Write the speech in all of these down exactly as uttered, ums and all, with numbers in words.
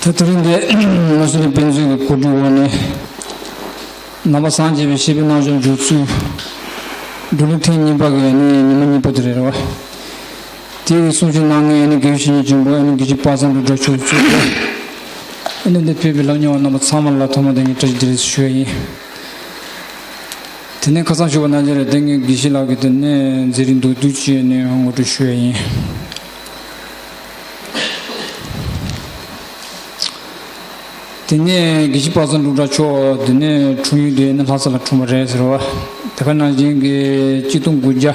དེ་རིང་འདི་ང་ཚོའི་དཔེ་མཛོད་ཀྱི་གོ་སྒྲིག་འོག་ནས་ནང་པ་སངས་རྒྱས་པའི་བཤད་པའི་རྣལ་འབྱོར་འཇུག་ཚུལ་བགྲོ་གླེང་ཐེངས་གཉིས་པ་གི་ནི་ཉི་མ་གཉིས་པ་དེ་རེད་བ། དེ་གི་གསུང་ཆོས་གནང་མཁན་ནི་དགེ་བའི་བཤེས་གཉེན་ཆེན་པོ་ནི་དགེ་བཤེས་པ་སངས་འབྲུག་སྒྲ་མཆོག་གཙོས་པའི་ནི་འདིར་ཕེབས་པའི་སློབ་གཉེར་བ་རྣམ་པ་ཚང་མ་ལ་ཐོག་མ་དེ་ནས་བཀྲ་ཤིས་བདེ་ལེགས་ཞུ་བ་ཡིན། དེ་ནས་ཁ་སང་ཞུས་པ་ནང་བཞིན་རེད། དེ་སྔའི་དགེ་བཤེས་ལགས་ཀྱིས་དེ་ནས་མཛད་རིམ་མདོར་བསྡུས་བྱས་ནས་ངོ་སྤྲོད་ཞུ་ཡ་ཡིན། དེ་ནས་དགེ་བཤེས་པ་སངས་འབྲུག་སྒྲ་མཆོག་དེ་ནས་འཁྲུངས་ཡུལ་དེ་ནི་ལྷ་ས་ལ་འཁྲུངས་པ་རེད་ཟེར་བ། དེ་ག་ནང་བཞིན་གྱི་གཅིག་སྟོང་དགུ་བརྒྱ་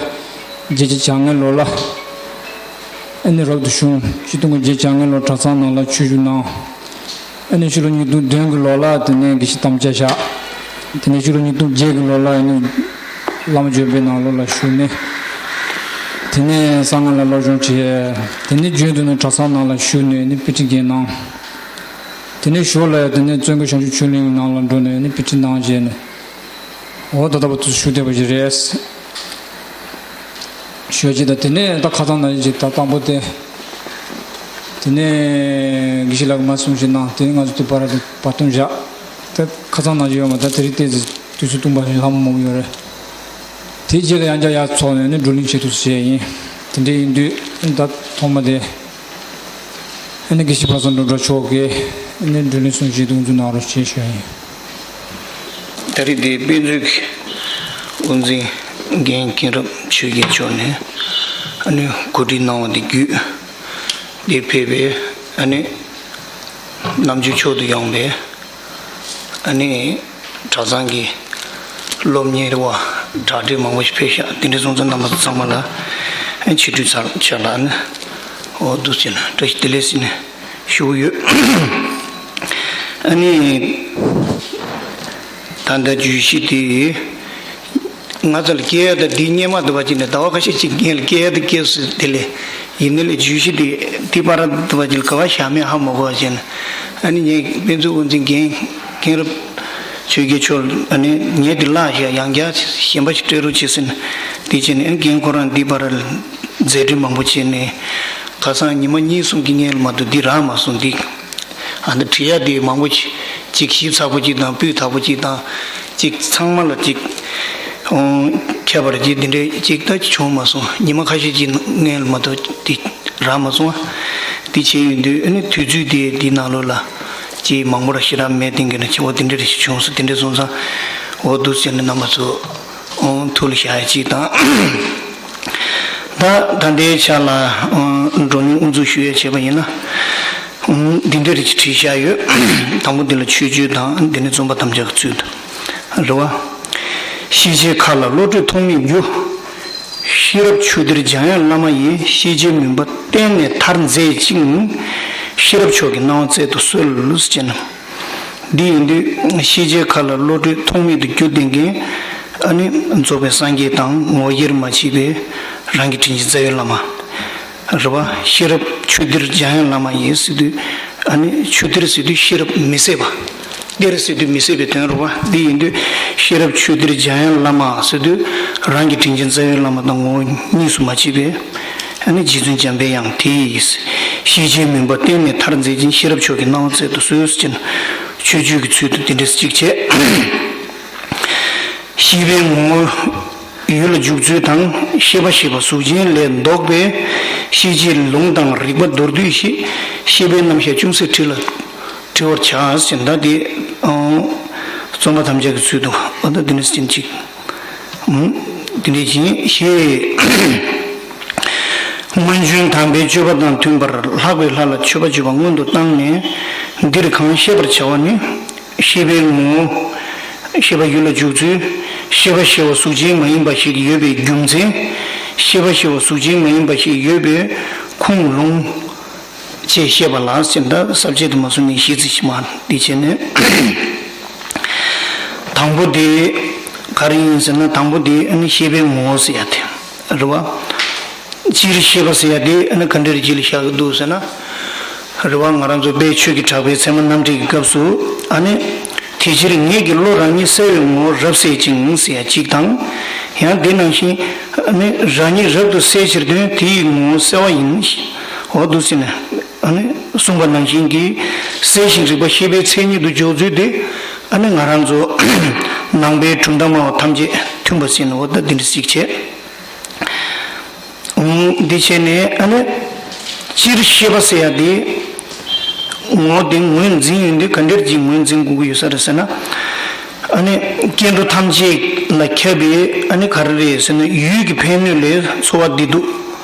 བརྒྱད་ཅུ་གྱ་ལྔའི་ལོ་ལ་ཨ་ནི་རབ་ཏུ་བྱུང་། གཅིག་སྟོང་དགུ་བརྒྱ་གྱ་ལྔའི་ལོ་གྲྭ་ཚང་ནང་ལ་ཆོས་ཞུགས་གནང་། ཨ་ནི་ཕྱི་ལོ་ཉིས་སྟོང་བདུན་གྱི་ལོ་ལ་དེ་ནས་དགེ་བཤེས་དམ་བཅའ་བཞག་དེ་ནས་ཕྱི་ལོ་ཉིས་སྟོང་བརྒྱད་ཀྱི་ལོ་ལ་ཨ་ནི་བླ་མ་འཇམ་དཔལ་ནང་ལོགས་ལ་ཞུགས་ནས། དེ་ནས་གསང་སྔགས་ལ་སློབ་སྦྱོང་བྱས། དེ་ནས་རྒྱུན་དུ་ནི་གྲྭ་ཚང་ནང་ལ་ཞུགས་ནས་ནི་དཔེ་ཁྲིད་བགྱིས་གནང་། དེ་ནས་ཞོར་ལ་དེ་ནས་བཙན་སྒོ་བྱང་ཆུབ་ཆོས་གླིང་ནང་ལ་འགྲོ་ནས་ནི་དཔེ་ཁྲིད་གནང་བྱས་ནས། འོ་ད་ལྟ་བར་དུ་ཞུགས་བསྡད་པ་ཞིག་རེད། ཞུ་བ་ཅིག་དང་། དེ་ནས་ད་ཁ་སང་ནང་བཞིན་ཅིག་ད་དང་པོ་དེ། དེ་ནས་དགེ་བཤེས་ལགས་མར་གསུང་བཞིན་གནང་། དེ་ནས་ང་ཚོ་དེ་བར་དུ་བར་སྟོང་བཞག་དེ་ཁ་སང་ནང་བཞིན་ཡོད་མ་རེད། དེ་རིང་ཏོག་ཙམ་དུས་ཚོད་སྟོང་པ་ཞིག་ལྷག་མ་མང་པོ་ཡོད་རེད། དེ་རྗེས་ལ་ཡང་བསྐྱར་ཡར་ཚོགས་ནས་ནི་བགྲོ་གླེང་བྱེད་ཐུབ་ཟེར་ཡིན། དེ་འདྲ་ཡིན་དུས་ད་ཐོག་མ་དེ། ཨ་ནི་དགེ་བཤེས་པ་སངས་འབྲུག་སྒྲ་མཆོག་གིས་ཨ་ནི་བགྲོ་གླེང་གསུང་བཤད་དབུ་འཛུགས་གནང་རོགས་ཞེས་ཞུ་ཡ་ཡིན། ད་རེས་འདི་དཔེ་མཛོད་ཀྱི་དབུ་འཛིན་རྒན་མཁན་རབས་ཆོས་རྒྱལ་མཆོག་ནས་ཨ་ནི་གོ་སྒྲིག་གནང་བ་འདི་བརྒྱུད། འདིར་ཕེབས་པའི་ཨ་ནི་རྣམ་འགྱུར་མཆོག་ཏུ་ཡངས་པའི་ཨ་ནི་གྲྭ་ཚང་གི་སློབ་གཉེར་བ་གྲ་སྒྲིག་མང་པོ་ཞིག་ཕེབས་ཤག་དེ་འདྲ་སོང་ཙང་རྣམ་པ་ཚང་མ་ལ་ཨ་ནི་ཆེ་བསྟོད་ཚར་ཆགས་ལ་ཨ་ནི་འོ་འདུག་ཟེར་ནས་བཀྲ་ཤིས་བདེ་ལེགས་ཟེར་ནས་ཞུ་གི་ཡོད། ཨ་ནི་ད་ལྟ་བརྗོད་གཞི་དེ། ང་ཚོ་ལ་སྐྱེ་ཡ་དང་འདི་སྔོན་མ་དུ་བ་ཅིག་ནས་ཟླ་བ་ཁ་ཤས་ཅིག་སྔོན་ལ་སྐྱེ་ཡ་དང་སྐྱེ་སྲིད་དེ་ལས་ཡིན་ནི་ལས་བརྗོད་གཞི་དེ་དེ་བར་དུ་བ་ཅིག་ལ་ག་བ་བཞག་མེད་ཧ་མ་གོ་བ་ཅན། ཨ་ནི་ངས་དཔེ་མཛོད་དབུ་འཛིན་རྒན་མཁན་རབས་ཆོས་རྒྱལ་མཆོག་ཨ་ནི་ངས་དེ་བརླག་བཞག་ཡང་བསྐྱར་གཞན་པ་ཞིག་སྤྲད་རོགས་བྱེད་ཟེར་ནས་དེ་བྱས་ནས་ཨ་ནི་རྒན་ཁོ་རང་འདི་བར་ལ་མཛད་འཕྲིན་མང་པོ་བྱས་ནས་ཁ་སང་ཉི་མ་གཉིས་གསུམ་གྱི་སྔོན་ལ་མ་གཏོགས་འདི་རག་མ་སོང་འདི། ཨ་ནི་བྲིས་ཡ་དེ་མང་པོ་ཅིག་ཅིག་ཞིབ་ཚགས་པོ་ཅིག་དང་སྤུས་དག་པོ་ཅིག་དང་ཅིག་ཚང་མ་ལ་ཅིག་ཨོ་ཁྱད་པར་ཅིག་འདི་འདྲའི་ཅིག་ད་བྱུང་མ་སོང་། ཉི་མ་ཁ་ཤས་ཅིག་སྔོན་ལ་མ་གཏོགས་དེ་རག་མ་སོང་། དེ་བྱས་ཡོང་དུས་ཨ་ནི་དུས་ཚོད་དེ་འདི་ནང་ལོགས་ལ་ཅིག་མང་པོ་ར་ཞེ་དྲག་མེད་དེ་འགན་ཆེ་བོ་དེ་འདྲ་རེ་ཞིག་བྱུང་སོང་། དེ་འདྲ་སོང་ཙང་འོ་འདུག་ཟེར་ནས་རྣམ་པ་ཚོ་ཨོ་ཐུགས་ལ་བཞག་ཡ་ཅིག་དང་། ད་ད་ལྟའི་ཆ་ལ་ཨོ་བགྲོ་གླེང་དབུ་འཛུགས་ཞུ་ཡ་བྱས་པ་ཡིན་ན། འདི་འདྲ་རེ་ཅིག་བྲིས་བཞག་ཡོད། དང་པོ་འདི་ལ་མཆོད་བརྗོད་དང་། འདི་ནི་རྩོམ་པ་དམ་བཅའ་གི་ཚུལ་དུ་རེད་བ། ཤེས་བྱའི་མཁའ་ལ་བློ་གྲོས་ཐོགས་མེད་རྒྱུ། ཤེས་རབ་ཆོས་གཏེར་འཇམ་དབྱངས་བླ་མ་ཡིས། ཤེས་བྱའི་མུན་པ་གཏན་ནས་དར་མཛད་ཅིང་། ཤེས་རབ་མཆོག་གི་སྣང་བ་སྩལ་དུ་གསོལ་ཟེར་ནས། འདི་ཡིན་དུས་ཤེས་བྱའི་མཁའ་ལ་བློ་གྲོས་ཐོགས་མེད་དུ་རྒྱུ་ལྡན་མཁན་ཨ་ནི་རྫོགས་པའི་སངས་རྒྱས་དང་ངོ་བོ་དབྱེར་མ་ཕྱེད་པའི་རང་གི་དྲིན་ཅན་རྩ་བའི་བླ་མ། རེད་བ། ཤེས་རབ་ཆོས་གཏེར་འཇམ་དབྱངས་བླ་མ་ཡིས་ཟེར་དུས། ཨ་ནི་ཆོས་གཏེར་ཟེར་དུས་ཤེས་རབ་མི་ཟད་པ། གཏེར་ཟེར་དུས་མི་ཟད་པའི་དོན་རེད་བ། འདི་ཡིན་དུས་ཤེས་རབ་ཆོས་གཏེར་འཇམ་དབྱངས་བླ་མ་ཟེར་དུས་རང་གི་དྲིན་ཅན་རྩ་བའི་བླ་མ་དང་ངོ་བོ་གཉིས་སུ་མ་ཕྱེད་པའི་ཨ་ནི་རྗེ་བཙུན་འཇམ་པའི་དབྱངས་དེ་ཡིས། ཤེས་བྱའི་མུན་པ་གཏན་ནས་དར་མཛད་ཅིང་། ཤེས་རབ་མཆོག་གི་སྣང་བ་སྩལ་དུ་གསོལ་ཟེར་ནས་མཆོད་བརྗོད་ཀྱི་ཚུལ་དུ་འདི་འདྲ་གཅིག་བྱས། ཤེས་པའི་ངོ་བོ་ཡུལ་ལ་འཇུག་ཚུལ་དང་། ཤེས་པ་ཞེས་པ་གཟུགས་ཅན་ལས་ལྡོག་པའི་ཤེས་བྱའི་ལུང་དང་རིགས་པ་མདོར་བསྡུས་ཤིག་ཤེས་པའི་རྣམ་གཞག་ཅུང་ཟད་བྲིས་ལ་བྲི་བར་བྱ་ཟེར། ད་དེ་རྩོམ་པ་དམ་བཅའ་གི་ཚུལ་དུ་འོ་ད་འདི་འདྲ་ཟེར་ཅིག་འདི་འདྲ་ཅིག་ཤེས། སྔོན་བྱོན་དམ་པའི་སྤྱོད་པ་དང་མཐུན་པར་ལྷག་པའི་ལྷ་ལ་མཆོད་པ་བརྗོད་པ་སྔོན་དུ་བཏང་ནས། འདིར་གང་བཤད་པར་བྱ་བ་ནི། ཤེས་པའི་ངོ་བོ། ཤེས་པ་ཡུལ་ལ་འཇུག་ཚུལ། ཤེས་པ་ཞེས་པ་གཟུགས་ཅན་མ་ཡིན་པ་ཞིག་ཡོད་པའི་རྒྱུ་མཚན། ཤེས་པ་ཞེས་པ་གཟུགས་ཅན་མ་ཡིན་པ་ཞིག་ཡོད་པའི་ཁུངས་ལུང་། ཅེས་བཤད་པ་ལ་ཟེར། ད་ས་བཅད་དུ་མ་སོང་ནས་གཞི་རྩིས་ཤིག་མ་འདི་བྱས་ནས། དང་པོ་དེ་ག་རེ་ཡིན་ཟེར་ན། དང་པོ་དེ་ཨ་ནི་ཤེས་པའི་ངོ་བོ་ཟེར་ཡ་དེ་རེད་བ། སྤྱིར་ཤེས་པ་ཟེར་ཡ་དེ་ཨ་ནི་ག་འདྲ་རེ་ཅིག་ལ་བཞག་གི་འདུག་ཟེར་ན། རེད་བ། ང་རང་ཚོ་དཔལ་ཆོས་ཀྱི་གྲགས་པའི་ཚད་མ་རྣམ་འགྲེལ་གྱི་སྐབས་སུ་ཨ་ནི། དེ་ཕྱིར་ངེད་ཀྱི་བློ་རང་ཉིད་གསལ་བའི་ངོ་བོ་རབ་གསལ་ཅིང་ཟེར་ཡ་གཅིག་དང་། ཡང་དེ་ནང་བཞིན་ཨ་ནི་རང་ཉིད་རབ་ཏུ་གསལ་ཕྱིར་དོན་དེ་ཡི་ངོ་བོ་གསལ་བ་ཡིན། འོ་འདུག་ཟེར་ནས་ཨ་ནི། གསུངས་པ་ནང་བཞིན་གྱི་གསལ་ཞིང་རིག་པ་ཤེས་པའི་མཚན་ཉིད་དུ་འཇོག་ཚུལ་དེ། ཨ་ནི་ང་རང་ཚོ་ནང་པའི་གྲུབ་མཐའ་སྨྲ་བ་ཐམས་ཅད་མཐུན་པ་ཟེར་ནོ་ད་འདི་འདྲ་ཞིག་བྱས། འདི་བྱས་ནས་ཨ་ནི་སྤྱིར་ཤེས་པ་ཟེར་ཡ་དེ་ངོ་བོ་དེ་ངོས་འཛིན་ཡོང་དུས་ག་འདྲར་ཅིག་ངོས་འཛིན་དགོས་ཀྱི་ཡོད་ས་རེད་ཟེར་ན། ཨ་ནི་སྐྱེ་འགྲོ་ཐམས་ཅད་ལ་ཁྱབ་པའི་ཨ་ནི་ག་རེ་རེད་ཟེར་ན་ཡུལ་གྱི་ཕན་གནོད་ལས་ཚོར་བ་བདེ་སྡུག་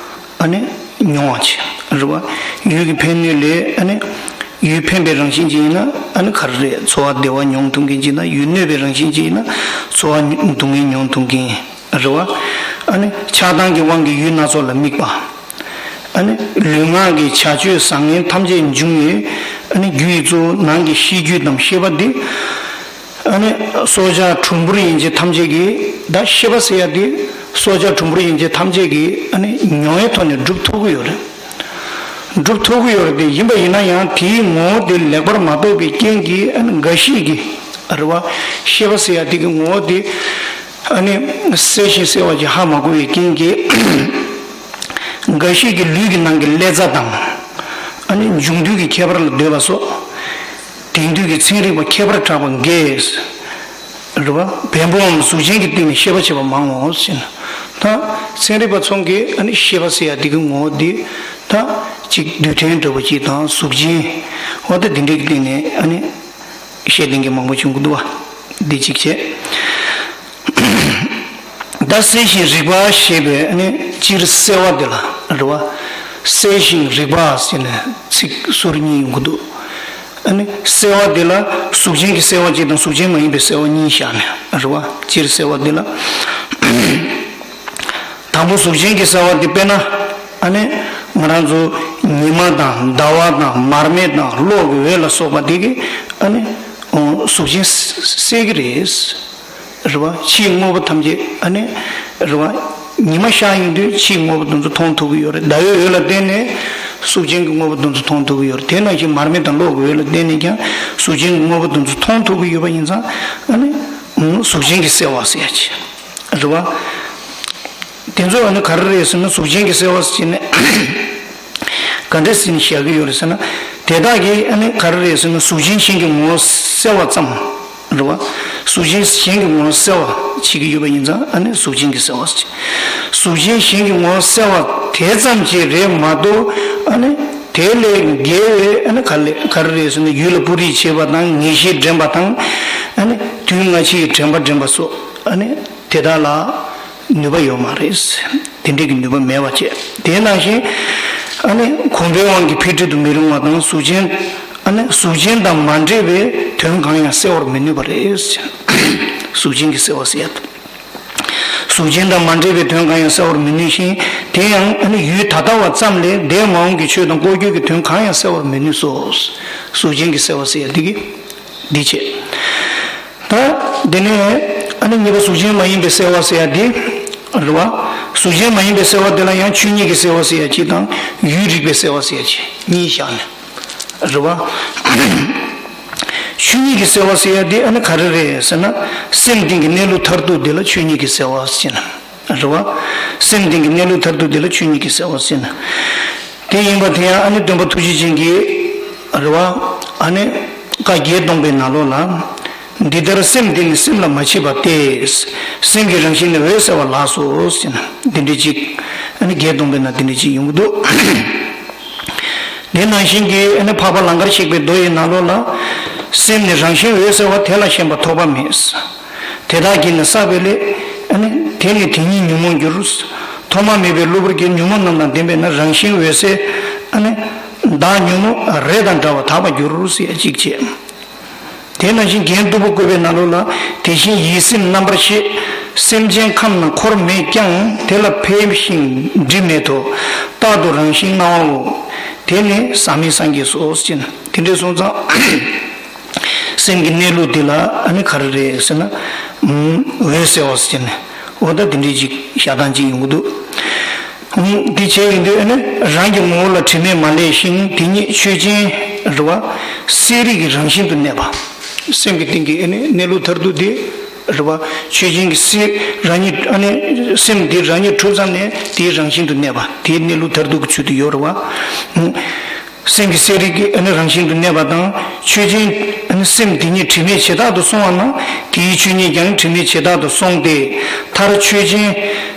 ཨ་ནི་མྱོང་བ་ཆེ་རེད་བ། ཡུལ་གྱི་ཕན་གནོད་ལས་ཨ་ནི་ཡུལ་ཕན་པའི་རང་བཞིན་ཅན་ཡིན་ན་ཨ་ནི་ག་རེ་རེད། ཚོར་བ་བདེ་བ་མྱོང་ཐུབ་མཁན་ཅིག་དང་ཡུལ་གནོད་པའི་རང་བཞིན་ཅན་ཡིན་ན་ཚོར་བ་སྡུག་བསྔལ་མྱོང་ཐུབ་མཁན་རེད་བ། ཨ་ནི་ཆགས་སྡང་གི་དབང་གིས་ཡུལ་སྣ་ཚོགས་ལ་དམིགས་པ། ཨ་ནི་ལུས་ངག་གི་བྱ་སྤྱོད་བཟང་ངན་ཐམས་ཅད་འབྱུང་བའི་ཨ་ནི་རྒྱུ་ཡི་གཙོ་བོ་ནང་གི་ཤེས་རྒྱུད་དང་ཤེས་པ་འདི། ཨ་ནི་སྲོག་ཆགས་གྲུམ་བུར་ཡན་ཆད་ཐམས་ཅད་ཀྱིས་ད་ཤེས་པ་ཟེར་ཡ་དེ་སྲོག་ཆགས་གྲུམ་བུར་ཡན་ཆད་ཐམས་ཅད་ཀྱིས་ཨ་ནི་མྱོང་བའི་ཐོག་ནས་སྒྲུབ་ཐུབ་ཀྱི་ཡོད་རེད། སྒྲུབ་ཐུབ་ཀྱི་ཡོད་རེད་དེ་ཡིན་པ་ཡིན་ན་ཡང་དེའི་ངོ་བོ་དེ་ལེགས་པར་མ་རྟོགས་པའི་རྐྱེན་གྱིས་ཨ་ནི་འགའ་ཞིག་གིས་རེད་བ། ཤེས་པ་ཟེར་ཡ་དེ་གི་ངོ་བོ་དེ་ཨ་ནི་གསལ་ཞིང་གསལ་བ་ཅིག་ཧ་མ་གོ་བའི་རྐྱེན་གྱིས། འགའ་ཞིག་གིས་ལུས་ཀྱི་ནང་གི་ཀླད་རྩ་དང་། ཨ་ནི་འབྱུང་འདུས་ཀྱི་ཁྱད་པར་ལ་འདོད་པ་སོགས། དེང་དུས་ཀྱི་ཚན་རིག་པ་ཁྱད་པར་གྲགས་པ་འགས། རེད་བ། བེམ་པོའམ་གཟུགས་ཅན་གྱི་སྟེང་ནས་ཤེས་པ་བྱེད་པ་མང་ངོ་ཟེར་ན། ད་ཚན་རིག་པ་ཚོ་གིས་ཨ་ནི་ཤེས་པ་ཟེར་ཡ་འདི་གི་ངོ་བོ་འདི་ད་ཅིག་རྡུལ་ཕྲན་འདྲ་བོ་ཅིག་དང་གཟུགས་ཅན། འོ་ད་འདི་འདྲའི་གི་སྟེང་ནས་ཨ་ནི་བཤད་མཁན་གྱི་མང་པོ་བྱུང་གི་འདུག་བ། འདི་གཅིག་བྱས། ད་གསལ་ཞིང་རིག་པ་ཞེས་པའི་ཨ་ནི་སྤྱིར་གསལ་བ་འདི་ལ་རེད་བ། གསལ་ཞིང་རིག་པ་ཟེར་ནས་ཚིག་ཟུར་གཉིས་ཡོང་གི་འདུག་ཨ་ནི་གསལ་བ་འདི་ལ་གཟུགས་ཅན་གྱི་གསལ་བ་གཅིག་དང་གཟུགས་ཅན་མ་ཡིན་པའི་གསལ་བ་གཉིས་བཞག་ནས་རེད་བ། སྤྱིར་གསལ་བ་འདི་ལ། དང་པོ་གཟུགས་ཅན་གྱི་གསལ་བ་འདི་དཔེར་ན་ཨ་ནི་ང་རང་ཚོ་ཉི་མ་དང་ཟླ་བ་དང་མར་མེ་དང་གློག་གི་འོད་ལ་སོགས་པ་འདི་གིས་ཨ་ནི་གཟུགས་ཅན་གསལ་གྱི་རེད། རེད་བ། ཕྱིའི་དངོས་པོ་ཐམས་ཅད་ཨ་ནི་རེད་བ། ཉི་མ་ཤར་ཡོང་དུས་ཕྱིའི་དངོས་པོ་དེ་ཚོ་མཐོང་ཐུབ་ཀྱི་ཡོད་རེད། ཟླ་བའི་འོད་ལ་བརྟེན་ནས་གཟུགས་ཅན་གྱི་དངོས་པོ་དེ་ཚོ་མཐོང་ཐུབ་ཀྱི་ཡོད་རེད། དེ་ནང་བཞིན་མར་མེ་དང་གློག་གི་འོད་ལ་བརྟེན་ནས་ཀྱང་གཟུགས་ཅན་གྱི་དངོས་པོ་དེ་ཚོ་མཐོང་ཐུབ་ཀྱི་ཡོད་པ་ཡིན་ཙང་ཨ་ནི་གཟུགས་ཅན་གྱི་གསལ་བ་ཟེར་ཡ་ཅིག་རེད་བ། དེ་ཚོ་ཨ་ནི་ག་རེ་རེད་ཟེར་ན་གཟུགས་ཅན་གྱི་གསལ་བ་ཟེར་ནས་ག་འདྲ་ཟེར་ནས་བཞག་གི་ཡོད་རེད་ཟེར་ན། དེ་དག་གིས་ཨ་ནི་ག་རེ་རེད་ཟེར་ན་གཟུགས་ཅན་གཞན་གྱི་ངོ་བོ་གསལ་བ་ཙམ་རེད་བ། གཟུགས་ཅན་གཞན་གྱི་ངོ་བོ་གསལ་བ་བྱེད་ཀྱི་ཡོད་པ་ཡིན་ཙང་ཨ་ནི་གཟུགས་ཅན་གྱི་གསལ་བ་ཟེར། གཟུགས་ཅན་གཞན་གྱི་ངོ་བོ་གསལ་བ་དེ་ཙམ་གྱིས་རེད་མ་གཏོགས་ཨ་ནི་དེ་ལས་འགལ་བའི་ཨ་ནི་ག་ལས་ག་རེ་རེད་ཟེར་ན་ཡུལ་ལ་སྤུ་རིས་བྱེད་པ་དང་ངེས་ཤེས་འདྲེན་པ་དང་ཨ་ནི་དུས་སྔ་ཕྱི་ཡི་དྲན་པ་འདྲེན་པ་སོགས་ཨ་ནི་དེ་དག་ལ། ནུས་པ་ཡོད་མ་རེད། དེ་འདྲའི་གི་ནུས་པ་མེད་པ་བྱས། དེ་ནང་བཞིན་ཨ་ནི་གོམས་པའི་དབང་གིས་འཕེལ་འགྲིབ་ཏུ་མི་རུང་བ་དང་གཟུགས་ཅན། ཨ་ནི་གཟུགས་ཅན་དང་མ་འདྲེས་པའི་དོན་གང་ཡང་གསལ་བར་མི་ནུས་པ་རེད། གཟུགས་ཅན་གྱི་གསལ་བ་ཟེར་ཡ་དང་། གཟུགས་ཅན་དང་མ་འདྲེས་པའི་དོན་གང་ཡང་གསལ་བར་མི་ནུས་ཤིང་དེ་ཡང་ཨ་ནི་ཡུལ་ད་ལྟ་བ་ཙམ་ལས་འདས་མ་འོངས་ཀྱི་ཆོས་དང་ལྐོག་གྱུར་གྱི་དོན་གང་ཡང་གསལ་བར་མི་ནུས་སོ། གཟུགས་ཅན་གྱི་གསལ་བ་ཟེར་ཡ་འདི་གི་འདི་བྱས། ད་དེ་ནས་ཨ་ནི་གཉིས་པ་གཟུགས་ཅན་མ་ཡིན་པའི་གསལ་བ་ཟེར་ཡ་དེ་རེད་བ། གཟུགས་ཅན་མ་ཡིན་པའི་གསལ་བ་དེ་ལ་ཡང་ཆོས་ཉིད་ཀྱི་གསལ་བ་ཟེར་ཡ་གཅིག་དང་ཡུལ་རིག་པའི་གསལ་བ་ཟེར་ཡ་གཅིག་གཉིས་བཞག་ནས་རེད་བ། ཆོས་ཉིད་ཀྱི་གསལ་བ་ཟེར་ཡ་དེ་ཨ་ནི་ག་རེ་རེད་ཟེར་ན་སེམས་གཏིང་གི་གནས་ལུགས་མཐར་ཐུག་དེ་ལ་ཆོས་ཉིད་ཀྱི་གསལ་བ་ཟེར་ན་རེད་བ། སེམས་གཏིང་གི་གནས་ལུགས་མཐར་ཐུག་དེ་ལ་ཆོས་ཉིད་ཀྱི་གསལ་བ་ཟེར་ན། དེ་ཡིན་པ་དེ་ཡང་ཨ་ནི་སྟོན་པ་ཐུགས་རྗེ་ཅན་གྱིས་རེད་བ། ཨ་ནི་བཀའ་བརྒྱད་སྟོང་པའི་ནང་ལོགས་ལ། འདི་ལྟར་སེམས་འདི་ནི་སེམས་ལ་མ་མཆིས་པ་སྟེ། སེམས་ཀྱི་རང་བཞིན་ནི་འོད་གསལ་བ་ལགས་སོ་ཟེར་ན་འདི་འདྲའི་ཅིག་ཨ་ནི་བརྒྱད་སྟོང་པའི་ནང་འདི་འདྲའི་ཅིག་ཡོང་གི་འདུག་དེ་ནང་བཞིན་གྱི་ཨ་ནི་འཕགས་པ་ལང་ཀར་གཤེགས་པའི་མདོ་ཡི་ནང་ལོགས་ལ། སེམས་ནི་རང་བཞིན་འོད་གསལ་བ་དེ་ལ་ཞེན་པ་ཐོགས་པ་མེད། དེ་དག་གིས་ནི་བསགས་པའི་ལས། ཨ་ནི་དེ་ནི་དེ་ཉིད་ཉོན་མོངས་འགྱུར། ཐོག་མ་མེད་པའི་གློ་བུར་གྱི་ཉོན་མོངས་རྣམས་དང་ལྡན་པས་ན་རང་བཞིན་འོད་གསལ། ཨ་ནི་བདག་ཉོན་མོངས་རེ་དང་བྲལ་བ་དག་པར་འགྱུར་ཟེར་ཡ་གཅིག་བྱས། དེ་ནང་བཞིན་རྒྱན་སྟུག་པོ་བཀོད་པའི་ནང་ལོགས་ལ་དེ་བཞིན་ཡིད་སེམས་རྣམ་པར་ཤེས། སེམས་ཅན་ཁམས་རྣམས་འཁོར་མེད་ཀྱང་དེ་ལ་ཕེབས་ཤིང་སྒྲིབ་མེད་དོ། རྟག་ཏུ་རང་བཞིན་སྣང་བའོ། དེ་ནི་ཟག་མེད་སངས་རྒྱས་སོ་ཟེར་ན་དེ་འདྲའི་སོང་ཙང་། སེམས་ཀྱི་གནས་ལུགས་འདི་ལ་ཨ་ནི་ག་རེ་རེད་ཟེར་ན། འོད་གསལ་བ་ཟེར་ནས་འོ་ད་འདི་འདྲའི་ཅིག་བཞག་སྟངས་ཅིག་ཡོང་གི་འདུག་འདི་བྱས་ཡོང་དུས་ཨ་ནི་རང་གི་ངོ་བོ་ལ་དྲི་མས་མ་བསླད་ཞིང་དེ་ཉིད་ཆོས་ཅན་རེད་བ། གསལ་རིག་གི་རང་བཞིན་དུ་གནས་པ། སེམས་ཀྱི་སྟེང་གི་ཨ་ནི་གནས་ལུགས་མཐར་ཐུག་དེ་རེད་བ། ཆོས་ཅན་གྱི་སེམས་རང་ཉིད་ཨ་ནི་སེམས་དེ་རང་ཉིད་གྲུབ་ཙམ་ནས་དེའི་རང་བཞིན་དུ་གནས་པ་དེའི་གནས་ལུགས་མཐར་ཐུག་གི་ཚུལ་དུ་ཡོད་རེད་བ། སེམས་ཀྱི་གསལ་རིག་གི་ཨ་ནི་རང་བཞིན་དུ་གནས་པ་དང་ཆོས་ཅན། ཨ་ནི་སེམས་དེ་ཉིད་དྲི་མེད་ཇི་ལྟར་དུ་སོང་བ་ན་དེའི་ཆོས་ཉིད་ཀྱང་དྲི་མེད་ཇི་ལྟར་དུ་སོང་སྟེ། མཐར་ཆོས་ཅན་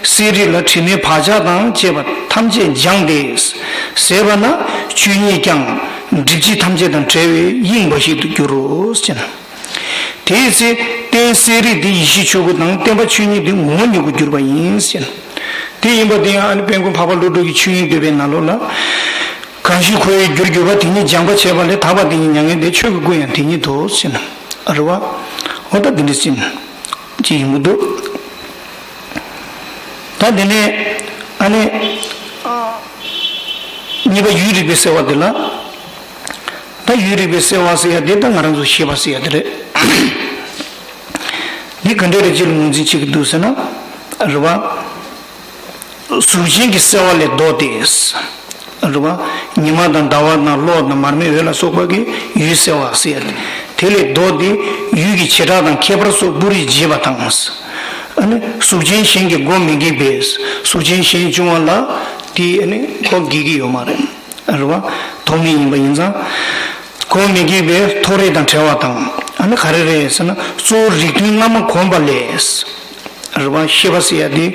གསལ་རིག་ལ་དྲི་མའི་བག་ཆགས་དང་བཅས་པ་ཐམས་ཅད་སྦྱངས་ཏེ་ཟད་པ་ན་ཆོས་ཉིད་ཀྱང་སྒྲིབ་བྱེད་ཐམས་ཅད་དང་བྲལ་བའི་དབྱིངས་འབའ་ཞིག་ཏུ་འགྱུར་རོ་ཞེ་ན། དེའི་ཚེ་རྟེན་གསལ་རིག་དེ་ཡེ་ཤེས་ཆོས་སྐུ་དང་བརྟེན་པ་ཆོས་ཉིད་དེ་ངོ་བོ་ཉིད་སྐུར་གྱུར་པ་ཡིན་ཞེ་ན། དེ་ཡིན་པ་དེ་ཡང་ཨ་ནི་དཔལ་མགོན་འཕགས་པ་ཀླུ་སྒྲུབ་ཀྱི་ཆོས་དབྱིངས་བསྟོད་པའི་ནང་ལོགས་ལ། གང་ཞིག་ཁོ་བོའི་རྒྱུར་གྱུར་པ་དེ་ཉིད་སྦྱངས་པ་བྱས་པ་ལས་དག་པ་དེ་ཉིད་མྱ་ངན་འདས། ཆོས་ཀྱི་སྐུ་ཡང་དེ་ཉིད་དོ་ཞེ་ན། རེད་བ། འོ་ད་འདི་འདྲ་ཞིག་ཅིག་ཡིན་གྱི་འདུག་ད་དེ་ནས་ཨ་ནི་གཉིས་པ་ཡུལ་རིག་པའི་གསལ་བ་དེ་ལ། ད་ཡུལ་རིག་པའི་གསལ་བ་ཟེར་ཡ་དེ་ད་ང་རང་ཚོ་ཤེས་པ་ཟེར་ཡ་དེ་རེད། འདི་ག་འདྲ་རེད་ཅེས་ལ་ངོས་འཛིན་བྱེད་ཀྱི་འདུག་ཟེར་ན། རེད་བ། གཟུགས་ཅན་གྱི་གསལ་བ་ལས་ལྡོག་སྟེ། རེད་བ། ཉི་མ་དང་ཟླ་བ་དང་གློག་དང་མར་མེ་འོད་ལ་སོགས་པ་གི་ཡུལ་གསལ་བ་ཟེར་ཡ་དེ་ལས་ལྡོག་སྟེ། ཡུལ་གྱི་བྱེ་བྲག་དང་ཁྱད་པར་སོགས་སྤུ་རིས་འབྱེད་པ་དང་། ཨ་ནི་གཟུགས་ཅན་གཞན་གྱིས་གོ་མི་འགེགས་པས། གཟུགས་ཅན་གཞན་བྱུང་བ་ལ་དེ་ཨ་ནི་གོ་འགེགས་ཀྱི་ཡོད་མ་རེད། རེད་བ། ཐོགས་མེད་ཡིན་པ་ཡིན་ཙང་། གོ་མི་འགེགས་པའི་ཐོགས་རེག་དང་བྲལ་བ་དང་། ཨ་ནི་ག་རེ་རེད་ཟེར་ན། གཙོ་བོ་རིགས་མཐུན་སྔ་མ་གོམས་པ་ལས། རེད་བ། ཤེས་པ་ཟེར་ཡ་དེ་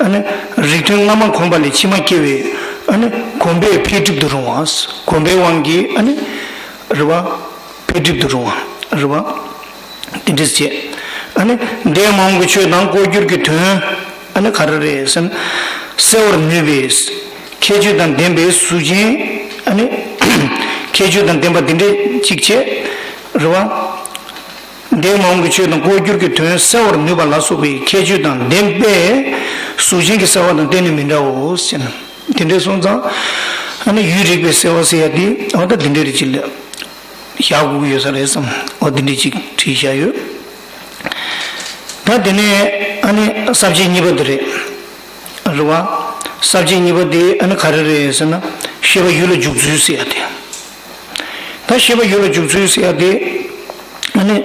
ཨ་ནི་རིགས་མཐུན་སྔ་མ་གོམས་པ་ལས་ཕྱི་མ་སྐྱེ་བའི་ཨ་ནི་གོམས་པས་འཕེལ་འགྲིབ་ཏུ་རུང་བ། གོམས་པའི་དབང་གིས་ཨ་ནི་རེད་བ། འཕེལ་འགྲིབ་ཏུ་རུང་བ། རེད་བ། དེ་འདྲ་བྱས། ཨ་ནི་འདས་མ་འོངས་ཀྱི་ཆོས་དང་ལྐོག་གྱུར་གྱི་དོན། ཨ་ནི་ག་རེ་རེད་ཟེར་ན། གསལ་བར་ནུས་པའི་ཁྱད་ཆོས་དང་ལྡན་པའི་གཟུགས་ཅན། ཨ་ནི་ཁྱད་ཆོས་དང་ལྡན་པ་འདི་འདྲས་གཅིག་བྱས། རེད་བ། འདས་མ་འོངས་ཀྱི་ཆོས་དང་ལྐོག་གྱུར་གྱི་དོན་གསལ་བར་ནུས་པ་ལ་སོགས་པའི་ཁྱད་ཆོས་དང་ལྡན་པས་གཟུགས་ཅན་གྱི་གསལ་བ་དང་གཏན་ནས་མི་འདྲའོ་ཟེར་ན། དེ་འདྲས་སོང་ཙང་། ཨ་ནི་ཡུལ་རིག་པའི་གསལ་བ་ཟེར་ཡ་དེ་འོ་ད་དེ་འདྲས་རེད་ཅིག་ལ་བཞག་དགོས་ཀྱི་ཡོད་ས་རེད་བསམ། འོ་དེ་འདྲས་ཅིག་བྲིས་བཞག་ཡོད། ད་དེ་ནས་ཨ་ནི་ས་བཅད་གཉིས་པ་དེ་རེད། རེད་བ། ས་བཅད་གཉིས་པ་དེ་ཨ་ནི་ག་རེ་རེད་ཟེར་ན། ཤེས་པ་ཡུལ་ལ་འཇུག་ཚུལ་ཟེར་ཡ་དེ། ད་ཤེས་པ་ཡུལ་ལ་འཇུག་ཚུལ་ཟེར་ཡ་དེ། ཨ་ནི་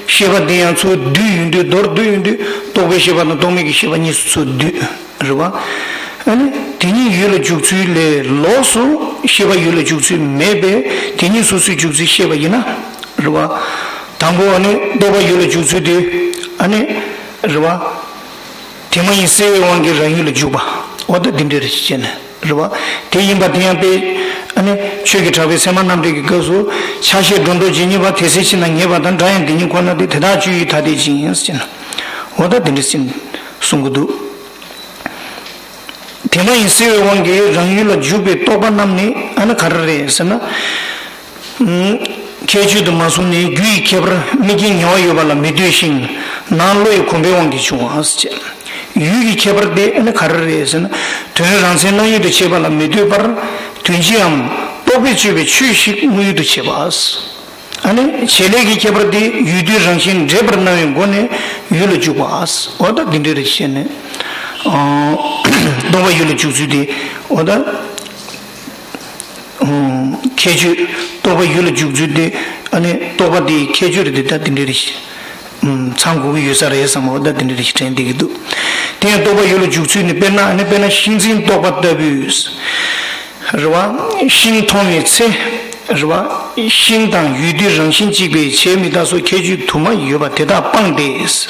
ཤེས་པ་དེ་ཡང་ཚུར་བསྡུས་ཡོང་དུས། མདོར་བསྡུས་ཡོང་དུས་རྟོག་པའི་ཤེས་པ་དང་རྟོག་མེད་ཀྱི་ཤེས་པ་གཉིས་སུ་ཚུར་བསྡུས། རེད་བ། ཨ་ནི་དེ་གཉིས་ཡུལ་ལ་འཇུག་ཚུལ་ལས་ལོགས་སུ་ཤེས་པ་ཡུལ་ལ་འཇུག་ཚུལ་མེད་པས་དེ་གཉིས་སོ་སོའི་འཇུག་ཚུལ་བཤད་པ་ཡིན་ན། རེད་བ། དང་པོ་ཨ་ནི་རྟོག་པ་ཡུལ་ལ་འཇུག་ཚུལ་དེ། ཨ་ནི་རེད་བ། དེ་མ་ཡིན་སེལ་བའི་དབང་གིས་རང་ཡུལ་ལ་འཇུག་པ། འོ་ད་འདི་འདྲ་རེ་བྱས་ནས་རེད་བ། དེ་ཡིན་པ་དེ་ཡང་དཔེ། ཨ་ནི་ཆོས་ཀྱི་གྲགས་པའི་ཚད་མ་རྣམ་འགྲེལ་གྱི་སྐབས་སུ། ཆ་ཤས་སྒྲོ་འདོགས་ཇི་སྙེད་པ། དེ་སེལ་ཕྱིར་ན་ངེས་པ་དང་། སྒྲ་ཡང་དེ་ཉིད་ཁོ་ན་སྟེ། དེ་དག་སྤྱོད་ཡུལ་ཐ་དད་ཅན་ཡིན་ཟེར་ན། འོ་ད་འདི་འདྲ་ཟེར་གསུང་གི་འདུག་དེ་མ་ཡིན་སེལ་བའི་དབང་གིས་རང་ཡུལ་ལ་འཇུག་པའི་རྟོག་པ་རྣམས་ནི་ཨ་ནི་ག་རེ་རེད་ཟེར་ན། ཁྱད་ཆོས་དུ་མ་སོང་ནས་རྒྱུ་ཡི་ཁྱད་པར་མིག་གི་ཉེ་བར་ཡོད་པ་ལ་མི་ལྟོས་ཤིང་། ནང་བློ་ཡི་གོམས་པའི་དབང་གིས་བྱུང་བ་ཟེར། ཡུལ་གྱི་ཁྱད་པར་དེ་ཨ་ནི་ག་རེ་རེད་ཟེར་ན། དོན་རང་མཚན་སྣང་ཡུལ་དུ་བྱེད་པ་ལ་མི་ལྟོས་པར། དོན་སྤྱིའམ་རྟོག་པས་དཔྱོད་པའི་ཆོས་ཤིག་དངོས་ཡུལ་དུ་བྱེད་པ། ཨ་ནི་བྱེད་ལས་ཀྱི་ཁྱད་པར་དེ་ཡུལ་དུས་རང་བཞིན་འདྲེས་པར་སྣང་བའི་སྒོ་ནས་ཡུལ་ལ་འཇུག་པ། འོ་ད་འདི་འདྲ་རེ་བྱས་ནས། རྟོག་པ་ཡུལ་ལ་འཇུག་ཚུལ་དེ། འོ་ད། ཁྱད་ཆོས། རྟོག་པ་ཡུལ་ལ་འཇུག་ཚུལ་དེ། ཨ་ནི་རྟོག་པ་དེའི་ཁྱད་ཆོས་རེད་དེ། ད་འདི་འདྲ་རེ་ཞིག་ཚང་དགོས་ཀྱི་ཡོད་ས་རེད་བསམ། འོ་ད་འདི་འདྲ་རེ་ཞིག་དྲན་བསྡད་ཀྱི་འདུག་དེ་ཡང་རྟོག་པ་ཡུལ་ལ་འཇུག་ཚུལ་ནི། དཔེར་ན། ཨ་ནི་དཔེར་ན་ཤིང་འཛིན་རྟོག་པ་ལྟ་བུས། རེད་བ། ཤིང་མཐོང་བའི་ཚེ། རེད་བ། ཤིང་དང་ཡུལ་དུས་རང་བཞིན་གཅིག་པའི་བྱས་མི་རྟག་སོགས་ཁྱད་ཆོས་དུ་མ་ཡོད་པ་དེ་དག་སྤངས་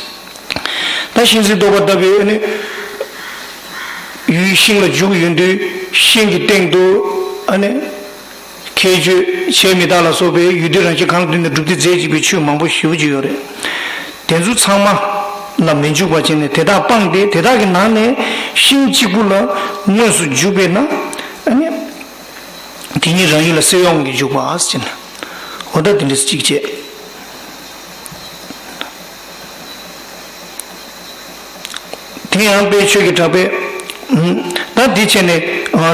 ཏེ། ད་ཤིང་འཛིན་རྟོག་པ་ལྟ་བུའི་ཨ་ནི། ཡུལ་ཤིང་ལ་འཇུག་ཡོང་དུས་ཤིང་གི་སྟེང་དུ་ཨ་ནི། ཁྱད་ཆོས་བྱས་མི་རྟག་ལ་སོགས་པའི་ཡུལ་དུས་རང་བཞིན་གང་ལ་ལྟོས་ནས་གྲུབ་སྟེ་རྫས་གཅིག་པའི་ཆོས་མང་པོ་ཞེ་པོ་ཅིག་ཡོད་རེད། དེ་ཚོ་ཚང་མ་ལ་མི་འཇུག་པ་བྱས་ནས་དེ་དག་སྤངས་ཏེ། དེ་དག་གི་ནང་ནས་ཤིང་གཅིག་པུ་ལ་དངོས་སུ་འཇུག་པས་ན། ཨ་ནི། དེ་ཉིད་རང་ཡུལ་ལ་སེལ་བའི་དབང་གིས་འཇུག་པ་ཟེར་ན། འོ་ད་དེ་འདྲ་གཅིག་བྱས། དེ་ཡང་དཔེ་ཆོས་ཀྱི་གྲགས་པས། ད་འདི་བྱས་ནས་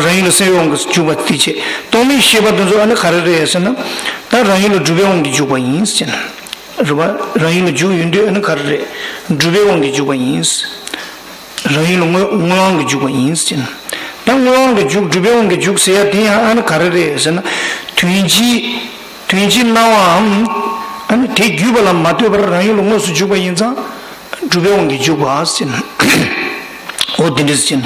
རང་ཡུལ་ལ་སེལ་བའི་དབང་གིས་འཇུག་པ་དེ་བྱས། རྟོག་མེད་ཤེས་པ་དེ་ཚོ་ཨ་ནི་ག་རེ་རེད་ཟེར་ན། ད་རང་ཡུལ་ལ་སྒྲུབ་པའི་དབང་གིས་འཇུག་པ་ཡིན་ཟེར་ན། རེད་བ། རང་ཡུལ་ལ་འཇུག་ཡོང་དུས་ཨ་ནི་ག་རེ་རེད། སྒྲུབ་པའི་དབང་གིས་འཇུག་པ་ཡིན། རང་ཡུལ་ལ་དངོས་དངོས་དབང་གིས་འཇུག་པ་ཡིན་ཟེར་ན། ད་དངོས་དབང་གིས་འཇུག་སྒྲུབ་པའི་དབང་གིས་འཇུག་ཟེར་ཡ་དེ་ཡང་ཨ་ནི་ག་རེ་རེད་ཟེར་ན། དོན་སྤྱི། དོན་སྤྱི་སྣང་བའམ། ཨ་ནི་དེ་བརྒྱུད་པ་ལ་མ་ལྟོས་པར་རང་ཡུལ་ལ་དངོས་སུ་འཇུག་པ་ཡིན་ཙང་། སྒྲུབ་པའི་དབང་གིས་འཇུག་པ་ཟེར་ན། འོ་དེ་འདྲ་ཟེར་ན།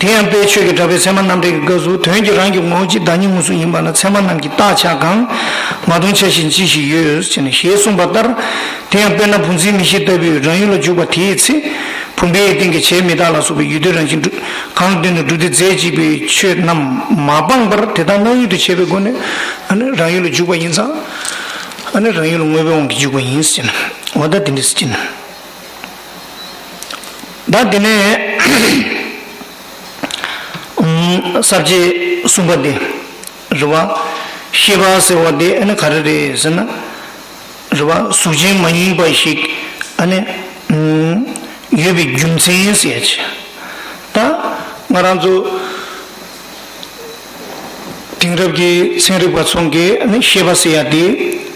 དེ་ཡང་དཔལ་ཆོས་ཀྱི་གྲགས་པས་ཚད་མ་རྣམ་འགྲེལ་གྱི་སྐབས་སུ། དོན་གྱིས་རང་གི་ངོ་བོ་གཅིག་བདག་ཉིད་མངོན་སུམ་ཡིན་པ་ལ། ཚད་མ་རྣམས་ཀྱིས་རྟག་ཆགས་གང་། མ་མཐོང་ཆ་ཤས་ཅི་ཞིག་ཡོད་ཅེ་ན། ཞེས་གསུངས་པ་ལྟར། དེ་ཡང་དཔེར་ན་བུམ་འཛིན་མིག་ཤེས་ལྟ་བུའི་རང་ཡུལ་ལ་འཇུག་པ་དེའི་ཚེ། བུམ་པའི་སྟེང་གི་བྱས་མི་རྟག་ལ་སོགས་པའི་ཡུལ་དུས་རང་བཞིན་གང་ལ་ལྟོས་ནས་སྒྲུབ་སྡེ་རྫས་གཅིག་པའི་ཆོས་རྣམས་མ་སྤངས་པར། དེ་དག་སྣང་ཡུལ་དུ་བྱས་པའི་སྒོ་ནས། ཨ་ནི་རང་ཡུལ་ལ་འཇུག་པ་ཡིན་ཙང་། ཨ་ནི་རང་ཡུལ་ལ་དངོས་པོའི་དབང་གིས་འཇུག་པ་ཡིན་ཟེར་ན། འོ་ད་དེ་འདྲ་ཟེར་གྱི་ན། ད་དེ་ནས་ཨུམ་ས་བཅད་གསུམ་པ་དེ་རེད་བ། ཤེས་པ་ཟེར་བ་དེ་ཨ་ནི་ག་རེ་རེད་ཟེར་ན། རེད་བ། གཟུགས་ཅན་མ་ཡིན་པ་ཞིག་ཨ་ནི་ཨུམ་ཡོད་པའི་རྒྱུ་མཚན་ཟེར་ཡ་ཅིག་ད་ང་རང་ཚོ་དེང་རབས་ཀྱི་ཚན་རིག་པ་ཚོ་གིས་ཨ་ནི་ཤེས་པ་ཟེར་ཡ་དེ་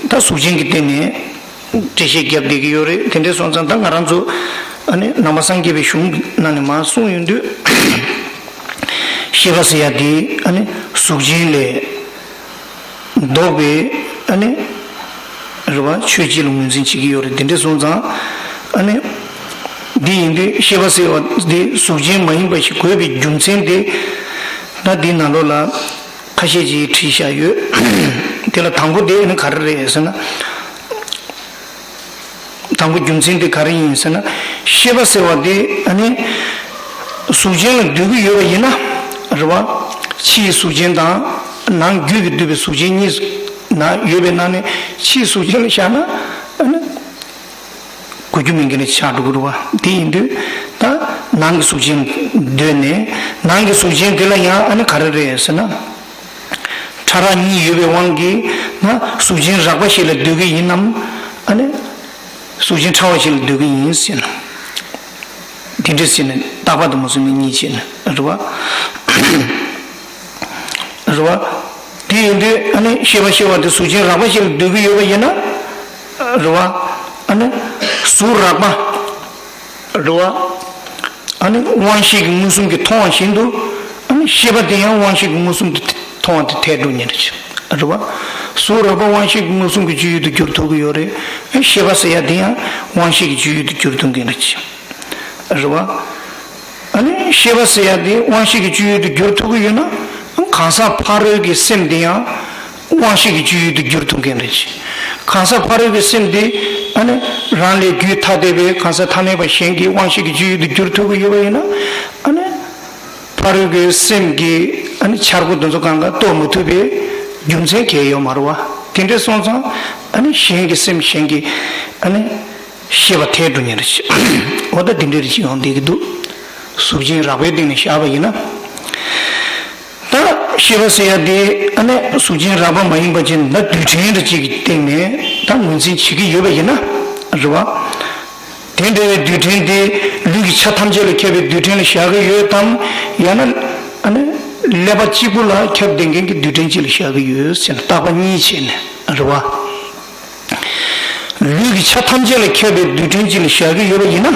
ད་གཟུགས་ཅན་གྱི་སྟེང་ནས། འགྲེལ་བཤད་བརྒྱབ་བསྡད་ཀྱི་ཡོད་རེད། དེ་འདྲ་སོང་ཙང་ད་ང་རང་ཚོ་ཨ་ནི་ནང་པ་སངས་རྒྱས་པའི་གཞུང་ནང་ནས་མར་གསུངས་ཡོང་དུས། ཤེས་པ་ཟེར་ཡ་དེ་ཨ་ནི་གཟུགས་ཅན་ལས་ལྡོག་པའི་ཨ་ནི་རེད་བ། ཆོས་གཅིག་ལ་ངོས་འཛིན་བྱེད་ཀྱི་ཡོད་རེད། དེ་འདྲ་སོང་ཙང་ཨ་ནི་འདི་ཡིན་དུས་ཤེས་པ་ཟེར་བ་དེ་གཟུགས་ཅན་མ་ཡིན་པ་ཞིག་དགོས་པའི་རྒྱུ་མཚན་དེ་ད་འདིའི་ནང་ལོགས་ལ་ཁ་ཤས་ཀྱིས་བྲིས་བཞག་ཡོད། དེ་ལ་དང་པོ་དེ་ཨ་ནི་ག་རེ་རེད་ཟེར་ན། དང་པོ་རྒྱུ་མཚན་དེ་ག་རེ་ཡིན་ཟེར་ན། ཤེས་པ་ཟེར་བ་དེ་ཨ་ནི་གཟུགས་ཅན་ལ་འདོད་ཀྱི་ཡོད་པ་ཡིན་ན། རེད་བ། ཕྱིའི་གཟུགས་ཅན་དང་ནང་རྒྱུད་ཀྱིས་བསྡུས་པའི་གཟུགས་ཅན་གཉིས་ན་ཡོད་པའི་ནང་ནས་ཕྱིའི་གཟུགས་ཅན་ལ་བཞག་ན་ཨ་ནི་གོ་རྒྱུ་མེད་མཁན་ལ་ཆགས་འགྲོ་གི་རེད་བ། དེ་ཡིན་དུས་ད་ནང་གི་གཟུགས་ཅན་འདོད་ནས། ནང་གི་གཟུགས་ཅན་དེ་ལ་ཡང་ཨ་ནི་ག་རེ་རེད་ཟེར་ན། ཕྲ་རགས་གཉིས་ཡོད་པའི་དབང་གིས་ན་གཟུགས་ཅན་རགས་པ་ཞིག་ལ་འདོད་ཀྱི་ཡིན་ནམ། ཨ་ནི་གཟུགས་ཅན་ཕྲ་བ་ཞིག་ལ་འདོད་ཀྱི་ཡིན་ཟེར་ན། དེ་འདྲ་ཟེར་ནས་རྟག་པ་དང་མུ་གསུམ་གཉིས་བྱས་ནས་རེད་བ། རེད་བ། དེ་ཡིན་དུས་ཨ་ནི་ཤེས་པ་ཤེས་པ་དེ་གཟུགས་ཅན་རགས་པ་ཞིག་ལ་འདོད་ཀྱི་ཡོད་པ་ཡིན་ན། རེད་བ། ཨ་ནི་གཟུགས་རགས་པ། རེད་བ། ཨ་ནི་དབང་ཤེས་ཀྱིས་མངོན་སུམ་གྱིས་མཐོང་བ་བཞིན་དུ། ཨ་ནི་ཤེས་པ་དེ་ཡང་དབང་ཤེས་ཀྱིས་མངོན་སུམ་དུ་མཐོང་བ་དེ་འཐད་འགྲོ་ཉེན་རེད། རེད་བ། གཟུགས་རགས་པ་དབང་ཤེས་ཀྱིས་མངོན་སུམ་གྱི་སྤྱོད་ཡུལ་དུ་འགྱུར་ཐུབ་ཀྱི་ཡོད་རེད། ཨ་ཤེས་པ་ཟེར་ཡ་དེ་ཡང་དབང་ཤེས་ཀྱི་སྤྱོད་ཡུལ་དུ་འགྱུར་ཐུབ་མཁན་རེད། རེད་བ། ཨ་ནི་ཤེས་པ་ཟེར་ཡ་དེ་དབང་ཤེས་ཀྱི་སྤྱོད་ཡུལ་དུ་འགྱུར་ཐུབ་ཀྱི་ཡོད་ན། གང་ཟག་ཕ་རོལ་གྱི་སེམས་དེ་ཡང་དབང་ཤེས་ཀྱི་སྤྱོད་ཡུལ་དུ་འགྱུར་ཐུབ་མཁན་རེད། གང་ཟག་ཕ་རོལ་གྱི་སེམས་དེ་ཨ་ནི་རང་ལས་རྒྱུད་ཐ་དད་པའི་གང་ཟག་ཐ་མལ་པ་གཞན་གྱི་དབང་ཤེས་ཀྱི་སྤྱོད་ཡུལ་དུ་འགྱུར་ཐུབ་ཀྱི་ཡོད་པ་ཡིན་ན། ཨ་ནི་ཕ་རོལ་གྱི་སེམས་ཀྱི་ཨ་ནི་འཆར་སྒོ་དེ་ཚོ་གང་ག་རྟོགས་མི་ཐུབ་པའི་རྒྱུ་མཚན་གང་ཡང་ཡོད་མ་རེད་བ། དེ་འདྲ་སོང་ཙང་ཨ་ནི་གཞན་གྱི་སེམས་གཞན་གྱི་ཨ་ནི། ཤེས་པ་འཐད་འགྲོ་ཉེན་རེད། འོ་ད་འདི་འདྲ་རེ་ཅིག་ཡོང་བསྡད་ཀྱི་འདུག་གཟུགས་ཅན་རགས་པའི་སྟེང་ནས་བཞག་པ་ཡིན་ན། ད་ཤེས་པ་ཟེར་ཡ་དེ་ཨ་ནི་གཟུགས་ཅན་རགས་པ་མ་ཡིན་པ་ཅན་ད་རྡུལ་ཕྲན་རེ་ཅིག་གི་སྟེང་ནས་ད་ངོས་འཛིན་བྱེད་ཀྱི་ཡོད་པ་ཡིན་ན། རེད་བ། དེ་འདྲ་བའི་རྡུལ་ཕྲན་དེ་ལུས་ཀྱི་ཆ་ཐམས་ཅད་ལ་ཁྱབ་པའི་རྡུལ་ཕྲན་ལ་བཞག་གི་ཡོད་དམ། ཡང་ན་ཨ་ནི་ཀླད་པ་གཅིག་པུ་ལ་ཁྱབ་བསྡད་མཁན་གྱི་རྡུལ་ཕྲན་གཅིག་ལ་བཞག་གི་ཡོད་ཟེར་ན་བརྟག་པ་གཉིས་བྱས་ནས། རེད་བ། ལུས་ཀྱི་ཆ་ཐམས་ཅད་ལ་ཁྱབ་པའི་རྡུལ་ཕྲན་གཅིག་ལ་བཞག་གི་ཡོད་པ་ཡིན་ན།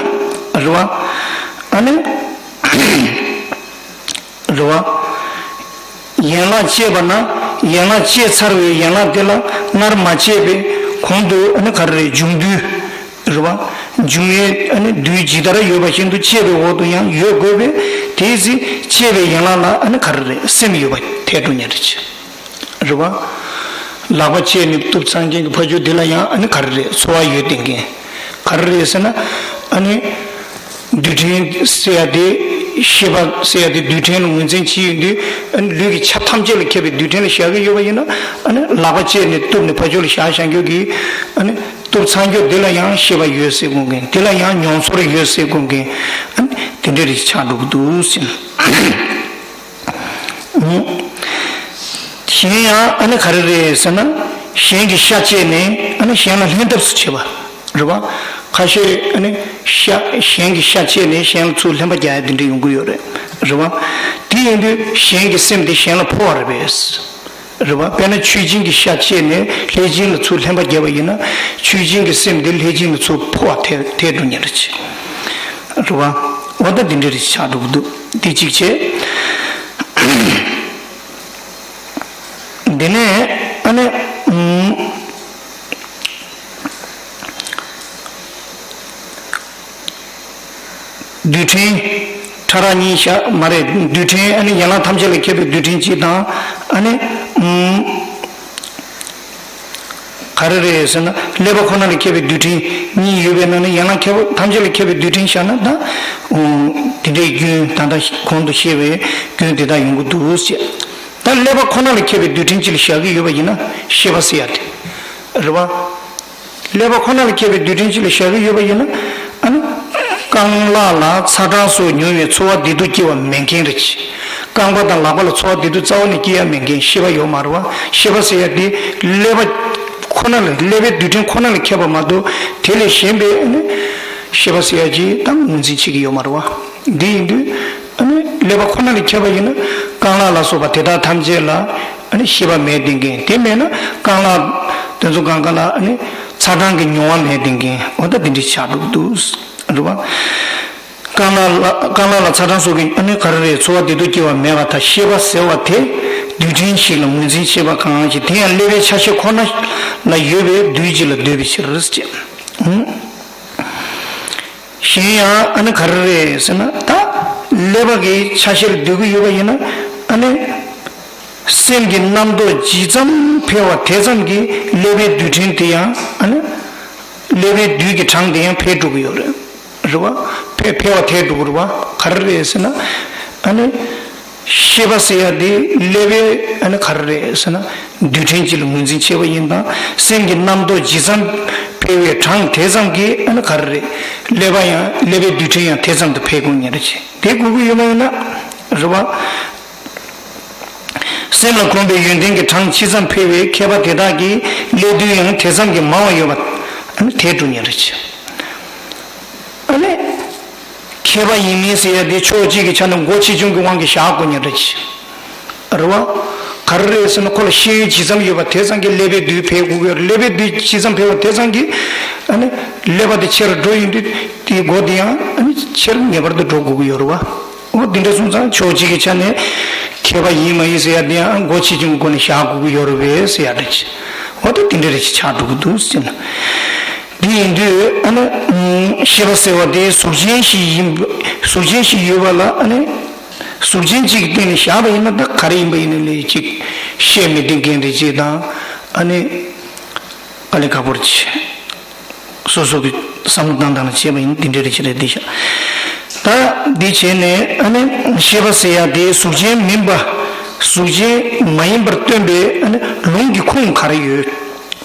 རེད་བ། ཨ་ནི། རེད་བ། ཡན་ལག་བཅད་པ་ན་ཡན་ལག་བཅད་ཚར་བའི་ཡན་ལག་དེ་ལ་སྔར་མ་བཅད་པའི་གོང་དུ་ཨ་ནི་ག་རེ་རེད་འབྱུང་དུས། རེད་བ། འབྱུང་བའི་ཨ་ནི་རྡུལ་ཇི་ལྟར་ཡོད་པ་བཞིན་དུ་བཅད་པའི་འོག་ཏུ་ཡང་ཡོད་དགོས་པས། དེའི་ཚེ་བཅད་པའི་ཡན་ལག་ལ་ཨ་ནི་ག་རེ་རེད་སེམས་ཡོད་པ་འཐད་འགྲོ་ཉེན་རེད། རེད་བ། ལག་པ་བཅད་ནས་གཏུབ་ཚར་མཁན་གྱི་ཕ་ཇོ་འདི་ལ་ཡང་ཨ་ནི་ག་རེ་རེད་ཚོར་བ་ཡོད་བསྡད་མཁན། ག་རེ་རེད་ཟེར་ན། ཨ་ནི། རྡུལ་ཕྲན་ཟེར་ཡ་དེ། ཤེས་པ་ཟེར་ཡ་དེ་རྡུལ་ཕྲན་ལ་ངོས་འཛིན་བྱེད་ཡོང་དུས། ཨ་ནི་ལུས་ཀྱི་ཆ་ཐམས་ཅད་ལ་ཁྱབ་པའི་རྡུལ་ཕྲན་ལ་བཞག་གི་ཡོད་པ་ཡིན་ན། ཨ་ནི་ལག་པ་བཅད་ནས་གཏུབ་ནས་ཕ་ཇོ་ལ་བཞག་བཞག་རྒྱུ་གི། ཨ་ནི་གཏུབ་ཚར་རྒྱུ་དེ་ལ་ཡང་ཤེས་པ་ཡོད་ཟེར་དགོས་མཁན། དེ་ལ་ཡང་མྱོང་ཚོར་ཡོད་ཟེར་དགོས་མཁན། ཨ་ནི་དེ་འདྲ་རེ་ཆགས་འགྲོ་གི་འདུག་ཟེར། གཞན་ཡང་ཨ་ནི་ག་རེ་རེད་ཟེར་ན། གཞན་གྱི་ཤ་བཅད་ནས་ཨ་ནི་གཞན་ལ་ལྷན་ཐབས་སུ་བྱེད་པ། རེད་བ། ཁ་ཤས་ཨ་ནི་ཤ་གཞན་གྱི་ཤ་བཅད་ནས་གཞན་ལ་ཚུར་ལྷན་པ་རྒྱག་ཡ་དེ་འདྲ་ཡོང་གི་ཡོད་རེད། རེད་བ། དེ་ཡིན་དུས་གཞན་གྱི་སེམས་དེ་གཞན་ལ་ཕོག་པ་རེད་པས། རེད་བ། དཔེར་ན་མཆོད་སྦྱིན་གྱི་ཤ་བཅད་ནས་ལྷས་སྦྱིན་ལ་ཚུར་ལྷན་པ་བརྒྱབ་པ་ཡིན་ན། མཆོད་སྦྱིན་གྱི་སེམས་དེ་ལྷས་སྦྱིན་ལ་ཚུར་ཕོག་པ་ཐལ་ཐལ་འགྲོ་ཉེན་རེད། རེད་བ། འོ་ད་འདི་འདྲ་རེ་ཆགས་འགྲོ་གི་འདུག་འདི་གཅིག་བྱས། འདི་ནས་ཨ་ནི། ཨུམ། རྡུལ་ཕྲན། ཕྲ་རགས་གཉིས་བཞག་མ་རེད། རྡུལ་ཕྲན་ཨ་ནི་ཡན་ལག་ཐམས་ཅད་ལ་ཁྱབ་པའི་རྡུལ་ཕྲན་གཅིག་དང་། ཨ་ནི་ཨུམ། ག་རེ་རེད་ཟེར་ན། ཀླད་པ་ཁོ་ན་ལ་ཁྱབ་པའི་རྡུལ་ཕྲན་གཉིས་ཡོད་པའི་ནང་ནས་ཡན་ལག་ཁྱབ་ཐམས་ཅད་ལ་ཁྱབ་པའི་རྡུལ་ཕྲན་བཞག་ན་ད། ཨུམ། དེ་འདྲའི་སྐྱོན་ད་ལྟ་གོང་དུ་བཤད་པའི་སྐྱོན་དེ་དག་ཡོང་གི་འདུག་ཟེར། ད་ཀླད་པ་ཁོ་ན་ལ་ཁྱབ་པའི་རྡུལ་ཕྲན་གཅིག་ལ་བཞག་གི་ཡོད་པ་ཡིན་ན་ཤེས་པ་ཟེར་ཡ་དེ་རེད་བ། ཀླད་པ་ཁོ་ན་ལ་ཁྱབ་པའི་རྡུལ་ཕྲན་གཅིག་ལ་བཞག་གི་ཡོད་པ་ཡིན་ན། ཨ་ནི། རྐང་ལག་ལ་ཚ་གྲང་སོགས་མྱོང་བའི་ཚོར་བ་བདེ་སྡུག་སྐྱེ་བ་མེད་མཁན་རེད། རྐང་པ་དང་ལག་པ་ལ་ཚོར་བ་བདེ་སྡུག་རྩ་བ་ནས་སྐྱེ་ཡ་མེད་མཁན་ཤེས་པ་ཡོད་མ་རེད་བ། ཤེས་པ་ཟེར་ཡ་དེ་ཀླད་པ་ཁོ་ན་ལ། ཀླད་པའི་རྡུལ་ཕྲན་ཁོ་ན་ལ་ཁྱབ་པ་མ་གཏོགས་དེ་ལས་གཞན་པའི་ཨ་ནི་ཤེས་པ་ཟེར་ཡ་ཅིག་ད་ངོས་འཛིན་བྱེད་ཀྱི་ཡོད་མ་རེད་བ། འདི་ཡིན་དུས། ཨ་ནི་ཀླད་པ་ཁོ་ན་ལ་ཁྱབ་པ་ཡིན་ན་རྐང་ལག་ལ་སོགས་པ་དེ་དག་ཐམས་ཅད་ལ་ཨ་ནི་ཤེས་པ་མེད་བསྡད་མཁན། དེ་མེད་ན་རྐང་ལག་དེ་ཚོ་སྒང་ག་ལ་ཨ་ནི་ཚ་གྲང་གི་མྱོང་བ་མེད་བསྡད་མཁན། འོ་ད་དེ་འདྲ་ཆགས་འགྲོ་གི་འདུག་རེད་བ། རྐང་ལག་ལ། རྐང་ལག་ལ་ཚ་གྲང་སོགས་ཀྱི་ཨ་ནི་ག་རེ་རེད། ཚོར་བ་བདེ་སྡུག་སྐྱེ་བ་མེད་པར་ཐལ། ཤེས་པ་ཟེར་བ་དེ་རྡུལ་ཕྲན་ཞིག་ལ་ངོས་འཛིན་བྱེད་པ་གང་ཞིག་དེ་ཡང་ཀླད་པའི་ཆ་ཤས་ཁོ་ན་ལ་ཡོད་པའི་རྡུལ་གཅིག་ལ་འདོད་པའི་ཕྱིར་ཟེར། ཨང་། གཞན་ཡང་ཨ་ནི་ག་རེ་རེད་ཟེར་ན། ད་ཀླད་པ་གི་ཆ་ཤས་ལ་འདོད་ཀྱི་ཡོད་པ་ཡིན་ན། ཨ་ནི་སེམས་ཀྱི་རྣམ་རྟོག་ཇི་ཙམ་འཕེལ་བ་དེ་ཙམ་གྱིས་ཀླད་པའི་རྡུལ་ཕྲན་དེ་ཡང་། ཨ་ནི་ཀླད་པའི་རྡུལ་གྱི་གྲངས་དེ་ཡང་འཕེལ་འགྲོ་གི་ཡོད་རེད། རེད་བ། འཕེལ་འཕེལ་བ་འཕེལ་འགྲོ་གི་རེད་བ། ག་རེ་རེད་ཟེར་ན། ཨ་ནི། ཤེས་པ་ཟེར་ཡ་དེ་ཀླད་པའི་ཨ་ནི་ག་རེ་རེད་ཟེར་ན། རྡུལ་ཕྲན་གཅིག་ལ་ངོས་འཛིན་བྱས་པ་ཡིན་དང་། སེམས་ཀྱི་རྣམ་རྟོག་ཇི་ཙམ་འཕེལ་བའི་གྲངས་དེ་ཙམ་གྱིས་ཨ་ནི་ག་རེ་རེད། ཀླད་པ་ཡང་། ཀླད་པའི་རྡུལ་ཕྲན་ཡང་དེ་ཙམ་དུ་འཕེལ་དགོས་ངེས་རེད་ཅེས། དེ་དགོས་ཀྱི་ཡོད་པ་ཡིན་ན། རེད་བ། སེམས་ལ་གོམས་པའི་ཡོན་ཏན་གྱི་གྲངས་ཇི་ཙམ་འཕེལ་བའི་མཁས་པ་དེ་དག་གིས་ཀླད་རྡུལ་ཡང་དེ་ཙམ་གྱིས་མང་བ་ཡོད་པ་ཨ་ནི་དེ་སྒྲུབ་ངེས་རེད་ཅེས། ཨ་ནི། མཁས་པ་ཡིན་མིན་ཟེར་ཡ་དེ་ཕྱོགས་གཅིག་གི་ཆ་ནས་མགོ་ཆེ་ཆུང་གི་དབང་གིས་བཞག་དགོས་ངེས་རེད། རེད་བ། ག་རེ་རེད་ཟེར་ན། ཁོ་ལ་ཤེས་ཡོན་ཇི་ཙམ་ཡོད་པ་དེ་ཙམ་གྱིས་ཀླད་པའི་རྡུལ་འཕེལ་དགོས་ཀྱི་ཡོད་རེད། ཀླད་པའི་རྡུལ་ཇི་ཙམ་འཕེལ་བ་དེ་ཙམ་གྱིས་ཨ་ནི་ཀླད་པ་དེ་ཆེ་རུ་འགྲོ་ཡོང་དུས་དེའི་མགོ་དེ་ཡང་ཨ་ནི་ཆེ་རུ་ངེས་པར་དུ་འགྲོ་དགོས་ཀྱི་ཡོད་རེད་བ། འོ་དེ་འདྲ་སོང་ཙང་ཕྱོགས་གཅིག་གི་ཆ་ནས་མཁས་པ་ཡིན་མ་ཡིན་ཟེར་ཡ་དེ་ཡང་མགོ་ཆེ་ཆུང་གི་སྒོ་ནས་བཞག་དགོས་ཀྱི་ཡོད་རེད་པས་ཟེར་ཡ་འདྲ་ཅིག་འོ་ད་དེ་འདྲ་རེ་ཞིག་ཆགས་འགྲོ་གི་འདུག་ཟེར་ན། འདི་ཡིན་དུས་ཨ་ནི། ཤེས་པ་ཟེར་བ་དེ་གཟུགས་ཅན་ཞིག་ཡིན། གཟུགས་ཅན་ཞིག་ཡོད་པ་ལ། ཨ་ནི་གཟུགས་ཅན་གཅིག་གི་སྟེང་ནས་བཞག་པ་ཡིན་ན། ད་ག་རེ་ཡིན་པ་ཡིན་ན་ལས་ཅིག་བཤད་མི་འགྲིག་མཁན་རེད་ཅེས་དང་། ཨ་ནི་དཀའ་ལས་ཁག་པོ་རེད་ཅེས། སོ་སོ་གི་བསམ་བློ་བཏང་སྟངས་ལ་བྱས་པ་ཡིན་ན་འདི་འདྲ་རེད་ཅེས་རེད་འདི་ཤག་ད་འདི་བྱས་ནས་ཨ་ནི་ཤེས་པ་ཟེར་ཡ་དེ་གཟུགས་ཅན་མིན་པ། གཟུགས་ཅན་མ་ཡིན་པར་སྟོན་པའི་ཨ་ནི་ལུང་གི་ཁུངས་ག་རེ་ཡོད་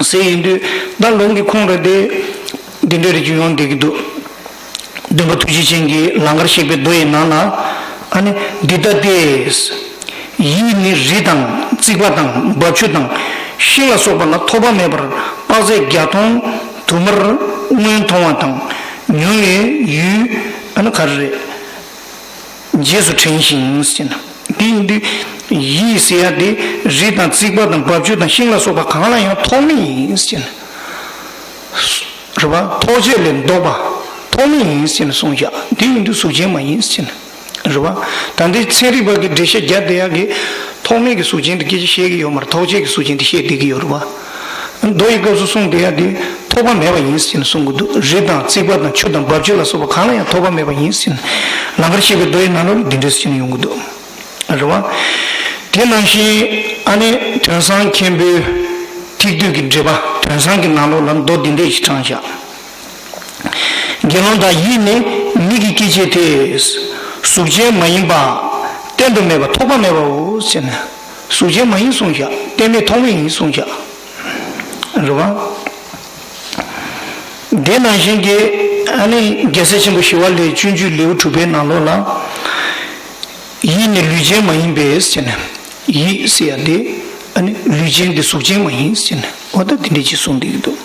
ཟེར་ཡིན་དུས། ད་ལུང་གི་ཁུངས་རེད་དེ་འདི་འདྲ་རེ་ཅིག་ཡོང་བསྡད་ཀྱི་འདུག་སྟོན་པ་ཐུགས་རྗེ་ཅན་གྱིས་ལང་ཀར་གཤེགས་པའི་མདོ་ཡི་ནང་ལ། ཨ་ནི་འདི་ལྟ་སྟེ། ཡིད་ནི་རི་དང་རྩིག་པ་དང་འབབ་ཆུ་དང་ཤིང་ལ་སོགས་པ་ལ་ཐོགས་པ་མེད་པར་དཔག་ཚད་བརྒྱ་སྟོང་དུ་མར་སྔོན་མཐོང་བ་དང་མྱོང་བའི་ཡུལ་ཨ་ནི་ག་རེ་རེད། རྗེས་སུ་དྲན་ཞིང་ཟེར་ན། འདི་ཡིན་དུས་ཡིད་ཟེར་ཡ་དེ་རི་དང་རྩིག་པ་དང་འབབ་ཆུ་དང་ཤིང་ལ་སོགས་པ་གང་ལ་ཡང་ཐོགས་མེད་ཡིན་ཟེར་ན། རེད་བ། ཐོགས་བཅས་ལས་ལྡོག་པ། ཐོགས་མེད་ཡིན་ཟེར་ནས་གསུངས་བཞག་འདི་ཡིན་དུས་གཟུགས་ཅན་མ་ཡིན་ཟེར་ནས། རེད་བ། ད་འདི་ཚན་རིག་པ་གི་འགྲེལ་བཤད་རྒྱག་བསྡད་ཡག་གི་ཐོགས་མེད་ཀྱི་གཟུགས་ཅན་དེ་སྐད་ཆ་བཤད་ཀྱི་ཡོད་མ་རེད། ཐོགས་བཅས་ཀྱི་གཟུགས་ཅན་དེ་བཤད་བསྡད་ཀྱི་ཡོད་རེད་བ། མདོ་ཡི་སྐབས་སུ་གསུངས་བསྡད་ཡག་དེ་ཐོགས་པ་མེད་པ་ཡིན་ཟེར་ནས་གསུང་གི་འདུག་རི་དང་རྩིག་པ་དང་ཆུ་དང་འབབ་ཆུ་ལ་སོགས་པ་གང་ལ་ཡང་ཐོགས་པ་མེད་པ་ཡིན་ཟེར་ནས། ལང་ཀར་གཤེགས་པའི་མདོ་ཡི་ནང་ལོགས་ལ་འདི་འདྲ་ཟེར་ནས་ཡོང་གི་འདུག་རེད་བ། དེ་ནང་བཞིན་ཨ་ནི་དོན་བཟང་མཁན་པོའི་ཐིག་སྡུད་ཀྱི་འགྲེལ་པ། དོན་བཟང་གི་ནང་ལོགས་ལ་མདོ་འདི་འདྲ་ཞིག་དྲངས་བཞག་དགེ་སློང་དག་ཡིད་ནི་མིག་གི་སྐྱེ་མཆེད་དེ། གཟུགས་ཅན་མ་ཡིན་པ། གཏན་དུ་མེད་པ་ཐོགས་པ་མེད་པའོ་ཟེར་ནས། གཟུགས་ཅན་མ་ཡིན་གསུངས་བཞག་གཏན་མེད་ཐོགས་མེད་ཡིན་གསུངས་བཞག་རེད་བ། དེ་ནང་བཞིན་གྱི་ཨ་ནི་རྒྱལ་སྲས་ཆེན་པོ་ཞི་བ་ལྷའི་སྤྱོད་འཇུག་ལེའུ་དྲུག་པའི་ནང་ལོགས་ལ། ཡིད་ནི་ལུས་ཅན་མ་ཡིན་པས་ཟེར་ནས། ཡིད་ཟེར་ཡ་དེ་ཨ་ནི་ལུས་ཅན་དེ་གཟུགས་ཅན་མ་ཡིན་ཟེར་ནས། འོ་ད་དེ་འདྲ་ཅིག་གསུངས་བསྡད་ཀྱི་འདུག་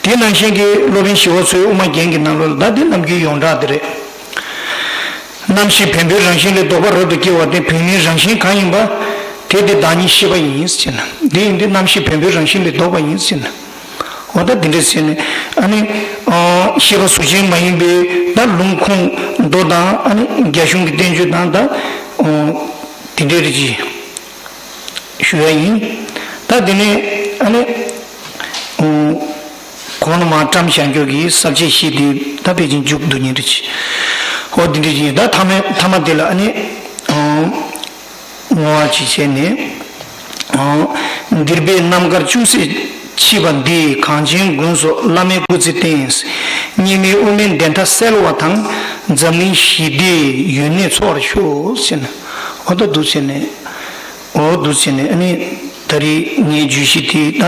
དེ་ནང་བཞིན་གྱི་སློབ་དཔོན་ཞི་བ་འཚོའི་དབུ་མ་རྒྱན་གྱི་ནང་ལོགས་ལ། ད་དེ་ནམ་རྒྱུན་ཡོངས་གྲགས་དེ་རེད། རྣམ་ཤེས་བེམ་པོའི་རང་བཞིན་ལས་ལྡོག་པ་རབ་ཏུ་སྐྱེ་བ་དེ་བུད་མེད་རང་བཞིན་གང་ཡིན་པ། དེ་དེ་བདག་ཉིད་ཤེས་པ་ཡིན་ཟེར་ན། འདི་ཡིན་དུས་རྣམ་ཤེས་བེམ་པོའི་རང་བཞིན་ལས་ལྡོག་པ་ཡིན་ཟེར་ན། འོ་ད་འདི་འདྲ་ཟེར་ནས། ཨ་ནི་ཨ་ཤེས་པ་གཟུགས་ཅན་མ་ཡིན་པའི་ད་ལུང་ཁུངས་མདོ་དང་། ཨ་ནི་རྒྱ་གཞུང་གི་བསྟན་བཅོས་དང་། ད་ཨ་དེ་འདྲ་རེ་ཅིག་ཞུ་ཡ་ཡིན། ད་དེ་ནས་ཨ་ནི་ཨ་གོང་ལ་མར་བཀྲམ་བཞག་རྒྱུ་གི་ས་བཅད་བཞི་དེ་ད་ཕལ་ཆེར་མཇུག་བསྡུ་ཉན་རེ་ཅིག་ཨོ་འདི་འདྲ་ཡིན། ད་ཐ་མ་ཐ་མ་དེ་ལ་ཨ་ནི་ཨང་བསྔོ་བ་ཅིག་བྱས་ནས། ཨང་། འདིར་འབད་རྣམ་དཀར་ཅུང་ཟད་མཆིས་པ་འདི། གངས་ཅན་དགུན་སོགས་བླ་མའི་སྐུ་ཚེ་བརྟན། སྙེ་མའི་དབུ་མའི་བདེན་མཐའ་གསལ་བ་དང་། འཛམ་གླིང་ཞི་བདེའི་ཡོན་གནས་འཚོ་བར་ཤོག་ཟེར་ནས། ཨོ་ད་འདུག་ཟེར་ནས། ཨོ་འདུག་ཟེར་ནས་ཨ་ནི་ད་རེས་ངའི་བརྗོད་གཞི་དེ་ད་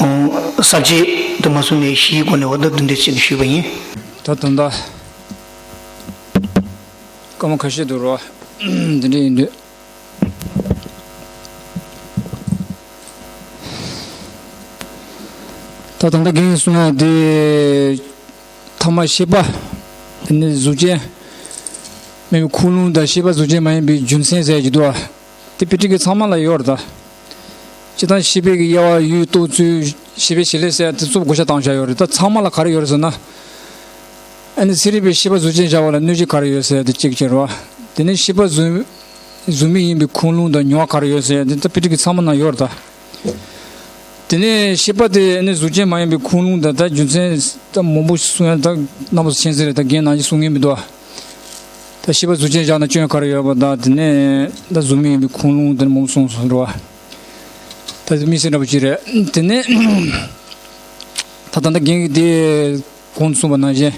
ཨང་གསར་བརྗེ་དུ་མ་སོང་ནས་གཞིའི་སྒོ་ནས་ཨོ་ད་འདི་འདྲ་བྱས་ནས་ཞུས་པ་ཡིན། ད་དོན་དག་སྐར་མ་ཁ་ཤས་འདུག་རོ། འདི་འདྲ་ཡིན་དུས། ད་ད་ལྟ་རྒན་གསུང་ཡ་དེ་ཐ་མ་ཤེས་པ་དེ་ནི་གཟུགས་ཅན་མིན་པའི་ཁུངས་ལུང་དང་ཤེས་པ་གཟུགས་ཅན་མ་ཡིན་པའི་རྒྱུ་མཚན་ཟེར་གྱི་འདུག་ཨ། དེ་པི་ཊི་ཀའི་ཚང་མ་ལ་ཡོད་རེད་ད། སྤྱིར་བཏང་ཤེས་པའི་གི་དབྱེ་བ་ཡུལ་རྟོགས་ཚུལ་ཤེས་པའི་བྱེད་ལས་ཟེར་ཡ་དེ་ཚོ་བགོ་བཤའ་བཏང་བཞག་ཡོད་རེད། ད་ཚང་མ་ལ་ག་རེ་ཡོད་རེད་ཟེར་ན། ཨ་ནི་ཚན་རིག་པས་ཤེས་པ་གཟུགས་ཅན་བྱ་བ་ལ་གནོད་བྱེད་ག་རེ་ཡོད་ཟེར་ཡ་དེ་གཅིག་བྱས་རེད་བ། དེ་ནས་ཤེས་པ་གཟུགས་གཟུགས་མེད་ཡིན་པའི་ཁུངས་ལུང་དང་མྱོང་བ་ག་རེ་ཡོད་ཟེར་ཡ་དེ་ད་པི་ཊི་ཀའི་ཚང་མ་ན་ཡོད་རེད་ད། དེ་ནས་ཤེས་པ་དེ་ནི་གཟུགས་ཅན་མ་ཡིན་པའི་ཁུངས་ལུང་དང་ད་རྒྱུ་མཚན་ད་མང་པོ་གསུང་ཡ་ད་རྣམ་པ་ཚོ་མཁྱེན་གསལ་རེད། ད་རྒན་ནང་བཞིན་གསུང་ངེས་མི་འདུག་ད་ཤེས་པ་གཟུགས་ཅན་བཞག་ན་སྐྱོན་ག་རེ་ཡོད་པ། ད་དེ་ནས་ད་གཟུགས་མེད་ཡིན་པའི་ཁུངས་ལུང་དེ་མང་པོ་གསུངས་སོང་རེད་བ། ད་དེ་དམིགས་བསལ་འདྲ་པོ་ཅིག་རེད། དེ་ནས་ད་ད་ད་རྒན་གྱིས་དེ་གོང་དུ་གསུངས་པ་ནང་བཞིན།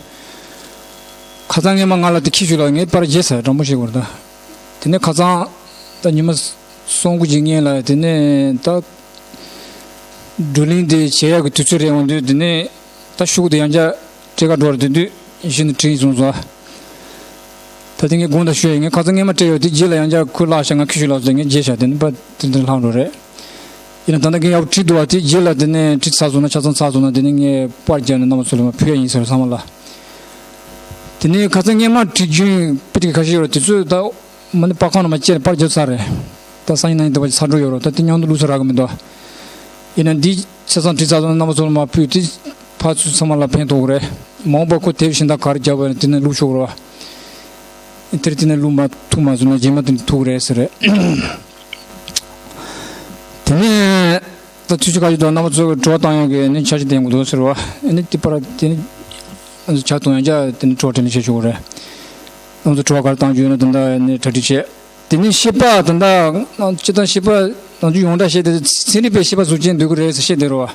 ཁ་སང་སྔས་མ་ང་ལ་དེ་ཁྱི་ཤུགས་ལ་ངས་པར་བརྗེད་ཚར། དྲང་པོ་བཤད་དགོས་རེད་ད། དེ་ནས་ཁ་སང་ད་ཉི་མ་སོང་གི་ཅིག་སྔོན་ལ་དེ་ནས་ད་བགྲོ་གླེང་དེ་བྱེད་ཡག་གི་དུས་ཚོད་རེད་འོང་དུས། དེ་ནས་ད་ཤོག་དེ་ཡང་བསྐྱར་སྤྲད་ག་འགྲོ་རེད། དེ་དུས་གཞི་ནས་དྲན་སོང་ཙང་། ད་དེ་ངས་དགོངས་དག་ཞུ་ཡ་ཡིན། ངས་ཁ་སང་སྔས་མ་སྤྲད་ཡོད་དེ་རྗེས་ལ་ཡང་བསྐྱར་ཁོས་བརླག་ཤག་ང་ཁྱི་ཤུགས་ལ་ཟེར་ངས་བརྗེད་ཤག་དེ་ནས་པར་དེ་འདྲ་ལྷག་འགྲོ་རེད། ཡིན་ན་ད་ལྟ་ངས་ཡག་པོ་བྲིས་འདུག་བ། དེ་རྗེས་ལ་དེ་ནས་བྲིས་ཚར་སོང་ན་ཆ་ཚང་ཚར་སོང་ན་དེ་ནས་ངས་པར་བརྒྱབ་ནས་རྣམ་པ་ཚོ་ལ་མར་ཕུལ་ཡ་ཡིན་ཟེར་ཚང་མ་ལ། དེ་ནས་ཁ་སང་སྔས་མ་བྲིས་རྒྱུན་པི་ཊི་ཀ་ཁ་ཤས་ཡོད་རེད། དེ་ཚོས་ད་མ་ཎི་པར་ཁང་ནང་མར་བསྐྱལ་པར་བརྒྱབ་ཚར་རེད། ད་སང་ཉིན་གནངས་ཉིན་དེ་བ་ཚར་འགྲོ་ཡོད་རེད། ད་དེ་མཉམ་དུ་བླུགས་ས་རག་གི་མི་འདུག་ཡིན་ན་འདི་ཆ་ཚང་བྲིས་ཚར་སོང་ན་རྣམ་པ་ཚོ་ལ་མར་ཕུལ་དེ་ཕར་ཚུར་ཚང་མ་ལ་ཕན་ཐོགས་རེད། མ་འོངས་པ་ཁོ་དེབ་གཞན་དག་ག་རེ་བརྒྱབ་པ་ཡིན་ན་དེ་ནས་བླུགས་ཆོག་རེད་བ། དེར་དེ་ནས་བླུགས་མ་ཐུབ་མ་སོང་ན་རྗེས་མ་དེ་ནས་ཐུག་རེད་ཟེར་རེད། དེ་ནས་ད་ཐུགས་རྗེ་ཆེ། ཁ་ཅིག་ད་རྣམ་པ་ཚོ་གི་དྲི་བ་བཏང་ཡག་གི་ནི་འཆར་གཞི་ལྡན་དགོས་འདུག་ཟེར་བ། ཨ་ནི་དེ་པར་དེ་ནི་ང་ཚོ་ཇ་འཐུང་ཡག་ཅིག་དེ་ནི་དྲི་བ་དྲིས་ལན་བྱེད་ཆོག་གི་རེད། རྣམ་པ་ཚོ་དྲི་བ་ག་རེ་བཏང་རྒྱུ་ཡོད་ན་དེ་འདྲ་ནི་གྲ་སྒྲིག་བྱེད། དེ་ནི་ཤེས་པ་དེ་འདྲ་སྤྱིར་བཏང་ཤེས་པ་ནང་ཆོས་ཡོངས་གྲགས་བཤད་དེ་ཚན་རིག་པས་ཤེས་པ་གཟུགས་ཅན་འདོད་ཀྱི་རེད་ཟེར་བཤད་བསྡད་རེད་བ།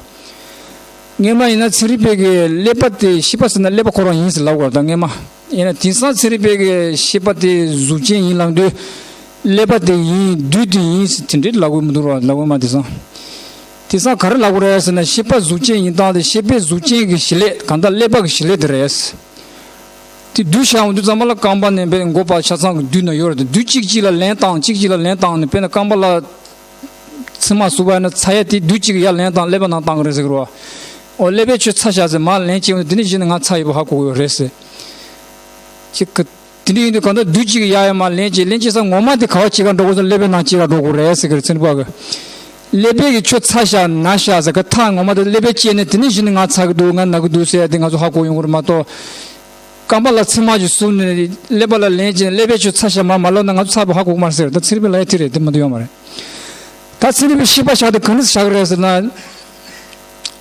སྔས་མ་ཡིན་ན་ཚན་རིག་པས་ཀྱི་ཀླད་པ་དེ་ཤེས་པ་ཟེར་ན་ཀླད་པ་ཁོ་རང་ཡིན་ཟེར་ལབ་དགོས་རེད་ད་སྔས་མ། ཡིན་ན་དེང་སང་ཚན་རིག་པས་ཀྱི་ཤེས་པ་དེ་གཟུགས་ཅན་ཡིན་ལབ་དུས། ཀླད་པ་དེ་ཡིན། བདུད་དེ་ཡིན་ཟེར་དེ་འདྲའི་ལབ་དགོས་མི་འདུག་ར། ལབ་དགོས་མ་དེང་སང་། དེང་སང་ག་རེ་ལབ་དགོས་རེད་ཟེར་ན་ཤེས་པ་གཟུགས་ཅན་ཡིན་སྟངས་དེ་ཤེས་པའི་གཟུགས་ཅན་གྱི་བྱེད་ལས་གང་ལྟར་ཀླད་པ་གི་བྱེད་ལས་དེ་རེད། དེ་བསྡུས་བཞག་འོང་དུས་ཙམ་པ་ལ་རྐང་པ་ནས་དཔེ་མགོ་བར་ཆ་ཚང་གི་བསྡུས་ན་ཡོད་རེད་དེ། བསྡུས་གཅིག་གཅིག་ལ་ལན་བཏང་གཅིག་གཅིག་ལ་ལན་བཏང་ནས་དཔེར་ན་རྐང་པ་ལ་མཆིལ་མ་ཟུག་པ་ཡིན་ན་ཚ་ཡ་དེ་བསྡུས་གཅིག་ཡར་ལན་བཏང་ཀླད་པ་ནང་བཏང་གི་རེད་ཟེར་གི་རེད་བ། ཨོ་ཀླད་པས་ཁྱོད་ཚ་ཤག་ཟེར་མར་ལན་བྱས་འོང་དུས་དེ་ནས་གཞི་ནས་ང་ཚ་ཡོད་པ་ཧ་གོ་གི་ཡོད་རེད་ཟེར། ཅིག་གི་དེ་འདྲ་ཡིན་དུས་གང་ལྟར་བསྡུས་གཅིག་ཡར་ཡར་མར་ལན་བྱས་ལན་བྱེད་ས་ངོ་མ་དེ་ག་བ་སྐྱེ་ག་འགྲོ་དགོས་ཟེར་ན་ཀླད་པའི་ནང་སྐྱེ་ག་འགྲོ་དགོས་རེད་ཟེར་གི་རེད་ཚན་རིག་པ་གི། ཀླད་པས་ཀྱི་ཁྱོད་ཚ་ཤག་ན་ཤག་ཟེར་གི་མཐའ་ངོ་མ་དེ་ཀླད་པས་སྐྱེས་ནས་དེ་ནས་གཞི་ནས་ང་ཚ་གི་འདུག་ང་ན་གི་འདུག་ཟེར་ཡ་དེ་ང་ཚོ་ཧ་གོ་ཡོང་གི་རེད་མ་གཏོགས། རྐང་པ་ལ་མཆིལ་མ་ཞིག་ཟུག་ནས་ཀླད་པ་ལ་ལན་བྱས་ནས་ཀླད་པས་ཁྱོད་ཚ་ཤག་མར་མ་ལབ་ན་ང་ཚོ་ཚ་བ་ཧ་གོ་གི་མ་རེད་ཟེར། ད་ཚན་རིག་པའི་ལབ་ཡ་དེ་རེད། དེ་མ་གཏོགས་ཡོད་མ་རེད། ད་ཚན་རིག་པའི་ཤེས་པ་བཞག་དེ་ག་འདྲ་བཞག་གི་རེད་ཟེར་ན།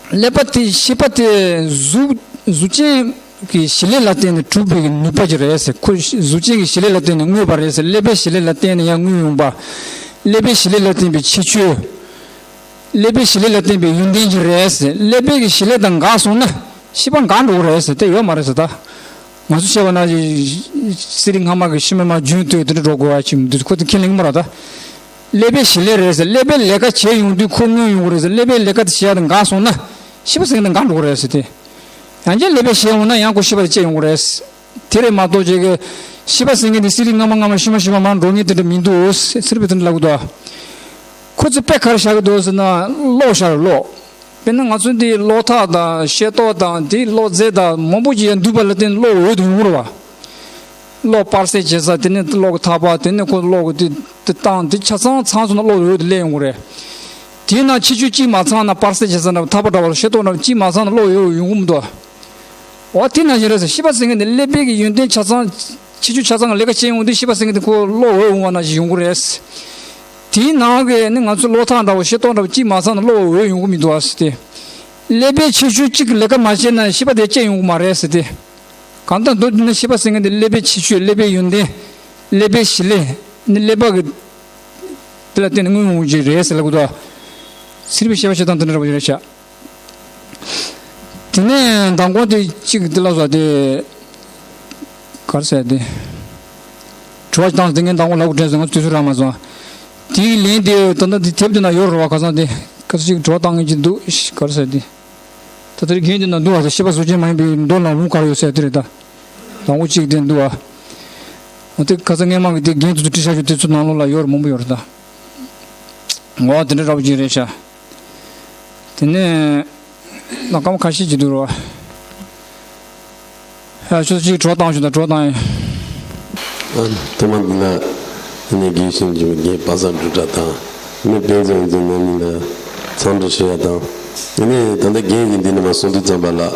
ཀླད་པ་དེ་ཤེས་པ་དེ་གཟུགས་གཟུགས་ཅན་གྱི་བྱེད་ལས་ལ་བརྟེན་ནས་གྲུབ་པའི་ནུས་པ་ཅིག་རེད་ཟེར། ཁོ་གཟུགས་ཅན་གྱི་བྱེད་ལས་ལ་བརྟེན་ནས་མངོན་པ་རེད་ཟེར། ཀླད་པའི་བྱེད་ལས་ལ་བརྟེན་ནས་ཡང་མངོན་ཡོང་པ། ཀླད་པའི་བྱེད་ལས་ལ་བརྟེན་པའི་ཁྱད་ཆོས། ཀླད་པའི་བྱེད་ལས་ལ་བརྟེན་པའི་ཡོན་ཏན་ཅིག་རེད་ཟེར། ཀླད་པའི་གི་བྱེད་ལས་དང་འགག་སོང་ན་ཤེས་པ་འགག་འགྲོ་གི་རེད་ཟེར། དེ་ཡོད་མ་རེད་ཟེར་ད། ང་ཚོ་བཤད་པ་ན་གསེར་རི་སྔ་མ་གི་ཤི་མེ་མ་རྒྱུན་དུ་དེ་འདྲ་འགྲོ་དགོས་པ་ཅིག་མི་འདུག་ཁོ་ཚོ་ཁས་ལེན་གི་མ་རེད་ད། ཀླད་པའི་བྱེད་ལས་རེད་ཟེར། ཀླད་པའི་ལས་ཀ་བྱས་ཡོང་དུས་ཁོ་མངོན་ཡོང་གི་རེད་ཟེར། ཀླད་པའི་ལས་ཀ་དེ་བྱས་ཡ་དེ་འགག་སོང་ན་ཤེས་པ་ཟེར་མཁན་དེ་འགག་འགྲོ་གི་རེད་ཟེར་ཏེ། ཡང་བསྐྱར་ཀླད་པས་བྱས་ཡོང་ན་ཡང་ཁོ་ཤེས་པ་དེ་སྐྱེ་ཡོང་གི་རེད། དེ་རེད་མ་གཏོགས་ཅིག་གི་ཤེས་པ་ཟེར་མཁན་དེ་གསེར་རི་སྔ་མ་སྔ་མ་ཤི་མ་ཤི་མ་མར་འགྲོ་མཁན་དེ་འདྲ་མི་འདུག་ཚན་རིག་པས་དེ་འདྲ་ལབ་གི་འདུག་ཁོ་ཚོས་དཔེ་ག་རེ་བཞག་གི་འདུག་ཟེར་ན་གློག་བཞག་རེད་གློག་དཔེར་ན་ང་ཚོ་འདི་གློག་ཐག་དང་ཤེལ་ཏོག་དང་དེའི་གློག་རྫས་དང་མང་པོ་ཅིག་ཡར་འདུས་པ་ལ་བརྟེན་ནས་གློག་འོད་དུ་ཡོང་གི་རེད་བ། གློག་པར་སེལ་བྱེད་ས་དེ་ནས་གློག་གི་ཐག་པ་དེ་ནས་ཁོ་གློག་གི་དེ་དེ་བཏང་དེ་ཆ་ཚང་ཚང་སོང་ན་གློག་འོད་དུ་སླེབས་ཡོང་གི་རེད། དེའི་ནང་ཁྱད་ཆོས་གཅིག་མ་ཚང་ན་པར་སེལ་བྱེད་ས་འདྲ་བ་ཐག་པ་འདྲ་བ་ལ་ཤེལ་ཏོག་འདྲ་བ་གཅིག་མ་ཚང་ན་གློག་འོད་ཡོང་གི་མི་འདུག་འོ་དེ་ནང་བཞིན་རེད་ཟེར། ཤེས་པ་ཟེར་མཁན་དེ་ཀླད་པའི་གི་ཡོན་ཏན་ཆ་ཚང་ཁྱད་ཆོས་ཆ་ཚང་གི་ལས་ཀ་བྱེད་ཡོང་དུས་ཤེས་པ་ཟེར་མཁན་དེ་ཁོ་གློག་འོད་འོང་བ་ནང་བཞིན་ཡོང་གི་རེད། དེའི་ནང་གི་ནི་ང་ཚོ་གློག་ཐག་འདྲ་བོ་ཤེལ་ཏོག་འདྲ་བོ་གཅིག་མ་ཚང་ན་གློག་འོད་ཡོང་གི་མི་འདུག་ཨ་ཟེར་ཏེ། ཀླད་པའི་ཁྱད་ཆོས་གཅིག་གི་ལས་ཀ་མ་བྱས་ན་ཤེས་པ་དེ་སྐྱེ་ཡོང་གི་མ་རེད་ཟེར་ཏེ། གང་ལྟར་མདོར་བསྡུས་ན་ཤེས་པ་ཟེར་མཁན་དེ་ཀླད་པའི་ཁྱད་ཆོས། ཀླད་པའི་ཡོན་ཏན། ཀླད་པའི་གཞི་ལས། ནི་ཀླད་པ་གི་དེ་ལ་བརྟེན་ནས་དངོས་ཡོང་གི་རེད་ཟེར་ལབ་གི་འདུག། ཚན་རིག་པའི་བཤད་པ་བཤད་སྟངས་དེ་འདྲ་འདྲ་པོ་ཞིག་རེད་ཤག། དེ་ནས་མདང་དགོང་དེ་གཅིག་དེ་ལབ་ས་དེ། ག་རེ་ཟེར་དེ། དྲི་བ་བཏང་དེ་ངས་མདང་དགོང་ལབ་དགོས་དྲན་སོང་། ང་ཚོ་དུས་ཚོད་རག་མ་སོང་། དེའི་ལན་དེ་ད་ལྟ་དེ་དེབ་དེ་ན་ཡོད་རེད་བ། ཁ་སང་དེ་ཁ་སང་གཅིག་དྲི་བ་བཏང་མཁན་གཅིག་འདུག། ག་རེ་ཟེར་དེ། ད་ལྟ་རྒན་དེ་ན་འདུག་བ། ཤེས་པ་གཟུགས་ཅན་མ་ཡིན་པའི་མདོ་ལ་ལུང་ག་རེ་ཡོད་ཟེར་དེ་རེད་ད། མདང་དགོང་གཅིག་དེ་འདུག་བ། འོ་དེ་ཁ་སང་སྔས་མ་གི་དེ་རྒན་དེ་ཚོ་བྲིས་བཞག་རྒྱུ་དེ་ཚོ་ནང་ལོགས་ལ་ཡོད་རེད། མང་པོ་ཡོད་རེད་ད། ངོ་བ་དེ་འདྲ་འདྲ་པོ་ཅིག་རེད་ཤག། དེ་ནས་ལ་སྐར་མ་ཁ་ཤས་ཅིག་འདུག་རོ། ཨ་ཆུ་ཚོད་གཅིག་གྲོགས་བཏང་ཞུ་དང་། གྲོགས་བཏང་ཡིན། ཨ་ཐོག་མ་འདི་ལ་ནས་དགེ་བཤེས་འཇིགས་མེད་རྒན་པ་སངས་སྒྲུབ་གྲྭ་དང་། ནི་དཔལ་འཛོམས་འཛིན་ནང་ནས་ལ་འཚམས་འདྲི་ཞུ་ཡ་དང་། ནི་ད་ལྟ་རྒན་གྱི་འདི་ནས་མ་གསུང་དུས་ཙམ་པ་ལ། ཨ་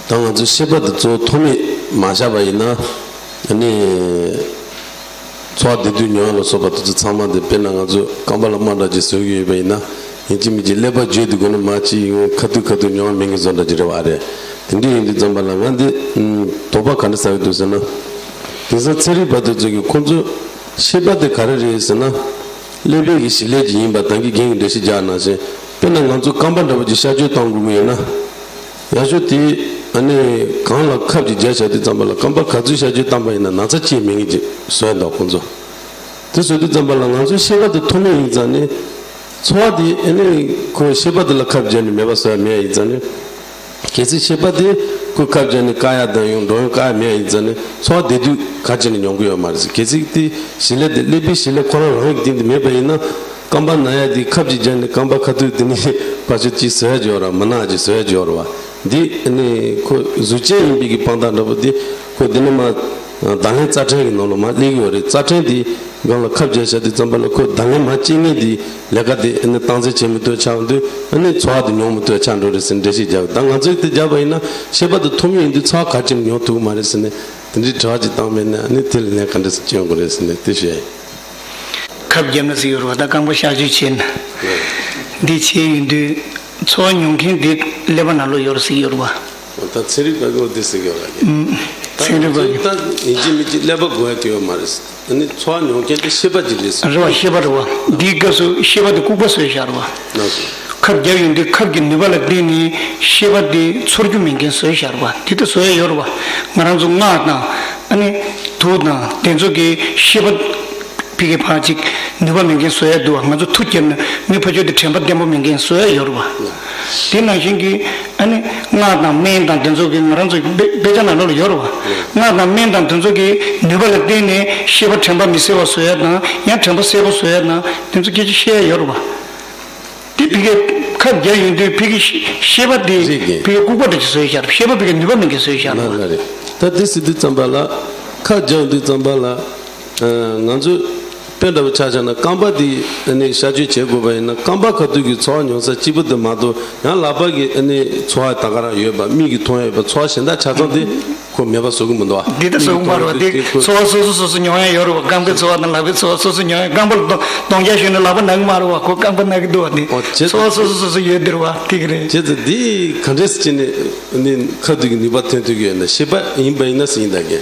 ད་ང་ཚོ་ཤེས་པ་འདི་གཙོ་བོ་ཐོགས་མེད་མ་བཞག་པ་ཡིན་ན། ནི། འཚོ་བ་བདེ་སྡུག་མྱོང་ཡ་ལ་སོགས་པ་དེ་ཚོ་ཚང་མ་དེ་དཔེར་ན་ང་ཚོ་རྐང་པ་ལ་རྨ་འདྲ་ཅིག་བཟོ་གི་ཡོད་པ་ཡིན་ན། ཡིན་གཅིག་མིན་གཅིག་ཀླད་པ་བརྗོད་དེ་དགོས་ན་མ་གཅིག་ཡོང་ཁ་ཐུག་ཁ་ཐུག་མྱོང་བ་མེད་མཁན་བཟོ་འདྲ་ཅིག་རེད་བ་རེད། དེ་འདྲ་ཡིན་དུས་ཙམ་པ་ལ་ང་འདི་དོགས་པ་ག་འདྲ་ཟ་གི་འདུག་ཟེར་ན། དེང་སང་ཚན་རིག་པ་དེ་ཚོ་གིས་ཁོང་ཚོ་ཤེས་པ་དེ་ག་རེ་རེད་ཟེར་ན། ཀླད་པའི་གི་གཞི་ལས་ཀྱི་ཡིན་པ་དང་གི་རྒན་གྱི་འགྲེལ་བཤད་རྒྱག་ནང་བཞིན། དཔེར་ན་ང་ཚོ་རྐང་པ་འདྲ་པོ་ཅིག་གཤག་བཅོས་བཏང་དགོས་ཀྱི་ཡོད་ན། ཡག་ཤོས་དེ་ཨ་ནི་གང་ལ་ཁབ་ཅིག་བརྒྱབ་བཞག་དུས་ཙམ་པ་ལ་རྐང་པ་ག་ཚོད་གཤག་བཅོས་བཏང་པ་ཡིན་ན་ན་ཚ་ཅི་མེད་མཁན་ཅིག་བཟོས་འདུག་ཁོང་ཚོ། དེ་བཟོ་དུས་ཙམ་པ་ལ་ང་ཚོའི་ཤེས་པ་དེ་ཐོགས་མེད་ཡིན་ཙང་ནི། འཚོ་བ་དེ་ཨ་ནི་ཁོའི་ཤེས་པ་དེ་ལ་ཁབ་བརྒྱབ་ནས་མེད་པ་བཟོ་ཡ་མེད་ཡ་ཡིན་ཙང་ནི། གལ་སྲིད་ཤེས་པ་དེ་ཁོའི་ཁབ་བརྒྱབ་ནས་བཀག་ཡ་དང་ཡང་འགྲོ་ཡང་བཀག་ཡ་མེད་ཡ་ཡིན་ཙང་ནི་འཚོ་བ་བདེ་སྡུག་ག་ཅི་ནས་མྱོང་གི་ཡོད་མ་རེད་ཟེར། གལ་སྲིད་དེ་གཞི་ལས་དེ་ཀླད་པའི་གཞི་ལས་ཁོ་རང་རང་གི་སྟེང་དུ་མེད་པ་ཡིན་ན། རྐང་པ་ན་ཡ་དེ་ཁབ་ཅིག་བརྒྱབ་ནས་རྐང་པ་ཁ་ཐུག་དེ་ནས་ཕར་ཚུར་ཅིག་བཟོ་ཡ་ཅིག་ཡོད་ར། མ་ན་ཡ་ཅིག་བཟོ་ཡ་ཅིག་ཡོད་ར་བ། འདི་ནི་ཁོ་གཟུགས་ཅན་ཡིན་པའི་གི་དཔང་རྟགས་འདྲ་པོ་དེ་ཁོ་འདི་ནས་མ་བརྡ་ལན་རྩ་ཕྲན་གི་ནང་ལ་མ་སླེབས་ཀྱི་ཡོད་རེད། རྩ་ཕྲན་དེ་སྒང་ལ་ཁབ་བརྒྱབ་བཞག་དུས་ཙམ་པ་ལ་ཁོ་བརྡ་ལན་མ་སྐྱེལ་མཁན་དེ་ལས་ཀ་དེ་ཨ་ནི་སྟངས་འཛིན་བྱེད་མི་ཐུབ་ཆགས་འདུག། ཨ་ནི་འཚོ་བ་དེ་མྱོང་མི་ཐུབ་ཆགས་འགྲོ་རེད་ཟེར་འགྲེལ་བཤད་རྒྱབ། ད་ང་ཚོས་དེ་རྒྱབ་པ་ཡིན་ན་ཤེས་པ་དེ་ཐོགས་མེད་ཡིན་དུས་འཚོ་བ་ག་ཅི་མྱོང་ཐུབ་ཀྱི་མ་རེད་ཟེར་ནས་དེ་འདྲའི་དྲི་བ་ཅིག་བཏང་མེད་ན། ཨ་ནི་དེ་ལ་ལན་ག་འདྲ་ཞིག་སྐྱོན་དགོས་རེད་ཟེར་ནས་དེ་ཞུ་ཡ་ཡིན། ཁབ་བརྒྱབ་ན་ཟེར་ཡོད་རེད་བ། ད་རྐང་པ་གཤག་བཅོས་བྱས་ན། འདི་བྱས་ཡོང་དུས་འཚོ་བ་མྱོང་མཁན་འདི་ཀླད་པ་ནང་ལོགས་ཡོད་རེད་ཟེར་གྱི་ཡོད་རེད་བ། ད་ཚན་རིག་པ་གིས་འདི་ཟེར་གྱི་ཡོད་རེད། ཨུམ། ད་ཚན་རིག་པ་གིས། ད་ཡིན་གཅིག་མིན་གཅིག་ཀླད་པ་དགོས་ཡ་དེ་ཡོད་མ་རེད། ཨ་ནི་འཚོ་བ་མྱོང་མཁན་དེ་ཤེས་པ་ཅིག་རེད་ཟེར། རེད་བ། ཤེས་པ་རེད་བ། འདིའི་སྐབས་སུ་ཤེས་པ་དེ་ལྐུགས་པ་བཟོས་བཞག་རེད་བ། ལགས་སོ། ཁབ་བརྒྱབ་ཡོང་དུས་ཁབ་ཀྱི་ནུས་པ་ལ་བརྟེན་ནས་ཤེས་པ་དེ་ཚོར་རྒྱུ་མེད་མཁན་བཟོས་བཞག་རེད་བ། དེ་ལྟར་བཟོ་ཡ་ཡོད་རེད་བ། ང་རང་ཚོ་སྔགས་དང་། ཨ་ནི་དུག་དང་དེ་ཚོ་གི་ཤེས་པ་ཕ་གི་ཕར་ཅིག་ནུས་པ་མེད་མཁན་བཟོ་ཡ་འདུག་བ། ང་ཚོ་མཐུ་རྐྱབ་ན་མི་ཕར་ཕྱོགས་དེ་དྲན་པ་བརྟན་པོ་མེད་མཁན་བཟོ་ཡ་ཡོད་རེད་བ། དེ་ནང་བཞིན་གྱི་ཨ་ནི་སྔགས་དང་སྨན་དང་དེ་ཚོ་གི་ང་རང་ཚོ་དཔེ་དཔེ་ཆ་ནང་ལོགས་ལ་ཡོད་རེད་བ། སྔགས་དང་སྨན་དང་དེ་ཚོ་གི་ནུས་པ་ལ་བརྟེན་ནས་ཤེས་པ་དྲན་པ་མི་གསལ་བ་བཟོ་ཡ་དང་ཡང་དྲན་པ་གསལ་པོ་བཟོ་ཡ་དང་དེ་ཚོ་སྐད་ཆ་བཤད་ཡ་ཡོད་རེད་བ། དེ་ཕ་གི་ཁབ་བརྒྱབ་ཡོང་དུས་ཕ་གི་ཤེས་པ་དེ་རེད་གི། ཕ་གི་ལྐུགས་པ་འདྲ་ཅིག་བཟོས་བཞག་རེད། ཤེས་པ་ཕ་གི་ནུས་པ་མེད་མཁན་བཟོས་བཞག་རེད་བ། ལགས་རེད། ད་དེ་ཟེར་དུས་ཙམ་པ་ལ་ཁབ་བརྒྱབ་དུས་ཙམ་པ་ལ། ཨ་ང་ཚོ་དཔེ་འདྲ་པོ་ཆ་བཞག་ན་རྐང་པ་དེ་ཨ་ནི་གཤག་བཅོས་བྱེད་དགོས་པ་ཡིན་ན་རྐང་པ་ཁ་ཐུག་གི་འཚོ་བ་མྱོང་ས་གཅིག་པུ་དེ་མ་གཏོགས་ཡང་ལག་པ་གི་ཨ་ནི་འཚོ་བ་ད་ག་རང་ཡོད་པ། མིག་གིས་མཐོང་ཡ་ཡོད་པ། འཚོ་བ་གཞན་དག་ཆ་ཚང་དེ་ཁོ་མེད་པ་བཟོ་གི་མི་འདུག་བ། འདི་ལྟ་བཟོ་གི་མ་རེད་བ། འདི་འཚོ་བ་སོ་སོ་སོ་སོ་མྱོང་ཡ་ཡོད་རེད་བ། རྐང་པའི་འཚོ་བ་དང་ལག་པའི་འཚོ་བ་སོ་སོ་མྱོང་ཡ། རྐང་པ་ལ་གདོང་གདོང་རྒྱག་ཞུས་ན་ལག་པ་ན་གི་མ་རེད་བ། ཁོ་རྐང་པ་ན་གི་འདུག་བ། འདི་འོ་བྱས་འཚོ་བ་སོ་སོ་སོ་སོ་ཡོད་འདིར་བ་དེ་གི་རེད། བྱས་ཙང་འདི་ག་འདྲས་སེ་བྱས་ནས་ནི་ཁ་ཐུག་གི་ནུས་པ་ཐོན་ཐུབ་ཀྱི་ཡོད་ན། ཤེས་པ་ཡིན་པ་ཡིན་ན་ཟེར་ཡིན་ད་གི།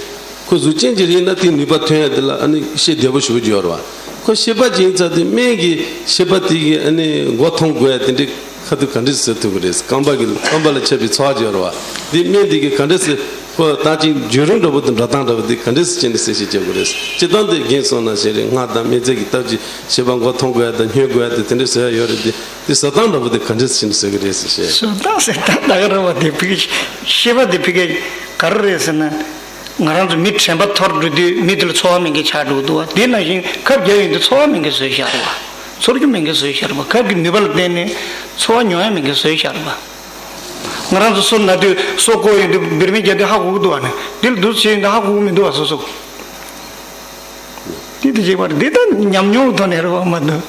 ཁོ་གཟུགས་ཅན་ཅིག་རེད་ན་དེའི་ནུས་པ་ཐོན་ཡ་དེ་ལ་ཨ་ནི་ཤེས་བདེ་པོ་ཞེ་པོ་ཅིག་ཡོད་རེད་བ། ཁོ་ཤེས་པ་ཅིག་ཡིན་ཙང་དེ་སྨན་གྱི་ཤེས་པ་དེ་གི་ཨ་ནི་མགོ་མཐོང་དགོས་ཡ་དེ་འདྲའི་ཁ་ཐུག་ག་འདྲས་ཟེར་ཐུབ་ཀྱི་རེད། རྐང་པ་གི་རྐང་པ་ལ་ཁྱབ་པའི་འཚོ་བ་ཅིག་ཡོད་རེད་བ། དེ་སྨན་དེ་གི་ག་འདྲས་ཟེར་ཁོ་ད་ཅིག་བརྒྱུད་རིམ་འདྲ་པོ་དང་འགྲོ་སྟངས་འདྲ་པོ་དེ་ག་འདྲས་ཟེར་བྱས་ནས་གསལ་བཤད་བྱེད་དགོས་རེད། སྤྱིར་བཏང་དེ་རྒན་གསུངས་ནང་བཞིན་རེད། སྔགས་དང་སྨན་རྫས་ཀྱི་སྟབས་ཀྱིས་ཤེས་པ་མགོ་མཐོང་དགོས་ཡ་དང་སྙོལ་དགོས་ཡ་དེ་དེ་འདྲས་བཟོ་ཡ་ཡོད་རེད་དེ། དེ་བཟོ་སྟངས་འདྲ་པོ་དེ་ག་འདྲས་ཟེར་བྱས་ནས་བཟོ་གི་རེད་ཟེར་བཤད། བཟོ་སྟངས་ཟེར་སྟངས་ད་ག་རེད་བ། དེ་ཕ་གི་ཤེས་པ་དེ་ཕ་གི་ག་རེ་རེད་ཟེར་ན། ང་རང་ཚོ་མི་དྲན་པ་འཐོར་འགྲོ་དུས་མི་དེ་ལ་ཚོར་བ་མེད་མཁན་ཆགས་འགྲོ་གི་འདུག་བ། དེ་ནང་བཞིན་ཁབ་བརྒྱབ་ཡོང་དུས་ཚོར་བ་མེད་མཁན་བཟོས་བཞག་རེད་བ། ཚོར་རྒྱུ་མེད་མཁན་བཟོས་བཞག་རེད་བ། ཁབ་ཀྱི་ནུས་པ་ལ་བརྟེན་ནས་ཚོར་བ་མྱོང་ཡ་མེད་མཁན་བཟོས་བཞག་རེད་བ། ང་རང་ཚོ་སོ་ན་དུས་སོ་ཀོ་ཡོང་དུས་བེར་མེད་རྒྱག་དུས་ཧ་གོ་གི་འདུག་བ་ནི། དེ་ལ་འདུག་སེ་བྱས་ཡོང་དུས་ཧ་གོ་གི་མི་འདུག་བ་སོ་སོ། དེ་དེ་བྱས་པར་འདི་ལྟར་ཉམས་མྱོང་ཐོག་ནས་རེད་བ་མ་གཏོགས།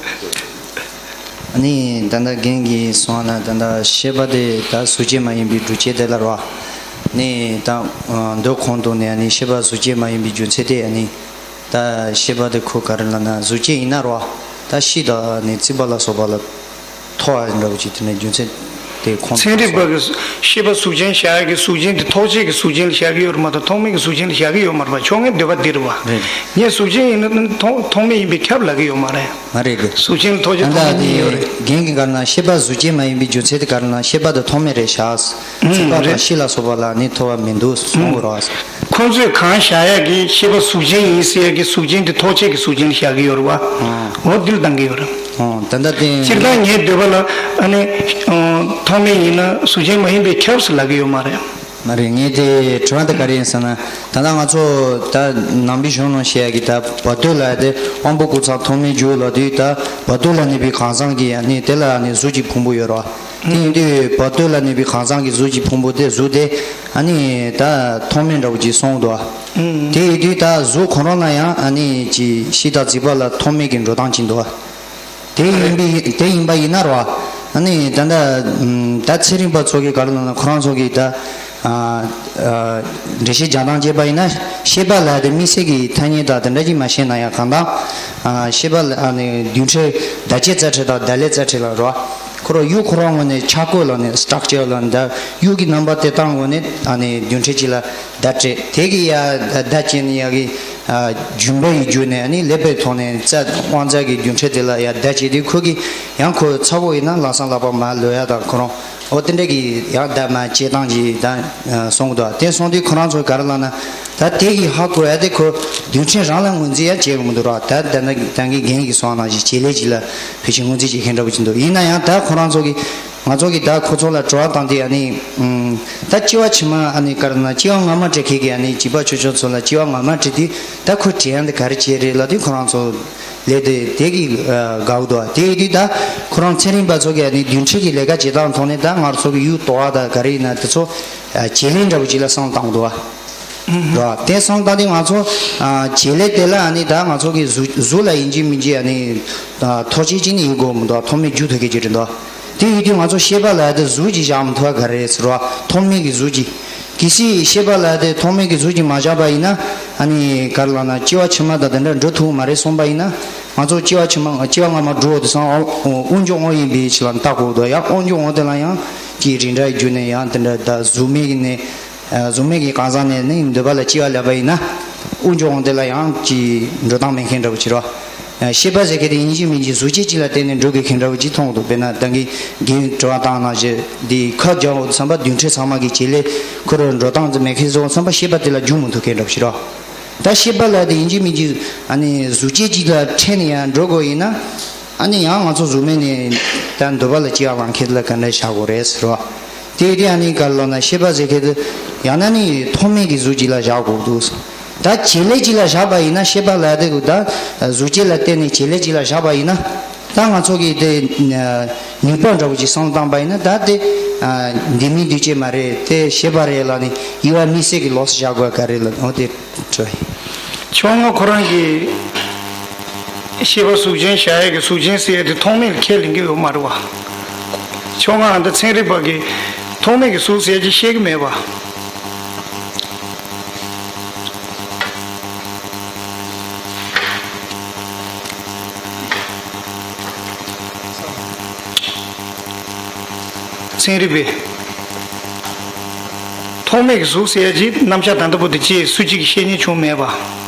ནི་ད་ལྟ་རྒན་གྱིས་གསུངས་ན་ད་ལྟ་ཤེས་པ་དེ་ད་གཟུགས་ཅན་མ་ཡིན་པའི་སྒྲུབ་བྱེད་དེ་ལ་རེད་བ། ནི་ད་མདོ་གོང་དུ་ནས་ནི་ཤེས་པ་གཟུགས་ཅན་མ་ཡིན་པའི་རྒྱུ་མཚན་དེ་ནི་ད་ཤེས་པ་དེ་ཁོ་ག་རེ་ལབ་ན་གཟུགས་ཅན་ཡིན་ན་རེད་བ། ད་ཤི་དང་ནི་ཚིག་པ་ལ་སོགས་པ་ལ་ཐོགས་ཡ་འདྲ་བོ་ཅིག་དེ་ནས་རྒྱུ་མཚན་ དེ་ཁོང་ཚན་རིག་པ་གི་ཤེས་པ་གཟུགས་ཅན་བཞག་ཡ་གི་གཟུགས་ཅན་དེ་ཐོགས་བཅས་ཀྱི་གཟུགས་ཅན་ལ་བཞག་གི་ཡོད་རེད་མ་གཏོགས་ཐོགས་མེད་ཀྱི་གཟུགས་ཅན་ལ་བཞག་གི་ཡོད་མ་རེད་པ། ཁྱོད་ངའི་འདོད་པ་འདི་རེད་པ། རེད། ངས་གཟུགས་ཅན་ཡིན་ན་ཐོགས་ཐོགས་མེད་ཡིན་པས་ཁྱབ་ལབ་ཀྱི་ཡོད་མ་རེད། མ་རེད་གི། གཟུགས་ཅན་ལ་ཐོགས་བཅས་ད་ཐོགས་མེད་གཉིས་ཡོད་རེད། རྒན་གྱིས་ག་རེ་ལབ་ན་ཤེས་པ་གཟུགས་ཅན་མ་ཡིན་པའི་རྒྱུ་མཚན་དེ་ག་རེ་ལབ་ན་ཤེས་པ་དེ་ཐོགས་མེད་རེད་བཞག་ཨུམ། ཚིག་པ་རེད། དང་ཤི་ལ་སོགས་པ་ལ་ནི་ཐོགས་པ་མི་འདུག་གསུང་གི་རེད། ཁོང་ཚོས་གང་བཞག་ཡ་གི་ཤེས་པ་གཟུགས་ཅན་ཡིན་ཟེར་ཡ་གི་གཟུགས་ཅན་དེ་ཐོགས་བཅས་ཀྱི་གཟུགས་ཅན་ལ་བཞག་གི་ཡོད་རེད་པ། ཨོ་འདི་ལ་འདང་གི་ཡོད་རེད། ཨོ་ད་ལྟ་དེ། སྤྱིར་བཏང་ངའི་འདོད་པ་ལ་ཨ་ནི་ཐོགས་མེད་ཡིན་ན་གཟུགས་ཅན་མ་ཡིན་པས་ཁྱབ་ཟེར་ལབ་ཀྱི་ཡོད་མ་རེད། མ་རེད། ངས་དེ་དྲི་བ་འདི་ག་རེ་ཡིན་ཟེར་ན། ད་ལྟ་ང་ཚོ་ད་ནང་པའི་གཞུང་ནང་བཤད་ཡ་གི་ད་བར་དོ་ལ་དེ་དབང་པོ་ཀུན་བཟང་ཐོགས་མེད་རྒྱུ་ལ་དུས་ད་བར་དོ་ལ་གནས་པའི་གང་ཟག་གི་ཨ་ནི་དེ་ལ་ཨ་ནི་གཟུགས་ཀྱི་ཕུང་པོ་ཡོད་རེད་པ། དེ་ཡིན་དུས་བར་དོ་ལ་གནས་པའི་གང་ཟག་གི་གཟུགས་ཀྱི་ཕུང་པོ་དེ་གཟུགས་དེ་ཨ་ནི་ད་ཐོགས་མེད་འདྲ་བོ་ཅིག་གསུངས་འདུག་པ། དེ་ཡིན་དུས་ད་གཟུགས་ཁོ་རང་ལ་ཡང་ཨ་ནི་ཅིག་ཤི་དང་འཇིག་པ་ལ་ཐོགས་མེད་ཀྱི་འགྲོ་སྟངས་ཅིག་འདུག་པ། དེ་ཡིན་པའི་དེ་ཡིན་པ་ཡིན་ན་རོ། ཨ་ནི་ད་ལྟ་ད་ཚན་རིག་པ་ཚོ་གི་ག་རེ་ལབ་ན་ཁོ་རང་ཚོ་གི་ད་འགྲེལ་བཤད་རྒྱག་སྟངས་བྱས་པ་ཡིན་ན་ཤེས་པ་ལ་དེ་དམིགས་བསལ་གྱི་ཐ་སྙད་དང་དེ་འདྲ་ཅིག་མ་བཤད་ན་ཡང་གང་ལྟར་ཤེས་པ་ལ་ཨ་ནི་རྡུལ་ཕྲན་བརྡ་བྱེད་རྩ་ཕྲད་དང་བརྡ་ལས་རྩ་ཕྲད་ལ་རོ། ཁོ་རང་ཡུལ་ཁོ་རང་ངོས་ནས་ཆག་སྒོ་ལ་ནི་སི་ཊག་ཅར་ལ་ནི་ད་ཡུལ་གྱི་རྣམ་པ་དེ་དག་ངོས་ནས་ཨ་ནི་རྡུལ་ཕྲན་གཅིག་ལ་བརྡ་སྤྲད་དེ་གི་ཡ་བརྡ་བྱས་ནས་ཡ་གི་ཨ་རྒྱུན་པ་ཡི་བརྒྱུད་ནས་ཨ་ནི་ཀླད་པའི་ཐོག་ནས་རྩ་དབང་རྩ་གི་རྡུལ་ཕྲན་དེ་ལ་ཡ་བརྡ་བྱས་དུས་ཁོ་གི་ཡང་ཁོ་ཚ་བོ་ཡིན་ན་ལམ་སང་ལག་པ་མར་ལོག་ཡ་དང་ཁོ་རང་འོ་དེ་འདྲ་གི་ཡང་བརྡ་མར་བྱེད་སྟངས་ཀྱི་ད་གསུང་གི་འདུག་དེ་སོང་དུས་ཁོ་རང་ཚོ་ག་རེ་ལབ་ན་ད་དེ་གི་ཧ་གོ་ཡ་དེ་ཁོ་རྡུལ་ཕྲན་རང་ལ་ངོས་འཛིན་ཡ་བྱེད་དགོས་མི་འདུག་ར། ད་ད་ད་གི་རྒན་གྱིས་གསུངས་ནང་བཞིན་བྱེད་ལས་ཅིག་ལ་ཕལ་ཆེར་ངོས་འཛིན་བྱེད་མཁན་འདྲ་པོ་ཅིག་འདུག་ཡིན་ན་ཡང་ད་ཁོ་རང་ཚོ་གི་ང་ཚོ་གི་ད་ཁོ་ཚོ་ལ་དྲི་བ་བཏང་དུས་ཨ་ནི། ཨུམ། ད་སྐྱེ་བ་ཕྱི་མ་ཨ་ནི་ག་རེ་ན་སྐྱེ་བ་སྔ་མ་འདྲ་ཁེ་གི་ཨ་ནི་བྱིས་པ་ཆུང་ཆུང་ཚོ་ལ་སྐྱེ་བ་སྔ་མ་འདྲ་དུས་ད་ཁོ་དྲན་ཡ་འདི་ག་རེ་བྱས་རེད་ལབ་དུས་ཁོ་རང་ཚོ་ལས་དེ་དེ་གི་དགའ་བོ་འདུག་དེ་ཡིན་དུས་ད་ཁོ་རང་ཚན་རིག་པ་ཚོ་གི་ཨ་ནི་རྡུལ་ཕྲན་གྱི་ལས་ཀ་བྱེད་སྟངས་ཐོག་ནས་ད་ང་ཚོ་གི་ཡུལ་དོ་བ་ད་ག་རེ་ཡིན་ན་དེ་ཚོ་བྱེད་ལས་འདྲ་བོ་ཅིག་ལ་བསམ་བློ་བཏང་འདུག་ར། དེ་སོང་ཙང་དེ་ང་ཚོ་ཨ་བྱེད་ལས་དེ་ལ་ཨ་ནི་ད་ང་ཚོ་གི་གཟུགས་གཟུགས་ལ་ཡིན་གཅིག་མིན་གཅིག་ཨ་ནི་ཐོགས་བཅས་གཅིག་ནི་ཡིན་དགོས་མི་འདུག་ཐོགས་མེད་རྒྱུ་ཐོགས་ཀྱི་ཅིག་རེད་འདུག་དེ་ཡིན་དུས་ང་ཚོ་ཤེས་པ་ལ་དེ་གཟུགས་ཀྱི་བཞག་མི་ཐུབ་པ་ག་རེ་རེད་ཟེར་བ་ཐོགས་མེད་ཀྱི་གཟུགས་ཀྱི། གལ་སྲིད་ཤེས་པ་ལ་དེ་ཐོགས་མེད་ཀྱི་གཟུགས་ཀྱི་མ་བཞག་པ་ཡིན་ན་ཨ་ནི་ག་རེ་ལབ་ན་སྐྱེ་བ་ཕྱི་མ་དང་དེ་འདྲ་འགྲོ་ཐུབ་མ་རེད་གསུངས་པ་ཡིན་ན་ང་ཚོ་སྐྱེ་བ་ཕྱི་མ་སྐྱེ་བ་སྔ་མ་འགྲོ་དེ་སང་དབང་སྒྱུར་དབང་ཡིན་པའི་ཕྱིར་ལ་བལྟ་དགོས་འདུག་ཡང་དབང་སྒྱུར་དབང་དེ་ལ་ཡང་ཀྱི་རིགས་འདྲ་ཡི་རྒྱུ་ནས་ཡང་དེ་འདྲ་ད་གཟུགས་མེད་ཀྱི་ནས། གཟུགས་མེད་ཀྱི་གང་ཟག་ནས་ནི་འདོད་པ་ལ་སྐྱེ་བ་ལེན་པ་ཡིན་ན། དབུགས་འབྱུང་བ་དེ་ལ་ཡང་ཅིག་འགྲོ་སྟངས་མེད་མཁན་འདྲ་པོ་ཅིག་རེད། ཤེས་པ་ཟེར་མཁན་དེ་ཡིན་གཅིག་མིན་གཅིག་གཟུགས་ཅན་གཅིག་ལ་བརྟེན་ནས་འགྲོ་དགོས་མཁན་འདྲ་པོ་ཅིག་མཐོང་འདུག་དཔེར་ན་ད་གིན་རྒན་དྲི་བ་བཏང་ནང་བཞིན་འདི་ཁ་རྒྱག་འོ་བསམ་པ་རྡུལ་ཕྲན་ཚང་མ་གི་བྱེད་ལས་ཁོ་རང་འགྲོ་སྟངས་དེ་མེད་མཁན་བཟོ་བསམ་པ་ཤེས་པ་དེ་ལ་འཇུག་མི་ཐུབ་མཁན་འདྲ་པོ་ཅིག་རེད། ད་ཤེས་པ་ལ་དེ་ཡིན་གཅིག་མིན་གཅིག་ཨ་ནི་གཟུགས་ཅན་གཅིག་ལ་ཕྲད་ནས་ཡང་འགྲོ་དགོས་ཡིན་ན། ཨ་ནི་ཡང་ང་ཚོ་གཟུགས་མེད་ནས་ད་འདོད་པ་ལ་སྐྱེ་བ་ལེན་མཁན་ལ་ག་འདྲ་བཞག་དགོས་རེད་ཟེར་བ། དེ་དེ་ཨ་ནི་ག་རེ་ལབ་ན་ཤེས་པ་ཟེར་མཁན་དེ་ཡང་ན་ནི་ཐོགས་མེད་ཀྱི་གཟུགས་ཅིག་ལ་བཞག་དགོས་འདུག་ད་བྱེད་ལས་ཅིག་ལ་བཞག་པ་ཡིན་ན་ཤེས་པ་ལ་དེ་དགོས་ད་གཟུགས་ཅན་ལ་བརྟེན་ནས་བྱེད་ལས་ཅིག་ལ་བཞག་པ་ཡིན་ན་ད་ང་ཚོ་གིས་དེ་ནུས་པ་འདྲ་བོ་ཅིག་བསམ་བློ་བཏང་པ་ཡིན་ན་ད་དེ་འདི་མིན་འདི་བྱེད་མ་རེད་དེ་ཤེས་པ་རེད་ལབ་ནས་དབྱེ་བ་དམིགས་བསལ་གྱི་ལོགས་སུ་བཞག་དགོས་ག་རེད་ལབ་འོ་དེ། ཕྱོགས་སྔ་ཁོ་རང་གིས་ཤེས་པ་གཟུགས་ཅན་བཞག་ཡས་ཀྱི་གཟུགས་ཅན་ཟེར་ཡས་དེ་ཐོགས་མེད་ལ་ཁས་ལེན་གྱི་ཡོད་མ་རེད་བ། ཕྱོགས་སྔ་ཨ་འདི་ཚན་རིག་པ་གིས་ཐོགས་མེད་ཀྱི་གཟུགས་ཟེར་ཡས་ཅིག་བཤད་ཀྱི་མེད་པ། ཚན་རིག་པས། ཐོགས་མེད་ཀྱི་གཟུགས་ཟེར་ཡ་ཅིག་རྣམ་གཞག་ད་ལྟ་བར་དུ་ཅིག་སུ་གཅིག་གིས་བཤད་མཁན་བྱུང་མེད་པ།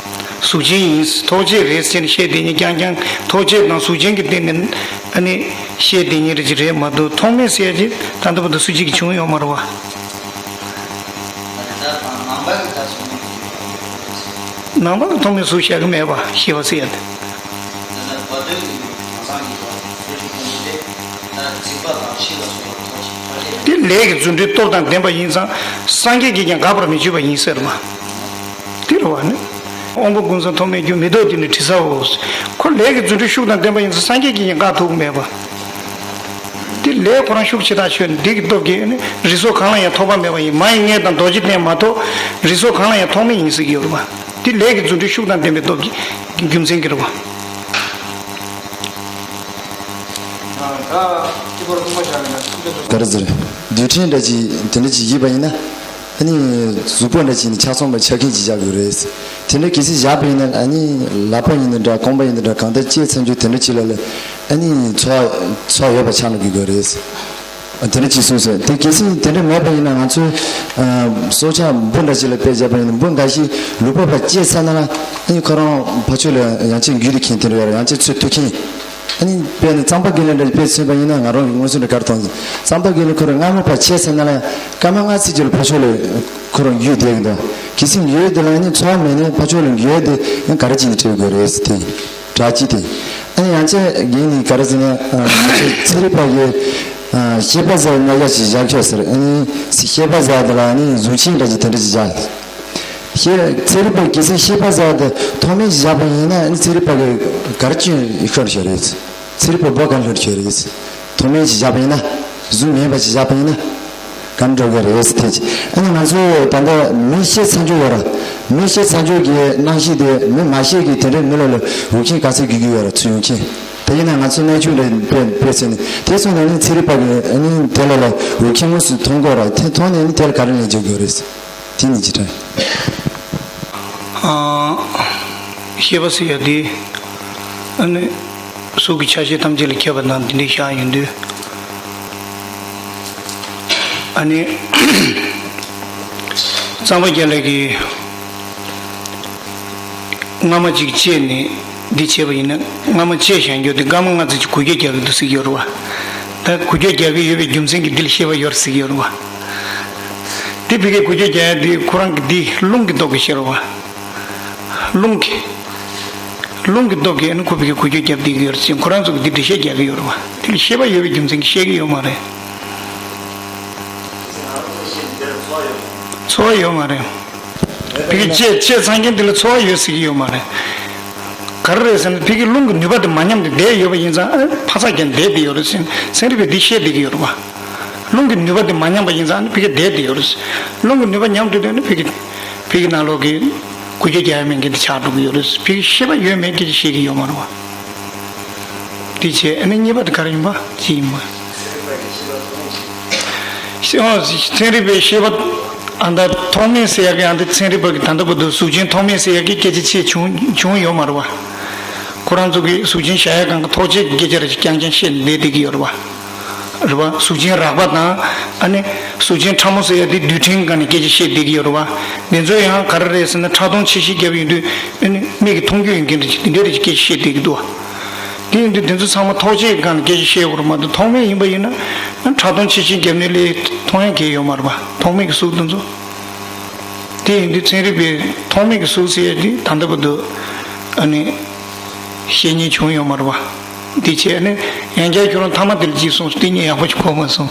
གཟུགས་ཅན་ཡིན། ཐོགས་བཅས་རེད་ཟེར་ནས་བཤད་བསྡད་མཁན་རྐྱང་རྐྱང་ཐོགས་བཅས་དང་གཟུགས་ཅན་གྱི་སྟེང་ནས་ཨ་ནི་བཤད་བསྡད་མཁན་རེད་ཅིག་རེད་མ་གཏོགས་ཐོགས་མེད་ཟེར་ཡ་ཅིག་ད་ལྟ་བར་དུ་སུ་གཅིག་གིས་བྱུང་ཡོད་མ་རེད་བ། ནང་པ་གི་ཐོགས་མེད་གཟུགས་བཤད་གི་མེད་པ་ཤེས་པ་ཟེར་ཡ་དེ། དེ་ལས་ཀྱི་རྫུ་འཕྲུལ་སྟོབས་དང་ལྡན་པ་ཡིན་ཙང་སངས་རྒྱས་ཀྱིས་ཀྱང་དགག་པར་མི་བྱེད་པ་ཡིན་ཟེར་མ། དེ་རེད་བ་ནི། དབང་པོ་ཀུན་བཟང་ཐོགས་མེད་རྒྱུ། མི་ལྡོག་དེ་ནི་དྲི་ཟའོ། ཁོ་ལས་ཀྱི་རྫུ་འཕྲུལ་ཤུགས་དང་ལྡན་པ་ཡིན་ཙང་སངས་རྒྱས་ཀྱིས་ཀྱང་དགག་ཐུབ་ཀྱི་མེད་པ། དེ་ལས་ཁོ་རང་ཤུགས་ཆེ་ཐག་ཆོད་ནས་འདི་གི་སྟོབས་ཀྱིས་ནི་རིགས་ཚོགས་གང་ལ་ཡང་ཐོགས་པ་མེད་པ་ཡིན། མ་ཡི་མངལ་དང་རྡོ་རྗེ་གདན་མ་གཏོགས་རིགས་ཚོགས་གང་ལ་ཡང་ཐོགས་མེད་ཡིན་ཟེར་གྱི་ཡོད་རེད་བ། དེ་ལས་ཀྱི་རྫུ་འཕྲུལ་ཤུགས་དང་ལྡན་པའི་སྟོབས་ཀྱི་རྒྱུ་མཚན་གྱིས་རེད་བ། ག་རེ་ཟེར། རྡུལ་ཕྲན་འདྲ་ཅིག་དེ་འདྲ་ཅིག་ཡིན་པ་ཡིན་ན། ཨ་ནི་གཟུགས་པོ་འདྲ་ཅིག་ནི་ཆ་ཚང་བ་ཆགས་མཁན་ཅིག་བཞག་དགོས་རེད། དེ་འདྲ་གལ་སྲིད་བཞག་པ་ཡིན་ན་ཨ་ནི་ལག་པ་ཡིན་ན་འདྲ་རྐང་པ་ཡིན་ན་འདྲ་གང་ལྟར་ལྕེ་ཚ་རྒྱུ་དེ་འདྲ་ཅིག་ལ་ལས་ཨ་ནི་ཚོར་བ་ཚོར་བ་ཡོད་པ་ཆགས་ན་དགོས་དགོས་རེད། དེ་འདྲ་ཅིག་གསུངས་སོང་། དེ་གལ་སྲིད་དེ་འདྲ་མེད་པ་ཡིན་ན། ང་ཚོས་ཨ་སྲོག་ཆགས་འབུ་འདྲ་ཞིག་ལ་དཔེ་བཞག་པ་ཡིན་ན། འབུ་འགའ་ཞིག་ལུང་པ་ཕར་བཅད་ཚར་ན་ལ། ཨ་ནི་ཁོ་རང་ཕར་ཕྱོགས་ལ་ཡང་ཅིག་འགྱུར་ཏེ་འཁྱེར་དེ་འདྲ་ཡོད་རེད། ཡང་ཅིག་ཚུར་ཐུག་མཁན། ཨ་ནི་དཔེར་ན་གཙང་པ་དགེ་ལེགས་འདྲ་ཞིག་དཔེ་མཚོན་པ་ཡིན་ན། ང་རང་གི་མངོན་སུམ་དུ་ག་རེ་མཐོང་། གཙང་པ་དགེ་ལེགས་ཁོ་རང་རྔ་མ་ཕར་བཅད་ཚར་ན་ལ། སྐར་མ་ལྔ་ཙམ་ཅིག་ལ་ཕར་ཕྱོགས་ལ་ཁོ་རང་འགྱུར་བསྡད་ཀྱི་འདུག། གལ་སྲིད་འགྱུར་དེ་ལ་ཨ་ནི་འཚོ་བ་མེད་ན། ཕར་ཕྱོགས་ལ་འགྱུར་དེ་ཨ་ག་རེ་བྱས་ནས་སྤྲད་དགོས་རེད་ཟེར། དེ་དྲག་ཅིག་དེ། ཨ་ནི་ཡང་ཅིག་རྒན་ནས་ག་རེ་ཟེར་ན། ཨ་ང་ཚོ་ཚན་རིག་པ་གི་ཨ་ཤེས་པ་ཟེར་ན་ཡ་ཞིག་བཞག་ཆོག་ཟེར། ཨ་ནི་ཤེས་པ་ཟེར་དེ་ལ་ཨ་ནི་གཟུགས་ཅན་འདྲ་ཅིག་དེ་འདྲ་ཅིག་བཞག། ཤེས། ཚན་རིག་པ་གལ་སྲིད་ཤེས་པ་ཟེར་དེ་མཐོང་མེད་ཅིག་བཞག་པ་ཡིན་ན། ཨ་ནི་ཚན་རིག་པ་གི་ག་རེ་སྐྱོན་ཤོར་བྱས་རེད། ཚན་རིག་པ་འབོ་ག་ལྷོད་ཆོས་རེད། མཐོང་མེད་ཅིག་བཞག་པ་ཡིན་ན། གཟུགས་མེད་པ་ཅིག་བཞག་པ་ཡིན་ན། ག་འགྲོ་གི་རེད་ཟེར་ཐལ་ཅིག། ཨ་ནི་ང་ཚོ་ད་ལྟ་མི་ཤེས་ཚར་ཆོག་ཡོད་ར། མི་ཤེས་ཚར་ཆོག་གི་རྣམ་ཤེས་དེ་མི་མ་ཤེས་ཀྱི་དེ་འདྲའི་མི་ལ་ལ་འུ་ཁྱིམ་ག་ཚོད་དགོས་ཀྱི་ཡོད་ར། ཚུར་ཡོང་མཁན། དེ་ཡིན་ན་ང་ཚོ་གནས་ཆུང་རེད། དཔེ་དཔེ་ཟེར་ནས་དེ་སོང་ན་ནི་ཚན་རིག་པ་གི་ཨ་ནི་དེ་ལ་ལ་འུ་ཁྱིམ་དངོས་སུ་མཐོང་དགོས་ར། དེ་མཐོང་ནས་ནི་དེ་ལ་ག་རེ་ལན་འཇལ་དགོས་རེད། དེ་ནི་ཅི་དྲན། ཨ། ཤེས་པ་ཟེར་ཡ་དེ། ཨ་ནི། གཟུགས་ཀྱི་ཆ་ཤས་ཐམས་ཅད་ལ་ཁྱབ་པ་དང་དེ་འདྲའི་བཞག་ཡོང་དུས། ཨ་ནི། གཙང་པ་རྒྱལ་ལགས་ཀྱིས། རྔ་མ་གཅིག་བཅད་ནས་འདི་བྱས་པ་ཡིན་ན། རྔ་མ་བཅད་བཞག་རྒྱུ་དེ་སྐར་མ་ལྔ་ཙམ་གྱི་འགུལ་སྐྱོད་རྒྱག་གི་འདུག་ཟེར་གྱི་ཡོད་རེད་བ། ད་འགུལ་སྐྱོད་རྒྱག་གི་ཡོད་པའི་རྒྱུ་མཚན་གྱིས་འདི་ལ་ཤེས་པ་ཡོད་རེད་ཟེར་གྱི་ཡོད་རེད་བ། དེ་ཕ་གིའི་འགུལ་སྐྱོད་རྒྱག་ཡ་དེ་ཁོ་རང་གི་འདི་རླུང་གི་སྟོབས་ཀྱིས་ཤེས་རེད་བ། རླུང་གི། རླུང་གི་སྟོབས་ཀྱིས་ཨ་ནི་ཁོ་ཕ་གིའི་འགུལ་སྐྱོད་རྒྱབ་བསྡད་ཀྱི་ཡོད་རེད་ཟེར། ཁོ་རང་ཚོ་གིས་འདི་འགྲེལ་བཤད་རྒྱག་གི་ཡོད་རེད་བ། དེ་ལ་ཤེས་པ་ཡོད་པའི་རྒྱུ་མཚན་གྱིས་ཤེས་ཀྱི་ཡོད་མ་རེད། ཚོར་བ་ཡོད་མ་རེད། ཕ་གི་བཅད་བཅད་ཚར་མཁན་དེ་ལ་ཚོར་བ་ཡོད་ཟེར་གྱི་ཡོད་མ་རེད། ག་རེ་རེད་ཟེར་ན། ཕ་གི་རླུང་གི་ནུས་པ་དེ་མ་ཉམས་ཏེ་བསྡད་ཡོད་པ་ཡིན་ཙང་། ཨ། འཕག་འཚག་རྒྱབ་བསྡད་བསྡད་ཡོད་རེད་ཟེར། ཚན་རིག་པས་འདི་བཤད་བསྡད་ཀྱི་ཡོད་རེད་བ། རླུང་གི་ནུས་པ་དེ་མ་ཉམས་པ་ཡིན་ཙང་ཕ་གི་བསྡད་བསྡད་ཡོད་རེད་ཟེར། རླུང་གི་ནུས་པ་ཉམས་འགྲོ་དུས་ནི་ཕ་གི་ཕ་གི་ནང་ལོགས་ཀྱི་འགུལ་སྐྱོད་རྒྱག་ཡ་མེད་མཁན་དེ་ཆགས་འགྲོ་གི་ཡོད་རེད་ཟེར། ཕ་གི་ཤེས་པ་ཡོད་མེད་སྐད་ཆ་བཤད་ཀྱི་ཡོད་མ་རེད་བ། དེ་བྱས། ཨ་ནི་གཉིས་པ་དེ་ག་རེ་ཡིན་པ་ཅི་ཡིན་པ། ཨོ། ཚན་རིག་པའི་ཤེས་པ། ཨ། ད་ཐོགས་མེད་ཟེར་ཡག་གི། ཨ། འདི་ཚན་རིག་པ་གི་ད་ལྟ་བར་དུ་གཟུགས་ཅན་ཐོགས་མེད་ཟེར་ཡག་གི་སྐད་ཆ་ཅིག་བྱུང་བྱུང་ཡོད་མ་རེད་བ། ཁོ་རང་ཚོ་གི་གཟུགས་ཅན་བཞག་ཡག་སྒང་གི་ཐོགས་བཅས་ཀྱི་སྐད་ཆ་རེ་ཞིག་རྐྱང་རྐྱང་བཤད་ནས་བསྡད་བསྡད་ཀྱི་ཡོད་རེད་བ། རེད་བ། གཟུགས་ཅན་རགས་པ་དང་། ཨ་ནི་གཟུགས་ཅན་ཕྲ་མོ་ཟེར་ཡག་དེ་རྡུལ་ཕྲན་སྒང་ནས་སྐད་ཆ་བཤད་བསྡད་ཀྱི་ཡོད་རེད་བ། འདི་ཚོ་ཡང་ག་རེ་རེད་ཟེར་ན། ཕྲག་སྟོང་ཆེ་ཤོས་བརྒྱབ་ཡོང་དུས། ཨ་ནི་མིག་གིས་མཐོང་རྒྱུ་ཡོད་མཁན་རེ་ཞིག་དེ་འདྲའི་རེ་ཞིག་སྐད་ཆ་བཤད་བསྡད་ཀྱི་འདུག་བ། དེ་ཡིན་དུས་འདི་ཚོ་ཚང་མ་ཐོགས་བཅས་སྒང་ནས་སྐད་ཆ་བཤད་དགོས་རེད་མ་གཏོགས། ཐོགས་མེད་ཡིན་པ་ཡིན་ན། ཨ། ཕྲག་སྟོང་ཕྱིར་ཕྱིར་བརྒྱབ་ནས་ལས་མཐོང་ཡག་གང་ཡང་ཡོད་མ་རེད་པ། ཐོགས་མེད་ཀྱི་གཟུགས་འདི་ཚོ། དེ་ཡིན་དུས་ཚན་རིག་པས་ཐོགས་མེད་ཀྱི་གཟུགས་ཟེར་ཡག་དེ་ད་ལྟ་བར་དུ། ཨ་ནི། བཤད་མཁན་བྱུང་ཡོད་མ་རེད་པ། དེ་བྱས་ནས་ཡང་བསྐྱར་ཁྱོད་རང་མཐའ་མ་དེ་ལ་ཅིག་གསུངས་སོང་། དེ་ངས་ཡག་པོ་ཞིག་གོ་མ་སོང་།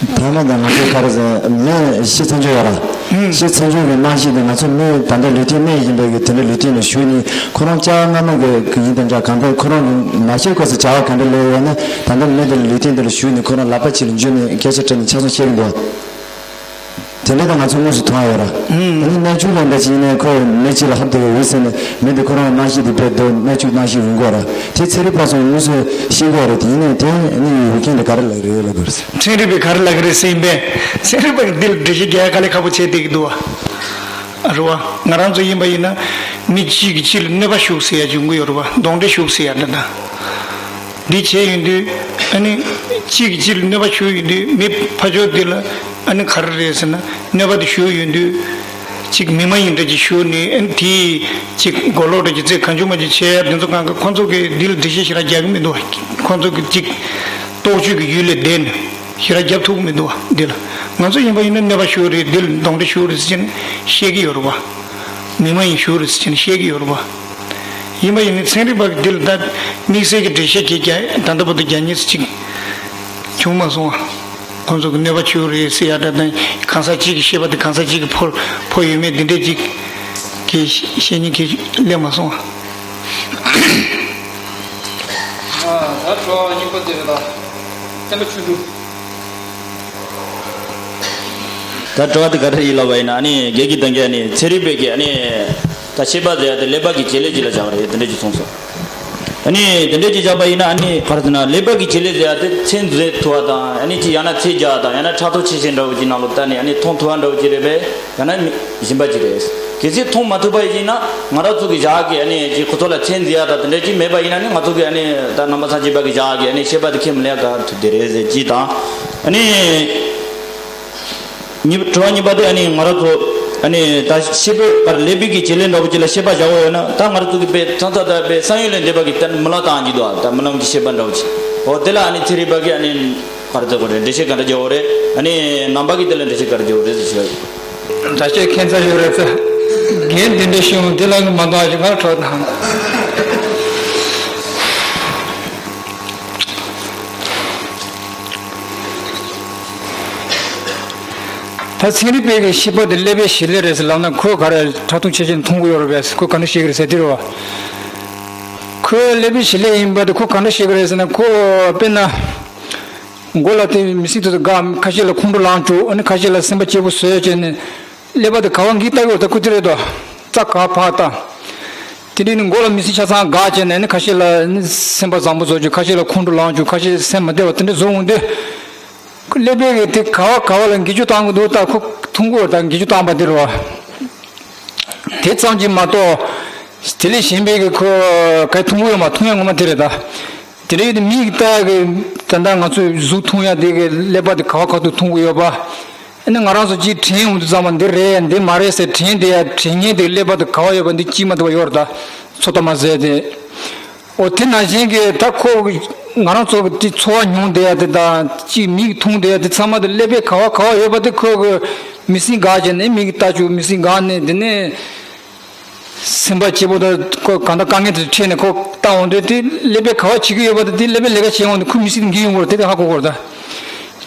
མཐའ་མ་དང་ང་ཚོ་ག་རེ་ཟེར། མི་ཤི་ཚར་ཆོག་ཡོད་ར། ཨུམ། ཤི་ཚར་ཆོག་གི་རྣམ་ཤེས་དེ། ང་ཚོ་མི་ད་ལྟ་ལུས་རྟེན་གནས་བཞིན་པའི་གི་དེ་འདྲ་ལུས་རྟེན་ལ་བཞུགས་ནས། ཁོ་རང་སྐྱེ་བ་སྔ་མ་གི་ཡིན་དང་འདྲ། གང་ལྟར་ཁོ་རང་གི་མ་ཤི་གོང་ས་བྱ་བ་ག་འདྲ་ལས་ཡོད་ན། ད་ལྟ་མི་དེ་ལ་ལུས་རྟེན་དེ་ལ་བཞུགས་ནས་ཁོ་རང་ལག་པ་གཅིག་ལ་འཇུས་ནས་སྐད་ཆ་དྲིས་ནས་ཆ་ཚང་བཤད་གི་འདུག། དེ་འདྲ་ད་ང་ཚོ་དངོས་སུ་མཐོང་ཡ་ཡོད་ར། ཨུམ། ཨ་ནི་གནས་ཆུང་ལ་འདྲ་ཅིག་ཡིན་ནའི་ཁོ་མི་གཅིག་ལ་ཧབ་སྟེ་འོད་ཟེར་ནས། མི་འདི་ཁོ་རང་རྣམ་ཤེས་དེ་བས་དོ་གནས་ཆུང་རྣམ་ཤེས་འོང་གི་ཡོད་ར། དེ་ཚན་རིག་པ་ཚོ་དངོས་སུ་ཤེས་ཀྱི་ཡོད་རེད། དེ་ཡིན་ནའི་དེ་ནི་འོས་འགན་དེ་ག་རེ་ལ་རེད་ལབ་དགོས་རེད། ཚན་རིག་པས་ག་རེ་ལབ་ཀྱི་རེད་ཟེར་ཡིན་པས། ཚན་རིག་པ་གིས་འདི་ལ་འགྲེལ་བཤད་རྒྱག་ཡ་དཀའ་ལས་ཁག་པོ་བྱས་བསྡད་ཀྱི་འདུག་བ། རེད་བ། ང་རང་ཚོ་ཡིན་པ་ཡིན་ན། མི་གཅིག་གིས་གཅིག་ལ་གནོད་པ་ཞུགས་ཟེར་ཡ་ཅིག་ཡོང་གི་ཡོད་རེད་བ། གདོན་འདྲེ་ཞུགས་ཟེར་ཡ་འདྲ་དང་། འདི་བྱས་ཡོང་དུས། ཨ་ནི། གཅིག་གིས་གཅིག་ལ་གནོད་པ་ཞུགས་ཡོང་དུས། མི་ཕར་ཕྱོགས་འདི་ལ། ཨ་ནི་ག་རེ་རེད་ཟེར་ན། གནོད་པ་དེ་ཞུགས་ཡོང་དུས། གཅིག་མི་མ་ཡིན་འདྲ་ཅིག་ཞུགས་ནས། ཨ་ནི་དེས་གཅིག་མགོ་ལོག་འདྲ་ཅིག་རྩེད། གང་བྱུང་མང་བྱུང་བྱས་ཡ་འདི་ཚོ་གང་ག་ཁོང་ཚོ་གིས་འདི་ལ་འགྲེལ་བཤད་ཞེ་དྲག་རྒྱག་གི་མི་འདུག་བ། ཁོང་ཚོ་གིས་གཅིག་རྟོག་དཔྱོད་ཀྱི་ཡུལ་ལས་འདས་ནས་ཞེ་དྲག་རྒྱབ་ཐུབ་ཀྱི་མི་འདུག་བ། འདི་ལ་ང་ཚོ་ཡིན་པ་ཡིན་ན། གནོད་པ་ཞུགས་རེད། འདི་ལ་གདོན་འདྲེ་ཞུགས་རེད་ཟེར་བྱས་ནས་བཤད་ཀྱི་ཡོད་རེད་བ། མི་མ་ཡིན་ཞུགས་རེད་ཟེར་བྱས་ནས་བཤད་ཀྱི་ཡོད་རེད་བ། ཡིན་པ་ཡིན་ནའི་ཚན་རིག་པ་གིས་འདི་ལ་ད་དམིགས་བསལ་གྱི་འགྲེལ་བཤད་ཀྱི་རྒྱ་ད་ལྟ་བར་དུ་རྒྱག་མཁན་ཅིག་བྱུང་མ་སོང་བ། ཁོང་ཚོ་གི་གནོད་པ་བྱུང་རེད་ཟེར་ཡ་འདྲ་དང་། གང་ཟག་གཅིག་གི་ཤེས་པ་དེ་གང་ཟག་གཅིག་གི་ཕོ་ཕོག་ཡོད་མེད་འདི་འདྲས་ཅིག་གི་བཤད་མཁན་གྱི་སླེབས་མ་སོང་བ། ཨ། ད་དྲི་བ་གཉིས་པ་དེ་རེད་ད། བསྟན་པ་ཆོས་དྲུག། ད་དྲི་བ་དེ་ག་རེ་ཡིན་ལབ་པ་ཡིན་ན། ཨ་ནི་རྒན་གྱིས་ད་གིན་ཨ་ནི་ཚན་རིག་པས་ཀྱིས་ཨ་ནི་ད་ཤེས་པ་ཟེར་ཡ་དེ་ཀླད་པ་གི་བྱེད་ལས་ཅིག་ལ་སྦྱར་བ་རེད། དེ་འདྲ་ཅིག་གསུངས་སོང་། ཨ་ནི་དེ་འདྲ་ཅིག་བཞག་པ་ཡིན་ན། ཨ་ནི་ག་རེ་ཟེར་ན། ཀླད་པ་གི་བྱེད་ལས་ཟེར་ཡ་དེ་ཚད་འཛིན་ཐུབ་པ་དང་། ཨ་ནི་ཅིག་ཡང་ན་ཚད་རྒྱག་པ་དང་། ཡང་ན་ཕྲག་དོག་ཆེ་ཆེ་འདྲ་བོ་ཅིག་ནང་ལོགས་བལྟས་ནས། ཨ་ནི་མཐོང་ཐུབ་པ་འདྲ་བོ་ཅིག་རེད་པས། ཡང་ན་མི་གཞན་པ་ཅིག་རེད། གལ་སྲིད་མཐོང་མ་ཐུབ་པ་ཡིན་ན། ང་རང་ཚོ་གི་བཞག་གི་ཨ་ནི་ཅིག་ཁོ་ཚོ་ལ་ཚད་འཛིན་ཡ་དང་དེ་འདྲ་ཅིག་མེད་པ་ཡིན་ན་ནི། ང་ཚོ་གི་ཨ་ནི་ད་ནང་པ་སངས་རྒྱས་པ་གི་བཞག་གི་ཨ་ནི་ཤེས་པ་དེ་ཁས་མི་ལེན་ག་ཐུབ་བསྡད་རེད་ཟེར་གཅིག་དང་། ཨ་ནི། གཉིས་དྲི་བ་གཉིས་པ་དེ་ཨ་ནི་ང་རང་ཚོ་ཨ་ནི་ད་ཤེས་པའི་བར་ཀླད་པའི་གི་བྱེད་ལས་འདྲ་པོ་ཅིག་ལ་ཤེས་པ་བཞག་པ་ཡོད་ན། ད་ང་རང་ཚོ་གི་དཔེ་ཚང་ཚ་ད་དཔེ་བསམ་ཡུལ་ལས་འདས་པ་གི་ད་རྨི་ལམ་བཏང་གི་འདུག་ད་རྨི་ལམ་གྱི་ཤེས་པ་འདྲ་པོ་ཅིག་འོ་དེ་ལ་ཨ་ནི་ཚན་རིག་པ་གི་ཨ་ནི་ག་རེ་ཟེར་དགོས་རེད། འགྲེལ་བཤད་ག་འདྲ་རྒྱག་དགོས་རེད། ཨ་ནི་ནང་པ་གི་དེ་ལ་འགྲེལ་བཤད་ག་འདྲ་རྒྱག་དགོས་རེད་ཟེར་ཞུ་ཡ་ཡིན། ད་ཁྱེད་ཁྱད་མཚར་ཡོད་རེད་ཟེར། རྒན་དེ་འདྲ་ཞུ་འོང་དེ་ལ་མ་འདང་ཞིག་ང་ཁྲོ་དང་། ད་ཚན་རིག་པའི་གི་ཤེས་པ་དེ་ཀླད་པའི་བྱེད་ལས་རེད་ཟེར་ལབ་ན། ཁོས་ག་རེ་ཕྲ་མཐུང་ཆེ་ཆེ་མཐོང་གི་ཡོད་རེད་པས། ཁོས་ག་འདྲ་ཤེས་ཀྱི་རེད་ཟེར་དེ་རེད་བ། ཁོས་ཀླད་པའི་བྱེད་ལས་ཡིན་པ་དེ་ཁོ་ག་འདྲ་ཤེས་ཀྱི་རེད་ཟེར་ན། ཁོ་དཔེར་ན། མགོ་ལ་དེ་མི་སྲིད་དུ་དགའ། ཁ་ཤས་ལ་ཁོང་ཁྲོ་ལངས་བཅུག་ཨ་ནི་ཁ་ཤས་ལ་སེམས་པ་སྐྱིད་པོ་བཟོས་བྱས་ནས། ཀླད་པ་དེ་ག་བ་འགྱིག་ལྟ་གི་ཡོད། ད་ཁོ་དེ་རེད་དོ། རྩ་ག་བ་ཕར་བཏང་། དེ་འདྲའི་ནི་མགོ་ལ་མི་སྲིད་ཆ་ཚང་དགའ་བྱས་ནས་ནི་ཁ་ཤས་ལ་ནི་སེམས་པ་བཟང་པོ་བཟོ་བཅུག་ཁ་ཤས་ལ་ཁོང་ཁྲོ་ལངས་བཅུག་ཁ་ཤས་སེམས་མ་བདེ་བ་དེ་འདྲ་བཟོ་འོང་དུས། ཁོ་ཀླད་པའི་གི་དེ་ག་བ་ག་བ་ལ་འགྱིག་བཅུག་བཏང་གི་འདུག་ད་ཁོ་མཐོང་གི་ཡོད། ད་འགྱིག་བཅུག་བཏང་པ་དེ་རེད་བ། དེ་ཙམ་གྱིས་མ་གཏོགས། དེ་ལས་གཞན་པའི་གི་ཁོ་ག་མཐོང་གི་ཡོད་མ། མཐོང་ཡ་ངོ་མ་དེ་རེད་ད། དེ་འདྲ་ཡོད་དུས་མིག་གིས་ལྟ་ཡ་གི་ད་ལྟ་ང་ཚོས་གཟུགས་མཐོང་ཡ་དེ་གི་ཀླད་པ་དེ་ག་བ་ག་ཏུ་མཐོང་གི་ཡོད་པ། ཨ་ནི་ང་རང་ཚོ་གཅིག་དྲན་ཡོང་དུས་ཙམ་པ་འདི་རེད་འདི་མ་རེད་ཟེར་དྲན་བསྡད་ཡ་དྲན་མཁན་དེ་ཀླད་པ་དེ་ག་བ་ཡོད་པ་འདི་གཅིག་མ་གཏོགས་ཡོད་རེད་ད། ཚོད་ལྟ་མ་ཟེར་ཏེ། འོ་དེ་ནང་བཞིན་གྱི་ད་ཁོ་ང་རང་ཚོ་གི་དེ་ཚོར་བ་མྱོང་བསྡད་ཡ་དེ་དང་གཅིག་མིག་མཐོང་བསྡད་ཡ་དེ་ཚང་མ་དེ་ཀླད་པའི་ག་བ་ག་བ་ཡོད་པ་དེ་ཁོ་གི་མི་སྲིད་འགག་བྱས་ནས་མིག་གིས་ལྟ་བཅུག་མི་སྲིད་འགག་ནས་དེ་ནས། སེམས་པ་སྐྱིད་པོ་དང་ཁོ་གང་ལྟར་དཀའ་ངལ་དེ་འཕྲད་ནས་ཁོ་བཏང་འོང་དུས་དེ་ཀླད་པས་ག་བ་བྱེད་ཀྱི་ཡོད་པ་དང་དེ་ཀླད་པས་ལས་ཀ་བྱེད་འོང་དུས་ཁོ་མི་སྲིད་འགྱིག་ཡོང་གི་རེད། དེ་དེ་ཧ་གོ་དགོས་རེད་ད།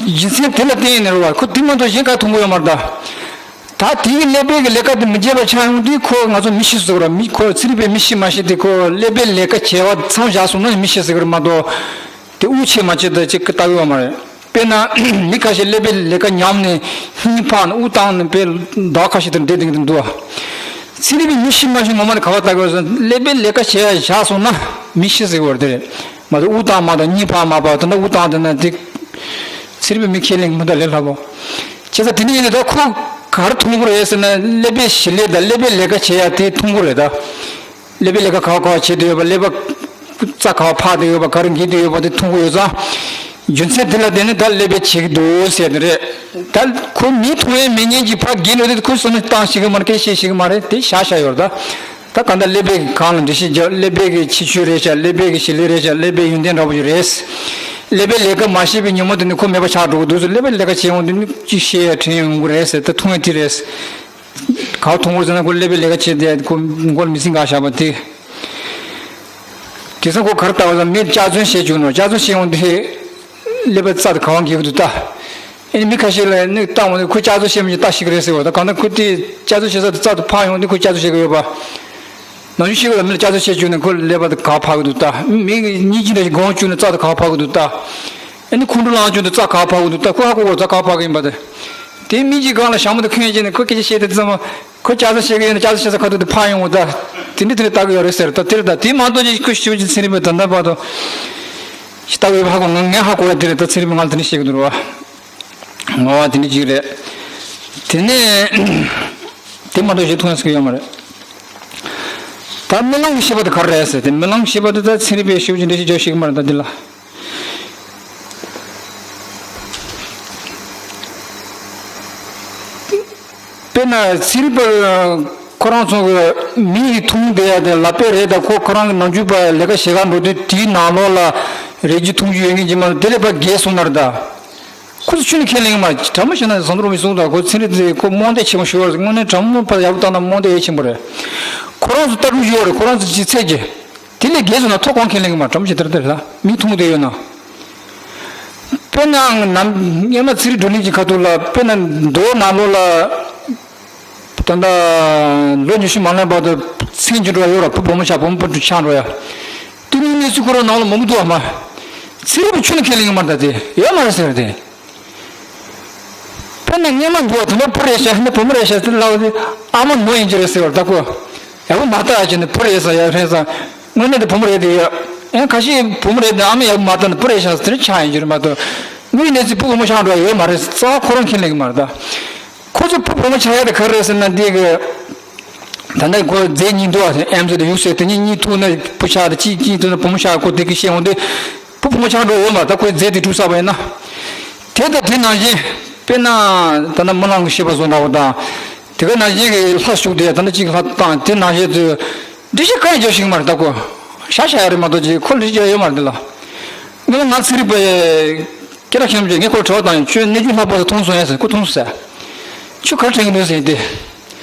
རྒྱུ་མཚན་དེ་ལ་བརྟེན་ནས་རེད་བ། ཁོ་དེ་མ་གཏོགས་གཞན་ག་མཐོང་གི་ཡོད་མ་རེད་ད། ད་དེ་གི་ཀླད་པའི་གི་ལས་ཀ་དེ་མི་བྱེད་པ་ཆགས་ཡོང་དུས་ཁོ་ང་ཚོ་མི་ཤི་ཟེར་གི་རེད། མི་ཁོ་ཚན་རིག་པས་མི་ཤི་མ་ཤི་དེ་ཁོ་ཀླད་པའི་ལས་ཀ་བྱེད་པ་མཚམས་བཞག་སོང་ན་མི་ཤི་ཟེར་གི་རེད་མ་གཏོགས། དེ་དབུགས་ཆད་མ་ཆད་དེ་ཅིག་ལྟ་གི་ཡོད་མ་རེད། དཔེར་ན། མི་ཁ་ཤས་ཀླད་པའི་ལས་ཀ་ཉམས་ནས་སྙིང་འཕར་ནས་དབུགས་བཏང་ནས་དཔེ་ཟླ་བ་ཁ་ཤས་དེར་བསྡད་བསྡད་ཀྱི་འདུག་བ། ཚན་རིག་པས་མི་ཤི་མ་ཤི་ངོ་མ་ནས་ག་བ་ལྟ་དགོས་ཟེར་ན་ཀླད་པའི་ལས་ཀ་བྱེད་ཡ་བཞག་སོང་ན་མི་ཤི་ཟེར་བ་དེ་རེད། མ་གཏོགས་དབུགས་བཏང་མ་བཏང་སྙིང་འཕར་མ་འཕར་དེ་འདྲ་དབུགས་བཏང་དེ་ན་དེ། ཚན་རིག་པས་མི་ཁས་ལེན་གྱི་མི་འདུག་ལས་སླ་པོ། བྱས་ཙང་དེ་ནས་ཡིན་ན་ད་ཁོ་ག་རེ་མཐོང་གི་རེད་ཟེར་ན་ཀླད་པའི་བྱེད་ལས་དང་ཀླད་པའི་ལས་ཀ་བྱེད་ཡ་དེ་མཐོང་གི་རེད་ད། ཀླད་པའི་ལས་ཀ་ག་བ་ག་བ་བྱེད་བསྡད་ཡོད་པ། ཀླད་པ་རྩ་ག་བ་འཕར་བསྡད་ཡོད་པ། ག་རེ་འགྱེལ་བསྡད་ཡོད་པ་དེ་མཐོང་གི་ཡོད་ཙང་། རྒྱུ་མཚན་དེ་ལ་བརྟེན་ནས་ད་ཀླད་པས་བྱེད་ཀྱི་འདུག་ཟེར་ནི་རེད། ད་ཁོ་མིག་མཐོང་ཡས་མེད་མཁན་གྱི་ཕར་འགྱེལ་འགྲོ་དུས་ཁོས་བསམ་བློ་བཏང་ཤེས་ཀྱི་མ་རེད། སྐད་ཆ་བཤད་ཤེས་ཀྱི་མ་རེད། དེ་བཞག་བཞག་ཡོད་རེད་ད། ད་གང་ལྟར་ཀླད་པའི་སྒང་ལ་འགྲེལ་བཤད་རྒྱབ། ཀླད་པའི་གི་ཁྱད་ཆོས་རེད་ཤག་ཀླད་པའི་གི་བྱེད་ལས་རེད་ཤག་ཀླད་པའི་ཡོན་ཏན་འདྲ་པོ་ཞིག་རེད། ཀླད་པའི་ལས་ཀ་མ་ཤེས་པའི་ཉོན་མོངས་དེ་ནི་ཁོ་མེད་པ་ཆགས་འགྲོ་གི་འདུག་ཟེར། ཀླད་པའི་ལས་ཀ་བྱེད་འོང་དུས་ནི་ཅིག་ཤེས་ཡ་དྲན་ཡོང་གི་རེད་ཟེར། ད་མཐོང་ཡ་དེ་རེད། ག་བ་མཐོང་གི་རེད་ཟེར་ན་ཁོ་ཀླད་པའི་ལས་ཀ་བྱེད་དེ་ཁོ་མགོ་ལ་མི་སྲིད་འགག་བཞག་པ་དེ། དེང་སང་ཁོ་ག་རེ་ལྟ་བ་ཟེར་ན་མི་སྐྱག་རྫུན་བཤད་བཅུག་ནོ། སྐྱག་རྫུན་བཤད་འོང་དུས་ཀླད་པའི་རྩ་དེ་ག་བ་འགྱེལ་གི་འདུག་ད། ཨེ་ནི་མི་ཁ་ཤས་ལ་ནི་བཏང་བ་ནི་ཁོ་སྐྱག་རྫུན་བཤད་མི་ཉན་ལྟ་ཤེས་ཀྱི་རེད་ཟེར་བ་དང་། གང་ལྟར་ཁོ་དེ་སྐྱག་རྫུན་བཤད་ས་དེ་རྩ་དེ་ཕར་ཡོང་དུས་ཁོ་སྐྱག་རྫུན་བཤད་ཀྱི་ཡོད་པ། ནམ་རྒྱུན་ཤེས་གི་ལ་མི་ལ་སྐྱག་རྫུན་བཤད་བཅུག་ནས་ཁོ་ཀླད་པ་དེ་ག་བ་འཕར་གི་འདུག་ད། མི་གཉིས་ཀྱི་འདྲ་ཞིག་སྒོམ་བཅུག་ནས་རྩ་དེ་ག་བ་འཕར་གི་འདུག་ད། ཨེ་ནི་ཁོང་ཁྲོ་ལངས་བཅུག་ནས་རྩ་ག་བ་འཕར་གི་འདུག་ད། ཁོ་ཧ་གོ་གོ་རྩ་ག་བ་འཕར་གི་ཡིན་པ་དེ། དེ་མི་གཅིག་སྒང་ལ་ཞྭ་མོ་དེ་འཁོན་བྱས་ནས་ཁོ་སྐད་ཆ་བཤད་དེ་ཙམ་ཁོ་སྐྱག་རྫུན་བཤད་གི་ཡོད་ན་སྐྱག་རྫུན་བཤད་ས་ཁ་ཐུག་དེ་ཕར་ཡོང་བ་ད། དེ་འདྲ་དེ་འདྲ་ལྟ་གི་ཡོད་རེད་ཟེར། ད་དེ་རེད་ད། དེ་མ་གཏོགས་ཅིག་ཁོ་ཞིབ་ཅིག་ཚན་རིག་པས་ད་ལྟ་བར་དུ་ཞིག་ལྟ་གི་ཡོད་པ་ཧ་གོ། ང་ངས་ཧ་གོ་ཡ་དེ་རེད། ད་ཚན་རིག་པས་ང་ལ་དེ་འདྲ་བཤད་གི་འདུག་ར་བ། ངོ་བ་དེ་འདྲ་ཅིག་རེད། དེ་ནས་དེ་མ་གཏོགས་ཞིག་མཐོང་ཡ་ཟེར་གི་ཡོད་མ་རེད། ད་རྨི་ལམ་གྱི་ཤེས་པ་དེ་ག་རེ་རེད་ཟེར་ཏེ། རྨི་ལམ་གྱི་ཤེས་པ་དེ་ད་ཚན་རིག་པས་ཞིབ་ཅིག་འགྲེལ་བཤད་རྒྱག་ཤེས་གི་མ་རེད་ད་འདི་ལ། དཔེར་ན་ཚན་རིག་པ་ཁོ་རང་ཚོ་གི་མིག་གིས་མཐོང་བསྡད་ཡ་དེ་ལག་པས་རེད་ད། ཁོ་ཁོ་རང་གི་ནམ་རྒྱུན་པ་ལས་ཀ་བྱེད་གར་འགྲོ་དུས་དེའི་ནང་ལོགས་ལ་རེག་རྒྱུ་མཐོང་རྒྱུ་ཡོད་མཁན་གྱི་མ་གཏོགས་དེ་ལས་ཕར་བརྒལ་སོང་ན་རེད་ད། ཁོ་ཚོ་ཁྱོན་ནས་ཁས་ལེན་གི་མ་རེད། དྲང་མོ་བཤད་ན་ཟམ་གདོང་རིན་པོ་ཆེ་གསུངས་དང་ཁོ་ཚན་རིག་དེ་ཁོ་རྨོངས་དད་ཆེན་པོ་ཞིག་ཡོད་རེད། དངོས་གནས་དྲང་མོ་ཕར་ཡག་པོ་བལྟས་ན་རྨོངས་དད་ཡེ་ཆེན་པོ་རེད། ཁོ་རང་ཚོ་ལྟ་གྲུབ་ཡོད་རེད། ཁོ་རང་ཚོ་ཅིག་ཚད་ཀྱི། དེ་ལས་བརྒལ་སོང་ན་ཐོག་གང་ཁས་ལེན་གི་མ་རེད། དྲང་མོ་བཤད་དེ་རེད་དེ་རེད་ལ། མིག་མཐོང་བསྡད་ཡོད་ན། དཔེར་ན་ནམ་སྔོན་མ་ཚན་རིག་བགྲོ་གླེང་གི་ཁ་ཐུག་ལ་དཔེར་ན་མདོ་ནང་ལོགས་ལ། ད་ལྟ་ལོ་ཉི་ཤུ་མ་ལོན་བར་དུ་མཚན་གྱི་འགྲོ་ཡ་ཡོད་ར། བུ་བུ་མོ་ཆགས་བུ་མོ་བུ་ཕྲུག་ཆགས་འགྲོ་ཡ། དེ་ནི་གནས་ཚུལ་ཁོ་རང་ནང་ལ་མང་པོ་འདུག་ཨ་མ། ཚན་རིག་པ་ཁྱོན་ནས་ཁས་ལེན་གི་མ་རེད་ད། དེ་ཡོད་མ་རེད་ཟེར་དེ། དཔེར་ན་སྔོན་མ་འདུག་བ། དེ་མོ་བུ་རེད་ཤག་ནི་བུ་མོ་རེད་ཤག་དེ་ལབ་དེ་ཨ་མ་ནོར་ཡིན་གྱི་རེད་ཟེར་བར་ད་ཁོ། ཡག་པོ་མ་ལྟ་ཡ་བྱས་ནས་བུ་རེད་ཟེར་ཡ་རེད་ཟེར། དངོས་གནས་དེ་བུ་མོ་རེད་དེ་ཡ། ཨེ་ཁ་ཤས་བུ་མོ་རེད་དེ་ཨ་མ་ཡག་པོ་མ་ལྟ་ནས་བུ་རེད་ཤག་དེ་འདྲ་ཆགས་ཡིན་གྱི་རེད་མ་གཏོགས། དངོས་གནས་ཚེ་བུ་བུ་མོ་ཆགས་འགྲོ་ཡ་ཡོད་མ་རེད། རྩ་བ་ཁོ་རང་ཁས་ལེན་གི་མ་རེད་ད། ཁོ་ཚོ་བུ་བུ་མོ་ཆགས་ཡ་དེ་ག་རེ་རེད་ཟེར་ན་འདི་གི། ད་ནི་ཁོ་རྫས་གཉིས་འདུག་ཨ། ཨེམ་ཟེར་དང་ཡུག་ཟེར་དེ་གཉིས་གཉིས་ཐུག་ན་བུ་ཆགས་དང་གཅིག་གཉིས་ཐུག་ན་བུ་མོ་ཆགས། ཁོ་དེ་གི་ཤེས་འོང་དུས་བུ་བུ་མོ་ཆགས་འགྲོ་ཡོད་མ་རེད། ད་ཁོའི་རྫས་དེ་གྲུབ་ཚར་བ་ཡིན་ན། དེ་དང་དེ་ནང་བཞིན། དཔེར་ན་ད་ལྟ་སྨོན་ལམ་གྱི་བཤད་པ་བཟོ་འདྲ་བོ་དང་། དེ་ག་ནང་བཞིན་གྱི་ལྷ་བཞུགས་དེ་ད་ལྟ་གཅིག་ལྷ་བཏང་དེ་ནང་བཞིན་དུ། འགྲེལ་བཤད་གང་ཡང་རྒྱབ་ཤེས་ཀྱི་མ་རེད་ད་ཁོ། ཤ་ཤ་ཡ་རེད་མ་གཏོགས་ཅིག་ཁོ་འགྲེལ་བཤད་རྒྱབ་ཡོད་མ་རེད་འདི་ལ། སྔོན་མ་ང་ཚན་རིག་པ་སྐད་གྲགས་ཆེན་པོ་ཅིག་ངས་ཁོར་དྲི་བ་བཏང་ཡོད། ཁྱོད་གནས་རྒྱུ་ལྷག་པར་དུ་མཐོང་སོང་ཡ་ཟེར། ཁོ་མཐོང་སོང་ཟེར། ཁྱོད་ག་རེ་དྲན་གྱི་འདུག་ཟེར་ཡིན་ཏེ།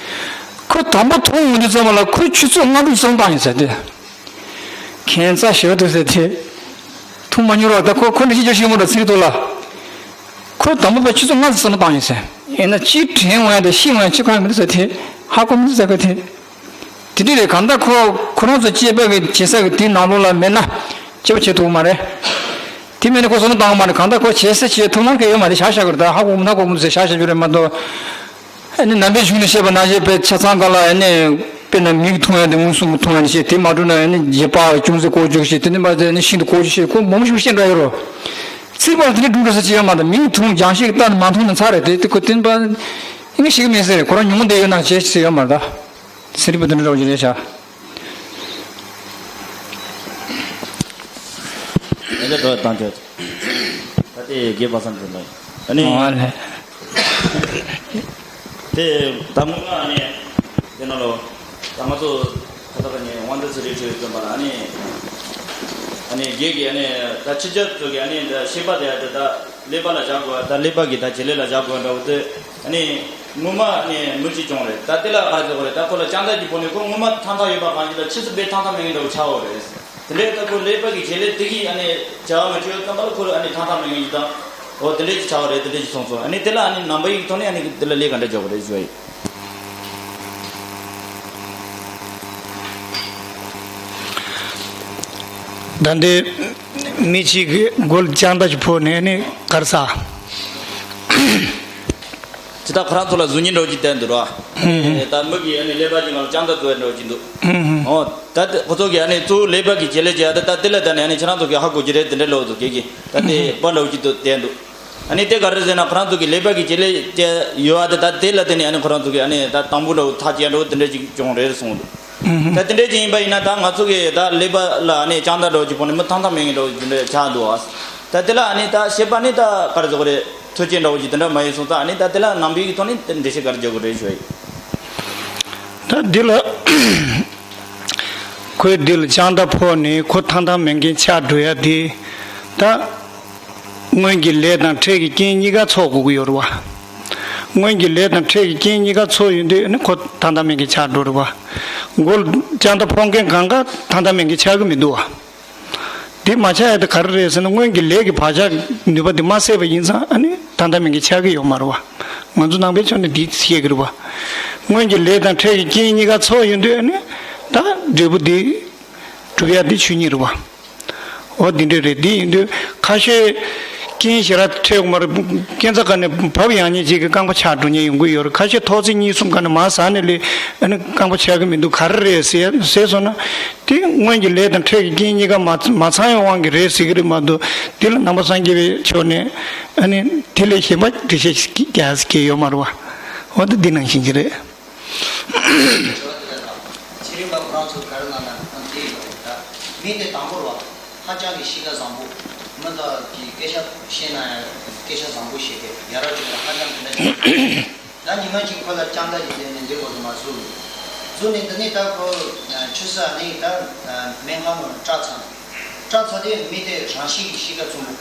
ཁོས་དང་པོ་མཐོང་ཡོང་དུས་ཙམ་པ་ལ་ཁོས་ཆུ་ཚོད་ལྔ་དྲུག་ཙམ་བཏང་ཡིན་ཟེར་ཏེ། ཁྱད་མཚར་ཞེ་པོ་འདུག་ཟེར་ཏེ། མཐོང་མ་མྱོང་རོགས། ད་ཁོ་ཁོ་འདྲ་ཞིག་ཅོ་ཤེས་མོ་འདྲ་ཚིག་ཐོག་ལ། ཁོས་དང་པོ་པའི་ཆུ་ཚོད་ལྔ་ཙམ་བཏང་ཡིན་ཟེར། ཡིན་ན་ཅི་དྲན་འོང་ཡ་དེ་ཤེས་འོང་ཡ་ཅི་གང་མི་འདུག་ཟེར་ཏེ། ཧ་གོ་མི་འདུག་ཟེར་གི་དེ། དེ་འདྲ་རེད། གང་ལྟར་ཁོ་ཁོ་རང་ཚོ་སྐྱེས་པ་གི་བྱེད་ས་གི་དེའི་ནང་ལོགས་ལ་མེད་ན་སྐྱེ་བ་བྱེད་ཐུབ་མ་རེད། དེ་མེད་ན་ཁོ་བསམ་བློ་བཏང་མ་རེད། གང་ལྟར་ཁོ་བྱེད་ས་བྱེད་ཐུབ་ན་གལ་ཡོད་མ་རེད། བཞག་བཞག་གི་རེད། ད་ཧ་གོ་མི་ཧ་གོ་མི་འདུག་ཟེར་བཞག་བཞག་རྒྱུ་རེད་མ་གཏོགས། ཨ་ནི་ནང་པའི་གཞུང་ནས་བཤད་པ་ནང་བཞིན་པའི་ཆ་ཚང་ག་ལ་ཨ་ནི་དཔེར་ན་མིག་མཐོང་ཡ་དེ་མངོན་སུམ་མཐོང་ཡ་ནི་བཤད། དེ་མ་གྲུབ་ན་ཨ་ནི་རྗེས་དཔག་ཅུང་ཟད་ལྐོག་གྱུར་བཤད། དེ་ནི་མ་ཟད་ཨ་ནི་ཤིན་ཏུ་ལྐོག་གྱུར་བཤད། ཁོ་མང་པོ་ཞིག་བཤད་འདྲ་ཡོད་རོ། ཚིག་པར་དེ་ནི་སྒྲུང་འདྲ་ས་ཅི་ཡང་མ་དང་། མིག་མཐོང་རྒྱང་ཤེལ་ལྟར་མ་མཐོང་ན་ཚར་རེད་དེ། དེ་ཁོ་བསྟན་པ་ཨ་ནི་ཤེས་ཀྱི་མེད་ཟེར། ཁོ་རང་ཉུང་བསྡད་ཡོད་ན་བྱས་ཟེར་ཡོད་མ་རེད་ད། ཚན་རིག་པ་དེ་འདྲ་འདྲ་བོ་ཞིག་རེད་ཤག་ཨེ་འདྲ་འགྲོ་བཏང་ཆོག་ད་དེ་རྒྱས་པ་བསམ་གྱི་འདུག་ཨ་ནི། ཨོ་ལེ། དེ་ད་སྔོན་མ་ཨ་ནི་དེ་ནང་ལོ། ད་ང་ཚོ་ད་ལྟ་ནས་དབང་འདུས་ཚེ་རིང་ཆོས་སྟོན་པ་ལ་ཨ་ནི། ཨ་ནི་རྒྱས་ཀྱི་ཨ་ནི་ད་ཕྱི་རྒྱལ་ཚོ་གི་ཨ་ནི་ད་ཤེས་པ་དེ་ཨ་དེ་ད། ཀླད་པ་ལ་བཞག་དགོས། ད་ཀླད་པ་གི་ད་བྱེད་ལས་ལ་བཞག་དགོས་འདྲ་བོ་དེ། ཨ་ནི་སྔོན་མ་ནས་མི་གཅིག་བྱུང་རེད། ད་དེ་ལ་ག་རེ་ཟེར་དགོས་རེད། ད་ཁོ་ལ་ལྕགས་མདའ་གཅིག་ཕོག་ནས་ཁོ་སྔོན་མ་ཐང་ཐང་ཡོད་པ་གང་ཞིག་ལ་ཕྱིས་སུ་དཔེ་ཐང་ཐང་མེད་མཁན་འདྲ་བོ་ཆགས་ཡོད་རེད། དེ་འདྲའི་ད་ཁོ་ཀླད་པ་གི་བྱེད་ལས་དེ་གིས་ཨ་ནི་བྱ་བ་མ་བྱས་ཙམ་པ་ལ་ཁོ་ལ་ཨ་ནི་ཐང་ཐང་མེད་མཁན་ཞིག་དང་། འོ་དེ་འདྲའི་ཅིག་ཆགས་པ་རེད། དེ་འདྲའི་ཅིག་སོང་སོང་། ཨ་ནི་དེ་ལ་ཨ་ནི་ནང་པ་ཡི་ཐོག་ནས་ཨ་ནི་དེ་ལ་ལས་ག་འདྲ་རྒྱག་དགོས་རེད་ཞུ་བ་ཡིན། ད་ལྟའི་མི་གཅིག་གི་མགོ་ལ་ལྕགས་མདའ་ཞིག་ཕོག་ནས་ནི་གར་ས། ཇི་ལྟར་ཁོ་རང་ཚོ་ལ་གཟུགས་བརྙན་འདྲ་བོ་ཅིག་བསྟན་འདུག་ར། ཧུམ་ཧུམ། ད་མི་གིས་ཨ་ནི་ཀླད་པ་གཅིག་ནང་ལ་ལྕགས་མདའ་བཙུགས་ཡ་འདྲ་བོ་ཅིག་འདུག་ཧུམ་ཧུམ། ཨོ་ད་ཁོ་ཚོ་གིས་ཨ་ནི་གཙོ་བོ་ཀླད་པ་གི་བྱེད་ལས་བྱེད་ཡ་ད་ད་དེ་ལ་ད་ནི་ཨ་ནི་ཁྱེད་རང་ཚོ་གིས་ཧ་གོ་གི་རེད། དེ་འདྲའི་ལོག་ཚོ་གེ་གི་ད་དེ་པ་འདྲ་བོ་ཅིག་ཏུ་བསྟན་འདུག་ཨ་ནི་དེ་ག་རེ་ཟེར་ན་ཁོ་རང་ཚོ་གི་ཀླད་པ་གི་བྱེད་ལས་དེ་ཡོད་ཨ་དེ་ད་དེ་ལ་བརྟེན་ནས་ཨ་ནི་ཁོ་རང་ཚོ་གི་ཨ་ནི་ད་དང་པོ་འདྲ་བོ་ཐག་བཅད་འགྲོ་དེ་འདྲ་ཅིག་བྱུང་རེད་གསུངས་འདུག་ད་དེ་འདྲ་ཅིག་ཡིན་པ་ཡིན་ན་ད་ང་ཚོ་གི་ད་ཀླད་པ་ལ་ཨ་ནི་ལྕགས་མདའ་འདྲ་བོ་ཅིག་ཕོག་ནས་མི་ཐང་ཐང་མེད་མཁན་འདྲ་བོ་དེ་འདྲ་ཆགས་འདུག་ཨ། ད་དེ་ལ་ཨ་ནི་ད་བཤད་པ་ནི་ད་ག་རེ་ཟེར་དགོས་རེད། ཐུགས་རྗེ་འདྲ་བོ་ཅིག་དེ་འདྲ་མ་ཡིན་སོང་ཙང་ཨ་ནི་ད་དེ་ལ་ནང་པའི་གི་ཐོག་ནས་དེ་འགྲེལ་བཤད་ག་རེ་རྒྱག་དགོས་རེད་ཞུ་བ་ཡིན། ད་འདི་ལ་ཁོས་འདི་ལ་ལྕགས་མདའ་ཕོག་ནས་ཁོ་ཐང་ཐང་མེད་མཁན་ཆགས་འགྲོ་ཡ་དེ། ད་སྔོན་གྱི་ལས་དང་འཕྲལ་གྱི་རྐྱེན་གཉིས་ཀ་ཚོགས་དགོས་ཀྱི་ཡོད་རེད་བ། སྔོན་གྱི་ལས་དང་འཕྲལ་གྱི་རྐྱེན་གཉིས་ཀ་ཚོགས་ཡོང་དུས་ནི་ཁོ་ཐང་ཐང་མེད་མཁན་ཆགས་འགྲོ་རེད་བ། མགོ་ལ་ལྕགས་མདའ་ཕོག་མཁན་གང་ག་ཐང་ཐང་མེད་མཁན་ཆགས་ཀྱི་མི་འདུག་བ། དེ་མ་ཆགས་ཡ་དེ་ག་རེ་རེད་ཟེར་ན། སྔོན་གྱི་ལས་ཀྱི་བག་ཆགས་ནུས་པ་དེ་མ་སད་པ་ཡིན་ཙང་ཨ་ནི་ད་ལྟ་མིན་གྱི་ཆགས་ཀྱི་ཡོད་མ་རེད་བ། ང་ཚོ་ནང་པའི་ཕྱོགས་ནས་འདི་བཤད་ཀྱི་རེད་བ། སྔོན་གྱི་ལས་དང་འཕྲལ་གྱི་རྐྱེན་གཉིས་ཀ་ཚོགས་ཡོང་དུས་ཨ་ནི་ད་འབྲས་བུ་འདི་སྒྲུབ་ཡ་འདི་ཆོས་ཉིད་རེད་བ། འོ་འདི་འདྲ་རེད། འདི་ཡིན་དུས་ཁ་ཤས་རྐྱེན་ཞེ་དྲག་འཕྲད་ཡོང་མ་རེད། རྐྱེན་རྩ་ག་ནས་བབས་ཡང་ཉིད་ཅིག་གི་རྐང་པ་ཆག་འགྲོ་མཁན་ཡོང་གི་ཡོད་རེད། ཁ་ཤས་ཐོག་བརྩེགས་གཉིས་གསུམ་ག་ནས་མར་ཟག་ནས་ལས་ཨ་ནི་རྐང་པ་ཆག་གི་མི་འདུག་ག་རེ་རེད་ཟེར་ཟེར་སོང་ན། དེ་སྔོན་གྱི་ལས་དང་འཕྲལ་གྱི་རྐྱེན་གཉིས་ཀ་མ་མ་ཚང་བའི་དབང་གིས་རེད་ཟེར་གྱི་རེད་མ་གཏོགས། འདི་ལ་ནང་པ་སངས་རྒྱས་པའི་ཕྱོགས་ནས་ཨ་ནི་དེ་ལས་གཞན་པ་འགྲེལ་བཤད་རྒྱག་ཡ་ཡོད་མ་རེད་བ། འོ་ད་འདི་ནང་བཞིན་གྱི་རེད། ཚེ་རིང་པ་ཁོ་རང་ཚོ་ག་རེ་གནང་ན་ཨ་འདི་ཡོད་རེད་ད། མི་དེ་དང་པོ་རེད་བ། ཧ་ཅང་གི་གཤིས་ཀ་བཟང་པོ། མི་དག་གི་སྐད་ཆ་བཤད་ན་ཡང་སྐད་ཆ་བཟང་པོ་བཤད་མཁན། ཡ་རབས་ཅིག་ལ་ཧ་ཅང་དེ་འདྲ་ཅིག་ད་ཉི་མ་གཅིག་ཁོ་ལ་ལྕགས་མདའ་ཞིག་བསྟན་ནས་འདི་སྐོར་དུ་མ་བཟོས། བཟོས་ནས་འདི་ནས་ད་ཁོ་ཆུ་ས་ནས་ད་སྨན་ཁང་ནང་སྐྲག་ཚར། སྐྲག་ཚར་དུས་མི་དེ་རང་བཞིན་གྱི་གཤིས་ཀ་རྩུབ་པོ།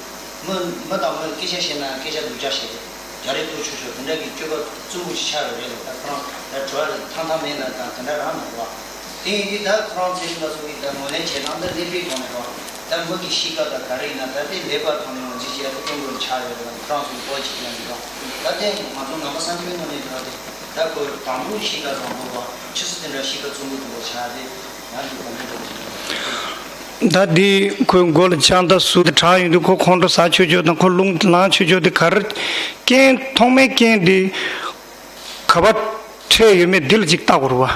མི་མི་དང་མི་སྐད་ཆ་བཤད་ན་སྐད་ཆ་སྡུག་ཅག་བཤད་དེ། རྒྱ་རིགས་ཐུག་ཆོག་ཆོག་དེ་འདྲ་གི་སྤྱོད་པ་རྩུབ་པོ་ཞིག་ཆགས་ཡོད་རེད་ལ། ད་ཁོ་རང་ད་བྲོ་བ་ཐང་ཐང་མེད་ལ་ད་དེ་འདྲ་རང་མ་རེད་བ། དེ་ཡིན་དུས་ད་ཁོ་རང་ཚེ་རིང་པ་ཚོ་གིས་ད་ངོས་ལེན་བྱེད་སྟངས་འདི་ཀླད་པའི་ཐོག་ནས་རེད་བ། ད་མི་གི་གཤིས་ཀ་ད་ག་རེ་ཡིན་ན་ད་དེ་ཀླད་པ་ཐོག་ནས་ངོས་འཛིན་བྱེད་ཡ་དེ་སྐྱོན་པོ་ཆགས་ཡོད་རེད་ལ། ཁོ་རང་ཚོ་གི་ཐོག་ཅིག་ཡང་འདི་རེད་བ། ད་དེ་ང་ཚོ་ནང་པ་སངས་རྒྱས་པའི་ནང་ནས་ད་དེ། ད་ཁོ་དང་པོ་གཤིས་ཀ་བཟང་པོ་བ། ཕྱིས་སུ་དེ་འདྲ་གཤིས་ཀ་རྩུབ་པོ་དུ་བ་ཆགས་ཏེ་ང་ཚོ་གོང་མའི་འགྲོ་བཞིན་པ། ད་འདི་ཁོའི་མགོ་ལ་ལྕགས་མདའ་ཟུག་དེ་དྲག་ཡོང་དུས་ཁོ་ཁོང་ཁྲོ་ཟ་ཆོག་ཆོག་དང་ཁོ་རླུང་ལངས་ཆོག་ཆོག་དེ་ག་རེ། རྐྱེན་ཐོག་མའི་རྐྱེན་འདི་ག་པར་འཕྲད་ཡོད་མེད་འདི་ལ་ཅིག་བལྟ་དགོས་རེད་བ།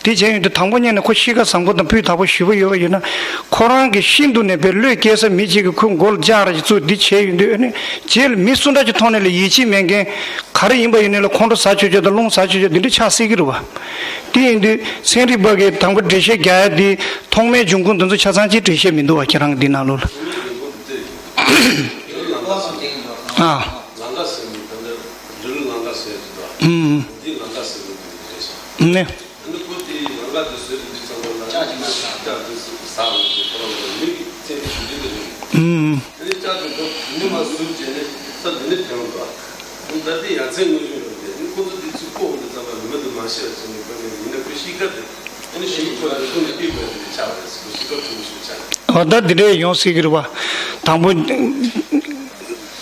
དེ་བྱས་ཡོང་དུས་དང་པོ་ཉིད་ནས་ཁོ་གཤིས་ཀ་བཟང་པོ་དང་སྤུས་དག་པོ་ཞེ་པོ་ཡོད་པ་ཡིན་ན། ཁོ་རང་གི་ཤིན་ཏུ་ནས་པའི་བློས་སྐྱེལ་ས་མི་གཅིག་གིས་ཁོའི་མགོ་ལ་ལྕགས་ར་ཅིག་བཙུགས་འདི་བྱས་ཡོང་དུས་ཨ་ནི་རྗེས་ལ་མི་སུ་འདྲ་ཅིག་མཐོང་ནས་ལ་ཡིད་ཆེས་མེད་མཁན། ག་རེ་ཡིན་པ་ཡིན་ནའི་ལ་ཁོང་ཁྲོ་ཟ་ཆོག་ཆོག་དང་རླུང་ཟ་ཆོག་ཆོག་འདི་འདྲ་ཆགས་སྲིད་ཀྱི་རེད་བ། དེ་ཡིན་དུས་ཚན་རིག་པ་གིས་དང་པོ་འགྲེལ་བཤད་རྒྱག་ཡ་དེ་ཐོག་མའི་འབྱུང་ཁུངས་འདི་ཚོ་ཆ་ཚང་ཅིག་འགྲེལ་བཤད་མི་འདུག་བ། ཁྱེད་རང་གི་འདི་ནང་ལོགས་ལ། ཨ། ལང་ཀ་ཟེར་ནི་ད་ལྟ་འབྲི་ལུགས་ལང་ཀ་ཟེར་གྱི་འདུག་ཨུམ། འདི་ལང་ཀ་ཟེར་གྱི་འདུག་རེད་ཤག་ནས། ཨ་ནི་ཁོ་དེ་ལང་ཀ་དེ་བཟོས་དུས་ཙམ་པ་ལ་ལྕགས་ཀྱི་མ་ཤག་ལྕགས་དེ་ཟ་འོང་དུས་ཁོ་རང་ལ་མི་གི་བཙན་གྱི་ཞུ་རྒྱུ་དེ་རེད། ཨུམ། དེ་ནས་ལྕགས་དེ་ཚོ་མི་མ་ཟུར་བྱས་ནས་ས་འདི་ནས་ཐོན་འདུག་ད་ལྟ་ཡ་མཚན་དངོས་བྱུང་ཡོད་དེ་ནི་ཁོ་ཚོ་དེ་ཚུར་བཀོག་འོང་དུས་ཙམ་པ་མི་མ་དེ་མ་ཤི་བ་བྱས་ནས་ཁོ་ནས་ཡིན་ན་ཁོའི་གཤིས་ཀ་དེ་ཨ་ནི་ཞིག་ཁོ་ལ་ཁོ་ནས་ཕིག་པ་དེ་ཆགས་པ་རེད། ཁོ་གཤིས་ཀ་ཁྲོ་བོ་ཞིག་ཆགས། འོ་ད་འདི་འདྲས་ཡོང་སྲིད་ཀྱི་རེད་བ། དང་པོ།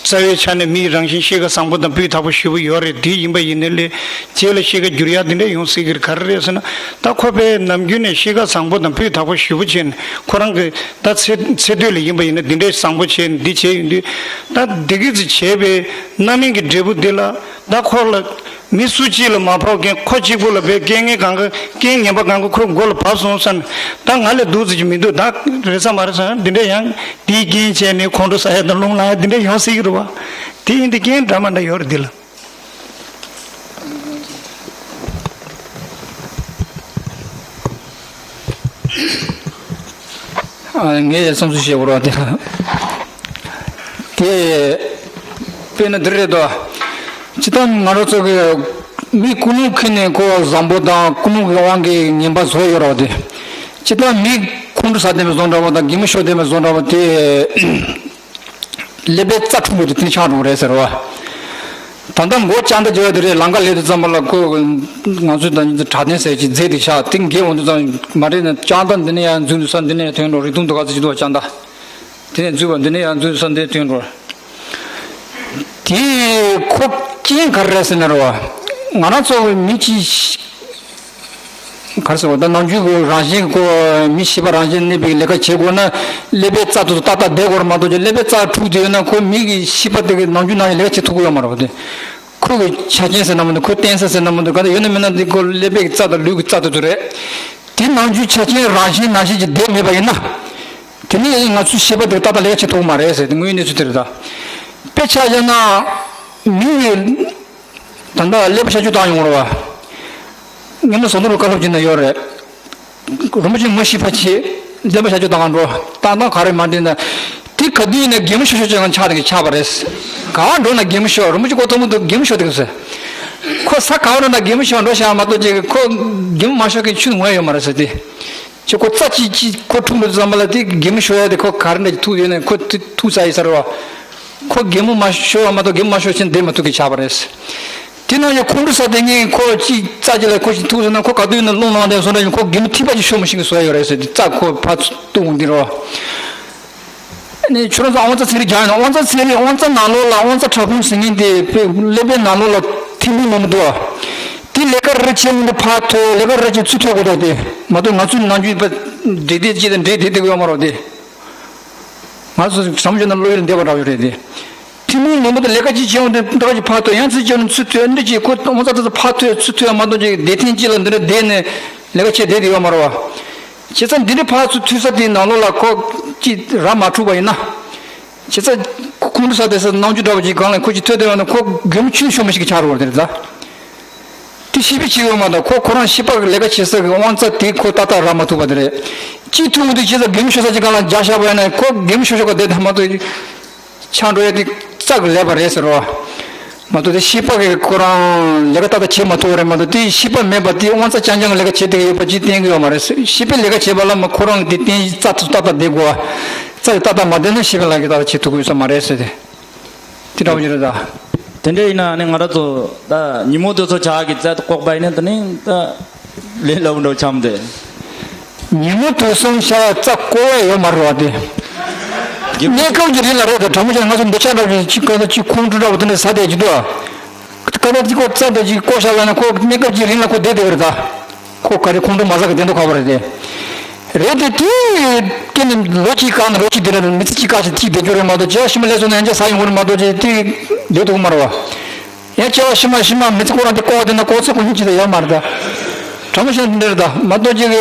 རྩ་བའི་ཆ་ནས་མིའི་རང་བཞིན་གཤིས་ཀ་བཟང་པོ་དང་སྤུས་དག་པོ་ཞེ་པོ་ཡོད་རེད། དེ་ཡིན་པ་ཡིན་ནའི་ལས་རྗེས་ལ་གཤིས་ཀ་འགྱུར་ཡག་འདི་འདྲ་ཡོང་སྲིད་ཀྱི་རེད། ག་རེ་རེད་ཟེར་ན། ད་ཁོ་པས་ནམ་རྒྱུན་ནས་གཤིས་ཀ་བཟང་པོ་དང་སྤུས་དག་པོ་ཞེ་པོ་བྱས་ནས་ཁོ་རང་གི་ད་ཚེ་ཚེ་སྟོད་ལ་ཡིན་པ་ཡིན་ན་འདི་འདྲའི་བཟང་པོ་བྱས་ནས་འདི་བྱས་ཡོང་དུས། ད་འདི་གི་ཚེ་བྱས་པའི་རྣམ་སྨིན་གྱི་འབྲས་བུ་འདི་ལ་ད་ཁོ་ལ། མི་སུ་གཅིག་ལ་མ་ཕོག་མཁན་ཁོ་གཅིག་པུ་ལ་བས་རྐྱེན་ངན་གང་ག་རྐྱེན་ངན་པ་གང་ག་ཁོའི་མགོ་ལ་བབས་སོང་ཙང་ད་ང་ལས་སྡུག་ཙམ་ཅིག་མི་འདུག་ད་རེད་ས་མ་རེད་ས་འདི་འདྲ་ཡང་དེའི་རྐྱེན་བྱས་ནས་ཁོང་ཁྲོ་ཟ་ཡ་དང་རླུང་ལངས་ཡ་འདི་འདྲ་ཡོང་སྲིད་ཀྱི་རེད་བ། དེ་ཡིན་དུས་རྐྱེན་འདྲ་མ་འདྲ་ཡོད་རེད་འདི་ལ། ངས་བསམ་ཚུལ་བཤད་དགོས་རེད་དེ། དེ་དཔེར་ན་འདི་རེད་དོ། སྤྱིར་བཏང་ང་རང་ཚོ་གི་མི་ཀུན་སློང་ཁེལ་ནས་ཁོ་བཟང་པོ་དང་ཀུན་སློང་གི་དབང་གིས་ངན་པ་བཟོ་ཡོད་རེད་དེ། སྤྱིར་བཏང་མི་ཁོང་ཁྲོ་ཟ་བསྡད་པའི་བཟོ་འདྲ་བོ་དང་གད་མོ་ཤོར་བསྡད་པའི་བཟོ་འདྲ་བོ་དེ། ཀླད་པའི་རྩ་འཁྲུགས་པོ་དེ་དེ་ཆགས་འགྲོ་གི་རེད་ཟེར་བ། ད་ལྟ་མགོ་ལྕགས་མདའ་རྒྱག་ཡ་དེ་རེད། ལམ་ཁ་སླེབས་དུས་ཙམ་པ་ལ་ཁོ་ང་ཚོས་ད་ནི་དྲ་ཐེན་ཟེར་གྱི་རྫས་དེ་ཤག་དེ་འགེབས་འོང་དུས་ཙམ་མ་རེད་ན་ལྕགས་མདའ་འདི་ནས་ཡར་འཛུལ་འདུག་ས་འདི་ནས་ཐོན་འགྲོ། རི་དུང་དུ་ག་ཚོད་ཅིག་འདུག་ལྕགས་མདའ་དེ་ནས་འཛུལ་བ་འདི་ནས་ཡར་འཛུལ་འདུག་ས་འདི་ཐོན་འགྲོ། དེ་ཁོ་རྐྱེན་ག་རེ་རེད་ཟེར་ན་རེད་བ། ང་རང་ཚོ་མི་གཅིག་ག་རེ་ཟེར་བ་ད་ནམ་རྒྱུན་གྱི་རང་བཞིན་གྱི་ཁོ་མི་ཤེས་པ་རང་བཞིན་གནས་པའི་ལས་ཀ་བྱེད་དགོས་ན་ཀླད་པའི་རྩ་དེ་ཚོ་ཏག་ཏག་བསྡད་དགོས་རེད་མ་གཏོགས་ཀྱི་ཀླད་པའི་རྩ་འཁྲུགས་བསྡད་ཡོད་ན་ཁོ་མི་གི་ཤེས་པ་དེ་གི་ནམ་རྒྱུན་ནང་ཡང་ལས་ཀ་བྱེད་ཐུབ་ཀྱི་ཡོད་མ་རེད་བ། དེ་ཁོ་གི་ཆ་རྐྱེན་ཟེར་ན་མི་འདུག་ཁོའི་བརྟེན་ས་ཟེར་ན་མི་འདུག་ག་འདྲ་ཡོད་ན་མིན་ན་འདི་ཁོ་ཀླད་པའི་རྩ་དང་ལུས་ཀྱི་རྩ་དེ་ཚོ་རེད། དེ་ནམ་རྒྱུན་ཆ་རྐྱེན་རང་བཞིན་ནང་བཞིན་གྱི་བསྡད་མེད་པ་ཡིན་ན། དེ་ནི་ང་ཚོའི་ཤེས་པ་དེ་ཏག་ཏག་ལས་ཀ་བྱེད་ཐུབ་ཀྱི་མ་རེད་ཟེར་དེ་དངོས་ཡོད་གནས་ཚུལ་དེ་རེད་ད། དཔེ་ཆ་བཞག་ན། མི་ཡི། ད་ལྟ་ཀླད་པ་གཤག་བཅོས་བཏང་ཡོང་རེད་བ། སྔོན་མ་ཟམ་གདོང་རུ་བཀའ་སློབ་བྱས་ན་ཡོད་རེད། རིན་པོ་ཆེ་ངོ་ཤེས་པ་ཆེ། ཀླད་པ་གཤག་བཅོས་བཏང་ག་འགྲོ། བཏང་སྟངས་ག་རེ་མ་འགྲིག་ན། དེ་ག་དུས་ཡིན་ན་གད་མོ་ཤོར་ཤོར་བྱས་ང་ཆགས་དེ་གི་ཆགས་པ་རེད། ག་འགྲོ་ན་གད་མོ་ཤོར་རིན་པོ་ཆེ་ཁོ་ཐོག་མ་དུ་གད་མོ་ཤོར་དེ་གི་ཟེར། ཁོ་ས་ག་འགྲོ་ན་གད་མོ་ཤོར་འགྲོ་ཤག་མ་གཏོགས་ཅིག་ཁོ་གད་མོ་མ་ཤོར་མཁན་ཆུ་ངོས་ཡོད་མ་རེད་ཟེར་དེ། ཁྱེད་ཁོ་རྩ་གཅིག་གཅིག་ཁོ་འཁྲུག་འགྲོ་དུས་ཙམ་པ་ལ་དེ་གད་མོ་ཤོར་ཡ་དེ་ཁོ་ག་རེ་འདྲ་ཐུག་ཡོད་ན་ཁོ་དེ་ཐུག་ས་ཡིན་ས་རེད་བ། ཁོ་གད་མོ་མ་ཤོར་བ་མ་གཏོགས་གད་མོ་མ་ཤོར་ཕྱིན་བསྡད་མ་ཐུབ་ཀྱི་ཆགས་པ་རེད། དེ་ནང་ཡང་ཁོང་ཁྲོ་ཟ་དེ་ངས་ཁོ་གཅིག་རྩ་གཅིག་ལ་ཁོ་གཅིག་ཐུག་སོང་ན་ཁོ་ག་དུས་ཡིན་ན་རླུང་ལངས་དེ་སོང་འདྲ་ཡིན་ཁོ་གད་མོ་ཐིགས་པ་གཅིག་ཤོར་མི་ཤེས་ཀྱི་བཟོ་ཡ་ཡོད་རེད་ཟེར་དེ་རྩ་ཁོ་ཕར་ཚུར་གཏུག་འོང་དེ་རེད་བ། ནས་ཁྱོད་རང་ཚོ་དབང་རྩ་ཚན་རིག་སྦྱངས་ཡོད་ན་དབང་རྩ་ཚན་རིག་དབང་རྩ་ནང་ལོགས་ལ་དབང་རྩ་ཕྲ་ཕུང་ཟེར་མཁན་དེ་དཔེ་ཀླད་པའི་ནང་ལོགས་ལ་ཐིགས་པ་མང་པོ་འདུག་བ། དེ་ལས་ཀ་རེ་བྱས་ནས་ཕར་ཐོན་ལས་ཀ་རེ་བྱས་ཚུར་ཐོན་དགོས་དོ་དེ་མ་གཏོགས་ང་ཚོའི་ནམ་རྒྱུན་པ་འདྲེ་དེ་ཅི་དང་འདྲེ་དེ་དེ་གི་ཡོད་མ་རེད་དེ། ང་ཚོ་བྱམས་བརྗོད་ན་བློ་ཡུལ་འདེབས་པ་འདྲ་བོ་རེད་དེ། ཐུན་མོང་མང་པོ་དེ་ལས་ཀ་ཅིག་བྱས་ཡོང་དུས་འདྲ་ཅིག་ཕར་ཐོན་ཡང་ཚིག་བྱས་ནས་ཚུར་ཐོན་འདི་ཅིག་ཁོ་དབང་རྩ་དེ་ཚོ་ཕར་ཐོན་ཚུར་ཐོན་མ་གཏོགས་ཅིག་བདེ་ཐེངས་གཅིག་ལ་འདི་འདྲ་བསྡད་ནས་ལས་ཀ་བྱས་བསྡད་དེ་ཡོད་མ་རེད་བ། བྱས་ཙང་འདི་འདྲ་ཕར་ཚུར་ཐོན་ས་དེའི་ནང་ལོགས་ལ་ཁོ་ཅིག་ར་མ་འཁྲུགས་པ་ཡིན་ན། བྱས་ཙང་ཁོ་ཁོང་ཁྲོ་ཟ་དེ་ས་ནམ་རྒྱུན་འདྲ་བོ་ཅིག་སྒང་ལ་ཁོ་ཅིག་ཐོན་བསྡད་ཡོད་ན་ཁོ་གད་མོ་ཆུང་ཤོས་མ་ཞིག་གི་ཆགས་འགྲོ་བ་དེ་རེད་ད། དེ་ཤེས་པའི་ཕྱིར་ཡོད་མ་གཏོགས་ཁོ་ཁོ་རང་ཤེས་པ་གི་ལས་ཀ་བྱེད་ས་གི་དབང་རྩ་དེ་ཁོ་ཏག་ཏག་རག་མ་ཐུབ་པ་དེ་རེད། གཅིག་ཐུག་འོང་དུས་བྱས་ཙང་གད་མོ་ཤོར་ས་ཅིག་སྒང་ལ་འཇགས་བཞག་པ་ཡིན་ན་ཁོ་གད་མོ་ཤོར་ཤོར་ག་བསྡད་ཐབས་མ་གཏོགས་ཆགས་འགྲོ་ཡ་དེ་རྩ་གི་ལས་པ་རེད་ཟེར་རོ། མ་གཏོགས་དེ་ཤེས་པ་གི་ཁོ་རང་ལས་ཀ་ཏག་ཏག་བྱེད་མ་ཐུབ་པ་རེད་མ་གཏོགས་དེ་ཤེས་པ་མེད་པ་དེ་དབང་རྩ་རྐྱང་རྐྱང་གི་ལས་ཀ་བྱེད་བསྡད་ཀྱི་ཡོད་པ་ཅིག་བསྟན་གྱི་ཡོད་མ་རེད་ཟེར། ཤེས་པའི་ལས་ཀ་བྱེད་པ་ལ་མ་ཁོ་རང་གི་དེ་བསྟན་རྩ་ཏག་ཏག་བསྡད་དགོས་པ། རྩ་གི་ཏག་ཏག་མ་བསྡད་ན་ཤེས་པའི་ལས་ཀ་ཏག་ཏག་བྱེད་ཐུབ་ཀྱི་ཡོད་ས་མ་རེད་ཟེར་ཏེ། དེ་འདྲ་བོ་ཅིག་རེད་ད། དེ་འདྲ་ཡིན་ན་ནི་ང་རང་ཚོ་ད་ཉིན་མོ་དུས་གསུམ་ཇ་གི་རྩ་དེ་བཀོག་པ་ཡིན་ན་དེ་ནི་ད་ལས་སླ་པོ་འདྲ་བོ་ཆགས་འདུག་ཉིན་མོ་དུས་གསུམ་ཇ་རྩ་བཀོག་ཡ་ཡོད་མ་རེད་བ་དེ། གནས་སྐབས་ཀྱི་རིང་ལ་རེད་ད། དྲང་མོ་བཤད་ན་ང་ཚོ་འདི་ཆ་འདྲ་བོ་ཅིག་ག་ཚོད་ཅིག་ཁོང་ཁྲོ་འདྲ་བོ་དེ་འདྲ་ཟ་བསྡད་ཀྱི་འདུག་ཨ། ག་ཚོད་ཅིག་ཁོ་རྩ་འདྲ་ཅིག་བཀོག་བཞག་པ་ཡིན་ན་ཁོ་གནས་སྐབས་ཀྱི་རིང་ལ་ཁོ་བསྡད་བསྡད་པ་རེད་ད། ཁོ་ག་རེ་ཁོང་ཁྲོ་མ་ཟ་གི་བསྡད་མདོག་ཁ་པོ་རེད་དེ། རེད་དེ་དེ་སྐྱེ་ནས་ལོ་གཅིག་གང་ན་ལོ་གཅིག་དེ་ནས་མི་ཚེ་གཅིག་ཁ་ཞིག་གཅིག་བསྡད་རྒྱུ་རེད་མ་གཏོགས་ཇ་ཕྱི་མ་ལས་སོང་ན་ཡང་ཇ་ཟ་ཡོང་གི་རེད་མ་གཏོགས་ཇ་དེ་བསྡད་ཐུབ་ཀྱི་མ་རེད་བ། ཡང་སྐྱེ་བ་ཕྱི་མ་ཕྱི་མ་མི་ཚེ་ཁོ་རང་དེ་བཀོག་བསྡད་ན་ལྐོག་ཚོད་ཁོ་ཉིད་ཅིག་ད་ཡོད་མ་རེད་ད། དྲང་མོ་བཤད་ན་འདི་འདྲ་རེད་ད་མ་གཏོགས་ཅིག་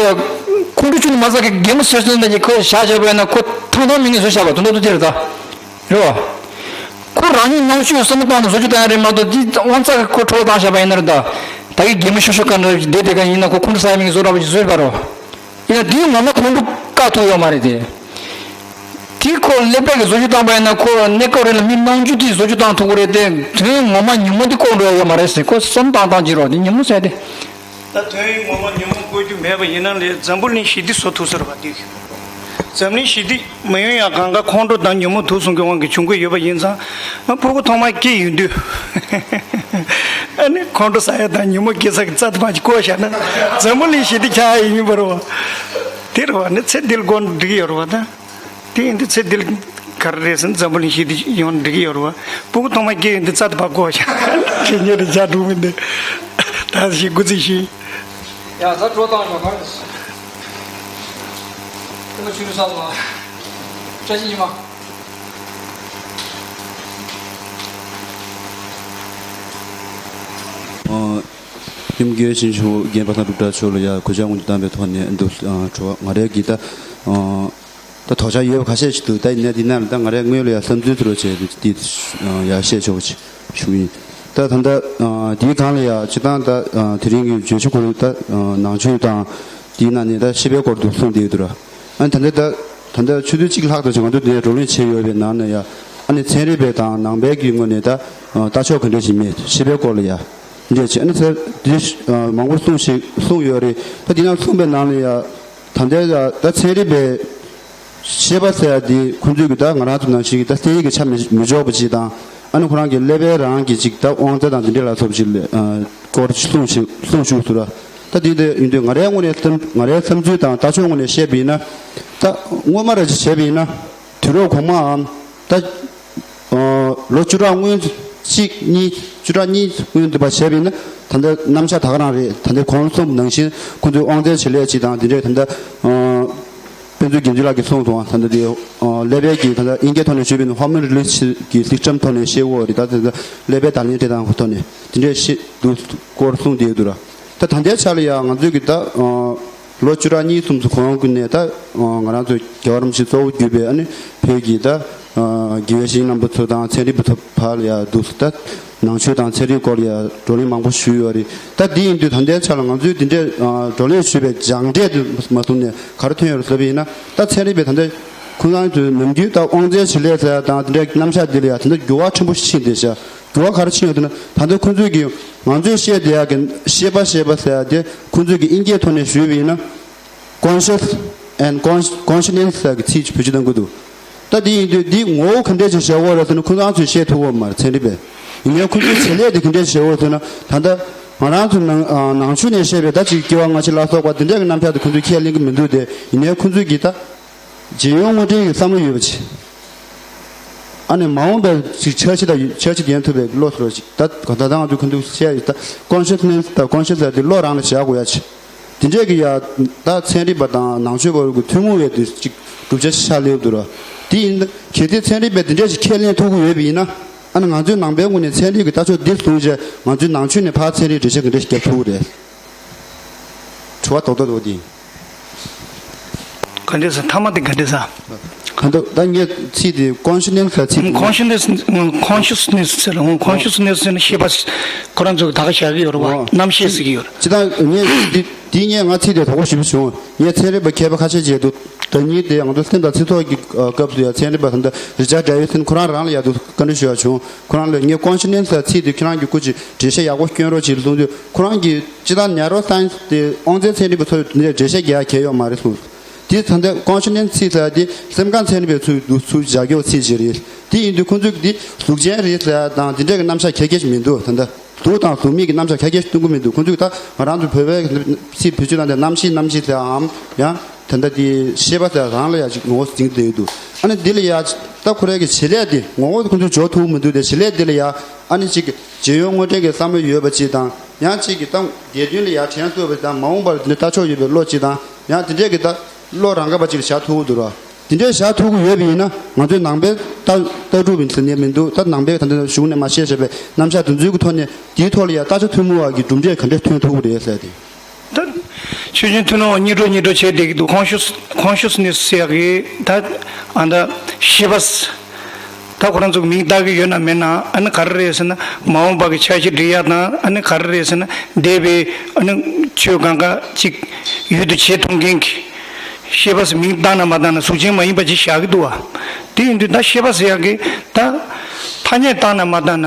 ཁོང་ཁྲོ་ཆུང་ནས་མ་ཟ་གི་གད་མོ་སོད་སོད་འདྲ་ཅིག་ཁོས་བཞག་བཞག་པ་ཡིན་ན་ཁོ་ཐང་ཐང་མིན་ནས་བཟོས་བཞག་པ་དོན་དག་ཏུ་དེ་རེད་ད། རེད་བ། ཁོ་རང་ཉིད་རྣམ་དཔྱོད་བསམ་བློ་བཏང་ནས་བཟོ་བཅོས་བཏང་ཡ་རེད་མ་གཏོགས་དེ་དབང་རྩ་གི་ཁོ་འཕྲོ་བརླག་བཏང་བཞག་པ་ཡིན་ན་རེད་ད། ད་གི་གད་མོ་ཤོར་ཤོར་ག་འདྲ་བསྡད་བསྡད་ག་ཡིན་ན་ཁོ་ཁོང་ཁྲོ་ཟ་ཡ་མིན་གི་བཟོ་འདྲ་པོ་ཞིག་བཟོས་པ་རེད་བ། ཡིན་ན་དེའི་ངོ་མ་ཁོང་ཁྲོ་བཀག་ཐུབ་ཡོད་མ་རེད་དེ། དེ་ཁོ་ཀླད་པའི་གི་བཟོ་བཅོས་བཏང་པ་ཡིན་ན་ཁོ་གནས་སྐབས་རེ་ལ་མི་རྣམ་དཔྱོད་དེ་བཟོ་བཅོས་བཏང་ཐུབ་ཀྱི་རེད་དེ། དོན་ངོ་མ་ཉིན་མོ་དེ་ལྐོག་འགྲོ་ཡ་ཡོད་མ་རེད་ཟེར། ཁོ་བསམ་བཏང་བཏང་ཅིག་རོགས་དེ་ཉིན་མོ་ཟེར་དེ། ད་དོན་ངོ་མ་ཉིན་མོ་བཀོལ་རྒྱུ་མེད་པ་ཡིན་ན་ལས་འཛམ་བུ་གླིང་ཞི་བདེ་བཟོ་ཐུབ་ས་རེད་པ་དེ། འཛམ་གླིང་ཞི་བདེ་མི་ཡོང་ཡ་གང་ག་ཁོང་ཁྲོ་དང་ཉོན་མོངས་དུག་གསུམ་གྱི་དབང་གིས་བྱུང་གི་ཡོད་པ་ཡིན་ཙང་། ཨ་ཕྲུ་གུ་ཐོག་མ་སྐྱེས་ཡོང་དུས། ཨ་ནི་ཁོང་ཁྲོ་ཟ་ཡ་དང་ཉོན་མོངས་སྐྱེ་ས་གི་རྩ་དེ་ཕར་ཅིག་བཀོལ་བཞག་ན་འཛམ་བུ་གླིང་ཞི་བདེ་ཆགས་ཡ་ཡིན་པ་རེད་པ། དེ་རེད་པ། ཨ་ནི་ཚེ་འདི་ལ་དགོས་ན་འགྲིག་གི་ཡོད་རེད་པ་ད། དེ་ཡིན་དུས་ཚེ་འདི་ལ་ག་རེ་རེད་ཟེར་ན་འཛམ་བུ་གླིང་ཞི་བདེ་ཡོང་ན་འགྲིག་གི་ཡོད་རེད་པ། ཕྲུ་གུ་ཐོག་མ་སྐྱེས་ཡོང་དུས་རྩ་དེ་ཕར་བཀོལ་བཞག་ཁེ་ཉེ་རེ་ཇག་འགྲོ་མི་འདུག་ད་ཞིག་འགོ་རྩིས་ཤིག་ཡ་ད་གྲོ་བཏང་ཡོད་པ་ག་རེ། ཁྱེད་ཚོ་ཆུ་ཚོད་གསར་པ། བཀྲ་ཤིས་ཉི་མ། ཨ། ཡུམ་དགེ་བའི་བཤེས་གཉེན་མཆོག་རྒན་པ་སངས་སྒྲུབ་གྲགས་མཆོག་ལ་ཡ་གུས་ཕྱག་དངོས་གནས་བཏང་བའི་ཐོག་ནས་འདུག་ཨ། དྲི་བ་ང་རའི་གི་ད། ཨ། ད་དོགས་འཆར་ཡོད་པ་ཁ་ཤས་ཤིག་འདུག་ད་ཡིན་ན་འདི་ནང་ལ་ད་ང་རའི་དངོས་ལ་ཡ་བསམ་ཚུལ་ཚུར་བྱས་ཏེ་འདི་ཡ་བཤད་ཆོག་ཅིག་ཞུ་གི་ཡིན། ད་ད་ལྟ་འདིའི་སྒང་ལ་ཡ་སྤྱིར་བཏང་ད་དེ་རིང་གི་བརྗོད་གཞི་ཁོ་རང་ད་ནང་ཆོས་དང་དེའི་ནང་ནས་ད་ཤེས་པའི་སྐོར་དུ་གསུངས་བསྡད་ཡོད་འདུག་ར། ཨ་ནི་ད་ལྟ་ད་ད་ལྟ་ཆུ་ཚོད་གཅིག་ལྷག་ཙམ་ཞིག་ང་ཚོ་འདི་ནས་བགྲོ་གླེང་བྱས་ཡོད་པའི་ནང་ནས་ཡ། ཨ་ནི་ཚན་རིག་པའི་དང་ནང་པའི་གི་ངོས་ནས་ད་ལྟ་ཕྱོགས་ག་འདྲ་ཞིག་མེད་ཤེས་པའི་སྐོར་ལ་ཡ། འདྲ་ཅིག་ཨ་ནི་ཚེ་འདི་མང་པོ་གསུངས་ཤིག་གསུངས་ཡོད་རེད། ད་འདི་ནང་གསུངས་པའི་ནང་ནས་ཡ། ད་ལྟའི་ད་ད་ཚན་རིག་པའི་ཤེས་པ་ཟེར་ཡ་འདི་ཁོང་ཚོས་གི་ད་ང་རང་ཚོ་ནང་བཞིན་གི་ད་གསན་ཡིག་གི་ཆ་མི་མི་འཇོག་པ་ཅིག་དང་། ཨ་ནི་ཁོ་རང་གི་ཀླད་པའི་རང་གི་ཅིག་ད་དབང་རྩ་དང་འདི་འདྲ་ལ་སོགས་པ་ཅིག་ལ་སྐོར་གླེང་ཞིག་གླེང་ཞུགས་སུ་ར། ད་འདི་འདི་ཡིན་དུས་ང་རའི་ངོས་ནས་བསམ་ང་རའི་བསམ་ཚུལ་དང་ལྟ་ཕྱོགས་ངོས་ནས་བཤད་པ་ཡིན་ན། ད་སྔོན་མ་ར་ཅིག་བྱས་པ་ཡིན་ན། དུས་རབས་གོང་མའམ་ད། ལོ་བཅུ་ཕྲག་སྔོན་གཅིག་གཉིས་བཅུ་ཕྲག་གཉིས་སྔོན་དུ་བ་བྱས་པ་ཡིན་ན་ད་ལྟ་རྣམ་གཞག་ད་ག་རང་རེད། ད་ལྟ་གོང་གསུངས་ནང་བཞིན་ཁོང་ཚོའི་དབང་རྩའི་བྱེད་ལས་ཅིག་དང་དེ་འདྲས་ད་ལྟ་དཔེ་མཛོད་དགེ་འདུན་ལགས་ཀྱིས་གསུངས་སོང་བ། ད་ལྟ་དེ་ཀླད་པའི་གི་ད་ལྟ་དབྱིན་སྐད་ཐོག་ནས་ཞུས་པ་ཡིན་ན་ཧོར་མོན་རི་ལི་སི་གི་སི་སི་ཊམ་ཐོག་ནས་ཤེས་དགོས་རེད། ད་ད་ལྟ་ཀླད་པའི་བརྡ་ལན་སྤྲད་སྟངས་ཐོག་ནས་དེ་འདྲས་ཤེས་འདུག་སྐོར་གསུངས་བསྡད་ཡོད་འདུག་ར། ད་ད་ལྟའི་ཆ་ལ་ཡང་ང་ཚོས་ཀྱི་ད་ལོ་བཅུ་ཕྲག་གཉིས་གསུམ་ཙམ་གོང་གི་ནས་ད་ང་རང་ཚོ་རྒྱལ་བ་རིན་པོ་ཆེ་གཙོ་བོ་གྱུར་པའི་ཨ་ནི་བོད་ཀྱི་ད་དགེ་བའི་བཤེས་གཉེན་རྣམ་པ་ཚོ་དང་ཚན་རིག་པ་ཚོ་བར་ལ་ཡ་འདུག་ད་ནང་ཆོས་དང་ཚན་རིག་སྐོར་ལ་ཡ་བགྲོ་གླེང་མང་པོ་ཞུས་ཡོད་རེད། ད་འདི་ཡིན་དུས་ད་ལྟའི་ཆ་ལ་ང་ཚོས་འདི་འདྲའི་བགྲོ་གླེང་ཞུས་པའི་སྦྱངས་འབྲས་དེ་མ་བཟུང་ནས་ག་རེ་ཐོན་ཡོད་རེད་ཟེར་བ་ཡིན་ན། ད་ཚན་རིག་པས་ད་ལྟ་ཁོང་རང་ཚོའི་ནམ་རྒྱུན་ད་དབང་རྩའི་བྱེད་ལས་ཟེར་ཡ་དང་དེ་འདྲའི་རྣམ་གཞག་འདི་ལ་ཡ་ད་ལྟ་འགྱུར་བ་ཕྲན་བུ་ཞིག་ཕྱིན་བསྡད་ཤག་འགྱུར་བ་ག་རེ་ཕྱིན་ཡོད་ཟེར་ན། ད་ལྟ་ཁོང་ཚོས་ཀྱི་ང་ཚོས་བཤད་བསྡད་ཡག་གི་ཤེས་པ་ཤེས་པ་ཟེར་ཡག་དེ་ཁོང་ཚོས་ཀྱི་དབྱིན་སྐད་ཐོག་ནས་ཞུས་པ་ཡིན་ན། conscious and con- consciousness ཟེར་ཡག་གི་ཚིག་ཅིག་བེད་སྤྱོད་གཏང་གི་འདུག་ད་དེ་ཡིན་དུས་འདི་ངོ་བོ་ག་འདྲས་ཅིག་བཞག་དགོས་རེད་ཟེར་ན་ཁོང་ཚོ་ཚོས་བཤད་ཐུབ་ཀྱི་ཡོད་མ་རེད་ཚན་རིག་པས། ཡིན་ནའི་ཁོང་ཚོའི་བྱེད་ལས་དེ་ག་འདྲས་ཅིག་བྱེད་དགོས་ཟེར་ན། ད་ལྟ་ང་རང་ཚོ་ནང་ནང་ཆོས་ནས་བཤད་པའི་ད་ཅིག་སྐྱེ་བ་སྔ་ཕྱི་ལ་སོགས་པ་དེ་འདྲས་ཀྱི་རྣམ་གཞག་དེ་ཁོང་ཚོས་ཁས་ལེན་གྱི་མི་འདུག་སྟེ། ཡིན་ནའི་ཁོང་ཚོས་ཀྱི་ད། རྗེ་ཡོན་དངོས་བསྟན་གྱི་བསམ་བློ་ཡོད་པ་ཅིག་ཨ་ནི་མ་འོངས་པའི་ཅིག་འཆར་གཞི་དང་འཆར་གཞི་འགན་ཐུབ་པའི་བློ་ཟེར་བ་ཅིག་ད་ག་ད་ང་ཚོས་ཁོང་ཚོས་བཤད་ཡོད་ད། consciousness དང་conscious ལ་དེ་བློ་རང་ལ་བཞག་དགོས་ཡ་ཅིག་དེ་འདྲས་ཀྱི་ཡ་ད་ཚན་རིག་པ་དང་ནང་ཆོས་པ་རུ་གི་ཐུན་མོང་བའི་དེ་ཅིག་གྲུབ་ཆ་ཞིག་ཆགས་སླེབས་འདུག་ར། དེ་ཡིན་ད་གལ་ཏེ་ཚན་རིག་པས་དེ་འདྲས་ཅིག་ཁས་ལེན་ཐུབ་ཀྱི་ཡོད་པ་ཡིན་ན། ཨ་ནི་ང་ཚོའི་ནང་པའི་ངོས་ནས་ཚན་རིག་གི་ལྟ་ཕྱོགས་འདི་བཟུང་བྱས་ང་ཚོའི་ནང་ཆོས་ནས་ཕར་ཚན་རིག་འགྲེལ་བཤད་ག་འདྲས་ཤིག་རྒྱབ་ཐུབ་ཀྱི་རེད། དྲི་བ་རྡོག་རྡོག་འདུག་དེ། ག་འདྲས་ཟེར་མཐའ་མ་དེ་ག་འདྲས་ཟེར། ག་འདུག་ད་ངས་ཚིག་དེ་consciousness ལ་ཚིག་དེ། consciousness consciousness ཟེར་ལ་consciousness ཟེར་ན་ཤེས་པ་ཁོ་རང་ཚོ་ད་ག་བཞག་གི་ཡོད་རེད་བ། རྣམ་ཤེས་ཟེར་གི་ཡོད་རེད། ཅི་ད་ངས་འདི་འདི་ངས་ང་ཚིག་དེ་དོགས་པ་ཞེ་པོ་བྱུང་། ངས་ཚན་རིག་པ་མཁས་པ་ཁ་ཤས་བྱས་འདུག་ད་ཉིད་དེ་ང་ཚོ་སེམས་དང་ཚིག་ཐོག་གི་སྐབས་སུ་ཡང་ཚན་རིག་པ་ད་ལྟ་རི་ཅར་ཌ་ཝི་སན་ཁོ་རང་རང་ལ་ཡང་འདུག་བཀའ་འདྲི་ཞུ་བ་བྱུང་། ཁོ་རང་ལ་ངས་consciousness ལ་ཚིག་དེ་ཁྱེད་རང་གི་སྐུ་ཅིག་འགྲེལ་བཤད་ཡག་པོ་སྐྱོན་རོགས་བྱེད་གསུངས་དུས་ཁོ་རང་གིས་ཅི་ལྟར་neuroscience དེ་དབང་རྩའི་ཚན་རིག་པ་ཚོས་འདི་འགྲེལ་བཤད་རྒྱག་ཡ་གལ་ཡོད་མ་རེད་གསུངས། དེ་ད་ལྟ་consciousness ཚིག་ཟེར་ཡ་དེ་སེམས་ཁམས་ཚན་རིག་པས་ཚུར་འདུག་ཚུར་རྒྱག་རྒྱུ་ཚིག་ཅིག་རེད། དེ་ཡིན་དུས་ཁོང་ཚོས་འདི་གཟུགས་ཅན་རེད་ཟེར་ཡ་དང་དེ་འདྲ་གི་རྣམ་གཞག་གལ་ཆེ་ཞིག་མི་འདུག་ད་ལྟ། གཟུགས་དང་གཟུགས་མེད་ཀྱི་རྣམ་གཞག་ཁ་སྐད་ཞིག་སྟོན་གྱི་མི་འདུག་ཁོང་ཚོས་ད་ང་རང་ཚོ་བོད་པའི་ཚིག་བེད་སྤྱོད་སྟངས་དེ་རྣམ་ཤེས་རྣམ་ཤེས་ཟེར་བའམ་ཡང་ད་ལྟ་དེ་ཤེས་པ་ཟེར་རང་ལ་ཡང་ཅིག་ངོ་བོ་འཛིན་བསྡད་ཡོད་འདུག་ཨ་ནི་འདི་ལ་ཡང་ད་ཁོ་རའི་གི་བྱེད་ལས་དེ་ངོ་བོ་ཁོང་ཚོས་འཇོག་ཐུབ་མི་འདུག་དེ་བྱེད་ལས་འདི་ལ་ཡང་ཨ་ནི་ཅིག་རྗེ་ཡོན་དངོས་བསྟན་གྱི་བསམ་བློ་ཡོད་པ་ཅིག་དང་ཡང་ཅིག་གི་ད་འདས་དོན་ལ་ཡང་དྲན་གསོས་པ་དང་མ་འོངས་པར་འདི་ལྟ་ཕྱོགས་ཡོད་པའི་བློ་ཅིག་དང་ཡང་དེ་འདྲས་ཀྱི་ད་བློ་རང་ག་པ་ཅིག་ལ་བཞག་ཐུབ་ཀྱི་འདུག་ར། དེ་འདྲའི་བཞག་ཐུབ་ཀྱི་ཡོད་པ་ཡིན་ན་ང་ཚོའི་ནང་པའི་ལྟ་ལྟ་གྲུབ་ཡིན་ཟེར་ནས་མི་འདུག་ད་ནང་པའི་ད་ལྟ་གཞུང་ནས་མ་བཤད་བཞག་པའི་རྣམ་གཞག་དེ་ཚོའི་གི་ཐོག་ནས་དེའི་ཐོག་ལ་ཡང་ལྟ་ཆ་ཐུན་མོང་བ་གི་གྲུབ་འབྲས་ག་འདྲས་ཐོན་ཐུབ་ཀྱི་རེད་ཟེར་ཏེ། ད་ཆོས་ཅན་ཐུན་མོང་བ་གཉིས་གྲོགས་གཉིས་གྲོགས་བྱས་བསྡད་ཀྱི་འདུག conscious consciousness ཟེར་ཡག་གི་ད་ཨ་ད་ཤེས་པ་ད་ཁོ་རང་ཚོ་མིང་བཏགས་ཀྱི་ཡོད་ན་མེད་ན་ཨ་ནི་ག་རེ་རེད་ཟེར་ན་མ་འོངས་པ་གི་འཆར་གཞི་སྒྲིག་ཡག་དང་ཨ་ནི་ག་རེ་རེད་ཟེར་ན་འདས་པའི་ཨ་ནི་ཆོས་གང་ག་ཅིག་ཡུལ་དུ་བྱེད་ཐུབ་མཁན་གྱི། ཤེས་པ་ཟེར་མིང་བཏགས་ན་མ་བཏགས་ན་གཟུགས་ཅན་མ་ཡིན་པ་ཅིག་བཞག་གི་འདུག་བ། དེ་ཡིན་དུས་ད་ཤེས་པ་ཟེར་ཡག་གི་ད་ཐ་སྙད་བཏགས་ན་མ་བཏགས་ན་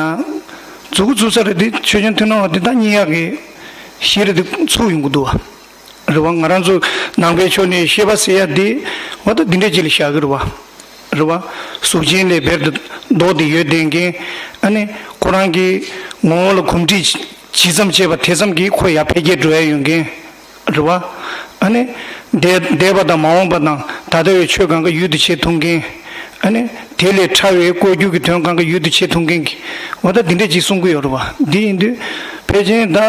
མཛུ་གུ་བཙུགས་ས་རེད་དེ། ཆོས་ཅན་ཐུན་མོང་བ་དེ་ད་རྙེད་ཡག་གི་གཞི་རེད་དེ་ཚུགས་ཡོང་གི་འདུག་བ། རེད་བ། ང་རང་ཚོ་ནང་པའི་ཕྱོགས་ནས་ཤེས་པ་ཟེར་ཡག་དེ་འོ་ད་འདི་འདྲས་ཅིག་ལ་བཞག་གི་རེད་བ། རེད་བ། གཟུགས་ཅན་ལས་བར་དུ་ལྡོག་སྟེ་ཡོད་བསྡད་མཁན། ཨ་ནི་ཁོ་རང་གི་ངོ་བོ་ལ་གོམས་འདྲིས་ཇི་ཙམ་བྱས་པ་དེ་ཙམ་གྱིས་ཁོ་ཡར་འཕེལ་རྒྱས་འགྲོ་ཡ་ཡོད་མཁན། རེད་བ། ཨ་ནི་འདས་འདས་པ་དང་མ་འོངས་པ་དང་ད་ལྟ་བའི་ཆོས་གང་ག་ཡུལ་དུ་བྱེད་ཐུབ་མཁན། ཨ་ནི་དེ་ལས་ཕྲ་བའི་བཀོད་རྒྱུད་ཀྱི་དོན་གང་ག་ཡུལ་དུ་བྱེད་ཐུབ་མཁན་གྱི་འོ་ད་འདི་འདྲས་ཅིག་གསུང་གི་ཡོད་རེད་བ། འདི་ཡིན་དུས་ཕལ་ཆེར་ད་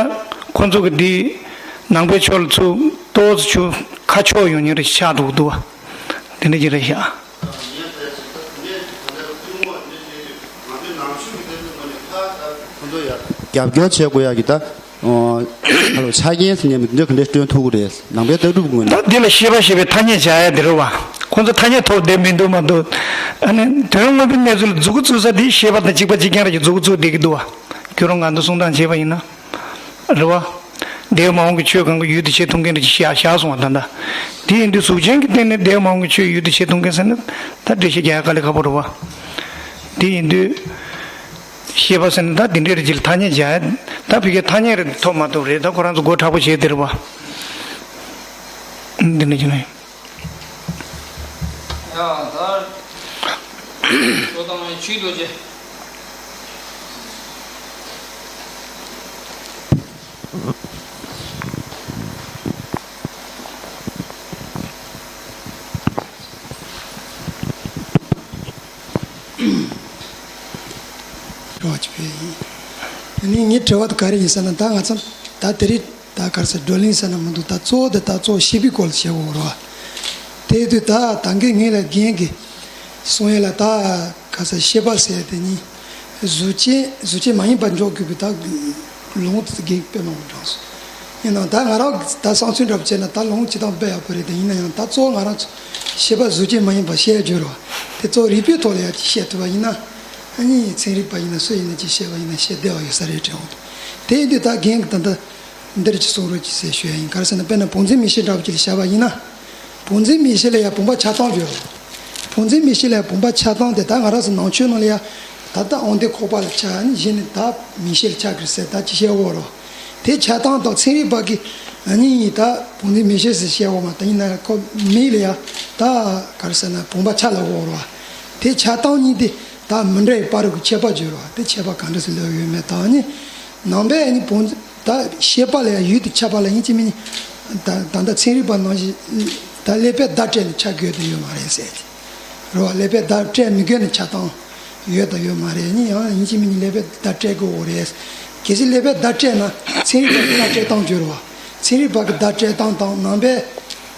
ཁོ་ཚོ་གི་འདི་ནང་པའི་ཕྱོགས་ལ་ཚུར་ཏོག་ཙམ་ཆུ་ཁ་ཕྱོགས་ཡོང་མཁན་རེ་ཆགས་འགྲོ་གི་འདུག་བ། དེ་འདྲ་ཅིག་རེད་ཤག་རྒྱབ་སྐྱོར་བྱེད་དགོས་ཡག་གི་ད། ཨ་ལོ། ཆ་རྐྱེན་ཟེར་མཁན་འདི་འདྲ་ག་འདྲ་བསྐྲུན་ཐུབ་ཀྱི་རེད། ནང་པའི་ལྟ་གྲུབ་ཀྱི་ངོས་ནས། ད་འདི་ལ་ཤེས་པ་ཞེས་པའི་ཐ་སྙད་བྱ་ཡ་དེ་རེད་བ། ཁོང་ཚོ་ཐ་སྙད་ཐོབ་བསྡད་མི་འདུག་མ་གཏོགས། ཨ་ནི་དོན་དངོས་པོའི་གནས་ཚུལ་ལ་མཛུ་གུ་བཙུགས་ས་དེ་ཤེས་པ་དང་གཅིག་པ་གཅིག་རྐྱང་རེད་ཀྱི་མཛུ་གུ་བཙུགས་བསྡད་ཀྱི་འདུག་བ། ཁྱོད་རང་ང་ཚོ་གསུང་སྟངས་བྱས་པ་ཡིན་ན། རེད་བ། འདས་མ་འོངས་ཀྱི་ཆོས་གང་ག་ཡུལ་དུ་བྱེད་ཐུབ་མཁན་རེད་ཅེས་བཞག་བཞག་སོང་བ། ད་ལྟ་དེ་ཡིན་དུས་གཟུགས་ཅན་གྱི་སྟེང་ནས་འདས་མ་འོངས་ཀྱི་ཆོས་ཡུལ་དུ་བྱེད་ཐུབ་མཁན་ཟེར་ན་ད་འགྲེལ་བཤད་རྒྱག་ཡ་དཀའ་ལས་ཁག་པོ་རེད་བ། དེ་ཡིན་དུས་ཤེས་པ་ཟེར་ན་ད་འདི་འདྲའི་རེད་ཅེས་ཐ་སྙད་བྱ་ཡ། ད་ཕ་གིའི་ཐ་སྙད་རེ་ཐོབ་མ་ཐུབ་རེད། ད་ཁོ་རང་ཚོ་མགོ་མཁྲེགས་པོ་བྱས་དེ་རེད་བ། འདི་འདྲ་བྱས་ནས། ཡ། ད་ཇོ་བོ་རྗེ་ཆོས་རྗེ་རྡོ་རྗེ། རོགས་ཀྱི་བས་ཡིན། ཨ་ནི་ངའི་དྲི་བ་དེ་ག་རེ་ཡིན་ཟེར་ན། ད་ང་ཚོ་ད་དེ་རིང་ད་ག་རེ་ཟེར། བགྲོ་གླེང་ཟེར་ན་མི་འདུག་ད་གཙོ་བོ་དེ་ད་གཙོ་བོ་ཤེས་པའི་སྐོར་ལ་བཤད་དགོས་རེད་བ། དེ་དུས་ད་ད་གིན་ངས་ལ་རྒན་གྱིས་གསུང་ཡས་ལ་ད་ག་རེ་ཟེར། ཤེས་པ་ཟེར་དེ་ནི་གཟུགས་ཅན་གཟུགས་ཅན་མ་ཡིན་པ་འཇོག་དགོས་པའི་ད་ལུང་དེ་རྒན་དཔེ་མང་པོ་དྲངས་སོང་། ཡིན་ནའང་ད་ང་རང་ད་བསམ་ཚུལ་འདྲ་པོ་བྱས་ན་ད་ལུང་སྤྱིར་བཏང་དཔེ་ཡག་པོ་རེད། དེ་ཡིན་ན་ཡང་ད་གཙོ་བོ་ང་རང་ཚོ་ཤེས་པ་གཟུགས་ཅན་མ་ཡིན་པ་བཤད་རྒྱུ་རེད་བ། དེ་གཙོ་བོ་རིགས་པའི་ཐོག་ལ་ཡང་བཤད་ཐུབ་པ་ཡིན་ན། ཨ་ནི་ཚན་རིག་པ་ཡིན་ན་སུ་ཡིན་ན་ཅིག་བཤད་པ་ཡིན་ན་བཤད་བདེ་བ་ཡོད་ས་རེད་དྲན་འོང་། དེ་ཡིན་དུས་ད་རྒན་གྱིས་ད་ལྟ་འདིར་ཅིག་གསུང་རོགས་གྱིས་ཟེར་ཞུ་ཡ་ཡིན། ག་རེ་ཟེར་ན་དཔེར་ན་བུམ་འཛིན་མིག་ཤེས་འདྲ་པོ་ཅིག་ལ་བཞག་པ་ཡིན་ན། བུམ་འཛིན་མིག་ཤེས་ལ་ཡང་བུམ་པ་ཆགས་སྟངས་ཡོད་རེད། བུམ་འཛིན་མིག་ཤེས་ལ་ཡང་བུམ་པ་ཆགས་སྟངས་དེ་ད་ང་རང་ཚོ་ནང་ཆོས་ནང་ལ་ཡང་ད་ལྟ་དབང་ལྡན་ཁོག་པ་ལ་ཆགས། ཨ་ནི་གཞི་ནས་ད་མིག་ཤེས་ལ་ཆགས་ཀྱི་རེད་ཟེར་ད་ཅིག་བཤད་ཡོད་རེད། དེ་ཆགས་སྟངས་དང་ཚན་རིག་པ་གིས་ཨ་ནི་ད་བུམ་འཛིན་མིག་ཤེས་ཟེར་བཤད་ཡོད་མ། ད་ཡིན་ན་ཁོ་མིག་ལ་ཡང་ད་ག་རེ་ཟེར་ན་བུམ་པ་ཆགས་ལབ་ཡོད་རེད་བ། དེ་ཆགས་སྟངས་གཉིས་དེ་ད་མི་འདྲ་བའི་བར་གྱི་ཁྱད་པར་བརྗོད་རེད་བ། དེ་ཁྱད་པར་ག་འདྲ་ཟེར་ལབ་ཡོད་མེད་དང་ནི། ནང་པའི་ཨ་ནི་བུམ་འཛིན་ད་ཤེས་པ་ལ་ཡང་ཡུལ་དུ་ཁྱབ་པ་ལ་ཡིན་གཅིག་མིན་གཉིས་ད་ད་ལྟ་ཚན་རིག་པ་ནང་བཞིན་ད་ཀླད་པས་བརྡ་སྤྲད་ནས་ཆགས་དགོས་དོན་ཡོད་མ་རེད་ཟེར་གྱི་རེད་བ། ཀླད་པས་བརྡ་སྤྲད་མི་དགོས་ནས་ཆགས་སྟངས་ཡོད་དང་ཡོད་མ་རེད། ཨ་ནི་ཡང་ཡིན་གཅིག་མིན་གཉིས་ཀླད་པས་བརྡ་སྤྲད་དགོས་འོ་རེད། གལ་སྲིད་ཀླད་པས་བརྡ་སྤྲད་ན་ཚན་རིག་པ་གི་བརྡ་སྤྲད་སྟངས་བརྗོད་རེད་བ། ཚན་རིག་པ་གི་བརྡ་སྤྲད་སྟངས་དང་ནང་པའི་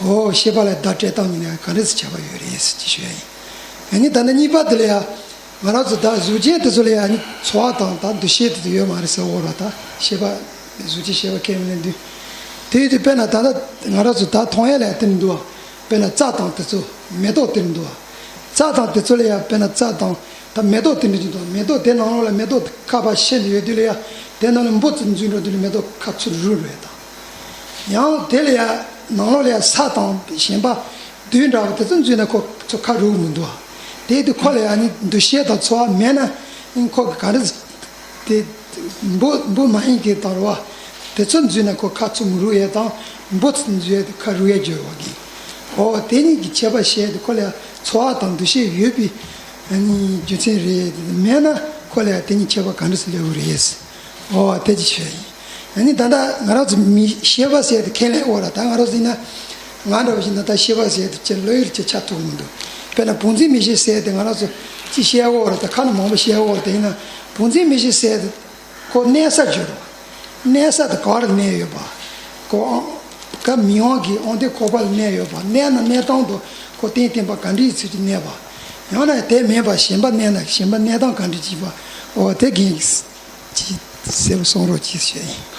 འོ་ཤེས་པ་ལ་བརྡ་སྤྲད་སྟངས་གཉིས་ལ་ག་འདྲ་ཟེར་ཁྱད་པར་ཡོད་རེད་ཟེར་གྱི་ཞུ་ཡ་ཡིན། ཨ་ནི་ད་ལྟ་གཉིས་པ་དེ་ལ་ཡང་། ང་རང་ཚོ་ད་གཟུགས་ཅན་དེ་ཚོ་ལ་ཡང་ནི་ཚོར་བ་དང་ད་འདུ་ཤེས་དེ་ཚོ་ཡོད་མ་རེད་ཟེར་འོ་ར། ད་ཤེས་པ་གཟུགས་ཅན་ཤེས་པ་ཁས་མི་ལེན་དུས། དེ་ཡོད་དུས་དཔེར་ན་ད་ལྟ་ང་རང་ཚོ་ད་མཐོང་ཡ་ལ་ཡང་དེ་མི་འདུག་བ། དཔེར་ན་རྩྭ་དང་དེ་ཚོ་མེ་ཏོག་དེ་མི་འདུག་བ། རྩྭ་དང་དེ་ཚོ་ལ་ཡང་དཔེར་ན་རྩྭ་དང་ད་མེ་ཏོག་དེ་འདྲ་ཅིག་འདུག་མེ་ཏོག་དེ་ནང་ལོགས་ལ་མེ་ཏོག་ཁ་ཕར་ཕྱེ་ནས་ཡོད་དུས་ལ་ཡང་དེ་ནང་ལ་འབུ་ཙམ་འཛུལ་འགྲོ་དུས་ལ་མེ་ཏོག་ཁ་ཚུར་རུལ་འགྲོ་ཡ་དང་། ཡང་དེ་ལ་ཡང་ནང་ལོགས་ལ་ཡང་ས་དང་གཞན་པ་རྡུལ་འདྲ་བ་དེ་ཚོ་འཛུལ་ན་ཁོ་ཚོ་ཁ་རུལ་མི་འདུག་བ། དེ་དུས་ཁོ་ལ་ཡང་ནི་འདུ་ཤེས་དང་ཚོར་བ་མེད་ན་ཨིན་ཁོ་གི་ག་འདྲ་དེ་འབུ་འབུ་མ་ཡིན་གྱི་དང་རུལ་བ་དེ་ཚོ་འཛུལ་ན་ཁོ་ཁ་ཚུར་མི་རུལ་ཡས་དང་འབུ་ཚོ་འཛུལ་ཡས་དེ་ཁ་རུལ་ཡས་སྦྱོར་བ་གི། འོ་དེ་གཉིས་ཀྱི་ཁྱད་པར་བཤད་དེ་ཁོ་ལ་ཡང་ཚོར་བ་དང་འདུ་ཤེས་ཡོད་པའི་ཨ་ནི་རྒྱུ་མཚན་རེད། མེད་ན་ཁོ་ལ་ཡང་དེ་གཉིས་ཁྱད་པར་ག་འདྲ་སེ་སླེབས་ཀྱི་རེད། འོ་དེ་ཅི་ཤོད་ཡིན། ཨ་ནི་ད་ལྟ་ང་རང་ཚོ་མི་ཤེས་པ་ཟེར་དེ་ཁས་ལེན་འོ་ར། ད་ང་རང་ཚོ་ཡིན་ན་ང་འདྲ་བ་ཞིག་ན་ད་ཤེས་པ་ཟེར་དེ་ཅི་བློ་ཡུལ་ཅི་ཆགས་ཐུབ་མི་འདུག་དཔེར་ན་བུམ་འཛིན་མིག་ཤེས་ཟེར་དེ་ང་རང་ཚོ་ཅི་ཤེས་འོ་ར། ད་ཁ་ན་མང་པོ་ཤེས་འོ་ར། དེ་ཡིན་ན་བུམ་འཛིན་མིག་ཤེས་ཟེར་དེ་ཁོ་གནས་ས་བརྗོད་རོགས། གནས་ས་དེ་ག་རེ་གནས་ཡོད་པ། ཁོ་ཨང་ཀ་མི་དབང་གི་དབང་ལྡན་ཁོག་པ་ལ་གནས་ཡོད་པ། གནས་ན་གནས་སྟངས་དུ་ཁོ་རྟེན་བརྟེན་པ་ག་འདྲའི་ཚུལ་གྱིས་གནས་པ། ཡང་ན་དེ་མིན་པ་གཞན་པ་གནས་ན་གཞན་པ་གནས་སྟངས་ག་འདྲ་ཅིག་པ། འོ་དེ་རྒན་གྱིས་ཅིག་གསལ་པོ་གསུང་རོགས་གྱིས་ཞུ་ཡ་ཡིན།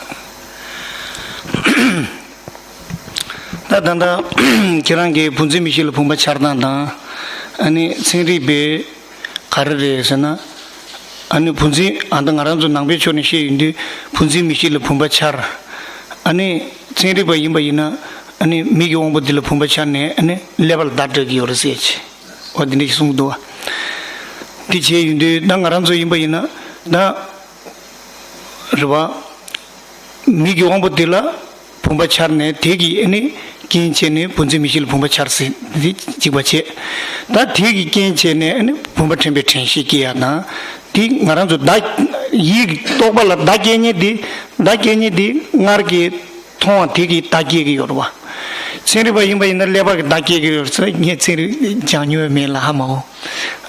ད་ད་ལྟ་ཁྱེད་རང་གིས་བུམ་འཛིན་མིག་ཤེས་ལ་བུམ་པ་འཆར་སྟངས་དང་། ཨ་ནི་ཚན་རིག་པས་ག་རེ་རེད་ཟེར་ན། ཨ་ནི་བུམ་འཛིན་ཨ་ད་ང་རང་ཚོ་ནང་པའི་ཕྱོགས་ནས་བཤད་ཡོང་དུས་བུམ་འཛིན་མིག་ཤེས་ལ་བུམ་པ་འཆར། ཨ་ནི་ཚན་རིག་པ་ཡིན་པ་ཡིན་ན། ཨ་ནི་མིག་གི་དབང་པོ་འདི་ལ་བུམ་པ་འཆར་ནས་ཨ་ནི་ཀླད་པ་ལ་བརྡ་སྤྲོད་ཀྱི་ཡོད་རེད་ཟེར་ཅིག་འོ་འདི་འདྲ་ཞིག་གསུངས་འདུག་བ། འདི་བྱས་ཡོང་དུས་ད་ང་རང་ཚོ་ཡིན་པ་ཡིན་ན་ད། རེད་བ། མིག་གི་དབང་པོ་འདི་ལ་བུམ་པ་འཆར་ནས་དེ་གིས་ཨ་ནི་རྐྱེན་བྱས་ནས་བུམ་འཛིན་མིག་ཤེས་ལ་བུམ་པ་འཆར་ཟེར་འདི་གཅིག་པ་བྱས། ད་དེ་གིས་རྐྱེན་བྱས་ནས་ཨ་ནི་བུམ་པ་དྲན་པའི་དྲན་ཤེས་སྐྱེ་ཡ་དང་། འདི་ང་རང་ཚོ་བརྡ། ཡིད་རྟོག་པ་ལ་བརྡ་སྐྱེ་མཁན་འདི། བརྡ་སྐྱེ་མཁན་འདི་སྔར་གྱི་མཐོང་བ་དེ་གིས་བརྡ་སྐྱེ་གི་ཡོད་རེད་བ། ཚན་རིག་པ་ཡིན་པ་ཡིན་ན་ཀླད་པ་གིས་བརྡ་སྐྱེ་གི་ཡོད་རེད་ཟེར་ངས་ཚན་རིག་སྦྱང་མྱོང་མེད་ལ་ཧ་མ་གོ་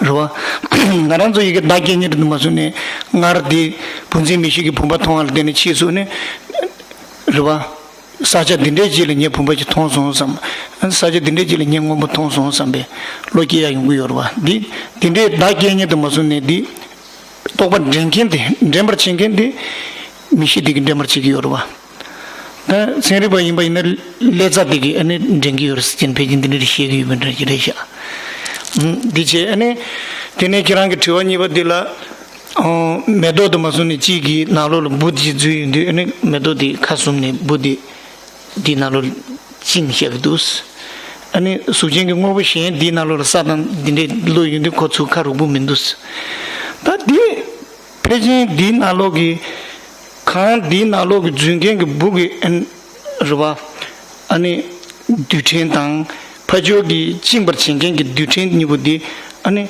རེད་བ། ང་རང་ཚོ་ཡི་གེ་བརྡ་སྐྱེ་མཁན་དུ་མ་སོང་ནས་སྔར་དེ་བུམ་འཛིན་མིག་ཤེས་ཀྱི་བུམ་པ་མཐོང་བ་ལ་བརྟེན་ནས་ཕྱིས་སུ་ནི་རེད་བ། ས་ཆ་འདི་འདྲའི་རྗེས་ལ་ངས་བུམ་པ་ཅིག་མཐོང་སོང་བསམ། ས་ཆ་འདི་འདྲའི་རྗེས་ལ་ངས་སྔོན་པོ་མཐོང་སོང་བསམ་པའི་བློ་སྐྱེ་ཡ་ཡོང་གི་ཡོད་རེད་བ། འདི་འདི་འདྲའི་བརྡ་སྐྱེ་མཁན་དུ་མ་སོང་ནས་འདི། རྟོག་པ་འདྲེན་མཁན་དེ་འདྲེན་པར་བྱེད་མཁན་དེ་མིག་ཤེས་དེ་གིས་འདྲེན་པར་བྱེད་ཀྱི་ཡོད་རེད་བ། ད་ཚན་རིག་པ་ཡིན་པ་ཡིན་ན་ཀླད་རྩ་དེ་གིས་ཨ་ནི་འདྲེན་གྱི་ཡོད་རེད་ཟེར་ཕལ་ཆེར་འདི་འདྲ་བཤད་ཀྱི་ཡོད་པ་འདྲ་ཞིག་རེད་ཤག་འདི་བྱས་ཨ་ནི་དེ་ནས་ཁྱེད་རང་གི་དྲི་བ་གཉིས་པ་འདི་ལ། ཨོ། མེ་ཏོག་དུ་མ་སོང་ནས་གཅིག་གི་ནང་ལོགས་ལ་འབུ་དེ་འཛུལ་ཡོང་དུས་ཨ་ནི་མེ་ཏོག་དེ་ཁ་ཟུམ་ནས་འབུ་དེ་འདིའི་ནང་ལོགས་ལ་བཅིངས་བཞག་གི་འདུག་ཨ་ནི་གཟུགས་ཅན་གྱི་དངོས་པོ་གཞན་འདིའི་ནང་ལོགས་ལ་ས་དང་འདི་འདྲས་བླུགས་ཡོང་དུས་ཁོ་ཚུར་ཁ་རུག་པོ་མི་འདུག་ད་འདི། ཕལ་ཆེར་འདིའི་ནང་ལོགས་ཀྱི། གང་འདིའི་ནང་ལོགས་ཀྱི་འཛུལ་མཁན་གྱི་འབུ་གི་ཨན། རེད་བ། ཨ་ནི། རྡུལ་ཕྲན་དང་། ཕ་ཆོས་ཀྱི་བཅིངས་པར་བྱེད་མཁན་གྱི་རྡུལ་ཕྲན་གཉིས་པོ་འདི། ཨ་ནི།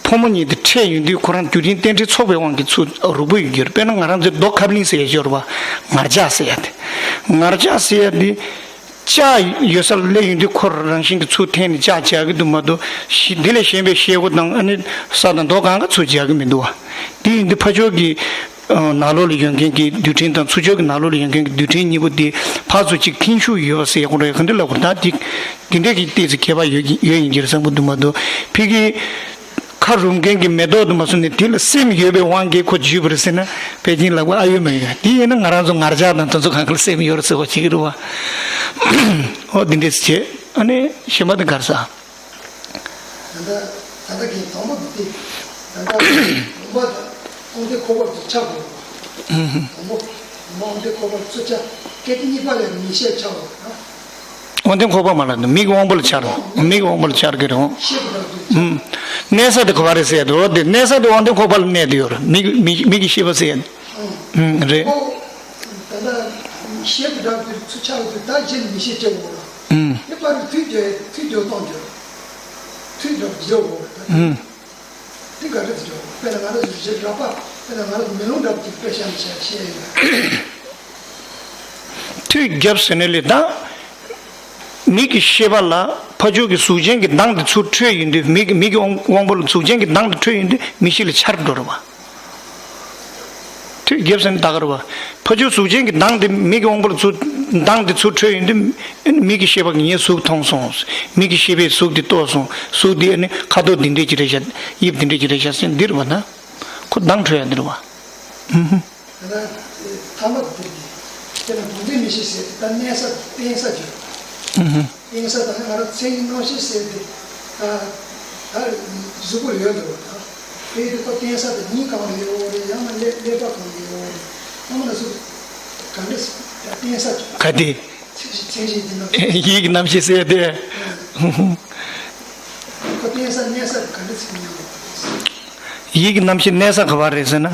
ཕོ་མོ་གཉིས་དེ་འཕྲད་ཡོང་དུས་ཁོ་རང་རྒྱུ་རྐྱེན་རྟེན་འབྲེལ་ཚོགས་པའི་དབང་གིས་ཚུར་རུག་པོ་ཡོང་གི་ཡོད་རེད། དཔེར་ན་ང་རང་ཚོའི་རྡོ་ཁ་བ་ལིང་ཟེར་ཡ་ཅིག་ཡོད་རེད་བ། ངར་ལྕགས་ཟེར་ཡ་དེ། ངར་ལྕགས་ཟེར་ཡ་དེ། ལྕགས་ཡོད་ས་ལ་སླེབས་ཡོང་དུས་ཁོ་རང་བཞིན་གྱིས་ཚུར་འཐེན་ནས་ལྕགས་རྒྱག་གི་འདུག་མ་གཏོགས་ཤི་འདི་ལས་གཞན་པའི་ཤེལ་སྒོ་དང་ཨ་ནི་ས་དང་རྡོ་གང་ག་ཚུར་རྒྱག་གི་མི་འདུག་བ། དེ་ཡིན་དུས་ཕ་ཕྱོགས་ཀྱི་ནང་ལོགས་ལ་ཡོད་མཁན་གྱི་རྡུལ་ཕྲན་དང་ཚུར་ཕྱོགས་ཀྱི་ནང་ལོགས་ལ་ཡོད་མཁན་གྱི་རྡུལ་ཕྲན་གཉིས་པོ་དེ་ཕར་ཚུར་གཅིག་འཐེན་ཤུགས་ཡོད་པ་ཟེར་ཡག་གོ་འདྲ་ལབ་དགོས་ད་དེ་དེ་འདྲས་ཀྱི་ཏོག་ཙམ་ཁྱད་པར་ཡོད་ཀྱི་ཡོད་ཡིན་གྱི་རེད་བསམ་གྱི་འདུག་མ་གཏོགས་ཕ་གི་ཁ་རུབ་མཁན་གྱི་མེ་ཏོག་དུ་མ་སོང་ནས་དེ་ལ་སེམས་ཡོད་པའི་དབང་གིས་ཁོ་འཇུས་པ་རེད་ཟེར་ན་ཕལ་ཆེར་ལབ་དགོས་ཨ་ཡོད་མ་ཡོད། དེ་ཡིན་ན་ང་རང་ཚོ་ངར་ལྕགས་དང་དེ་ཚོ་གང་ག་ལ་སེམས་ཡོད་རེད་ཟེར་བ་བྱེད་ཀྱི་རེད་བ། ཨོ་འདི་འདྲས་བྱེད་ཨ་ནི་གཞན་པ་དེ་གར་ས། ད་ལྟ་ད་ལྟ་གི་དང་པོ་དེ་དང་པོ་དང་དབང་ལྡན་ཁོག་པ་དེ་ཆགས་དགོས་པ། དང་པོ་དབང་ལྡན་ཁོག་པ་ཚུར་ཆགས་སྐད་ཅིག་གཉིས་པ་ལས་ངེས་ཤེས་ཆགས་དགོས་པ། དབང་ལྡན་ཁོག་པ་མ་ལ་མིག་དབང་པོ་ལ་འཆར་མིག་དབང་པོ་ལ་འཆར་གི་རེད། ཤེས་པ་དང་དུ་ཨུམ། གནས་ས་དེ་ག་པར་རེད་ཟེར་ཡ་དེ་འོ་དེ་གནས་ས་དེ་དབང་ལྡན་ཁོག་པ་ལ་གནས་དེ་ཡོད་རེད་མིག་མིག་མིག་གི་ཤེས་པ་ཟེར་ཡ་དེ། ཨུམ་རེད། ད་ལྟ་ཤེས་པ་དང་དུ་ཚུར་ཆགས་དུས་ད་རྗེས་ལ་ངེས་ཤེས་སྐྱེ་དགོས་རེད། ཨུམ། དེ་པར་དུས་དེ་དུས་དེ་གཏོང་རྒྱུ། དུས་དེ་བརྗེ་དགོས་རེད། ཨུམ། དེ་ག་རེ་ཟེར་དཔེར་ན་ང་རང་ཚོ་རྗེས་རབ་པ་དཔེར་ན་ང་རང་ཚོ་མེ་ལོང་འདྲ་པོ་ཅིག་དཔེ་བཞག་ནས་བཤད་བཤད་ཡིན་ན། དུས་རྒྱབ་ཟེར་ནས་ལས་དང་། མིག་གི་ཤེས་པ་ལ་ཕ་ཕྱོགས་ཀྱི་གཟུགས་ཅན་གྱི་མདངས་དེ་ཚུར་འཕྲོད་ཡོང་དུས་མིག་མིག་གི་དབང་དབང་པོ་ལ་གཟུགས་ཅན་གྱི་མདངས་དེ་འཕྲོད་ཡོང་དུས་མིག་ཤེས་ལ་འཆར་འགྲོ་རེད་བ། དུས་རྒྱབ་ཟེར་ནས་ད་ག་རེད་བ། ཕ་ཕྱོགས་གཟུགས་ཅན་གྱི་མདངས་དེ་མིག་གི་དབང་པོ་ལ་ཚུར་མདངས་དེ་ཚུར་འཕྲོད་ཡོང་དུས་མིག་གི་ཤེས་པ་གིས་ངས་གཟུགས་མཐོང་སོང་། མིག་གི་ཤེས་པས་གཟུགས་དེ་རྟོགས་སོང་། གཟུགས་དེ་ཨ་ནི་ཁ་དོག་འདི་འདྲས་ཀྱི་རེད་ཤག་དབྱིབས་འདི་འདྲས་ཀྱི་རེད་ཤག་ཟེར་འདི་རེད་བ་ན། ཁོ་མདངས་འཕྲོད་ཡ་འདི་རེད་བ། ཧུམ་ཧུམ། ད་ལྟ་ཐ་མ་དེ་དེ་ནི་བུམ་འཛིན་མིག་ཤེས་ཟེར་དེ་ད་གནས་ས་བརྟེན་ས་བརྗོད། ཧུམ་ཧུམ། བརྟེན་ས་དང་ང་རང་མཚན་ཉིད་རྣམ་ཤེས་ཟེར་དེ་ད་ད་གཟུགས་པོ་ཡོད་འདུག་ད་དེ་དེ་ཁོ་བརྟེན་ས་དེ་སྙིང་གང་ལ་ཡོད་རེད་ཡང་ན་ཀླད་ཀླད་པ་གང་ལ་ཡོད་རེད་ཡང་ན་གཟུགས་ག་འདྲ་ད་བརྟེན་ས་བརྗོད། ག་དེ། ཚིག་ཚིག་ཞིག་དེ་ན། ཡིད་ཀྱི་རྣམ་ཤེས་ཟེར་དེ། ཁོ་བརྟེན་ས་གནས་ས་ག་འདྲ་ཚིག་ཉམས་པ་དང་། ཡིད་ཀྱི་རྣམ་ཤེས་གནས་ས་ག་པར་རེད་ཟེར་ན།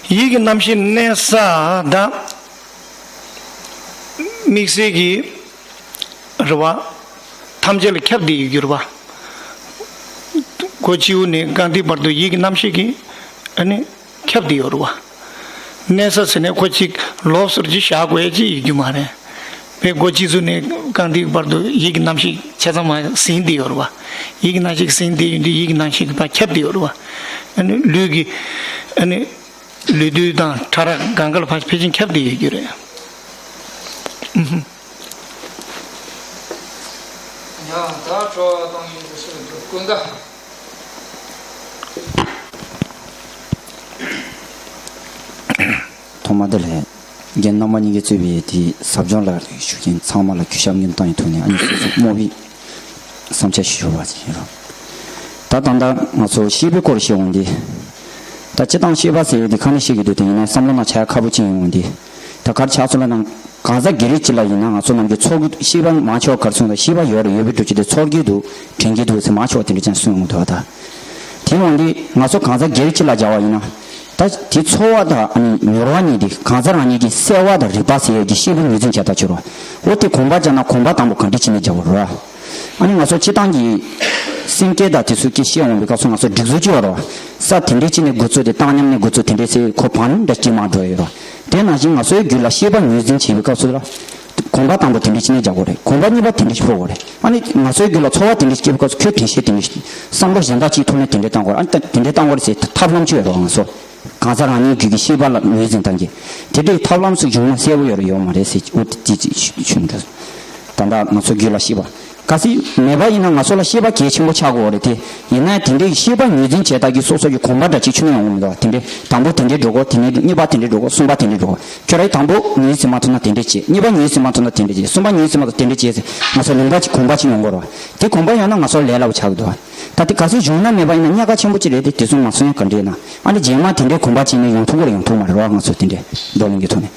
ཡིད་ཀྱི་རྣམ་ཤེས་གནས་ས་ད། དམིགས་བསལ་གྱི་རེད་བ། ཐམས་ཅད་ལ་ཁྱབ་བསྡད་ཡོད་རྒྱུ་རེད་བ། སྒོ་ཕྱི་པོ་ནས་རྐང་མཐིལ་བར་དུ་ཡིད་ཀྱི་རྣམ་ཤེས་ཀྱིས་ཨ་ནི་ཁྱབ་བསྡད་ཡོད་རེད་བ། གནས་ས་ཟེར་ནས་ཁོ་གཅིག་ལོགས་སུ་ཅིག་བཞག་དགོས་ཡ་ཅིག་ཡོད་རྒྱུ་མ་རེད། པའི་སྒོ་ཕྱི་ཚུ་ནས་རྐང་མཐིལ་བར་དུ་ཡིད་ཀྱི་རྣམ་ཤེས་ཆ་ཚང་མ་ཟིན་བསྡད་ཡོད་རེད་བ། ཡིད་ཀྱི་རྣམ་ཤེས་ཟིན་བསྡད་ཡོད་དུས་ཡིད་ཀྱི་རྣམ་ཤེས་ཀྱི་ཕར་ཁྱབ་བསྡད་ཡོད་རེད་བ། ཨ་ནི་ལུས་ཀྱི་ཨ་ནི་ལུས་རྡུལ་དང་ཕྲ་རགས་གང་ག་ལ་ཕར་ཕལ་ཆེར་ཁྱབ་བསྡད་ཡོད་རྒྱུ་རེད། ཨུ་ཧུ། ཡང་ད་དྲི་བ་གཏོང་མཁན་དེ་ཚོ་འདུག་ཀུན་དགའ། ཐོག་མ་དེ་ལས་རྒན་རྣམ་པ་གཉིས་ཀྱིས་གཙོས་པའི་དེའི་ཟབ་སྦྱོང་ལ་ཞུགས་མཁན་ཚང་མ་ལ་གུས་ཞབས་སྙིང་ཐག་ཡིན་ཐུགས་ནས་ཨ་ནི་སོ་སོ་རྨོངས་པའི་བསམ་འཆར་ཞུ་བ་ཞིག་ཡིན་རོགས། ད་ད་ལྟ་ང་ཚོ་ཤེས་པའི་སྐོར་བཤད་འོང་དུས། ད་སྤྱིར་བཏང་ཤེས་པ་ཟེར་ཡས་དེ་ག་ནས་ཤེས་ཀྱི་འདུག་དེ་ཡིན་ན་བསམ་བློ་ནང་བྱ་ཡ་ཁག་པོ་ཅིག་ཡིན་འོང་དུས། ད་གར་ཆགས་སོང་ལ་ནང་། གང་ཟག་སྒེར་གཅིག་ལ་ཡིན་ན་ང་ཚོ་ནམ་རྒྱུན་ཚོར་གི་འདུག་ཤེས་པ་མང་ཆེ་བ་ག་རེ་གསུངས་དང་ཤེས་པ་ཡོད་རེད། ཡོད་པའི་འགྲོ་ཆེད་དུ་ཚོར་གི་འདུག་དྲན་གི་འདུག་ཟེར་མང་ཆེ་བ་དེ་འདྲ་ཅན་གསུངས་ཡོང་གི་འདུག་བ་ད། དེ་འོང་དུས་ང་ཚོ་གང་ཟག་སྒེར་གཅིག་ལ་སྦྱར་བ་ཡིན་ན། ད་དེ་ཚོར་བ་དང་ཨ་ནི་མྱོང་བ་གཉིས་དེ་གང་ཟག་རང་ཉིད་ཀྱི་གསལ་བ་དང་རིག་པ་ཟེར་ཡས་ཀྱི་ཤེས་པའི་ངོས་འཛིན་བྱས་ད་ཆོག་རོགས། འོ་དེ་གོམས་པ་སྦྱར་ན་གོམས་པ་དང་པོ་གང་འདྲ་བྱས་ནས་སྦྱར་དགོས་རོགས། ཨ་ནི་ང་ཚོ་སྤྱིར་བཏང་གི་སེམས་བསྐྱེད་དང་དེ་ཚོ་སྐད་བཤད་འོང་བའི་སྐབས་སུ་ང་ཚོ་སྒྲིག་འཛུགས་ཅིག་ཡོད་རེད་བ། ས་དེ་འདྲས་བྱས་ནས་འགོ་ཚུགས་ཏེ་བཏང་སྙོམས་ནས་འགོ་ཚུགས་དེ་འདྲས་ཟེར་ཁོ་བང་རིམ་འདྲ་སྐྱེལ་མ་འགྲོ་ཡོད་རེད་བ། དེ་ནང་བཞིན་ང་ཚོའི་རྒྱུད་ལ་ཤེས་པ་ངོས་འཛིན་བྱེད་པའི་སྐབས་སུ་ལ། གོམས་པ་དང་པོ་དེ་འདྲས་བྱས་ནས་རྒྱག་དགོས་རེད། གོམས་པ་གཉིས་པ་དེ་འདྲས་ཤིག་ཕོག་དགོས་རེད། ཨ་ནི་ང་ཚོའི་རྒྱུད་ལ་ཚོར་བ་དེ་འདྲས་ཤིག་སྐྱེས་པའི་སྐབས་སུ་ཁྱོད་དྲན་ཤེས་དེ་འདྲས་ཤིག་བསམ་བློ་གཞན་དག་ཅིག་ཐོག་ནས་དེ་འདྲས་བཏང་དགོས་རེད། ཨ་ནི་ད་དེ་འདྲས་བཏང་དགོས་རེད་ཟེར་ཐབས་ལམ་ཅིག་ཡོད་རེད་བ། ང་ཚོ་གང་ཟག་རང་ཉིད་རྒྱུད་ཀྱི་ཤེས་པ་ལ་ངོས་འཛིན་བཏང་གི། དེ་འདྲའི་ཐབས་ལམ་ཞིག་བྱུང་ན་གསལ་པོ་ཡོད་རེད་ཡོད་མ་རེད་ཟེར་འོ་དེ་ཅིག་ཞུ་ཞུ་འདྲ། ད་ལྟ་ང་ཚོ་རྒྱུད་ལ་ཤེས་པ། གལ་སྲིད་མེད་པ་ཡིན་ན་ང་ཚོ་ལ་ཤེས་པ་གལ་ཆེན་པོ་ཆགས་དགོས་རེད་དེ། ཡིན་ན་དེ་འདྲའི་ཤེས་པ་ངོས་འཛིན་བྱས་དག་གི་སོ་སོ་གི་གོམས་པ་འདྲ་ཅིག་ཆུད་ནས་ཡོང་གི་མི་འདུག་དེ་འདྲའི་དང་པོ་དེ་འདྲའི་འགྲོ་དགོས། དེ་ནས་གཉིས་པ་དེ་འདྲའི་འགྲོ་དགོས། གསུམ་པ་དེ་འདྲའི་འགྲོ་དགོས། ཁྱོད་རང་དང་པོ་ངོས་འཛིན་མ་ཐུབ་ན་དེ་འདྲའི་བྱེད། གཉིས་པ་ངོས་འཛིན་མ་ཐུབ་ན་དེ་འདྲའི་བྱེད། གསུམ་པ་ངོས་འཛིན་མ་ཐུབ་དེ་འདྲའི་བྱེད་ཟེར་ང་ཚོ་ལུང་པ་ཅིག་གོམས་པ་ཅིག་ཡོང་དགོས་རེད་བ། དེ་གོམས་པ་ཡོང་ན་ང་ཚོ་ལས་སླ་པོ་ཆགས་ཀྱི་འདུག་ད་དེ་གལ་སྲིད་བྱུང་ན་མེད་པ་ཡིན་ན་གཉའ་ཁ་ཆེན་པོ་ཅིག་རེད་དེ། དེ་ཚོ་མ་སོང་ཡང་ག་འདྲ་ཡིན་ན། ཨ་ནི་རྗེས་མ་དེ་འདྲའི་གོམས་པ་བྱས་ནས་ཡོང་ཐུབ་ཀྱི་རེད་ཡོང་ཐུབ་མ་རེད་བ། ང་ཚོ་དེ་འདྲའི་བགྲོ་གླེང་གི་ཐོག་ནས།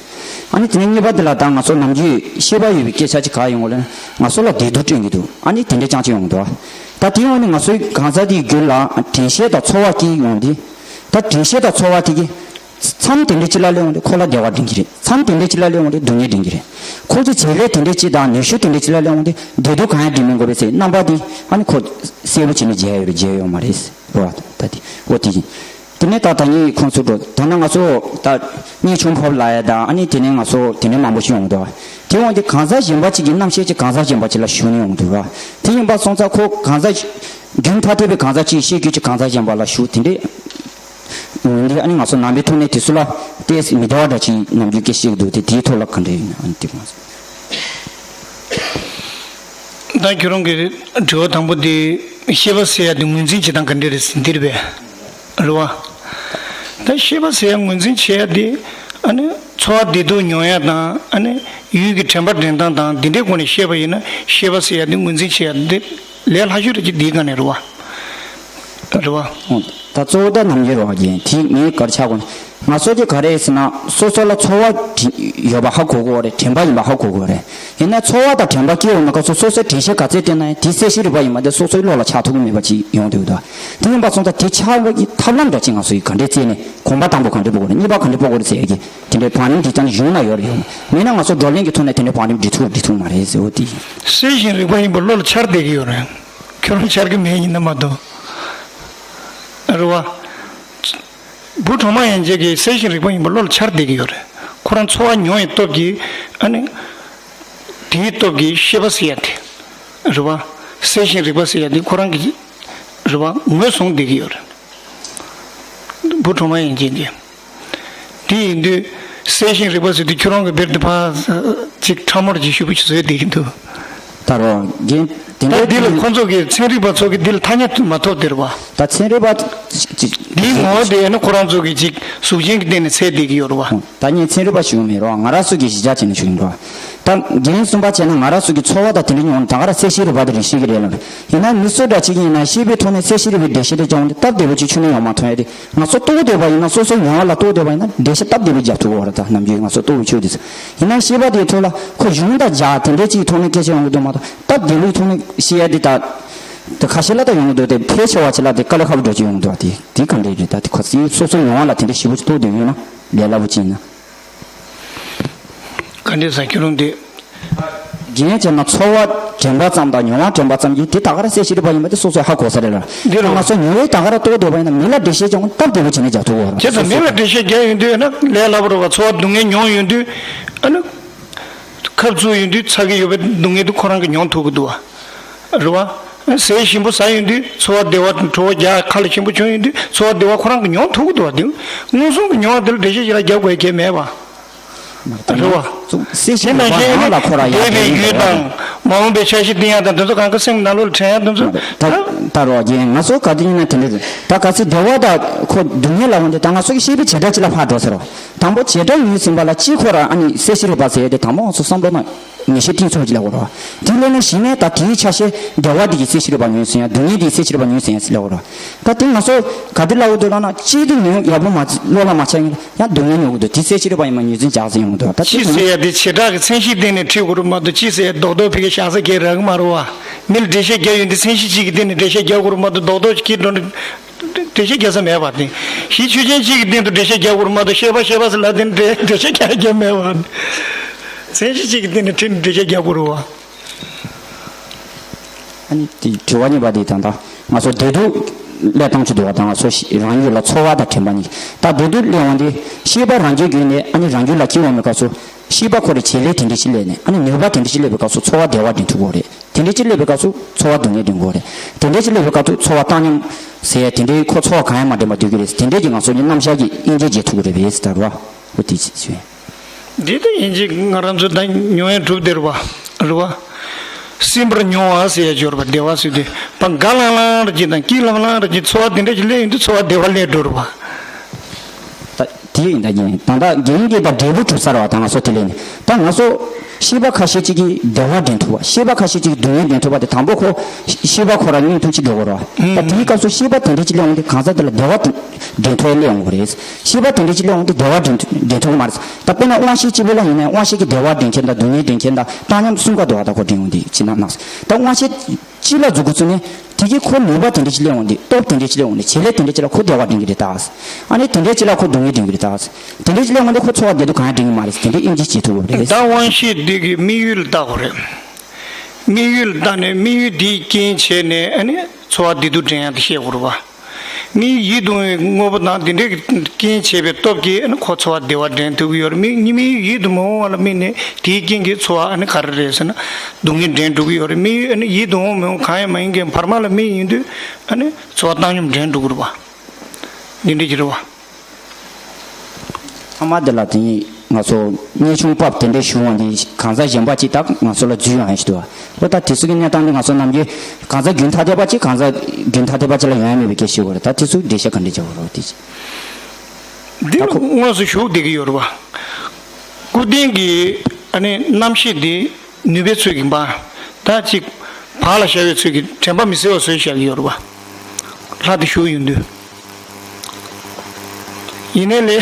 ཨ་ནི་དེ་ནས་གཉིས་པ་དེ་ལ་ད་ང་ཚོ་ནམ་རྒྱུན་ཤེས་པ་ཡོད་པའི་སྐད་ཆ་ཅིག་ག་ཡོང་གི་ལབ་ན་ང་ཚོ་ལ་བདེ་སྡུག་སྐྲུན་གྱི་འདུག་ཨ་ནི་དེ་འདྲའི་རྐྱང་ཅིག་ཡོང་གི་འདུག་ད་དེ་ཡོང་ནས་ང་ཚོའི་གང་ཟག་དེའི་རྒྱུད་ལ་དྲན་ཤེས་དང་ཚོར་བ་སྐྱེ་ཡོང་དུས། ད་དྲན་ཤེས་དང་ཚོར་བ་དེ་གི་མཚམས་དེ་འདྲའི་ཅིག་ལ་སླེབས་འོང་དུས་ཁོ་ལ་བདེ་བ་འདྲེན་གྱི་རེད། མཚམས་དེ་འདྲའི་ཅིག་ལ་སླེབས་འོང་དུས་སྡུག་བསྔལ་འདྲེན་གྱི་རེད། ཁོ་ཚོ་བྱེད་ལས་དེ་འདྲའི་ཅིག་དང་ནུས་ཤུགས་དེ་འདྲའི་ཅིག་ལ་སླེབས་འོང་དུས་བདེ་སྡུག་གང་ཡང་འདྲེན་མི་དགོས་པའི་ཟེར་རྣམ་པ་དེ་ཨ་ནི་ཁོ་གསལ་པོ་བྱས་ནས་མཇལ་ཡོད་རེད། མཇལ་ཡོད་མ་རེད་ཟེར་བ་ད་དེ་འོ་དེ་ཡིན། དེ་ནས་ད་ད་ནི་ཁོང་ཚོ་འགྲོ་ད་ནི་ང་ཚོ་ད་གཉེན་ཆུང་ཕོབ་ལ་ཡ་ད་ཨ་ནི་དེ་ནས་ང་ཚོ་དེ་ནས་མང་པོ་ཞིག་ཡོང་འདུག་དེ་འོང་དུས་གང་ཟག་གཞན་པ་གཅིག་གི་རྣམ་ཤེས་ཀྱིས་གང་ཟག་གཞན་པ་གཅིག་ལ་ཞུགས་ནས་ཡོང་འདུག་ར། དེ་ཡིན་པ་སོང་ཙང་ཁོ་གང་ཟག་རྒྱུན་ཐ་དད་པའི་གང་ཟག་གཅིག་ཤེས་རྒྱུད་ཀྱི་གང་ཟག་གཞན་པ་ལ་ཞུགས་དེ་འདྲས། འདི་ཨ་ནི་ང་ཚོ་ནང་པའི་ཐོག་ནས་དེ་ཚོ་ལ་ཏོག་ཙམ་མི་བདེ་བ་འདྲ་ཅིག་ནམ་རྒྱུན་སྐད་བཤད་ཀྱི་འདུག་དེ་དེའི་ཐོག་ལ་ག་འདྲ་ཡིན་ཨ་ནི་དེ་མ་ཟད། ད་ཁྱོད་རང་གི་དྲི་བ་དང་པོ་དེ་ཤེས་པ་ཟེར་ཡ་དེ་ངོས་འཛིན་བྱེད་སྟངས་ག་འདྲ་རེད་ཟེར་འདི་རེད་པས། རེད་བ། ད་ཤེས་པ་ཟེར་ཡ་ངོས་འཛིན་བྱེད་ཡ་དེ་ཨ་ནི་ཚོར་བ་བདེ་སྡུག་མྱོང་ཡ་དང་ཨ་ནི་ཡུལ་གྱི་དྲན་པ་འདྲེན་སྟངས་དང་འདི་འདྲའི་སྒོ་ནས་བཤད་པ་ཡིན་ན་ཤེས་པ་ཟེར་ཡ་དེ་ངོས་འཛིན་བྱེད་ཡ་དེ་ལས་སླ་ཤོས་རེད་ཀྱི་འདིའི་སྒང་ནས་རེད་བ། རེད་བ། ད་གཙོ་བོ་ད་ནམ་རྒྱུན་རེད་བ་རྒན་དེ་ངས་ག་རེ་ཆགས་དགོས་ན། ང་ཚོ་དེ་ག་རེ་ཟེར་ན་སོ་སོ་ལ་ཚོར་བ་ཡོད་པ་ཧ་གོ་དགོས་རེད། དྲན་པ་ཡིན་པ་ཧ་གོ་དགོས་རེད། ཡིན་ན་ཚོར་བ་དང་དྲན་པ་སྐྱེ་འོང་ན་སྐབས་སུ་སོ་སོའི་དྲན་ཤེས་ག་ཚད་བསྟེན་ན་ཡང་དེ་གསལ་ཤེས་རིག་པ་ཡིན་པ་དེ་སོ་སོའི་བློ་ལ་ཆགས་ཐུབ་ཀྱི་མེད་པ་ཅིག་ཡོང་འདུག་ད་དེ་ཆགས་པའི་ཐབས་ལམ་འདྲ་ཅིག་ང་ཚོ་ཡིས་ག་འདྲས་བཙལ་ནས་གོམ་པ་དང་པོ་ག་འདྲས་སྤོ་དགོས་རེད། གཉིས་པ་ག་འདྲས་སྤོ་དགོས་རེད་ཟེར་ཡ་གི་དེ་འདྲའི་བང་རིམ་འདི་ལྟར་ནས་གཞུང་ན་ཡོད་རེད་ཡོད། མེད་ན་ང་ཚོ་བགྲོ་གླེང་གི་ཐོག་ནས་དེ་འདྲའི་བང་རིམ་འབྲི་ཐུབ་འབྲི་ཐུབ་མ་རེད་ཟེར་བ་དེ་ཡིན། གསལ་ཞིང་རིག་པ་ཡིན་པ་བློ་ལ་འཆར་བསྡད་ཀྱི་ཡོད་རེད། ཁྱོད་རང་འཆར་གྱི་མེད་ཡིན་ན་མ་གཏོགས། རེད་བ། བུ་གྲོག་མ་ཡན་ཆད་ཀྱིས་གསལ་ཞིང་རིག་པ་ཡིན་པ་བློ་ལ་འཆར་བསྡད་ཀྱི་ཡོད་རེད། ཁོ་རང་ཚོར་བ་མྱོང་བའི་སྟོབས་ཀྱིས་ཨ་ནི། དེའི་སྟོབས་ཀྱིས་ཤེས་པ་ཟེར་ཡ་དེ། རེད་བ། གསལ་ཞིང་རིག་པ་ཟེར་ཡ་དེ་ཁོ་རང་གིས། རེད་བ། ངོས་བཟུང་བསྡད་ཀྱི་ཡོད་རེད། བུ་གྲོག་མ་ཡན་ཆད་ཀྱིས། དེ་ཡིན་དུས་གསལ་ཞིང་རིག་པ་ཟེར་དུས་ཁྱོད་རང་གི་དཔེར་དུ་ཕ་ཅིག་ཁྲ་མོར་ཅིག་ཞུ་བུ་ཅིག་བཟོས་བསྡད་ཀྱི་འདུག་ད་རོ་རྒན་དེ་ད་འདྲའི་འདི་ལ་ཁོང་ཚོ་གི་ཚན་རིག་པ་ཚོ་གི་འདི་ལ་ཐ་སྙད་མ་ཐོབ་དེ་རེད་བ། ད་ཚན་རིག་པ་ཅིག་ཅིག་འདིའི་ངོ་བོ་དེ་ནི་ཁོ་རང་ཚོ་གི་ཅིག་གཟུགས་ཅན་གྱི་སྟེང་ནས་འཚོལ་བསྡད་ཀྱི་ཡོད་རེད་བ། ད་ངས་ཚན་རིག་པ་ཞུ་གི་མེད་རོགས། ང་རང་ཚོ་གི་གཞི་རྒྱ་བྱས་ནས་ཞུ་གི་འདུག་ད་རྒན་གསུམ་པ་བྱས་ན་ང་རང་ཚོ་གི་ཚོར་བ་དང་དེ་འདྲ་མྱོང་ན་ད་ག་རང་གསལ་ཞིང་རིག་པ་དེ་རེད་ཤེས་ཀྱི་རེད་ལབ། ཡིན་ན་མི་སུ་འདྲ་ཅིག་ཡིན་ན་ཤེས་པའི་ཐོག་ནས་གསལ་ཞིང་རིག་པའི་འགྲེལ་བཤད་དེ་བྱུང་སྟེ་སྟབས་བདེ་པོ་ཅིག་ཁྱོན་ནས་ཡོང་མ་ཐུབ་ཡ་དེ། ང་ཚོ་རྟོགས་བསྡད་པ་ཡིན་ན་སོ་སོའི་མྱོང་བ་ལ་རྟོགས་བསྡད་པ་ཡིན་ན་འགྲེལ་བཤད་སྟབས་བདེ་པོ་རྒྱབ་ཐུབ་ཀྱི་ཡོད་རེད། ད་ནམ་རྒྱུན་ང་ཚོ་རྟོགས་པའི་ཆོས་དེ་ཚོ་ཡིན་ན་ཤེས་པ་དེའི་ཐོག་ལ་ཁོ་གཞུང་དང་སྦྱར་དེ་འདྲའི་ཅིག་ཐོག་ནས་སྐད་ཆ་ཡོང་གི་འདུག་མ་གཏོགས་སྟབས་བདེ་པོའི་ཐོག་ནས་ཤེས་ཡ་དེ་ད་དེ་ཁ་ཤས་ལ་ད་ཡོང་གི་འདུག་དེ་ཕལ་ཆེ་བ་ཅིག་ལ་དེ་དཀའ་ལས་ཁག་པོ་འགྲོ་གི་ཡོང་གི་འདུག་དེ་དེ་ག་འདྲས་རེད། ད་དེ་ཁོ་ཚོའི་སོ་སོའི་མྱོང་བ་ལ་དེ་འདྲ་ཞིབ་པོ་ཅིག་རྟོགས་བསྡད་ཡོད་ན་ལས་སླ་པོ་ཅིག་ཡིན་ན། ག་འདྲས་ཟེར་ཁྱོད་རང་དེ། རྒན་བྱས་ན་ཚོར་བ་དྲན་པ་ཙམ་དང་མྱོང་བ་དྲན་པ་ཙམ་གྱིས་དེ་ད་ག་རང་གསལ་ཞིང་རིག་པ་ཡིན་པ་དེ་སོ་སོས་ཧ་གོ་ས་རེད་ལ། འདི་རུ་ང་ཚོ་ཉོན་མོངས་ད་ག་རང་རྟོགས་བསྡད་པ་ཡིན་ན་མི་ལ་འགྲེལ་བཤད་ཀྱང་སྟབས་བདེ་པོ་བྱས་ནས་རྒྱག་ཐུབ་ཀྱི་ཡོད་རེད། བྱས་ཙང་མི་ལ་འགྲེལ་བཤད་རྒྱག་ཡོང་དུས་ན་ལས་སླ་པོ་རེད་བ། ཚོར་བ་སྡུག་བསྔལ་མྱོང་ཡོང་དུས་ཨ་ནི། ཁབ་ཚུགས་ཡོང་དུས་ཚ་གི་ཡོད་པའི་སྡུག་བསྔལ་དེ་ཁོ་རང་གིས་མྱོང་ཐུབ་ཀྱི་འདུག་བ། རེད་བ། ཟས་ཞིམ་པོ་ཟ་ཡོང་དུས་ཚོར་བ་བདེ་བ་དང་བྲོ་བ་རྒྱག་ཁ་ལ་ཞིམ་པོ་བྱུང་ཡོང་དུས་ཚོར་བ་བདེ་བ་ཁོ་རང་གིས་མྱོང་ཐུབ་ཀྱི་འདུག་བ། དེ་མངོན་སུམ་གྱི་མྱོང་བ་དེ་ལ་འགྲེལ་བཤད་ཞིག་ལ་རྒྱག་དགོས་ཡ་གང་ཡང་མེད་པ། རེད་བ། གསལ་ཞིང་རིག་པ་ནང་ལ་ཁོ་རང་ཡང་བསྡད་པའི་ཡུལ་དང་ མ་འོངས་པའི་འཆར་གཞི་བཏིང་ཡག་དང་དེ་ཚོ་གང་ག་སེམས་ནང་ལོགས་ལ་དྲན་ཡག་དེ་ཚོ། ད་ད་རོགས་རྒྱན་ང་ཚོ་ག་དུས་ཡིན་ན་དེ་འདྲ་རེད། ད་ག་ཚོད་བདེ་བ་དང་ཁོ་སྡུག་བསྔལ་ལབ་ཡོང་དུས་ད་ང་ཚོ་གི་ཤེས་པའི་བྱེ་བྲག་ཅིག་ལ་ཕར་འགྲོ་ཟེར་རོ། དང་པོ་བྱེ་བྲག་ངོས་ཟིན་པ་ལ་གཅིག་ཁོ་རང་ཨ་ནི་གསལ་ཤེས་རིག་པ་ཟེར་ཡ་དེ་དང་པོ་ང་ཚོ་བསམ་བློ་ནང་ངེས་ཤེས་གཏིང་ཚུགས་ཀྱི་ལབ་དགོས་རེད་བ། དེ་ལས་ནས་གཞི་ནས་ད་དེའི་ཆ་ཤས་བདེ་བ་དེ་གི་གསལ་ཤེས་རིག་པ་ངོས་ཟིན་ཡ། སྡུག་བསྔལ་དེ་གི་གསལ་ཤེས་རིག་པ་ངོས་ཟིན་ཡ་ཟེར་ལབ་དགོས་རེད། ད་དེ་ང་ཚོ་ག་དུས་ལབ་དགོས་འདུག་ལབ་ན་གཅིག་དེ་ངོས་ཡག་པོ་མ་བློ་ལ་མ་ཆགས་ཡིན་ན་ཡང་སྡུག་བསྔལ་མྱོང་གི་འདུག་དེ་གསལ་ཤེས་རིག་པ་ཡིན་པ་ངོས་འཛིན་བྱ་ཟེར་ཡོང་གི་འདུག་ད་དེ་སྤྱི་ཟེར་ཡ་དེ་བྱེ་བྲག་གི་མཚན་གཞིའི་སྟེང་ནས་ཁྲིད་དགོས་རེད་མ་གཏོགས་སྤྱི་ཟེར་ཡ་རྡོག་རྡོག་ཕ་གིར་བཞག་ས་གང་ཡང་རག་གི་མ་རེད་བ། མི་ལ་འགྲེལ་བཤད་རྒྱག་ཡོང་དུས་མཚན་གཞི་གཅིག་གི་སྟེང་ནས་འགྲེལ་བཤད་རྒྱག་དགོས་རེད་མ་གཏོགས་རྡོག་རྡོག་ཅིག་ཁྱེར་འགྲོ་ན། འགྲེལ་བཤད་རྒྱག་ས་མེད་པ་དེ། གཞི་ཆོས་ཅན་གཅིག་གི་སྟེང་དུ་འགྲེལ་བཤད་རྒྱག་དགོས་རེད་མ་གཏོགས་ཤེས་པ་ཤེས་པ་ཟེར་ལབ་དེ་འགྲེལ་བཤད་རྒྱག་རྒྱག་མེད་པ། མཚན་གཞི་གཅིག་གི་སྟེང་ནས་ཁྲིད་ནས་འགྲེལ་བཤད་རྒྱག་དགོས་རེད་བ། ཨ་ནི་དེ་དྲི་བ་གཉིས་པ་དེ་ད་ལྟ་ང་ཚོ་བདེ་སྡུག་ལ་བཏང་ཆོག་འདུག་བ་དང་ང་ཚོ་རང་ཡུལ་ལ་ཚོར་བ་དང་དྲན་པ་གཉིས། ད་བདེ་སྡུག་སླེབས་འོང་དུས་ཤེས་པ་རང་རྒྱུད་བརྒྱུད་ནས་ཨ་ནི་རང་རྒྱུད་ལ་སྐྱེ་འོང་བའི་སྐབས་སུ། ཤེས་པ་ཁོ་རའི་བྱེད་ལས་དེ་འདྲ་ཞིག་སླེབས་ནས་ཨ་ནི་ནུས་པ་དེ་འདྲ་ཞིག་སླེབས་པའི་སྐབས་སུ་ཚོར་བ་བདེ་བ་འདྲེན་ཐུབ་ཀྱི་རེད། དེ་འདྲ་ཅིག་སླེབས་པའི་སྐབས་སུ་ཚོར་བ་སྡུག་བསྔལ་འདྲེན་དགོས་རེད། དེ་འདྲ་ཅིག་སླེབས་པའི་སྐབས་སུ་ཚོར་བ་བཏང་སྙོམས་ཟེར་ཡ་དེ་འདྲའི་ཁོ་ཚོར་བ་གང་ཡང་མ་འདྲེན་པ་སྡོད་ཀྱི་རེད། དེ་འདྲ་ཅིག་ང་ཚོ་གི་རྣམ་གཞག་གི་དབྱེ་འབྱེད་བྱེད་ཐུབ་ཀྱི་རེད་པས་ཟེར་ད་རུ་བ་འོ་དེ་ཅིག་བྱོས། འདི་ལྟ་ཡིན་གཅིག་ང་རང་ཚོ་ད་མྱོང་ཡ་གྲུབ་བསྡད་རེད་པ། རེད་པ། སིམ་པར་མྱོང་བ་ཟེར་ཡ་སྦྱོར་བ་བདེ་བ་ཟེར་དུས་བ་དགའ་ལང་ལང་རེ་གཅིག་དང་སྐྱིད་ལང་ལང་རེ་གཅིག་ཚོར་བ་དེ་འདྲ་ཞིག་སླེབས་ཡོང་དུས་ཚོར་བ་བདེ་བ་སླེབས་འགྲོ་རེད་པ། ད་དེ་ཡིན་ད་རྒན་ད་ལྟ་རྒན་གྱིས་ད་འབྲས་བུ་གྲུབ་ཚར་བ་ད་ང་ཚོ་དེ་ལས་ནི་ད་ང་ཚོ་ཤེས་པ་ཁ་ཤས་ཅིག་གིས་བདེ་བ་འདྲེན་ཐུབ་པ། ཤེས་པ་ཁ་ཤས་ཅིག་གིས་སྡུག་བསྔལ་འདྲེན་ཐུབ་པ་དེ་དང་པོ་ཁོ་ཤེས་པ་ཁོ་རང་མངོན་ཐུབ་ཅིག་འགྲོ་དགོས་རེད་པ། ད་དེའི་སྐབས་སུ་ཤེས་པ་དེ་འདྲ་ཅིག་སླེབས་འོང་དུས་གང་ཟག་དེ་ལ་བདེ་བ་འདྲེན་ཐུབ་ཡ་སླེབས་འོང་གི་རེད། ཤེས་པ་དེ་འདྲ་ཅིག་སླེབས་འོང་དུས་བདེ་བ་འདྲེན་འདྲེན་ཐུབ་ཀྱི་མ་རེད། ད་དཔེར་ན་དབང་ཤེས་སྐྱེས་བུ་ལ་ཡིན་ན་དབང་ཤེས་ཀྱིས་བདེ་བ་འདྲེན་མཁན་དང་སྡུག་བསྔལ་འདྲེན་མཁན་དང་བཏང་སྙོམས་གསུམ་ཀ་འདུག་བ། ད་ཁོ་འདྲེན་འོང་དུས་ཅི་ན་ནག་ད་དབང་ཤེས་སྤྱི་ལ་འཛུགས་འགོ་ཚུགས་ནས་དེ་གིས་ཁོ་ནུས་པ་དེ་འདྲ་ཅིག་སླེབས་འོང་དུས་སྟོབས་དེ་འདྲ་ཅིག་སླེབས་འོང་ནས་བྱེད་ལས་དེ་འདྲ་ཅིག་ལ་ཁོ་བདེ་བ་འདྲེན་གྱི་རེད་ད། ཨ་ནི་དེ་འདྲ་ཅིག་ལ་ཁོ་སྡུག་བསྔལ་འདྲེན་གྱི་རེད་ད། དེ་འདྲ་ཅིག་སླེབས་འོང་དུས་ཁོ་ཚོར་བ་བདེ་སྡུག་གང་ཡང་འདྲེན་གྱི་མ་རེད་ཟེར་དེ་འདྲའི་དབྱེ་འབྱེད་བྱེད་ཐུབ་དགོས་རེད། ད་དབང་ཤེས་འདི་གི་དམིགས་ཡུལ་ལ་བལྟ་དགོས་རེད། དམིགས་ཡུལ་ལ་བལྟ་ནས་དམིགས་ཡུལ་འདིས་རྐྱེན་བྱས་ནས་ཨ་ནི་ཚོར་བ་བདེ་སྡུག་འདྲེན་ཡག་དེ་ཤེས་དགོས་རེད་པ། མིའི་ཡིད་དུ་འོང་བའི་དངོས་པོ་དང་དེ་འདྲའི་རྐྱེན་བྱས་པའི་སྟོབས་ཀྱིས་ཨ་ནི་ཁོ་ཚོར་བ་བདེ་བ་འདྲེན་ཐུབ་ཀྱི་ཡོད་རེད། མི་མིའི་ཡིད་དུ་མི་འོང་བ་ལ་དམིགས་ནས་དེའི་རྐྱེན་གྱིས་ཚོར་བ་ཨ་ནི་ག་རེ་རེད་ཟེར་ན་སྡུག་བསྔལ་འདྲེན་འགྲོ་གི་ཡོད་རེད། མིའི་ཨ་ནི་ཡིད་དུ་འོང་མི་འོང་གང་ཡང་མ་ཡིན་མཁན་བར་མ་ལ་དམིགས་ཡོང་དུས་ཨ་ནི་ཚོར་བ་བཏང་སྙོམས་འདྲེན་འགྲོ་གི་རེད་པ། འདི་འདྲ་ཅིག་རེད་པ། ཚང་མ་འདི་ལ་དེ་ནི་ང་ཚོ་གཉེན་ཆུང་པབ་དེ་འདྲའི་ཞུ་བ་འདི་གང་ཟག་གཞན་པ་ཅིག་དང་ང་ཚོ་ལ་འཛུལ་ཡོང་ཡ་ཞིག་འདུག་བ། ད་དེ་ཚོ་གི་གནས་སྟངས་འདི་ང་ཚོ་ནམ་རྒྱུན་གང་ཟག་རྒྱུན་ཐ་དད་པ་ཅིག་གང་ཟག་རྒྱུན་ཐ་དད་པ་ཅིག་ལ་ཡོང་ཡ་མེད་པའི་སྐད་ཤོད་དགོས་རེད། ད་དེ་ཚོ་འགྲེལ་བཤད་ག་འདྲ་བྱ་དགོས་རེད་དེ་ཅིག་འདི་ད་ཁོ་དངོས་སུ་ཞུགས་བསྡད་ཀྱི་ཡོད་རེད་བ། སྐུ་རྟེན་གྱི་ཨ་ནི་རྣམ་ཤེས་འདི་ནུས་པའི་ཚུལ་གྱིས་འབར། ད་ཅིག་བག་ལ་ཞ་བའི་ཚུལ་གྱིས་དྲན་པ་མི་གསལ་བ་བཟོས་བཞག་གི་ཡོད་རེད་བ། ལྷ་དེ་བཞུགས་ཡོང་དུས། ཡིན་ནའི་ལས།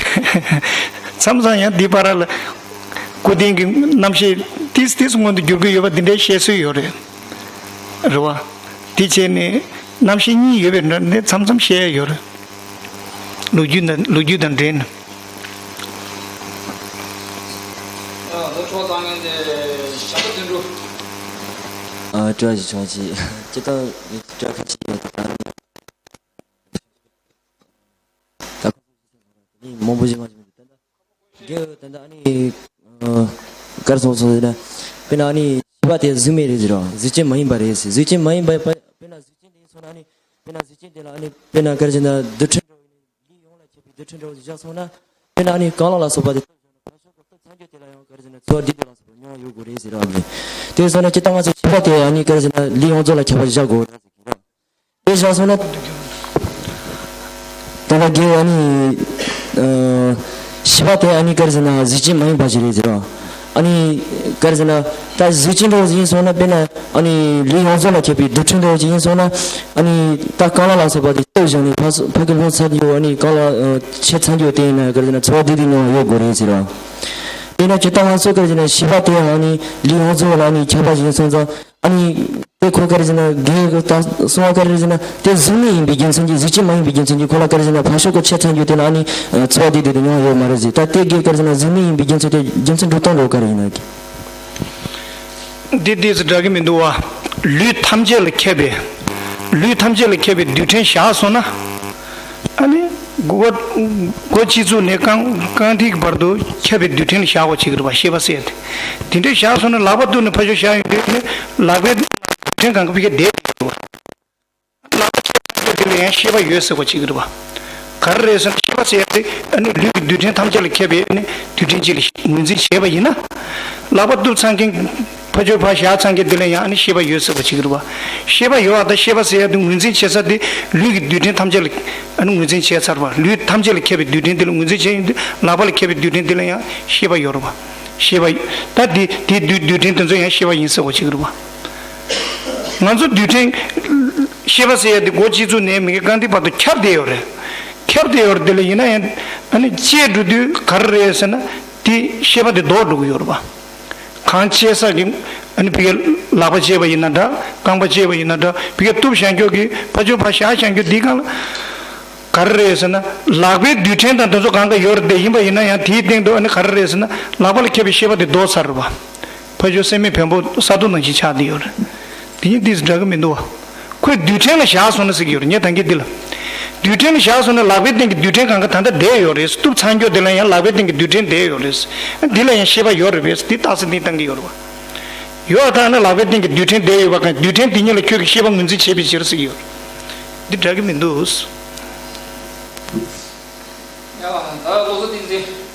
མཚམས་མཚམས་ཡང་འདི་བར་ལ། སྐུ་རྟེན་གྱི་རྣམ་ཤེས་ཏིས་ཏིས་མངོན་དུ་འགྱུར་གྱི་ཡོད་པ་འདི་འདྲའི་བཤད་སྲོལ་ཡོད་རེད། རེད་བ། དེ་བྱས་ནས་རྣམ་ཤེས་གཉིས་ཡོད་པའི་འདྲ་འདི་མཚམས་མཚམས་བཤད་ཡ་ཡོད་རེད། ལོ་རྒྱུས་དང་ལོ་རྒྱུས་དང་འབྲེལ་ནས། ཨ་ལོ་ཚོགས་བཏང་མཁན་དེ་བྱམས་པ་དོན་གྲུབ། ཨ་བཀྲ་ཤིས་ཆོག་ཅིག་སྤྱིར་བཏང་མི་བཀྲ་ཁ་ཅིག་ཡོད་དེ་ད་ད་ཁོ་ཚོ་ཞིག་ཟེར་བ་རེད། དེ་ནི་མང་པོ་ཞིག་མ་ཞིག་མི་འདུག་ད་ལྟ་རྒན་ད་ལྟ་ཨ་ནི་གར་སོང་སོང་ཟེར་ན་དཔེར་ན་ཨ་ནི་ཤེས་པ་དེ་གཟུགས་མེད་རེད་ཟེར་རོ། གཟུགས་ཅན་མ་ཡིན་པ་རེད་ཟེར། གཟུགས་ཅན་མ་ཡིན་པ་དཔེར་ན་གཟུགས་ཅན་དེ་ཡིན་སོང་ན་ཨ་ནི་དཔེར་ན་གཟུགས་ཅན་དེ་ལ་ཨ་ནི་དཔེར་ན་གར་ཟེར་ན་རྡུལ་ཕྲན་འདྲ་བོ་ཡིན་ན་ལུས་ཡོངས་ལ་ཁྱབ་པའི་རྡུལ་ཕྲན་འདྲ་བོ་ཞིག་བཞག་སོང་ན་དཔེར་ན་ཨ་ནི་རྐང་ལག་ལ་སོགས་པ་དེ་བཏབ་བཞག་ན་ཕར་ཕྱོགས་ཀྱི་སྟོབས་ཚང་རྒྱུ་དེ་ལ་ཡང་གར་ཟེར་ན་ཚོར་བ་བདེ་སྡུག་ལ་སོགས་པ་མྱོང་བ་ཡོད་དགོས་རེད་ཟེར་རོ། དེ་སོང་ན་སྤྱིར་བཏང་ང་ཚོ་ཤེས་པ་དེ་ཨ་ནི་གར་ཟེར་ན་ལུས་ཡོངས་རྫོགས་ལ་ཁྱབ་པ་བཞག་དགོས་རེད་ཟེར་གི་རོ། དེ་བཞག་སོང་ན། ད་ལྟ་རྒན་ཨ་ནི། ཨ། ཤེས་པ་དེ་ཨ་ནི་ག་རེ་ཟེར་ན་གཟུགས་ཅན་མ་ཡིན་པ་ཞིག་རེད་ཟེར་བ། ཨ་ནི། ག་རེ་ཟེར་ན། ད་གཟུགས་ཅན་འདྲ་བོ་ཡིན་སོང་ན་དཔེར་ན་ཨ་ནི་ལུས་ཡོངས་རྫོགས་ལ་ཁྱབ་པའི་རྡུལ་ཕྲན་འདྲ་བོ་ཅིག་ཡིན་སོང་ན། ཨ་ནི། ད་རྐང་ལག་ལ་སོགས་པ་དེ་བཏབ་བཞག་ནས་ཕར་ཕ་གི་ལྷུང་ཚར་རྒྱུ་ཨ་ནི་རྐང་ལག་ཆད་ཚར་རྒྱུ་དེ་ཡིན་ན་ག་རེ་ཟེར་ན་ཚོར་བ་བདེ་སྡུག་མྱོང་བ་ཡོད་དགོས་རེད་ཟེར་བ། དེས་ན་ཇི་ལྟར་ང་ཚོ་ག་རེ་ཟེར་ན་ཤེས་པ་དེ་ཨ་ནི་ལུས་ཡོངས་རྫོགས་ལ་ཨ་ནི་ཁྱབ་པ་ཞིག་ཡིན་སོང་ཙང་། ཨ་ནི། དེ་ཁོ་ག་རེ་ཟེར་ན་རྒན་གྱིས་ད་གསུང་བ་ག་རེ་ཟེར་ན་དེ་གཟུགས་མེད་ཡིན་པའི་རྒྱུ་མཚན་གྱིས་གཟུགས་ཅན་མ་ཡིན་པའི་རྒྱུ་མཚན་གྱིས་ཁོ་ལ་ག་རེ་ཟེར་ན་ཕར་ཕྱོགས་ཀྱི་ཆ་ཚང་རྒྱུ་དེ་ལ་ཨ་ནི་ཚོར་བ་དེ་དེ་དེ་མྱོང་ཡོད་མ་རེད་ཟེར། ད་དེ་རྒན་ག་རེ་ཟེར་ན་གཟུགས་མེད་ཡིན་པའི་རྒྱུ་མཚན་དེ་རྒྱུ་མཚན་འགྲོ་སྟངས་ལོ་ག་རེ་ཡིན་ན་གི། འདི་ཏོག་ཙམ་འདྲ་གི་མི་འདུག་བ། ལུས་ཐམས་ཅད་ལ་ཁྱབ་པའི། ལུས་ཐམས་ཅད་ལ་ཁྱབ་པའི་རྡུལ་ཕྲན་བཞག་སོང་ན། ཨ་ནི། མགོ་མགོ་སྤྱི་གཙུག་ནས་རྐང་རྐང་མཐིལ་གྱི་བར་དུ་ཁྱབ་པའི་རྡུལ་ཕྲན་ལ་བཞག་པ་བྱེད་ཀྱི་རེད་པ་ཤེས་པ་ཟེར་ཏེ། དེ་འདྲའི་བཞག་སོང་ན་ལག་པ་གཏུབ་ནས་ཕར་ཕྱོགས་བཞག་ཡོང་དུས་ནི་ལག་པའི་རྡུལ་ཕྲན་གང་ག་ཕ་གིར་བསྡད་ཡོད་རེད་པ། ལག་པ་ཁྱབ་པ་དེ་ལ་ཡང་ཤེས་པ་ཡོད་ཟེར་བ་བྱེད་ཀྱི་རེད་པ། ག་རེ་རེད་ཟེར་ན་ཤེས་པ་ཟེར་ཡ་དེ་ཨ་ནི་ལུས་ཀྱི་རྡུལ་ཕྲན་ཐམས་ཅད་ལ་ཁྱབ་པའི་ཨ་ནི་རྡུལ་ཕྲན་གཅིག་ལ་ངོས་འཛིན་བྱས་པ་ཡིན་ན། ལག་པ་གཏུབ་ཚར་མཁན། ཕ་ཆོས་ཕར་བཞག་ཚང་གི་དེ་ལ་ཡང་ཨ་ནི་ཤེས་པ་ཡོད་ཟེར་བ་ཅིག་རེད་བ། ཤེས་པ་ཡོད་བ་དང་ཤེས་པ་ཟེར་ཡ་དེ་ངོས་འཛིན་བྱེད་ས་དེ་ལུས་ཀྱི་རྡུལ་ཕྲན་ཐམས་ཅད་ལ་ཨ་ནི་ངོས་འཛིན་བྱས་ཚར་བ། ལུས་ཐམས་ཅད་ལ་ཁྱབ་པའི་རྡུལ་ཕྲན་དེ་ལ་ངོས་འཛིན་བྱས་ཡོང་དུས་ལག་པ་ལ་ཁྱབ་པའི་རྡུལ་ཕྲན་དེ་ལ་ཡང་ཤེས་པ་ཡོད་རེད་བ། ཤེས་པ་ད་དེ་དེ་རྡུལ་རྡུལ་ཕྲན་དེ་ཚོ་ཡང་ཤེས་པ་ཡིན་ཟེར་བ་ཅིག་རེད་བ། ང་ཚོ་རྡུལ་ཕྲན་ཤེས་པ་ཟེར་ཡ་དེ་མགོ་གཅིག་ཚུགས་ནས་མི་གི་རྐང་མཐིལ་བར་དུ་ཁྱབ་བསྡད་ཡོད་རེད། ཁྱབ་བསྡད་ཡོད་རེད། དེ་ལ་ཡིན་ན་ཡང་ཨ་ནི་བཅད་འགྲོ་དུས་ག་རེ་རེད་ཟེར་ན་དེ་ཤེས་པ་དེ་ལྡོག་འགྲོ་གི་ཡོད་རེད་བ། གང་བཅད་ས་གི་ཨ་ནི་ཕ་གིའི་ལག་པ་བཅད་པ་ཡིན་ན་འདྲ། རྐང་པ་བཅད་པ་ཡིན་ན་འདྲ། ཕ་གིའི་གཏུབ་བཞག་མཁན་གྱི་ཕ་ཆོས་ཕར་བཞག་བཞག་མཁན་འདིའི་སྒང་ལ་ག་རེ་རེད་ཟེར་ན། ལག་པའི་རྡུལ་ཕྲན་དང་དེ་ཚོ་གང་ག་ཡོད་རེད་དེ་ཡིན་པ་ཡིན་ན་ཡང་དེའི་སྟེང་དུ་ཨ་ནི་ག་རེ་རེད་ཟེར་ན་ལག་པ་ལ་ཁྱབ་པའི་ཤེས་པ་དེ་ལྡོག་ཚར་རེད་བ། ཕ་ཆོས་སྲེད་མེད་བེམ་པོ་ས་རྡོ་ནང་བཞིན་ཆགས་བསྡད་ཡོད་རེད། དེ་གཉིས་ཏོག་ཙམ་འདྲ་གི་མི་འདུག་བ། ཁོས་རྡུལ་ཕྲན་ལ་བཞག་སོང་ན་ཟེར་གྱི་ཡོད་རེད། ངས་ད་གིན་འདི་ལ། རྡུལ་ཕྲན་ལ་བཞག་སོང་ན་ལག་པའི་སྟེང་གི་རྡུལ་ཕྲན་གང་ག་ད་ལྟ་བསྡད་ཡོད་རེད། གཏུབ་ཚར་མཁན་དེ་ལ་ཡང་ལག་པའི་སྟེང་གི་རྡུལ་ཕྲན་བསྡད་ཡོད་རེད། འདི་ལ་ཡང་ཤེས་པ་ཡོད་རེད་པས། འདི་རྟགས་གསལ་འདི་བཏང་གི་ཡོད་རེད་བ། ཡོད་ད་ན་ལག་པའི་སྟེང་གི་རྡུལ་ཕྲན་བསྡད་ཡོད་པ་གང་། རྡུལ་ཕྲན་འདི་གཉིས་ལ་ཁྱོད་ཀྱིས་ཤེས་པ་ངོས་འཛིན་བྱེད་པའི་ཕྱིར་ཟེར་གྱི་ཡོད་རེད། འདི་འདྲ་གི་མི་འདུག། ཡ། ད་བློ་བཟང་བསྟན་འཛིན།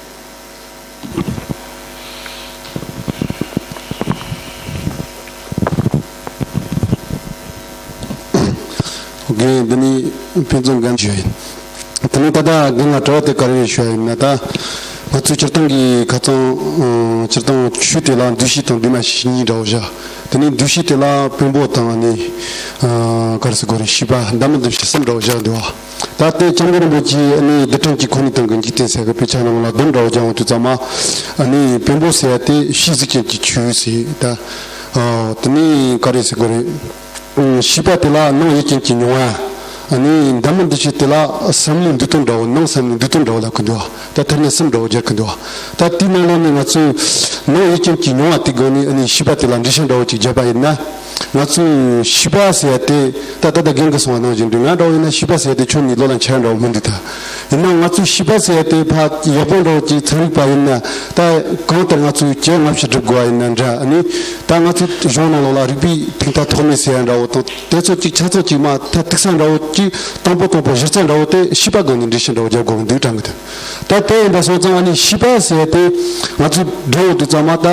རྒན་འདི་ནི་ཕུན་ཚོགས་རྒན་ཞུ་ཡིན། དེ་ནི་ད་ལྟ་རྒན་ལ་དྲི་བ་དེ་ག་རེ་ཞུ་ཡ་ཡིན་ན། ད་ང་ཚོའི་སྤྱིར་བཏང་གི་ཁ་སང་། ཨ། སྤྱིར་བཏང་ཆོས་དེ་ལ་འདུས་བྱས་དང་འདུས་མ་བྱས་གཉིས་འདྲ་བོ་བཞག། དེ་ནི་འདུས་བྱས་དེ་ལ་བེམ་པོ་དང་ནི། ཨ། ག་རེ་ཟེར་དགོས་རེད། ཤེས་པ་འདབ་མ་འདུས་བྱས་གསུམ་འདྲ་བོ་བཞག་འདུག་བ། ད་ལྟའི་སྐྱབས་མགོན་རིན་པོ་ཆེས་ནི་རྡུལ་ཕྲན་གྱི་ཁོ་ནའི་སྟེང་གི་འཇིག་རྟེན་ཟེར་གི་དཔེ་ཆ་ནང་ལ་བསྡོམས་འདྲ་བོ་སྦྱང་བ་དུས་ཙམ་མ། ནི་བེམ་པོ་ཟེར་ཡ་དེ་ཤེས་གཟུགས་ཅན་གྱི་ཆོས་ཟེར། ད་དེ་ནི་ག་རེ་ཟེར་དགོས་རེད། ཤེས་པ་དེ་ལ་སྣང་ཡུལ་ཅན་གྱི་མྱོང་བ། ནི་འདབ་མ་འདུས་བྱས་དེ་ལ་བསམ་བློའི་འདུག་སྟངས་འདྲ་བོ། སྣང་བསམ་བློའི་འདུག་སྟངས་འདྲ་བོ་ལབ་གི་འདུག། ད་ཐ་སྙད་གསུམ་འདྲ་བོ་སྦྱར་གི་འདུག། ད་དེའི་ནང་ལོགས་ནས་ང་ཚོས་སྣང་ཡུལ་ཅན་གྱི་མྱོང་བ་དེ་སྒང་ནས་ནི་ཤེས་པ་དེ་ལ་འགྲེལ་བཤད་འདྲ་བོ་ཅིག་བརྒྱབ་པ་ཡིན་ན། ང་ཚོས་ཤེས་པ་ཟེར་ཡ་དེ་ད་ད་ལྟ་རྒན་གྱིས་གསུངས་པ་ནང་བཞིན་འདྲ། ང་འདྲ་བོ་ཡིན་ན་ཤེས་པ་ཟེར་ཡ་དེ་ཁྱོན་ནས་བློ་ལ་འཆར་འདྲ་བོ་མི་འདུག། ད་ཡིན་ནའང་ང་ཚོས་ཤེས་པ་ཟེར་ཡ་དེ་ཕར་ཡག་པོ་འདྲ་བོ་ཅིག་ཚན་རིག་པ་ཡིན་ན། ད་གང་ལྟར་ང་ཚོས་བཅོ་ལྔ་བཅུ་སྒྲུབ་དགོས་པ་ཡིན་ན་འདྲ། ཨ་ནི་ད་ང་ཚོའི་གཞུང་ནང་ལོགས་ལ་རིགས་པའི་ཐིག་མཐའ་ཐོགས་མེད་ཟེར་ཡ་འདྲ་བོ་དང་། དེ་ཚོ་ཅིག་ཆ་ཚང་ཅིག་མ་མཐའ་ཐུག་ས་འདྲ་བོ་ཅིག། དང་པོ་དང་པོ་གཞི་རྩ་འདྲ་བོ་དེ་ཤེས་པ་སྒང་ནས་འགྲེལ་བཤད་འདྲ་བོ་རྒྱབ་དགོས་ཀྱི་འདུག་དྲན་གྱི་འདུག། ད་དེ་ཡིན་པ་སོང་ཙང་ཨ་ནི་ཤེས་པ་ཟེར་ཡ་དེ་ང་ཚོས་སྒྲུབ་འོང་དུས་ཙམ་མ། ད་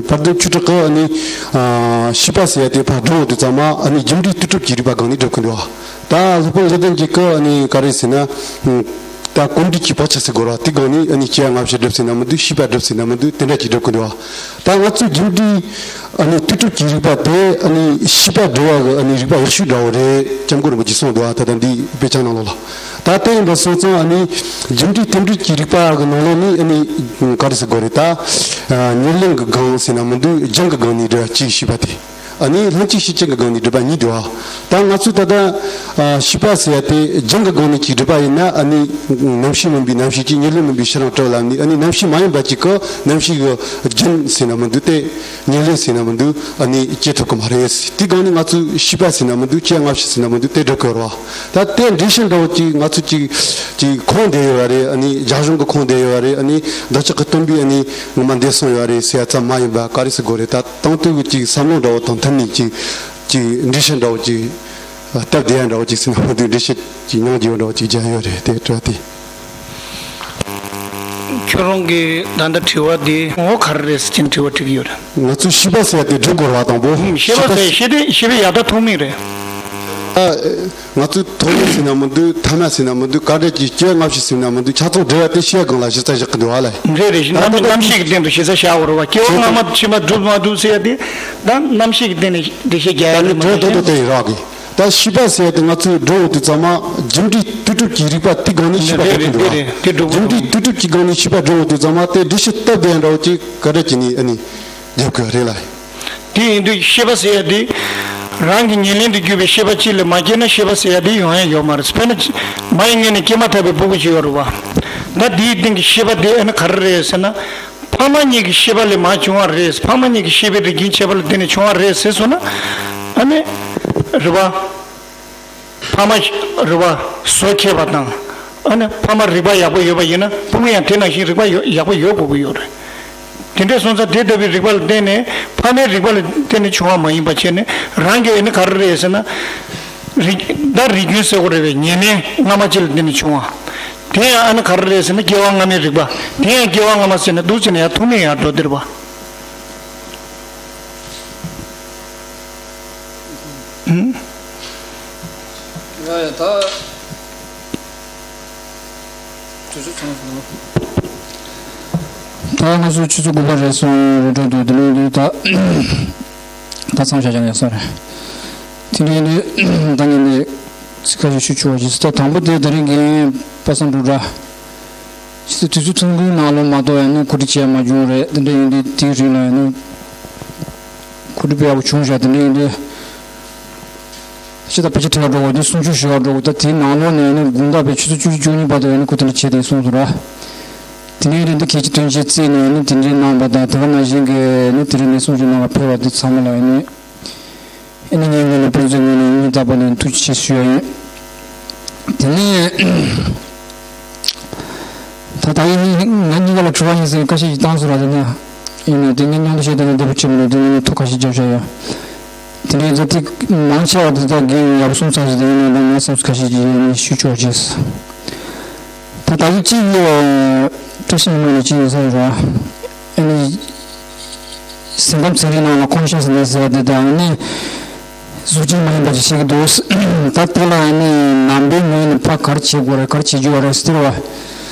དཔལ་ལྡན་ཆོས་གྲགས་ཀྱིས་ཨ་ནི། ཨ། ཤེས་པ་ཟེར་ཡ་དེ་ཕར་སྒྲུབ་འོང་དུས་ཙམ་མ་ཨ་ནི་རྒྱུ་འབྲས་ལྟོས་གྲུབ་ཀྱི་རིགས་པ་སྒང་ནས་སྒྲུབ་ཀྱི་འདུག། ད་སློབ་དཔོན་དགེ་ལྡན་གྱིས་ཀྱི་ཨ་ནི་ག་རེ་ཟེར་ན། ད་གོམས་འདྲིས་ཀྱི་བག་ཆགས་ཟེར་དགོས་རེད་བ། དེ་སྒང་ནས་ཨ་ནི་བཅོ་ལྔ་བཅུ་སྒྲུབ་ཟེར་ན་མི་འདུག། ཤེས་པ་སྒྲུབ་ཟེར་ན་མི་འདུག། དེ་འདྲ་ཅིག་སྒྲུབ་ཀྱི་འདུག་བ། ད་ང་ཚོའི་རྒྱུ་འབྲས་ཨ་ནི་ལྟོས་གྲུབ་ཀྱི་རིགས་པ་དེ་ཨ་ནི་ཤེས་པ་སྒྲུབ་པ་གི་ཨ་ནི་རིགས་པ་ཡག་ཤོས་འདྲ་བོ་རེད། སྐྱབས་མགོན་རིན་པོ་ཆེས་གསུངས་འདུག་བ། ད་ལྟ་འདི་དཔེ་ཆ་ནང་ལོགས་ལ། ད་དེ་ཡིན་པ་སོང་ཙང་ཨ་ནི་རྒྱུ་འབྲས་རྟེན་འབྲེལ་གྱི་རིགས་པ་གི་ནང་ལོགས་ནས་ཨ་ནི་ག་རེ་ཟེར་དགོས་རེད། ད་ཨ་ཉེར་ལེན་གྱི་སྒང་ཟེར་ན་མི་འདུག། རྒྱང་གི་སྒང་ནས་སྒྲུབ་པ་གཅིག། ཤེས་པ་དེ་ཨ་ནི་ལྷན་ཅིག་ཤེས་བྱ་གི་སྒང་ནས་སྒྲུབ་པ་གཉིས་འདུག་བ། ད་ང་ཚོས་ད་ལྟ་ཨ་ཤེས་པ་ཟེར་ཡ་དེ་རྒྱང་གི་སྒང་ནས་ཅིག་སྒྲུབ་པ་ཡིན་ན། ཨ་ནི་རྣམ་ཤེས་མིན་པའི་རྣམ་ཤེས་ཅིག། ཉེར་ལེན་མིན་པའི་ཕྱིར་རང་གྲུབ་ལབ་ནས། ཨ་ནི་རྣམ་ཤེས་མ་ཡིན་པ་ཅིག་གི་རྣམ་ཤེས་ཀྱི་རྒྱུན་ཟེར་ན་མི་འདུག། དེ་ཉེར་ལེན་ཟེར་ན་མི་འདུག། ཨ་ནི་སྐྱེ་ཐུབ་ཀྱི་མ་རེད། དེ་སྒང་ནས་ང་ཚོས་ཤེས་པ་ཟེར་ན་མི་འདུག། བཅོ་ལྔ་བཅུ་ཟེར་ན་མི་འདུག། དེ་སྒྲུབ་དགོས་རེད་བ། ད་དེ་འགྲེལ་བཤད་འདྲ་བོ་ཅིག་ང་ཚོས་ཅིག་ཅིག་ཁུངས་འདེད་ཡོད་རེད། ཨ་ནི་རྒྱ་གཞུང་གི་ཁུངས་འདེད་ཡོད་རེད། ཨ་ནི་འདི་ཅག་གི་སྟོན་པས་ཨ་ནི་ངོ་མ་འདེད་སོང་ཡོད་རེད་ཟེར་ཡ་ཙམ་མ་ཡིན་པ་ག་རེ་ཟེར་དགོས་རེད། ད་དང་དུ་གི་ཅིག་བསམ་བློ་འདྲ་བོ་དང་མཐུན་ནས་ཅིག་ཅིག་འགྲེལ་བཤད་འདྲ་བོ་ཅིག་སྟབས་བདེ་ཡ་འདྲ་བོ་ཅིག་ཟེར་ན་མི་འདུག། འགྲེལ་བཤད་ཅིག་མྱོང་རྒྱུ་འདྲ་བོ་ཅིག་རྒྱག་ཡོད་རེད། དེ་དྲི་བ་དེ། ཁྱོད་རང་གི་ད་ལྟ་དྲི་བ་འདི་ངོ་ག་རེ་རེད་ཟེར་གྱིན་དྲི་བ་དྲི་གི་ཡོད་རེད། ང་ཚོས་ཤེས་པ་ཟེར་ཡ་དེ་སྒྲུབ་དགོས་རེད་བ། དང་པོ་ཤེས་པ་ཟེར། ཤེས་པའི་ཤེས་པའི་ཡག་བརྡ་ཐོགས་མེད་རེད། ཨ། ང་ཚོས་ཐོགས་མེད་ཟེར་ན་མི་འདུག། ཐ་མ་ཟེར་ན་མི་འདུག། ག་འདྲ་ཅིག་བཅོ་ལྔ་བཅུ་ཟེར་ན་མི་འདུག། ཆ་ཚང་སྒྲུབ་པ་དེ་ཤེས་པ་སྒང་ལ་གཞི་རྩ་བཞག་གི་འདུག་བ་ལ། རེད་རེད། ད་རྣམ་ལྟ་རྣམ་ཤེས་ཀྱི་སྟེང་དུ་གཞི་རྩ་བཞག་པ་རེད་བ། སྐྱེ་བ་སྔ་མ་ཕྱི་མ་སྒྲུབ་མ་སྒྲུབ་ཟེར་ཡ་དེ་ད་རྣམ་ཤེས་ཀྱི་སྟེང་ནས་འགྲེལ་བཤད་རྒྱག་ཡ་ད་ནི་རེད་མ་གྲོས་རེད། དོ་དོ་དེ་ཡིན་རོགས་གི། ད་ཤེས་པ་ཟེར་ཡ་དེ་ང་ཚོས་སྒྲུབ་འོང་དུས་ཙམ་མ་རྒྱུ་འབྲས་ལྟོས་གྲུབ་ཀྱི་རིགས་པ་དེ་སྒང་ནས་ཤེས་པ་རེད་སྒྲུབ་གི་རེད། འདུག་རེད། དེ་སྒྲུབ་རྒྱུ་འབྲས་ལྟོས་གྲུབ་ཀྱི་སྒང་ནས་ཤེས་པ་སྒྲུབ་འོང་དུས་ཙམ་མ་དེ་འགྲེལ་བཤད་སྟབས་བདེ་ཡ་འདྲ་བོ་ཅིག་ག་འདྲ་བྱས་ནས་ཨ་ནི་རྒྱབ་དགོས་རེད་ལ། དེ་ཡིན་དུས་ཤེས་པ་ཟེར་ཡ་དེ་རང་གི་ཉེར་ལེན་དུ་གྱུར་པའི་ཤེས་པ་གཅིག་ལས་མ་སྐྱེས་ན་ཤེས་པ་ཟེར་ཡ་དེ་ཡོང་ཡ་ཡོད་མ་རེད། དཔེར་ན་མ་ཡི་མངལ་ནས་སྐྱེས་མ་ཐག་པའི་ཕྲུ་གུ་ཅིག་ཡོད་རེད་བ། ད་དེའི་སྟེང་གི་ཤེས་པ་དེ་ཨ་ནི་ག་རེ་རེད་ཟེར་ན། ཕ་མ་གཉིས་ཀྱི་ཤེས་པ་ལས་མར་བྱུང་བ་རེད། ཕ་མ་གཉིས་ཀྱི་ཤེས་པའི་རིགས་རྒྱུན་ཆད་པ་ལ་བརྟེན་ནས་བྱུང་བ་རེད་ཟེར་སོང་ན། ཨ་ནི་རེད་བ། ཕ་མ་རེད་བ། བཟོ་མཁས་པ་དང་། ཨ་ནི་ཕ་མ་རིག་པ་ཡག་པོ་ཡོད་པ་ཡིན་ན་ཕྲུ་གུ་ཡང་དེ་ནང་བཞིན་རིག་པ་ཡོད་ཡག་པོ་ཡོད་དགོས་ཀྱི་ཡོད་རེད། དེ་འདྲ་སོང་ཙང་དེ་ལྟ་བུའི་རིག་པ་ལ་བརྟེན་ནས་ཕ་མའི་རིག་པ་ལ་བརྟེན་ནས་བྱུང་བ་མ་ཡིན་པ་བྱས་ནས་རང་གི་ཨ་ནི་ག་རེ་རེད་ཟེར་ན། རིག་ད་རིགས་རྒྱུན་ཟེར་དགོས་རེད་པས། ཉེར་ལེན་སྔ་མ་ཅིག་ལ་བརྟེན་ནས་བྱུང་བ། དེ་ཡང་ཨ་ནི་ག་རེ་རེད་ཟེར་ན་སྐྱེ་བ་སྔ་མའི་རིག་པ། དེ་ཡང་སྐྱེ་བ་སྔ་མ་ཟེར་ན་འདུག་ཟེར་ན་ཡང་ཐུག་མེད་ཡང་འགྲོ་སྟེར་བ། ཡ་ཡ་ད། དུས་ཚོད་ཚང་སོང་། ད་ང་ཚོ་ཆུ་ཚོད་དགུ་པ་རེད་སོང་རེད་འགྲོ་འདུག་དེ་ནས་འདི་ད་ད་མཚམས་བཞག་ཀྱང་ཡག་ས་རེད། དེ་ནས་འདི་ད་ངས་འདི་ཚིག་ཁ་ཤས་ཞུ་ཆོག་པ་ཞིག་ད་དང་པོ་དེ་ད་རིང་གི་པ་སངས་འབྲུག་སྒྲ། ཕྱི་ཚེས་དུས་ཚོད་ཐུང་ཐུང་ནང་ལོགས་མ་གཏོགས་ཡང་ནི་གོ་སྒྲིག་བྱས་མ་བྱུང་རེད། དེ་འདྲ་ཡིན་དུས་དེའི་རིང་ལ་ཡང་ནི་གོ་སྒྲིག་དཔེ་ཡག་པོ་བྱུང་བཞག་དེ་འདྲ་ཡིན་དུས། ཕྱི་ཟླ་ཕལ་ཆེར་ཁྲི་ལ་འགྲོ་དགོས་དུས་གསུང་ཆོས་ཞུ་བར་འགྲོ་དགོས། ད་དེའི་ནང་ལོགས་ནས་ནི་དགུང་ཟླ་བའི་ཆུ་ཚོད་བཅུ་གཅིག་བཅུ་གཉིས་བར་དུ་ཡང་ནི་ཁོ་དེ་འདྲ་བྱས་ཏེ་གསུངས་སོང་ར། དེ་འདྲ་ཡིན་དུས་འདི་གལ་ཆེ་དོན་ཆེ་བརྩིས་ནས་ནི་དེ་འདྲའི་གནང་བ་དང་དེ་ག་ནང་བཞིན་གྱི་ནི་དེ་རིང་ནས་གསུང་ཆོས་གནང་བར་ཕེབས་པ་འདི་ཚང་མ་ལ་ཡང་ནི། ཨ་ནི་ངའི་ངོས་ནས་ཕན་ཚུན་ངོས་ནས་སྙིང་ཐག་པ་ནས་ཐུགས་རྗེ་ཆེ་ཞུ་ཡ་ཡིན། དེ་ནས་ད་ལྟ་ཡིན་ང་གཉིས་ཀ་ལ་དྲི་བ་ཡིན་ཟེར་ཁ་ཤས་ཀྱིས་བཏང་སོང་ར། དེ་ནས་ཡིན་ནའི་དེ་ངས་མཉམ་དུ་བཤད་དེ་ནས་འདི་པོ་བྱེད་མི་འདུག་དེ་ངས་ཐུགས་ཁ་ཤས་རྒྱབ་བཞག་ཡོད། དེ་ནས་ཛ་ཏི་མང་ཆེ་བ་དེ་ད་རྒན་ཡག་པོ་གསུངས་ཚར་ཟེར། དེ་ཡིན་ནའི་ད་ངས་བསམ་ཚུལ་ཁ་ཤས་ཀྱིས་ཡིན་ནའི་ཞུ་ཆོག་བྱས། ད་ད་གི་གཅིག་ཡོད། བཀྲ་ཤིས་ཉི་མ་ལ་གཅིག་ཡོད་ས་ཡོད་ར། ཨ་ནི། སེམས་ཁམས་ཚན་རིག་ནང་ལ་ཁོང་ཤེས་ཟིན་ཟེར་བ་དེ་དང་ནི། གཟུགས་ཅན་མ་ཡིན་པ་ཞིག་བཤད་ཀྱི་འདུག་ད་དེ་ལ་ནི་ནང་པའི་ངོས་ནས་ཕ་ག་རེ་བྱེད་དགོས་རེད། ག་རེ་བྱེད་རྒྱུ་ཡོད་རེད་ཟེར་བ།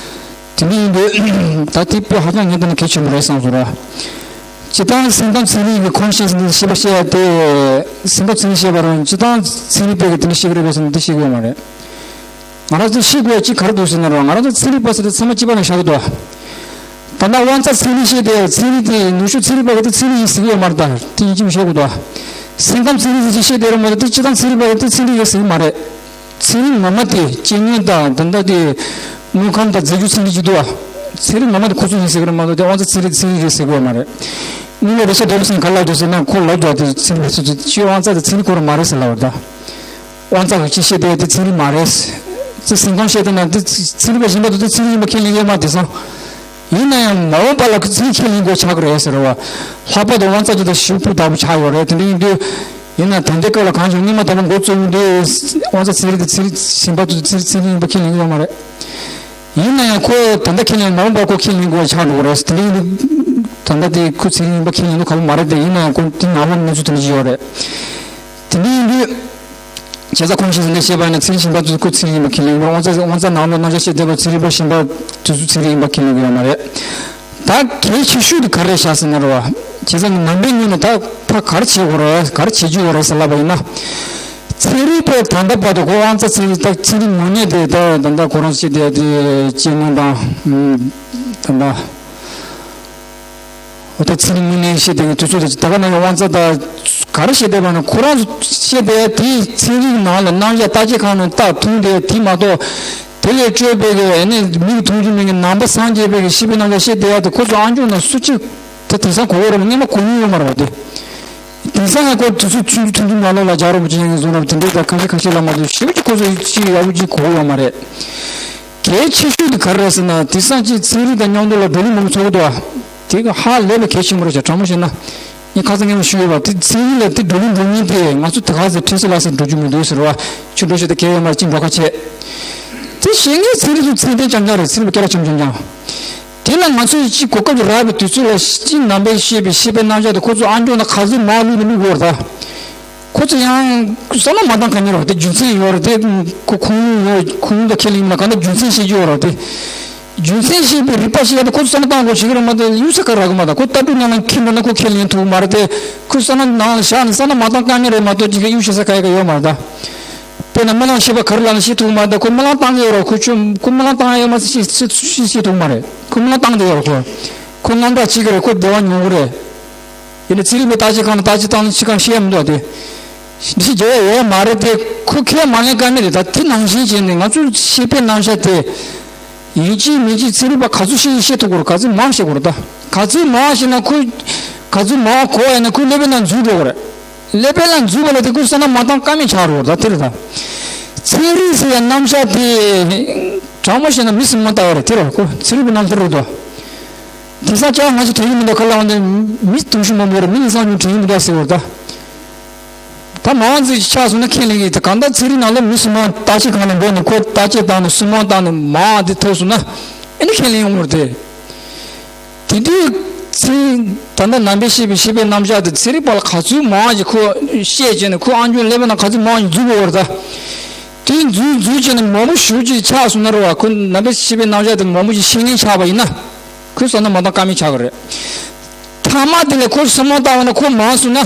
དེ་འདྲ་ཡིན་དུས་ད་དེ་དཔེ་ཧ་ཅང་ངས་ད་ནི་གལ་ཆེན་པོ་རེད་བསམ་སོང་ར། སྤྱིར་བཏང་སེམས་ཁམས་ཚན་རིག་གི་ཁོང་ཤེས་ཟིན་ཞེས་པ་བཤད་ཡ་དེ། སེམས་ཁམས་ཚན་རིག་བཤད་པ་རང་སྤྱིར་བཏང་ཚན་རིག་པས་ཀྱི་དེ་འདྲ་བཤད་ཀྱི་རེད་པས་ཟེར་ན་དེ་བཤད་ཀྱི་ཡོད་མ་རེད། ང་རང་ཚོ་ཤེས་དགོས་ཡ་གཅིག་ག་རེ་འདུག་ཟེར་ན་རོ། ང་རང་ཚོ་ཚན་རིག་པ་ཟེར་དེ་ཚང་མ་གཅིག་པ་ནས་བཞག་གི་འདུག་ད་ལྟ་དབང་རྩ་ཚན་རིག་བཤད་དེ་ཚན་རིག་དེ་ནུས་ཤུགས་ཚན་རིག་པ་གི་དེ་ཚན་རིག་ཡིན་ཟེར་གི་ཡོད་མ་རེད། ད་དེ་ཡིན་གཅིག་མིན་གཅིག་བཤད་དགོས་འདུག་སེམས་ཁམས་ཚན་རིག་ཟེར་ཅིག་བཤད་དེ་རེད་མ་གཏོགས་དེ་སྤྱིར་བཏང་ཚན་རིག་པ་གི་དེ་ཚན་རིག་ཡིན་ཟེར་གི་མ་རེད། ཚན་རིག་ངོ་མ་དེ་རྐྱེན་ངན་དང་ད་ལྟ་དེ་དངོས་ཁམས་དང་རྫས་འགྱུར་ཚན་རིག་ཅིག་འདུག་བ། ཚན་རིག་ངོ་མ་དེ་ཁོ་ཚོ་ཡིན་ཟེར་གི་རེད་མ་གཏོགས་དེ་དབང་རྩ་ཚན་རིག་ཚན་རིག་རེད་ཟེར་གི་ཡོད་མ་རེད། དངོས་གནས་རེད་ཤག་འདྲ་པོ་ཟེར་ན་ག་ལ་འདུག་ཟེར་ན་ཁོ་ལབ་འདུག་བ། དེ་ཚན་རིག་པ་ཚོ་ཚོ་ཅིག་དབང་རྩ་དེ་ཚན་རིག་ཁོ་རང་མ་རེད་ཟེར་ལབ་པ་རེད་ད། དབང་རྩ་གི་ཅིག་བཤད་དེ་དེ་ཚན་རིག་མ་རེད། ཅིག་སེམས་ཁམས་བཤད་དེ་ན་དེ་ཚན་རིག་པ་གཞན་པ་ཚོ་དེ་ཚན་རིག་ཡིན་པ་ཁས་ལེན་ཡོད་མ་རེད་དེང་སང་། ཡིན་ན་ཡང་མ་འོངས་པ་ལ་ཁོ་ཚན་རིག་ཁས་ལེན་དགོས་ཆགས་ཀྱི་རེད་ཟེར་བ། ལྷག་པར་དུ་དབང་རྩ་དེ་དང་ཞེ་པོ་ཕྲུ་གུ་ལྟ་བུ་ཆགས་ཡོད་རེད། དེ་འདྲ་ཡིན་དུས། ཡིན་ན་ད་ལྟའི་སྐབས་ལ་གང་བྱུང་སྔོན་མ་ལྟ་བུ་འགོ་བཙུགས་ཡོང་དུས། དབང་རྩ་ཚན་རིག་དེ་ཚན་རིག་གཞན་པ་ཚོ་ཚན་རིག་ཚན་རིག་ཡིན་པ་ཁས་ལེན་གྱི་ཡོད་མ་རེད། ཡིན་ན་ཡང་ཁོ་ད་ལྟ་ཁས་ལེན་མ་འོངས་པར་ཁོ་ཁས་ལེན་དགོས་ཆགས་འགྲོ་གི་རེད། དེ་འདྲ་ཡིན་དུས། ད་ལྟ་དེ་ཁོ་ཚན་རིག་ཡིན་པ་ཁས་ལེན་དུས་ག་པར་མ་རེད་དེ། ཡིན་ན་ཡང་ཁོ་དེ་ནང་ལོགས་གནས་ཚུལ་དེ་འདྲ་ཞིག་ཡོད་རེད། དེ་འདྲ་ཡིན་དུས། བྱས་ཙང་ཁོང་ཆོས་ཟིན་ནས་བཤད་པ་ཡིན་ན་ཚན་རིག་གཞན་པ་ཚོས་ཁོ་ཚན་རིག་ཡིན་པ་ཁས་ལེན་གྱི་མ་རེད། དབང་རྩ་དབང་རྩ་ནང་ལོགས་རྣམ་གཞག་བཤད་བསྡད་པ་ཚན་རིག་པ་གཞན་པ་དེ་ཚོས་ཚན་རིག་ཡིན་པ་ཁས་ལེན་གྱི་ཡོད་མ་རེད། ད་གལ་ཆེ་ཤོས་དེ་ག་རེ་རེད་ཤག་ཟེར་ན་རེད་བ། བྱས་ཙང་ནང་པའི་ངོས་ནས་ད་ཕར་ག་རེ་བྱེད་དགོས་རེད། ག་རེ་བྱེད་རྒྱུ་ཡོད་རེད་ཟེར་ལབ་པ་ཡིན་ན། ཚན་རིག་པས་ད་ལྟ་བར་དུ་ཁོ་དབང་རྩ་ཚན་རིག་ད་ཚན་རིག་ངོ་མ་དེ་ད་ད་ལྟ་ཁོ་རང་བཤད་བསྡད་དེ་རྐྱེན་ངན་དང་། ད་ལྟ། འོ་ད་ཚན་རིག་དངོས་གནས་བཤད་བསྡད་མཁན་དེ་ཚོ་དེ་ད་ག་ནང་བཞིན་དབང་རྩ་དང་ག་རེ་བཤད་བསྡད་པ་ན་ཁོ་རང་ཚོ་བཤད་བསྡད་དེ་ཚན་རིག་ནང་ལ་རྣམ་གཞག་བརྟག་དཔྱད་ཁང་ནང་བལྟས་མཐོང་བསྡད་དེ་མ་གཏོགས། དེ་ལས་སྤྲོས་པའི་གི་ཨ་ནི་མིག་མཐོང་རྒྱུ་མེད་མཁན་ནང་པ་སངས་རྒྱས་པའི་གི་ཤེས་པའི་རྣམ་གཞག་བཤད་བསྡད་ཡ་དེ་ཁོ་ཚོ་ཨང་ཅོག་ནང་སུ་གཅིག་ད་དེང་སང་གོ་གི་རེད་མ། སྔོན་མ་གོ་མྱོང་ཡོད་མ་རེད་པ་དེ། དེང་སང་ཡང་ཁོ་དེ་ཚོ་ཆུང་ཆུང་ཆུང་ཆུང་ནང་ལོགས་ལ་རྒྱ་རོ་པོ་ཅན་གྱི་བཟོ་འདྲ་དེ་འདྲའི་ད་ཁ་ཤས་ཁ་ཤས་ལ་མ་གཏོགས་ཞེ་པོ་ཅིག་ཁོ་ཚོ་ཅིག་ཡག་པོ་ཅིག་གོ་གི་ཡོད་མ་རེད། གལ་ཆེ་ཤོས་དེ་ག་རེ་རེད་ཟེར་ན། དེང་སང་ཅིག་ཚན་རིག་དང་མཉམ་དུ་ལ་བགྲོ་གླེང་མང་པོ་ཚོགས་ཀྱི་འདུག་བ། དེ་ག་ཧ་ལས་པའི་གལ་ཆེན་པོ་རེད་ཤག་དྲང་མོ་བཤད་ན། ངས་ཁ་སང་སྔོན་མ་ཞུས་ཡོད་པ། དེ་ཚན་རིག་ལ་དེ་བགྲོ་གླེང་འགྲོ་མཁན་དེ་ང་ཚོ་དེ་ག་ཚོད་ཁྲིད་ས་ལ་སེ་འགྲོ་རྒྱུ་མི་འདུག་ཟེར་བ། ཁྱོད་འགྲོ་ཤོག་དེ་གལ་ཡོད་མ་རེད། ཅིག་འགྲོ་ཁ་ཆེ། དེ་བཤད་མཁན་ཚན་རིག་གི་ཚད་ལྡན་རྐྱང་རྐྱང་རེད། ཚན་རིག་པ་སྐད་གྲགས་ཆེན་པོ་རྐྱང་རྐྱང་། དེ་ལ་ང་ཚོས་ཅིག་གོ་སྐབས་རག་པའི་དུས་ཚོད་ལ་ཅིག་ནང་པས་བཤད་པའི་ཤེས་པའི་རྣམ་གཞག་དེ་ཁོ་ཚོ་ཨང་ཅོག་ནང་ག་ཚོད་མང་བླུགས་ནས་བླུགས་དགོས་རེད་ད། ཁོ་ཚོ་ཡང་བསམ་བློ་མ་བཏང་ག་ནས་རེད་པ། དེ་རྒྱུ་མཚན་ཡོད་རེད་དེ། ཁོ་ཁུངས་ལུང་ཡོད། ཁུངས་ལུང་དང་ཁས་ལེན་མིན་ལ་གང་ལྟར་རྒྱུ་མཚན་ཤེས་རྒྱུ་ཡོད་རེད་དེ། རྒྱུ་མཚན་ཤེས་པའི་རིག་པ་ཤེས་ཡ་དེ་ཁོ་ཚོ་བསམ་བློ་བཏང་དགོས་བྱེད་ཀྱི་རེད་མ་གཏོགས་གཡུག་ས་ག་རག་གི་མ་རེད། ཁོ་ལྟ་གྲུབ་ནང་ལ་འཁྱེར་འགྲོ་ན་ཁོ་ཁས་ལེན་ཐུབ་ཀྱི་མ་རེད་དེ། ཁོ་བསམ་བློ་ནང་ལ་བཞག་ནས་བསམ་བློ་མ་བཏང་ག་ནས་རེད་མ་གཏོགས་ཅིག་གཡུག་བྱེད་ས་ག་ཡ་ག་ཡོད་མ་རེད་ད། དཔེར་ན་རྨི་ལམ་ཤེས་པ་ག་རེ་ལབ་ན་ཤེས་ཐུབ་ཀྱི་མ་རེད་ད། ཁོ་རྨི་ལམ་བཏང་གི་ཡོད་རེད། ཁོ་ཆོས་ཁོ་རྨི་ལམ་བཏང་ཡ་ཡོད་མ་ཤེས་ཤེས་ཤེས་ཤེས་ཐུབ་ཀྱི་མ་རེད། ཁོ་རྨི་ལམ་བཏང་གི་ཡོད་རེད། ཁོ་ཁོ་རྔམ་སྐྲག་བྱེད་ཀྱི་རེད། ཁོ་བདེ་བ་མྱོང་གི་རེད། ཡིན་ནའི་ཚན་རིག་པས་བརྟག་དཔྱད་ཁང་ལ་བརྟག་དཔྱད་བཏང་ན་ཅི་གང་ཤེས་ཡ་མི་འདུག་སྟེ། འདི་ཞིག་རྒྱལ་བ་ཡོད་མ་རེད་དེ། ཁོ་ཁས་མ་ལེན་ཀ་མེད་རེད། ད་དེ་ནང་བཞིན་བྱས་ནས་ང་ཚོའི་ཤེས་པའི་རྣམ་གཞག་དེ་ཡིན་གཅིག་མིན་གཅིག་ཚན་རིག་པ་ག་ཚོད་ཤེས་ཤེས་ཐུབ་དགོས་རེད། ག་ཚོད་མང་ཤེས་དགོས་རེད། ད་ག་ཚོད་མང་ཤེས་ན་ཁོ་ག་ཚོད་མང་གོ་ཡ་ན་ཁོ་ཀླད་པའི་ནང་འཛུལ་འགྲོ་གི་རེད། ཀླད་པའི་ནང་འཛུལ་བ་ལ་དེ་ཁོ་བསམ་བློ་མ་བཏང་ཀ་མེད་ཆགས་འགྲོ་གི་རེད། ད་དེ་རེད། ད་ཚན་རིག་ཟེར་ཡ་རྣམ་གཞག་དེ་དྲང་མོ་བཤད་ན་མི་སུ་མ་ལྟ་བ་རེད། དེ་རེད། ཁོ་ཚན་རིག་པའི་རྣམ་ཐར་རེད་དོ། དེང་སང་ཅག་ང་ཚོ་དྲན་གྱི་མི་འདུག་ཁ་ལ་འོང་དེ་མི་དུང་ཕྱུར་མང་པོ་རེད། མི་ཉི་ཤུ་རྩ་གཉིས་དྲན་གྱི་མི་འདུག་ཟེར་བ་རེད་ད། ད་མང་ཚོས་ཆགས་སོང་ན་ཁས་ལེན་གྱི། ད་གང་ལྟར་ཚན་རིག་ནང་ལ་མི་སུ་མང་བརྟག་དཔྱད་ཁང་ནང་འགྲོ་ནས་ཁོ་བརྟག་དཔྱད་བཏང་ནས་སུ་མང་བཏང་ནས་མང་དེ་ཐོབ་སོང་ན་ཨེ་ནི་ཁས་ལེན་ཡོང་བར་དེ། དེ་དུས་ ཚན། ད་ལྟ་ནང་པའི་བཤད་པའི་བཤད་པའི་རྣམ་གཞག་དེ་ཚན་རིག་པ་ལ་ག་ཚོད་མང་ཞིག་ཁོ་བཤད་བྱས་ནས་ཁོ་ཨང་ཅུང་ཀླད་པའི་ནང་ག་ཚོད་མང་ཞིག་འཛུལ་དགོས་པ་རེད་ད། དེ་འཛུལ་འཛུལ་བྱས་ནས་མང་པོ་ཞེ་པོ་ཅིག་ཆགས་སོང་ན་རེད་བ། ཁོ་ནང་པའི་བཤད་པའི་རྣམ་གཞག་དེ་མང་པོ་ཞིག་ཤེས་མཁན་ཆགས་པ་ཡིན་ན། ཁོས་བསམ་བློ་མ་བཏང་ཀ་མེད་ཆགས་ཀྱི་རེད། མཐའ་མ་དེ་ལ་ཁོ་བསམ་བློ་བཏང་བ་ན་ཁོ་མང་སོང་ན།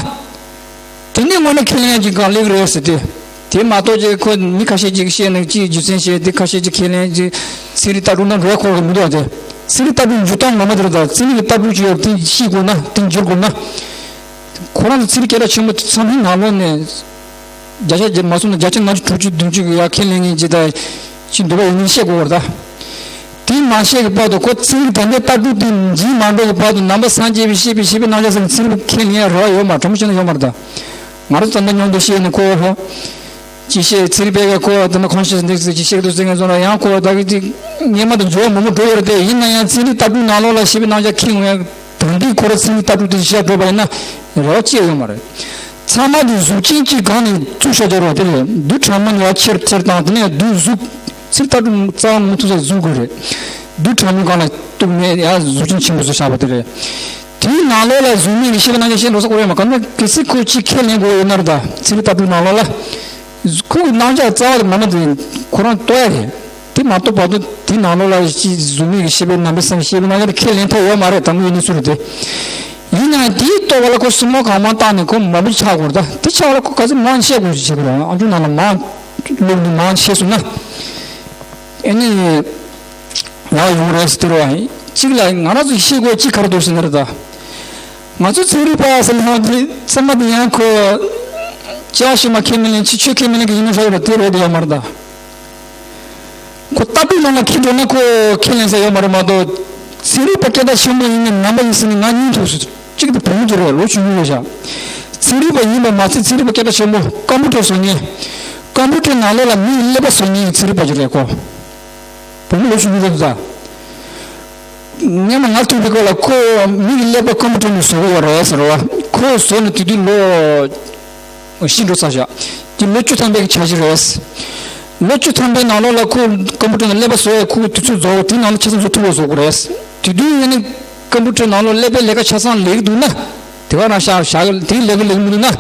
དེ་ནས་དངོས་གནས་ཁས་ལེན་ཡག་གི་སྒང་སླེབས་ཀྱི་རེད་ཟེར་ཏེ། དེ་མ་གཏོགས་ཅིག་ཁོ་མི་ཁ་ཤས་ཅིག་བཤད་ནས་ཅིག་རྒྱུ་མཚན་བཤད་དེ་ཁ་ཤས་ཅིག་ཁས་ལེན་ཅིག་ཚན་རིག་ལྟ་གྲུབ་ནང་འགྲོ་ཡག་ཁོ་རང་མི་འདུག་ཨ། དེ་ཚན་རིག་ལྟ་གྲུབ་འཇུག་སྟངས་ངོ་མ་དེ་རེད་ད། ཚན་རིག་གི་ལྟ་གྲུབ་ཅིག་ཡོད་པ་དེ་ཤེས་དགོས་ན་དེ་འགྱུར་དགོས་ན། ཁོ་རང་ཚོ་ཚན་རིག་སྐད་གྲགས་ཆེན་པོ་ཚང་མའི་ནང་ལོགས་ནས་བརྒྱ་ཆ་བརྒྱ་མ་སོང་ན་བརྒྱ་ཆ་ལྔ་བཅུ་དྲུག་ཅུ་བདུན་ཅུ་གི་ཡར་ཁས་ལེན་མཁན་ཅིག་དང་ཅིག་འདུག་པ་ཡིན་མིན་བཤད་དགོས་པ་རེད་ད། དེ་མ་བཤད་ཀྱི་བར་དུ་ཁོ་ཚན་རིག་དང་པོའི་ལྟ་གྲུབ་དེ་འཛིན་མ་འགྲོ་གི་བར་དུ་ནང་པ་སངས་རྒྱས་པའི་བཤད་པའི་བཤད་པའི་རྣམ་གཞག་ཟེར་ནས་ཚན་རིག་ཁས་ལེན་ཡག་རེ་བ་ཡོད་མ་རེད། དྲང་པོ་བཤད་ན་ཡོད་མ་རེད་ད། ང་རང་ཚོ་ད་ལྟ་མཉམ་དུ་བཤད་ནས་ཁོ་ཧོ་ཅི་བཤད་ཚན་རིག་པས་ཀྱང་ཁོ་ད་ནི་consciousness་ཅིག་བཤད་འདུག་ཟེར་མཁན་ཚོ་ལ་ཡང་ཁོ་ད་གི་ཅིག་སྔོན་མ་དང་འགྱུར་བ་མང་པོ་འགྲོ་ཡོད་རེད་དེ། ཡིན་ན་ཡང་ཚན་རིག་ལྟ་གྲུབ་ནང་ལོགས་ལ་བཤད་པའི་རྣམ་གཞག་ཁས་ལེན་ཡག་དང་དེ་ཁོ་རང་ཚན་རིག་ལྟ་གྲུབ་དེ་བཤད་འགྲོ་བ་ཡིན་ན་རེ་བ་ཅི་ཡང་ཡོད་མ་རེད། ཚང་མ་དེ་གཟུགས་ཅན་གཅིག་སྒང་ནས་བཙུགས་བཞག་རྒྱུ་རེད་དེ་རེད། རྡུལ་ཕྲ་མོ་ནས་ཡར་ཆེར་ཆེར་བཏང་དེ་ནས་རྡུལ་གཟུགས་ཚན་རིག་ལྟ་གྲུབ་རྩ་བ་ངོ་མ་ཐུག་ས་གཟུགས་དགོས་རེད། རྡུལ་ཕྲ་མོའི་སྒང་ལ་གཏུགས་ནས་ཡར་གཟུགས་ཅན་ཆེན་པོ་བཟོས་བཞག་པ་དེ་རེད། དེའི་ནང་ལོགས་ལ་གཟུགས་མེད་ཀྱི་ཤེས་པའི་རྣམ་གཞག་བཤད་འགྲོ་ས་ཁོ་རེད་མ། གང་ལྟར་གལ་སྲིད་ཁོ་གཅིག་ཁས་ལེན་དགོས་ཡོད་ན་རེད་ད། ཚན་རིག་ལྟ་གྲུབ་ནང་ལོགས་ལ་ཁོ་གི་རྣམ་གཞག་རྩ་བ་དེ་མ་མ་དེ་ཁོ་རང་རྟོགས་ཡ་རེད། དེ་མ་གཏོགས་བར་དུ་དེའི་ནང་ལོགས་ལ་ཅིག་གཟུགས་མེད་ཀྱི་ཤེས་པའི་རྣམ་པའི་སེམས་ཤེས་པའི་རྣམ་གཞག་དེ་ཁས་ལེན་ཐུབ་ཡོད་མ་རེད། དང་པོ་ཡིན་ནི་སུ་རེད་དེ། ཡིན་ནའང་དེའི་རྟོགས་པ་ལ་ཁོ་བསམ་བློ་གང་མང་བཏང་ནས་ཁོ་མང་པོ་ཆགས་དགོས་རེད་ད། དེ་ཆགས་པ་ལ་ཁོ་ག་ཚོད་མང་བཤད་དགོས་ཞེས་བྱེད་དགོས་རེད། ཨང་ཅུང་ནང་ལ་མང་བླུགས་ནས་མང་བཤད་སོང་ན། ཨེ་ནི། ཡག་ཡོང་རེད་ཟེར་དེ་རེད་བ། གཅིག་ལ་ང་རང་ཚོ་ཤེས་དགོས་གཅིག་ག་རེ་འདུག་ཟེར་ན་རེད་ད། ང་ཚོ་ཚན་རིག་པ་ཟེར་ལྷག་དེ་ཚང་མ་དེ་ཡང་ཁོ་སྐྱེ་བ་ཕྱི་མ་ཁས་མི་ལེན། ཕྱི་ཆོས་ཁས་མི་ལེན་གི་ཡིན་ན་ཧྲ་ཡོད་ར་དེ་རེད་དེ་ཡོད་མ་རེད་ད། ཁོ་ལྟ་གྲུབ་ནང་ལ་ཁས་འགྲོ་ན་ཁོ་ཁས་ལེན་ས་ཡོད་མ་རེད་མ་གཏོགས། ཚན་རིག་པ་སྐད་གྲགས་ཆེན་པོ་ཡིན་ནའི་ནང་པ་ཡིན་ཟེར་ནས་ང་གཉིས་ཐུག་སོང་། གཅིག་དེ་བུ་མོ་ཅིག་རེད། ལོ་ཆུང་ཆུང་རེད་ཤག་ཚན་རིག་པ་ཡིན་པ་མ་ཚད་ཚན་རིག་པ་སྐད་གྲགས་ཆེན་པོ་ཀམ་པུ་ཊར་བཟོ་མཁན། ཀམ་པུ་ཊར་ནང་ལོགས་ལ་མིའི་ཀླད་པ་བཟོ་མཁན་གྱི་ཚན་རིག་པ་ཅིག་རེད་ཁོ། བུ་མོ་ལོ་ཆུང་ཆུང་རེད་འདུག་ད། སྔོན་མ་ང་ཐུག་པའི་སྐབས་ལ་ཁོ་མིའི་ཀླད་པ་ཀམ་པུ་ཊར་ནང་བཟོ་གི་ཡོད་རེད་ཟེར་བ། ཁོ་བཟོས་ནས་དེ་དུས་ལོ་བཞི་འགྲོ་ཚར་བཞག་དེ་ལོ་བཅུ་ཐམ་པའི་འཆར་གཞི་རེད། ལོ་བཅུ་ཐམ་པའི་ནང་ལོགས་ལ་ཁོ་ཀམ་པུ་ཊར་ནང་ཀླད་པ་བཟོ་ཡ་ཁོ་དུས་ཚོད་རྫོགས་པ་དེའི་ནང་ལ་ཆ་ཚང་བཟོ་ཐུབ་པ་བཟོ་དགོས་རེད། དེ་དུས་ཡིན་ན་ཀམ་པུ་ཊར་ནང་ལོགས་ཀླད་པའི་ལས་ཀ་ཆ་ཚང་ལས་ཀྱི་འདུག་ན། དེ་ག་རང་བཞག་བཞག་དེའི་ལས་ཀ་ལས་ཀྱི་མི་འདུག་ན།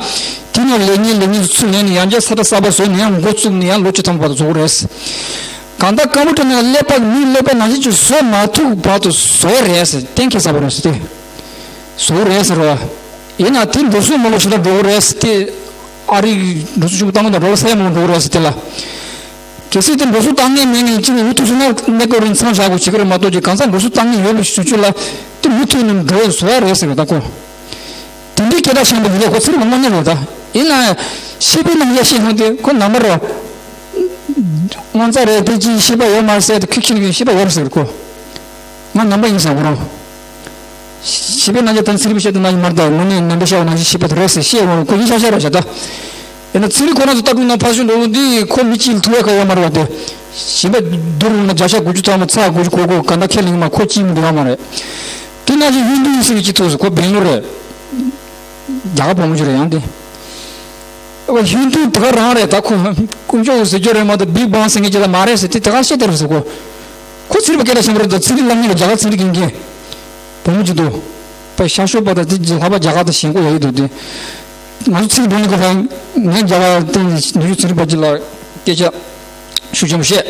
དེ་ནས་ལས་ངན་ལས་ངན་ཚུར་ལེན་ནས་ཡང་བསྐྱར་ས་ད་གསར་པ་བཟོས་ནས་ཡང་འགོ་བཙུགས་ནས་ཡང་ལོ་བཅུ་ཐམ་པ་བར་དུ་བཟོ་དགོས་རེད། གང་ལྟར་ཀམ་པུ་ཊར་ནང་ཀླད་པ་མིའི་ཀླད་པ་ནང་བཞིན་ཅིག་བཟོ་མ་ཐུབ་བར་དུ་བཟོ་ཡ་རེད་ཟེར། གཏན་འཁེལ་ཚར་བ་རེད་ཟེར་ཏེ། བཟོ་གི་རེད་ཟེར་བ། ཡིན་ན་དེ་འགྲོ་སོང་མང་པོ་ཞེ་དྲག་འགྲོ་གི་རེད་ཟེར་ཏེ། ཨ་རིའི་འགྲོ་སོང་ཆེན་པོ་བཏང་གི་འདུག་ཌོ་ལར་ས་ཡ་མང་པོ་འགྲོ་གི་རེད་ཟེར་ཏེ་ལ། གལ་སྲིད་དེ་འགྲོ་སོང་བཏང་མཁན་མེད་ནས་གཅིག་ནས་མུ་མཐུད་སོང་ན་གནས་སྐབས་རིང་མཚམས་བཞག་དགོས་བྱེད་ཀྱི་རེད་མ་གཏོགས་ཀྱི་གང་ཟག་འགྲོ་སོང་བཏང་མཁན་ཡོད་པའི་སུ་ཆོད་ལ་དེ་མུ་མཐུད་ནས་འགྲོ་བཟོ་ཡ་རེད་ཟེར་བ་ད་ཁོ། དེ་འདྲའི་སྐད་གྲགས་ཆེན་པོ་ཡིན་ལ་ཁོ་ཚིག་མང་པོ་ནི་རེད་ད། ཡིན་ན་ཡང་ཤེས་པའི་རྣམ་གཞག་བཤད་སོང་དུས་ཁོ་ནམ་པར་རོ། དབང་རྩ་རེད་དེ་ཅིའི་ཤེས་པ་ཡོད་མ་རེད་ཟེར་དུས་ཁོས་ཁྱེད་ཀྱི་ཤེས་པ་ཡོད་རེད་ཟེར་ཁོ། ང་ནམ་པ་ཡིན་ཟེར་ཁོ་རང་། ཤེས་པའི་རྣམ་གཞག་དང་ཚིག་རིག་པ་བཤད་དུ་ན་ཡིན་མ་རེད་ད། དངོས་གནས་ནམ་པའི་ཤེས་པ་ནང་བཞིན་ཤེས་པ་དེ་རེད་ཟེར་བཤད་འོང་ཁོ་ཡིན་ཤག་ཤག་རེད་བྱ་ད། ཡིན་ན་ཚན་རིག་ཁོ་རང་ཚོ་ལྟ་གྲུབ་ནང་ཕར་ཕྱིན་འགྲོ་འོང་དུས་ཁོ་མི་གཅིག་ལ་ཐུག་ཡ་ག་ཡོད་མ་རེད་བ་དེ། གཞན་པ་བསྡུར་འོང་ན་བརྒྱ་ཆ་དགུ་བཅུ་ཐམ་པ་ཚར་དགུ་བཅུ་གོ་གོ་ག་འདྲ་ཁས་ལེན་གི་མ་ཁོ་གཅིག་མི་འདུག་ཡོད་མ་རེད། དེ་ནང་བཞིན་ཧིན་དུ་ཡིན་ཟེར་གི་གཅིག་ཐུག་སོང་ཁོ་སྦེང་ལོར་རེད། རྒྱ་གར་བུ་མོ་ཅིག་རེད་ཡང་དེ། ཨ་ཧིན་དུ་དེ་ག་རང་རེད་ད་ཁོ། དཀོན་མཆོག་ཟེར་རྒྱུ་རེད་མ་གཏོགས་བིག་བང་ཟེར་མཁན་ཅིག་ད་མ་རེད་ཟེར་དེ་དེ་ག་བཤད་དེ་རེད་ཟེར་ཁོ། ཁོ་ཚན་རིག་པ་སྐད་གྲགས་ཆེན་པོ་རེད་ད། ཚན་རིག་བསླབ་མཁན་ལ་རྒྱ་གར་ཚན་རིག་འགན་འཁྱེར། བུ་མོ་ཅིག་འདུག་པ་ཤར་ཕྱོགས་པ་དང་དེ་ལྷག་པ་རྒྱ་གར་དང་ཞེན་ཁོག་ཡག་གི་འདུག་དེ། ང་ཚོ་ཚིག་འགྲོ་ནི་ཁོ་རང་ངས་རྒྱ་གར་སྟེང་ནུས་ཤུགས་ཚན་རིག་པ་ཅིག་ལ་སྐད་ཆ་ཤུགས་ཆེན་པོ་བཤད།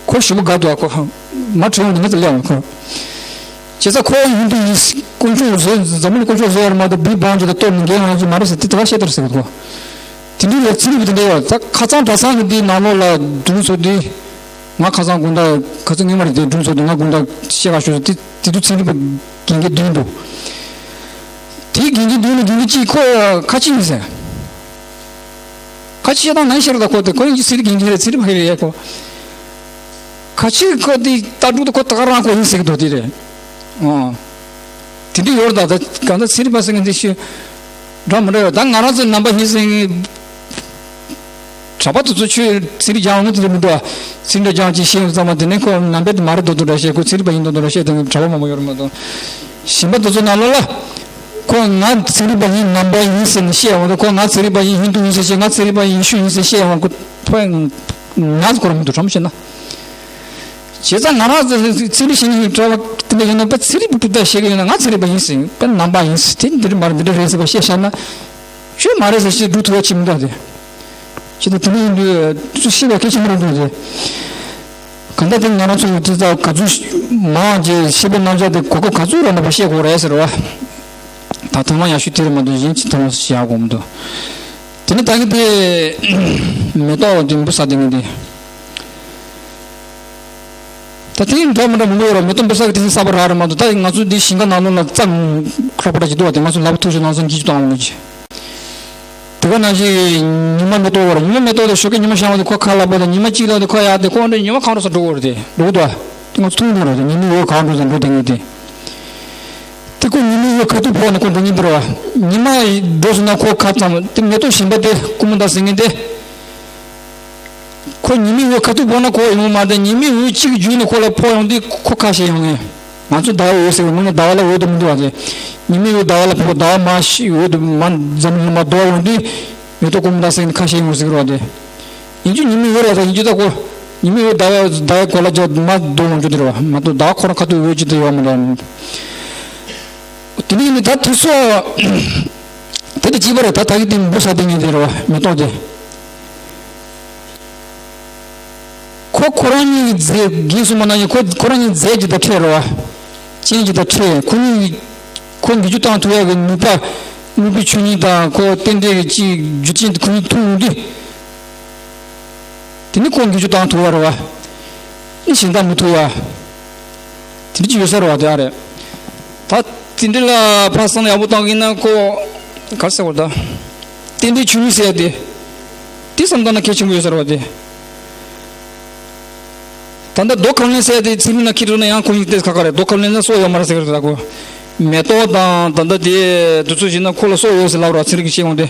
ཁོ་ཞེ་པོ་དགའ་འདུག་ཨ་ཁོ། མ་དྲན་འོང་དུ་ངས་ད་སླེབས་འོང་ཁོ། བྱས་ཙང་ཁོ་ཡིན་དུས་ཡིན་དཀོན་མཆོག་བཟོས་འཛམ་བུ་གླིང་དཀོན་མཆོག་བཟོས་ཡོད་མ་གཏོགས་བིག་བང་ཅིག་ད་གཏོར་ནི་འགན་ང་ཚོ་མ་རེད་ཟེར་དེ་དེ་ག་བཤད་དེ་རེད་ཟེར་གི་ཁོ། དེ་འདྲའི་ལ་ཚན་རིག་པ་དེ་འདྲ་ཡོད་ད། ཁ་སང་གྲྭ་ཚང་གི་འདིའི་ནང་ལོགས་ལ་སྒྲུང་ཚོགས་དུས། ང་ཁ་སང་དགོང་དག་ཁ་སང་ངས་མ་རེད་དེ་སྒྲུང་ཚོགས་དུས་ང་དགོང་དག་བཤད་ག་ཞུ་དེ་དེ་དུས་ཚན་རིག་པ་རྒན་རྒས་བདུན་འདུག་དེའི་རྒན་རྒས་བདུན་ནས་རྒན་རྒས་གཅིག་ཁོ་ཁ་ཆེ་ཡིན་ཟེར། ཁ་ཆེ་བཤད་སྟངས་ནང་བཤད་རོགས་ད་ཁོ་དེ་ཁོ་ཡིན་གྱི་ཚན་རིག་རྒན་རྒས་རེད་ཚན་རིག་པ་རེད་ཡ་ཁོ། ཁ་ཆེ་ཁོ་དེ་ལྟ་གྲུབ་དེ་ཁོ་ད་ག་རང་ཁོ་ཡིན་ཟེར་གི་འདུག་དེ་རེད། ཨོ། དེ་འདྲ་ཡོད་རེད་ད། ད་གང་ལྟར་ཚན་རིག་པ་ཟེར་མཁན་དེ་ཤི། འདྲ་མི་འདྲ་ཡོད་ད། ང་རང་ཚོ་ནང་པ་ཡིན་ཟེར་མཁན། གྲྭ་པ་དེ་ཚོ་ཆོས་ཚན་རིག་སྦྱང་ནི་དེ་འདྲ་མི་འདུག་ཨ། ཚན་རིག་སྦྱང་ཅིག་ཤེས་ཡོང་ཙམ་པ་དེ་ནས་ཁོ་ནང་པའི་དེ་མ་རེད་འདུག་འདུག་འདྲ་བཤད། ཁོ་ཚན་རིག་པ་ཡིན་འདུག་འདུག་འདྲ་བཤད་དེ་གྲྭ་པ་མང་པོ་ཡོད་རེད་མ་གཏོགས། གཞན་པ་དེ་ཚོ་ནང་ལོགས་ལ། ཁོ་ང་ཚན་རིག་པ་ཡིན་ནང་པ་ཡིན་ཟེར་ནས་བཤད་འོང་ད་ཁོ་ང་ཚན་རིག་པ་ཡིན་ཧིན་དུ་ཡིན་ཟེར་བཤད་ང་ཚན་རིག་པ་ཡིན་ཡེ་ཤུ་ཡིན་ཟེར་བཤད་འོང་ཁོ། ཐོས་ང་ཚོ་ཁོ་རང་མི་འདུག་དྲང་པོ་བཤད་ན། བྱས་ཙང་ང་རང་ཚོ་ཚན་རིག་ཤེས་ཡོན་གྲྭ་པ་དེ་འདྲ་ཡིན་ན་པ་ཚན་རིག་པ་ད་བཤད་གི་ཡོད་ན་ང་ཚན་རིག་པ་ཡིན་ཟེར་པ་ནང་པ་ཡིན་ཟེར་དེ་འདི་འདྲ་མ་རེད་འདི་འདྲ་རེད་ཟེར་བ་བཤད་བཞག་ན་ཆོས་མ་རེད་ཟེར་ཞེས་སྒྲུབ་ཐུབ་པ་ཅིག་མི་འདུག་སྟེ། ཅི་ལྟར་དེ་འདྲ་ཡིན་དུས་ཤེས་པ་གལ་ཆེན་པོ་རེད་འདུག་སྟེ། གང་ལྟར་དེ་ང་རང་ཚོ་དེ་ལྟར་ག་ཚོད་མང་ཅེས་བཤད་པའི་རྣམ་གཞག་དེ་གོ་སྐབས་ག་ཚོད་རག་ན་བཤད་དགོས་རེད་ཟེར་བ། ད་ཐེངས་མ་ཡག་ཤོས་དེ་རེད་མ་གཏོགས་གཞན་ཅི་ཐེངས་མ་བཤད་ཡག་གོ་མི་འདུག་དེ་ནི་ད་གི་དེ་མེ་ཏོག་དེ་འབུ་ས་དེ་ངས་དེ། ད་དེ་འདྲ་མི་འདྲ་མང་པོ་ཡོད་ར་མེ་ཏོག་འབུ་ས་གི་དེ་ཚོ་གསར་པ་རག་རེད་མ་གཏོགས་ད་ང་ཚོ་འདི་ཞིང་ཁ་ནང་ལོགས་ལ་རྩྭ་ཁྲ་པ་འདྲ་ཅིག་འདུག་བ་དེ་ང་ཚོ་ལག་པ་ཐུག་ཤོག་ནང་སང་འགྱིག་ཅིག་བཏང་འོང་གི་ཅིག་དེ་ག་ནང་བཞིན་ཉི་མ་མེ་ཏོག་བར་ཉི་མ་མེ་ཏོག་དང་ཞོགས་ཀས་ཉི་མ་ཤར་བ་དེ་ཁོ་ཁ་ལག་པ་དང་ཉི་མ་གཅིག་ལ་དེ་ཁོ་ཡར་དེ་ཁོ་འདྲ་ཉི་མ་གང་འགྲོ་ས་འགྲོ་གི་རེད་དེ་འགྲོ་གི་འདུག་ཨ། དེ་ང་ཚོ་མཐོང་འགྲོ་རེད་དེ་ཉི་མའི་འོད་གང་འགྲོ་ས་འགྲོ་དེ་ངེས་དེ། དེ་ཁོ་ཉི་མའི་འོད་ཁ་ཐུག་ཕོག་ནས་ཁོ་འགྲོ་ཉིན་པར་བ་ཉི་མ་འགྲོ་སོང་ན་ཁོ་ཁ་ཙམ་དེ་མེ་ཏོག་གཞན་པ་དེ་ཀུ་མུ་ད་ཟེར་མཁན་དེ། ཁོ་ཉི་མའི་འོད་ཁ་ཐུག་ཕོག་ན་ཁོ་ཡོང་མ་དེ་ཉི་མའི་འོད་གཅིག་བརྒྱུད་ནས་ཁོ་ལ་ཕོག་ཡོང་དུས་ཁོ་ཁ་ཤས་ཡོང་ངེས། ང་ཚོ་ཟླ་བའི་འོད་ཟེར་བའི་ངོས་ནས་ཟླ་བ་ལ་འོད་དུ་མི་འདུག་བ་དེ། ཉི་མའི་འོད་ཟླ་བ་ལ་ཕོག་ཟླ་བ་མ་ཤི་འོད་དུ་མ་འཛམ་གླིང་མ་ལྡོག་ཡོང་དུས་མེ་ཏོག་ཀུ་མུ་ད་ཟེར་ནས་ཁ་ཤས་ཡོང་ཟེར་གི་རེད་བ་དེ། ཡིན་རྒྱུ་ཉི་མའི་འོད་རེད་ད་ཡིན་རྒྱུ་ད་ཁོ། ཉི་མའི་འོད་ཟླ་བ་ཟླ་བའི་གོ་ལ་རྒྱབ་མ་ལྡོག་ཡོང་རྒྱུ་དེ་རེད་བ་མ་གཏོགས་ཟླ་བ་ཁོ་རང་ཁ་ཐུག་འོད་ཅིག་དེ་ཡོད་མ་རེད། དེ་ནས་ཡིན་ནི་ད་དུས་སོ། དེ་དེ་གཅིག་པ་རེད་ད་ད་གི་དེ་འབུ་ས་དེ་ངེས་དེ་རེད་བ་མེ་ཏོག་དེ། ཁོ་ཁོ་རང་ཉིད་ཀྱི་རྫས་རྒན་གསུངས་པ་ན་ཡང་ཁོ་ཁོ་རང་ཉིད་རྫས་ཀྱི་དང་འཕྲད་རེད་བ། རྐྱེན་གྱི་དང་འཕྲད་ཁོ་གཉིས་ཁོ་འགུལ་སྐྱོད་བཏང་ཐུབ་ཡག་གི་ནུས་པ་དངོས་པོའི་ཆོས་ཉིད་དང་ཁོ་རྟེན་འབྲེལ་གྱི་ཅིག་རྒྱུ་རྐྱེན་དེ་ཁོ་གཉིས་ཐུག་ཡོང་དུས། དེ་ནི་ཁོ་འགུལ་སྐྱོད་བཏང་ཐུབ་པ་རེད་བ། ནི་གཞན་དག་མི་ཐུབ་ཡ། དེ་འདྲ་ཅིག་ཡོད་ས་རེད་བ་དེ་ཨ་རེད། ད་དེ་འདྲ་ལ་ཕར་བསམ་ཡག་པོ་བཏང་གིན་ན་ཁོ། ག་རེ་ཟེར་བ་ད། རྟེན་འབྲེལ་ཆོས་ཉིད་ཟེར་ཡ་དེ། དེ་བསམ་བཏང་ན་གལ་ཆེན་པོ་ཡོད་ས་རེད་བ་དེ། ད་ལྟ་རྡོ་ཁ་ལེན་ཟེར་ཡ་དེ་ཚན་རིག་ནང་འཁྱེར་འགྲོ་ན་ཡང་ཁོ་གཉིས་ཏོག་ཙམ་ཁག་ཁག་རེད་རྡོ་ཁ་ལེན་ན་སྲོག་ཡོད་མ་རེད་ཟེར་གི་རེད་ད་ཁོ། མེ་ཏོག་དང་ད་ལྟ་དེ་དུས་ཚོད་བྱས་ན་ཁོ་ལ་སྲོག་ཡོད་ཟེར་ལབ་ར་ཚན་རིག་གི་ཤེས་ཡོང་དེ།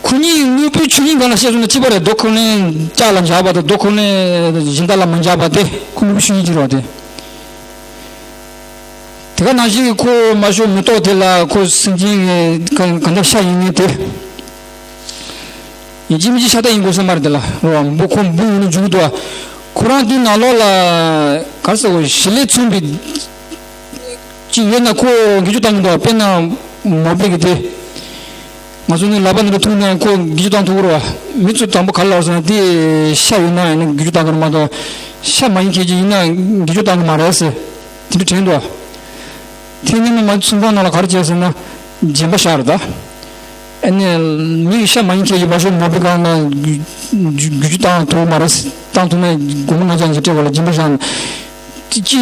ཁོ་གཉིས་དངོས་པོའི་ཆོས་ཉིད་སྒང་ལ་བཤད་སོང་ན་གཅིག་པ་རེད་རྡོ་ཁ་ལེན་ལྕགས་ལ་འཇགས་པ་དང་རྡོ་ཁ་ལེན་གཞན་དག་ལ་མ་འཇགས་པ་དེ་ཁོ་དངོས་པོའི་ཆོས་ཉིད་ཅིག་རེད་བ་དེ། དེ་ག་ནང་བཞིན་ཁོ་མ་ཤོར་མེ་ཏོག་དེ་ལ་ཁོ་སེམས་ཅན་གྱི་ག་ག་འདྲ་ཤ་ཡིན་ངེས་དེ། ཡིན་གཅིག་མིན་གཅིག་ཤ་སྟག་ཡིན་དགོས་ས་མ་རེད་དེ་ལ་རོ་འབུ་ཁོ་འབུ་ཡིན་ནི་འཇུག་གི་འདུག་བ། ཁོ་རང་དེའི་ནང་ལོགས་ལ་ག་རེ་ཟེར་དགོས་ཞི་ལས་མཚོན་པའི་ཅིག་ཡོད་ན་ཁོ་འགུལ་སྐྱོད་བཏང་གི་འདུག་བ་དཔེར་ན་མོ་པེ་གི་དེ། ང་ཚོ་ནི་ལག་པ་འདི་འདྲ་ཐུག་ན་ཁོ་འགུལ་སྐྱོད་བཏང་ཐུབ་ཀྱི་རེད་བ། མི་ཚོ་དང་པོ་ག་རེ་ལབ་ཟེར་ན་དེ་ཤ་ཡོད་ན་ཡང་ན་འགུལ་སྐྱོད་བཏང་གི་རེད་མ་གཏོགས་ཤ་མ་ཡིན་མཁན་ཅིག་ཡིན་ན་འགུལ་སྐྱོད་བཏང་གི་མ་རེད་ཟེར། དེ་འདྲ་དྲན་འདུག་བ། དེ་ནི་མི་མང་ཚོ་ཚོང་ཁང་ནང་ལ་ག་རེ་བྱས་ཟེར་ན་སྦྱིན་པ་བཞག་རེད་ད། ཨ་ནི་མི་ཤ་མ་ཡིན་མཁན་ཅིག་མ་ཤོར་མ་བུ་གང་ན་འགུལ་སྐྱོད་བཏང་ཐུབ་མ་རེད་བཏང་ཐུབ་ན་དགོང་མོ་ང་ཅག་གི་སྤྲད་པ་ལ་སྦྱིན་པ་བཞག་ཅི་ཅི་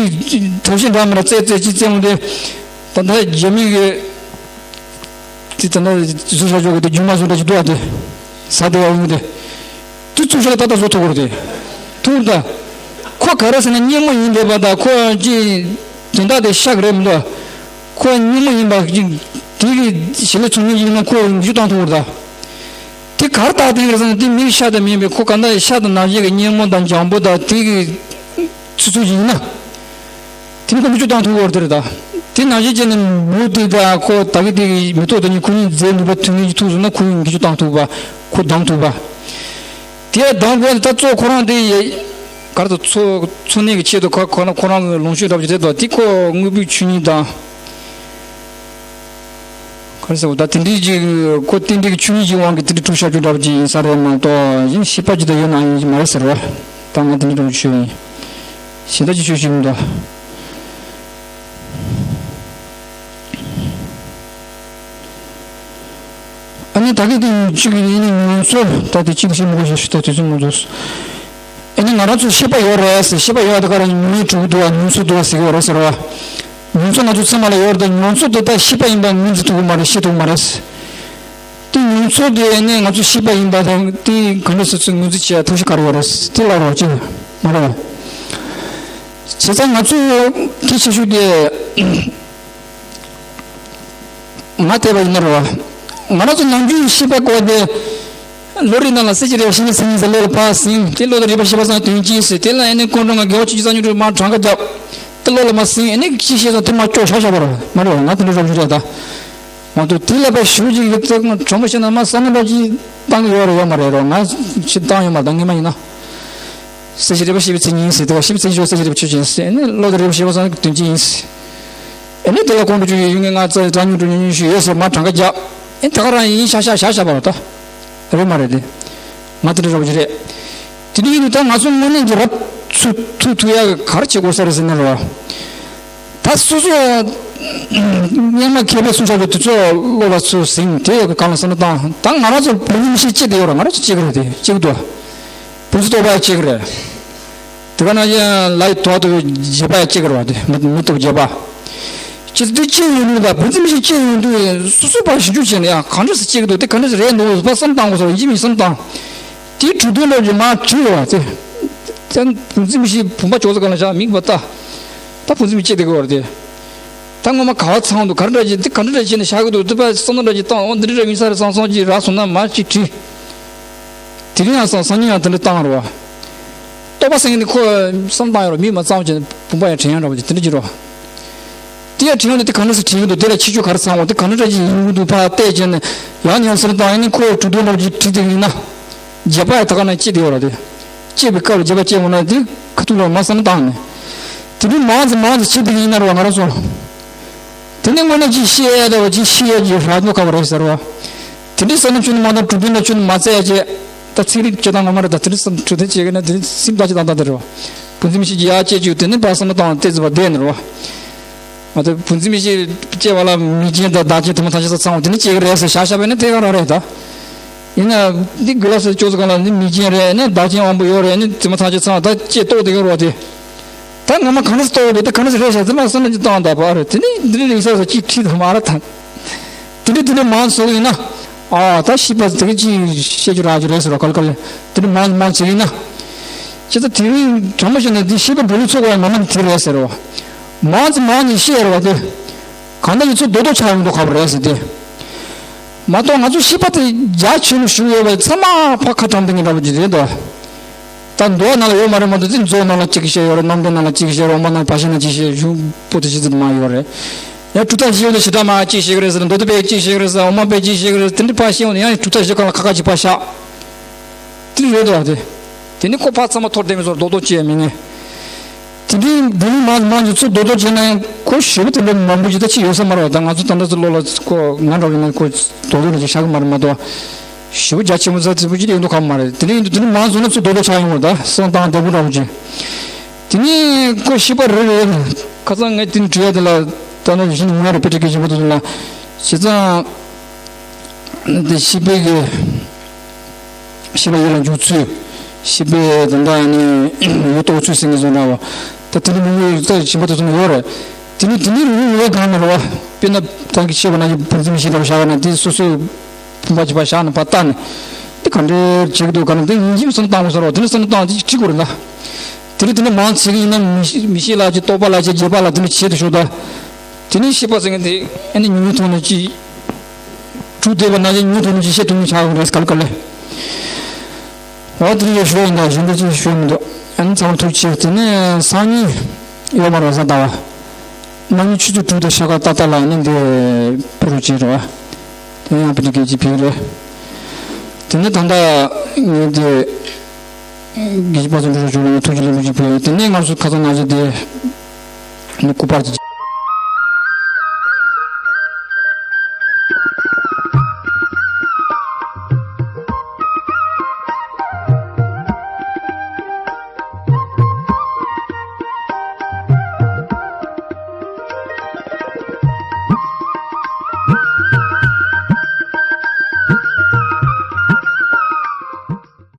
ཐབས་ཤེས་འདྲ་མི་འདྲ་རྩེ་རྩེ་ཅི་རྩེ་འོང་དེ་ད་ལྟ་རྒྱ་མི་གི་དེ་ད་ལྟ་བཟོ་བྱ་ཆོག་གི་དེ་རྒྱུ་མ་བཟོ་འདྲ་ཅིག་འདུག་ཨ་དེ་ཟ་བདེ་བ་ཡོང་གི་དེ་དེ་ཚུགས་ཤོག་ལ་ད་ལྟ་བཟོ་ཐུབ་གི་རེད་དེ་ཐུག་ད་ཁོ་ག་རེ་ཟེར་ན་སྙན་མོ་ཡིན་བསྡད་པ་ད་ཁོ་ཅི་དོན་དག་དེ་ཤ་གི་རེད་མི་འདུག་ཨ། ཁོ་སྙན་མོ་ཡིན་པ་ཅིག་དེ་གི་ཞི་ལི་ཚོང་གཉེར་ཡིན་ན་ཁོ་འཇུ་བཏང་ཐུབ་པར་ད། དེ་གར་བཏགས་དེ་གི་རེད་ཟེར་ན་དེ་མིག་ཤ་དང་མིན་པའི་ཁོ་ག་འདྲ་ཤ་དང་ནང་བཞིན་གྱི་སྙན་མོ་དང་འཇམ་པོ་དང་དེ་གི་ཚུལ་ཚུལ་ཞིག་ཡིན་ན། དེ་ནི་ཁོ་འཇུ་བཏང་ཐུབ་པར་དེ་རེད་ད། དེ་ནང་བཞིན་བྱས་ནས་མུ་དེ་དང་ཁོ་ད་གི་དེ་གི་མེ་ཏོག་དེ་གཉིས་ཁོ་གཉིས་རྫས་ནུས་པ་མཐུན་ངེས་ཀྱི་ཐུག་སོང་ན་ཁོ་གཉིས་འཇུ་བཏང་ཐུབ་པ་ཁོ་གདམ་ཐུབ་པ། དེ་གདམ་དགོས་ད་གཙོ་ཁོ་རང་དེ་ཡ། གར་དུ་འཚོ་འཚོ་གནས་ཀྱི་ཆེད་དུ་ཁོ་ཁོ་ན་ཁོ་རང་གི་ལོངས་སྤྱོད་འདྲ་པོ་ཅིག་རེད་དོ་དེ་ཁོ་དངོས་པོའི་ཆོས་ཉིད་དང་། གར་ཟེར་བ་ད་དེ་འདྲའི་ཅིག་ཁོ་རྟེན་འབྲེལ་གྱི་ཆོས་ཉིད་ཅིག་དབང་གིས་དེ་འདྲའི་གྲུབ་ཤར་རྒྱུ་འདྲ་པོ་ཅིག་ཡིན་ས་རེད་མ་གཏོགས་གཞན་ཤེས་པ་ཅིག་དང་ཡོད་ན་ཡིན་གྱི་མ་རེད་ཟེར་བ་ད་ང་དེ་འདྲའི་འདྲ་པོ་ཆོས་ཡིན། གཞན་དག་ཅིག་ཆོས་ཤིག་མི་འདུག་ཨ་ནི་ད་གིན་དེ་གཅིག་ཡིན་ནི་ངོ་སོ་ད་དེ་གཅིག་ཤེས་མི་དགོས་ཤེས་ཤེས་ད་དུས་ཚོད་མ་འདུག་ཨ་ནི་ང་རང་ཚོ་ཤེས་པ་ཡོད་རེད་ཟེར་ཤེས་པ་ཡོད་ད་ག་རང་ཉུང་ཉུང་གྲུབ་འདུག་བ་ཉུང་སུ་འདུག་བ་ཟེར་གི་ཡོད་རེད་ཟེར་བ། ཉུང་སུ་ང་ཚོ་ཚང་མ་ལ་ཡོད་རེད་ད་ཉུང་སུ་དེ་ད་ཤེས་པ་ཡིན་པ་ངོས་འཛིན་ཐུབ་གི་མ་རེད་ཤེས་ཐུབ་གི་མ་རེད། དེ་ཉུང་སུ་དེ་ཨ་ནི་ང་ཚོ་ཤེས་པ་ཡིན་པ་དང་དེ་ག་འདྲ་སོ་སོས་ངོས་འཛིན་བྱེད་ཡ་ཐབས་ཤེས་ག་རེ་ཡོད་རེད་དེ་ལ་རོགས་ཅི་མ་རེད་བ། བྱས་ཙང་ང་ཚོ་གལ་ཆེ་ཤོས་དེ། ང་བལྟས་པ་ཡིན་ན་རེད་བ། ང་རང་ཚོ་ནམ་རྒྱུན་ཤེས་པ་སྐོར་དེ། བློ་རིག་ནང་ལ་གསལ་བྱེད་རེ་བ་ཤེས་ནས་ཟིན་ཟིན་བློ་ལ་ཕར་ཟིན་དེ་བློ་དང་རིག་པ་ཤེས་པ་སང་དོན་གཅིག་ཟེར་དེ་ལ་ཨ་ནི་ཀུན་འགྲོ་ང་དགེ་བ་ཆོས་ཀྱི་རྩ་ཉུང་དྲུག་མར་གྲངས་ཀ་རྒྱབ། དེ་བློ་ལ་མ་ཟིན་ཨ་ནི་ཅི་ཤེས་སང་དེ་མ་ལྕོགས་བཞག་བཞག་པ་རེད་མ་རེད་བ་ང་དེ་འདྲ་རོགས་ཞུ་རེད་ད། མ་གཏོགས་དེ་ལ་པ་ཞུ་ཅིག་གི་ཚེ་དྲང་པོ་བཤད་ན་མ་བསམ་ན་འདྲ་ཅིག་བཏང་གི་ཡོད་རེད་ཡོད་མ་རེད་རོགས་ང་ཅིག་བཏང་ཡོད་མ་རེད་ད་ངས་མ་ཡིན་ན། གསལ་བྱེད་རིག་པ་ཤེས་པའི་མཚན་ཉིད་ཡིན་ཟེར། དེ་བ་ཤེས་པའི་མཚན་ཉིད་ཤེས་པ་གསལ་བྱེད་རིག་པ་ཆོས་ཅན་ཟེར། ཨ་ནི་བློ་དང་རིག་པ་ཤེས་པ་གསུམ་ནི་དོན་ཅན་ཡིན་ཟེར། ཨ་ནི་བློ་དང་རིག་པ་ཤེས་པ་གསུམ་ནི་གྲངས་ཉུང་དྲུག་ཉུང་ཉུང་ཞིག་ཡོད་ཟེར། མ་གྲངས་ཀ་རྒྱབ། ཨ་ནི་དེ་ག་རང་ཡིན་ཤག་ཤག་ཤག་ཤག་པ་རེད་ད། རེད་མ་རེད་དེ། ང་དེ་འདྲ་རོགས་ཀྱི་རེད། དེ་འདྲ་ཡིན་དུས་ད་ང་ཚོ་དངོས་གནས་ཀྱི་རབ་ཚུགས་ཐུབ་ཐུབ་ཡག་གི་ག་རེ་བྱེད་དགོས་ས་རེད་ཟེར་ན་རེད་བ། ད་སོ་སོ་སྔོན་མ་མཁས་པའི་གསུང་ཆོས་ཀྱི་དུས་ཚོད་བློ་ལ་ཚུར་ཟིན་དེ་ཡག་གི་གང་ལ་བསམ་བློ་བཏང་། ད་ང་རང་ཚོ་བུ་མོ་ཞིག་སྐྱེས་དེ་ཡོད་ར། ང་རང་ཚོ་སྐྱེས་ཀྱི་རེད་དེ། སྐྱེས་ཀྱི་འདུག་བུ་ཚོ་ལྟོགས་པ་སྐྱེས་ཀྱི་རེད། དེ་ག་ནང་བཞིན་ལའི་དོག་ཏུ་བརྗེད་པ་སྐྱེ་གི་རེད་བ། དེ་མི་མི་ཐོབ་བརྗེད་པ། ཁྱེད་ཚོ་དེ་སྐྱེ་ཡོང་དུས་ད་བུ་འཛིན་མི་ཞིག་སྐྱེ་ཡོང་དུས་སོ་སོ་ཕར་ཞིབ་འཇུག་བྱས་ནས་ཡང་གང་འདྲ་སེ་སྐྱེ་གི་འདུག་དེ་ག་འདྲ་སེ་རེད་འདུག་ཕར་བསམ་བཏང་དགོས་སོ། ཡིན་གཅིག་མིན་གཅིག་བསམ་བཏང་། དེའི་གྲོས་བསྡུར་འདྲ་ཞིག་མར་བྲིས་ཡོད་བ། དེ་ཙང་བུ་འཛིན་མི་ཞིག་བུམ་པ་ཅོག་ཙེ་སྒང་ལ་བཞག་མིག་པ་ལྟ། ད་བུ་འཛིན་མི་སྐྱེ་བསྡད་གི་ཡོད་རེད་དེ། ད་སྔོན་མ་ག་བ་ཚང་འདུག་ག་རེ་འདྲ་ཞིག་དེ་ག་འདྲ་འདྲ་བྱས་ནས་བཞག་གི་འདུག་དེ་ཕར་བསམ་བློ་འདྲ་ཞིག་བཏང་། འོ་འདི་འདྲ་འདྲ་ཡིན་ས་རེད་བསམ་བསམ་ཅིག་རག་སོང་ན་མར་ཅིག་བྲིས། དེ་རིང་ཡང་སང་སང་ཉིན་ཡང་དེ་འདྲ་བཏང་རེད་བ། རྟོགས་པ་སེང་གེ་ནི་ཁོ་བསམ་བཏང་ཡོད་རེད། མིག་མ་གཙང་བ་བྱས་ནས་བུམ་པ་ཡང་དྲན་ཡག་འདྲ་བ་ཅིག་དེ་འདྲ་ཅིག་རེད་བ། དེ་ཡང་དྲན་ཡག་ནི་དེ་ག་འདྲ་སེ་དྲན་གྱི་འདུག་དེ་ལ་ཁྱད་ཆོས་ག་རེ་ཚང་བ། དེ་ག་འདྲ་འདྲ་ཅིག་ཡིན་གྱི་འདུག་ཕར་བལྟས་བྱས་ནས་ཡང་ཉམས་སུ་བཏང་ཡག་ནི་ཁོས་གྲོས་བསྡུར་འདྲ་བ་ཅིག་བྲིས་དེ་ཡིན་ན། བརྗེད་པ་ཡང་ད་ག་ནང་སྐྱེས་བསྡད་ཡོད་རེད་དེ། སྐྱེས་པའི་སྐབས་ལ་བརྗེད་པ་སྐྱེས་འོང་ན་དེ་ཁ་ཐུག་ལ་མར་བསམ་བློ་བཏང་ནས། དེ་འདྲའི་མང་ཙམ་མང་ཙམ་བྱེད་བསྡད་ཀྱི་ཡིན་ན་རེད་བ། ང་རང་ཚོ། དེ་ནས་དངོས་གནས་ཅིག་ཤེས་ཡ་འདྲ་བ་ཅིག་ཤེས་ཡ་ཅིག་རག་མྱོང་ཁ་བ་རེད་ཟེར་བ། དེ་འདྲའི་བསམ་བློ་ཁྱོན་ནས་མ་བཏང་། གྲོས་བསྡུར་འདྲ་ཁྱོན་ནས་མ་བཙལ་ཡ་བྱས། ད་ཚན་རིག་སྤྱིར་བཏང་ངོ་མ་རེད། ད་དེ་འདྲའི་བསམ་གྲོས་བསྡུར་བྱེད་ཀྱི་ན་དེ་འདྲའི་སེམས་ཐག་ཅིག་བཏང་བཏང་དེ་རེད་བ། བུ་འཛིན་མི་ཞིག་གིས་ཡར་སྐྱེས་བཅུག་དེ་ནས་ཕར་བསམ་བློ་བཏང་བལྟས་ཚུལ་བ་བསྡད་ནས་རེད་བ། ང་ཚོ་བུ་འཛིན་མི་ཞིག་སྐྱེས་པ་ལ་མིག་རྒྱན་དང་འདག་རྒྱན་དེ་མོ་ཐམས་ཅད་ཚང་བ་དེ་ནི་སྐྱེ་གི་རེད་ཟེར་བཞག་བཞག་པས་ནི་དེ་ག་རང་རེད་ད། ཡིན་ན་འདི་དགེ་ལགས་སུ་ཅོག་ཙེ་སྒང་ལ་ནི་མིག་རྒྱན་རེད། ནི་འདག་རྒྱན་དབང་པོ་ཡོད་རེད། ནི་དེ་མོ་ཐམས་ཅད་ཚང་བ་ད་ཅེས་རྟོགས་བསྡད་ཡོད་རེད་བ། དེ་ད་ངོ་མ་ག་འདྲ་སེ་རྟོགས་འདུག་དེ་ག་འདྲ་སེ་རེད་ཤག་ཟེར་ན་བསམ་བློ་ཅིག་བཏང་དང་པ་རེད། དེ་ནི་འདི་འདྲ་ཡིན་ས་ས་ཅིག་ཁྲིད་དང་མ་རེད་ད། དེ་འདྲ་དེ་འདྲ་མང་ཙམ་ཡིན་ན། ཨ་ད་ཤེས་པ་དེ་ག་ཅིག་བཤད་རྒྱུ་རག་རྒྱུ་རེད་ཟེར་བ་ག་ལ་ག་ལ་དེ་འདྲ་མང་མང་ཅིག་ཡིན་ན། ཅི་ད་དེ་རིང་དྲང་མོ་བཤད་ན་འདི་ཤེས་པ་འགྲོ་ལུགས་ཚོགས་པ་ཡང་ངོ་མ་ནི་དེ་རེད་ཟེར་བ། མང་ཙམ་མང་ནས་བཤད་རེད་བ། དེ་གང་ལྟར་ཡིན་ཚུལ་རྡོག་རྡོག་ཆགས་ཡོང་མདོག་ཁ་པོ་རེད་ཟེར་ཏེ། མ་གཏོགས་ང་ཚོ་ཤེས་པ་དེ་རྒྱ་ཆེན་པོ་ཞིག་ཡོད་པ་ཚང་མ་ཕར་ཁ་བཀྲམ་བསྡད་མཁན་འདྲ་པོ་ཅིག་རེད་དོ། ད་མདོ་ནང་ལ་ཡོད་མ་རེད་མ་གཏོགས་དེ་མཛོ་ནང་ལ་གཅིག་བཤད་ཡོད་རེད། རྣམ་འགྲེལ་ནང་ལ་གཅིག་བཤད་རེད། དབུ་མ་ནང་བར་ཆད་ནང་གཅིག་བཤད། གཞུང་པོ་ཏི་ཅི་ཙམ་མང་ཡོད་རེད། ཡང་གྲུབ་མཐའ་བཞི་ཡོད་ན་བྱེ་བྲག་སྨྲ་བ་གཅིག་བཤད་ཀྱི་རེད་ཟེར། མདོ་སྡེ་པས་གཅིག་བཤད་ཀྱི་རེད་ཟེར། དབུ་མ་པས་གཅིག་བཤད་ཀྱི་རེད་ཟེར། དེ་འདྲ་ཕར་བཤད་འོང་ན་ཡང་གྲུབ་མཐའ་བཞི་སྒང་ལ་ཁ་ཁ་ཅིག་ཕར་བཞག་དེ་འདྲ་རེད་དོ། དེ་དེ་ནི་ཁོ་ཕར་ཚང་མ་འཐོར་བསྡད་མི་ཚོ་རྡོག་རྡོག་བྱས་ཡ་མི་ངན། དེ་འདྲའི་འདི་ནི་མང་མང་ཅིག་ཚུར་རྡོག་རྡོག་བྱས་ན་ཡང་ཁོ་ཞེ་པོ་དེ་འདྲ་མང་པོ་ཅིག་ད་ཅིག་ཡོད་ས་མ་རེད་བ། ད་ང་ཚོ་ད་ལྟ་ཚོ་བློ་ལ་ཁོ་ང་འདྲ་བོ་ཡིན་ན་ཁོ་རྡོག་རྡོག་ཅིག་བཞག་གི་མ་རེད་མ་གཏོགས། ཞེ་པོ་རྒྱ་ཆེན་པོ་ཚ་ཚིག་པོ་ཅིག་ཡོང་མདོག་ཁ་པོ་མ་རེད། དེ་འདྲ་ཡིན་དུས་དེ་འདྲ་མང་སོང་ན་ཚུར་རྡོག་རྡོག་ཆགས་ཡོང་བ། ད་སང་བཏང་བདེ་པོ་འདྲ་བོ་ཅིག་དེ་ནི་ཁོ་ཤེས་པ་རེད་རེད། ཁ་སང་ངས་དེ་འདྲ་དྲིས་ཡ་དེ་ལ་ད་ནི་གཞི་ནས་ངོ་རེ་དཔེ་ཁྲིད་མཁན་ཆེན་པོ་དེ་ཚོ་ལ་བྱས་ཙང་། དེ་ཤེས་པའི་གི་ཤེས་པ་ཡིད་ལ་འཇུག་ཚུལ། ཤེས་པའི་དོན་དག་ནི་ཡུལ་རྟོགས་ཚུལ་ཟེར་མཁན་བཟོ་འདྲ་བ། ད་དེ་འདྲ་མི་ཡུལ་རྩ་ཆེན་པོ་དེ་ཚོ་ཡོད་རེད། དེ་ནི་དེ་ནི་རུ་ཡོད་གང་མི་རུ་བ། དཔེར་ན་ད་གི་ཤེས་པ་ན་གི་བུ་འཛིན་མི་ཤེས་འདྲ་བ་བཞག་ན་དེ་སོ་སོའི་བུམ་པ་གཅིག་པ་བཞག་ན་ཕར་ལྟ་ནས་དེ་ག་འདྲའི་བྱེད་ཀྱི་འདུག་ག་ན་དེ་ཡིན་གཅིག་བསམ་བཏང་དགོས་ས་རེད་བ། དེ་ནི་བསམ་བཏང་དེ་ཁྲིད་དགོས་རེད་ད། དེ་ནི་དེ་ནི་མང་ཆེ་གི་ཡིན་ན་མི་ཤེས་མི་ཤེས་ལ་ཅིག་རྟོག་པ་ལ་ཅིག་རྗེད་པ་ལ་དེ་ནི་བྱེད་དུ་ཤོག་ད། དེ་ནི་ཤེས་པ་ཟེར་མཁན་དེ་ཨ་ནི་ཉུང་ཉུང་ཐོག་ནས་ཅིག་གྲུབ་བསྡད་པ་ན་ཅིག་ཉུང་ཐོག་ནས་ཅིག་བཤད་ཐུབ་མཁན་ཆགས་ཡོང་རེད་ག་ལེ་ག་ལེ། འོ་དེ་རིང་ཡང་ཞུ་ཡིན་ད། གཞན་དག་ཅིག་ཞུ་མི་འདུག་ཨ་ནི་ཚང་མ་ཐུགས་རྗེ་ཆེ། དེ་ནས་སང་ཉིན་ཡོད་མ་རེད་གཟའ་ཟླ་བ། གནངས་ཉིན་ཆུ་ཚོད་དྲུག་དང་ཕྱེད་ཀ་ཏག་ཏག་ལ་ཨ་ནི་འདི་ཕུ་རུ་ཅིག་རེད་བ། དེ་ཡང་བི་ཏི་གེ་ཅིག་ཕེབས་རེད། དེ་ནས་ད་ལྟ་ངས་འདི་དགེ་བཤེས་དཔལ་བཟང་འབྲུག་སྒྲ་ཞུ་བའི་ཐུགས་རྗེ་ལེགས་འབུལ་ཅིག་ཕུལ་ཡོད། དེ་ནས་ང་ཚོ་ཁ་སང་ནང་བཞིན་དེ་ནི་སྐུ་པར་དེ་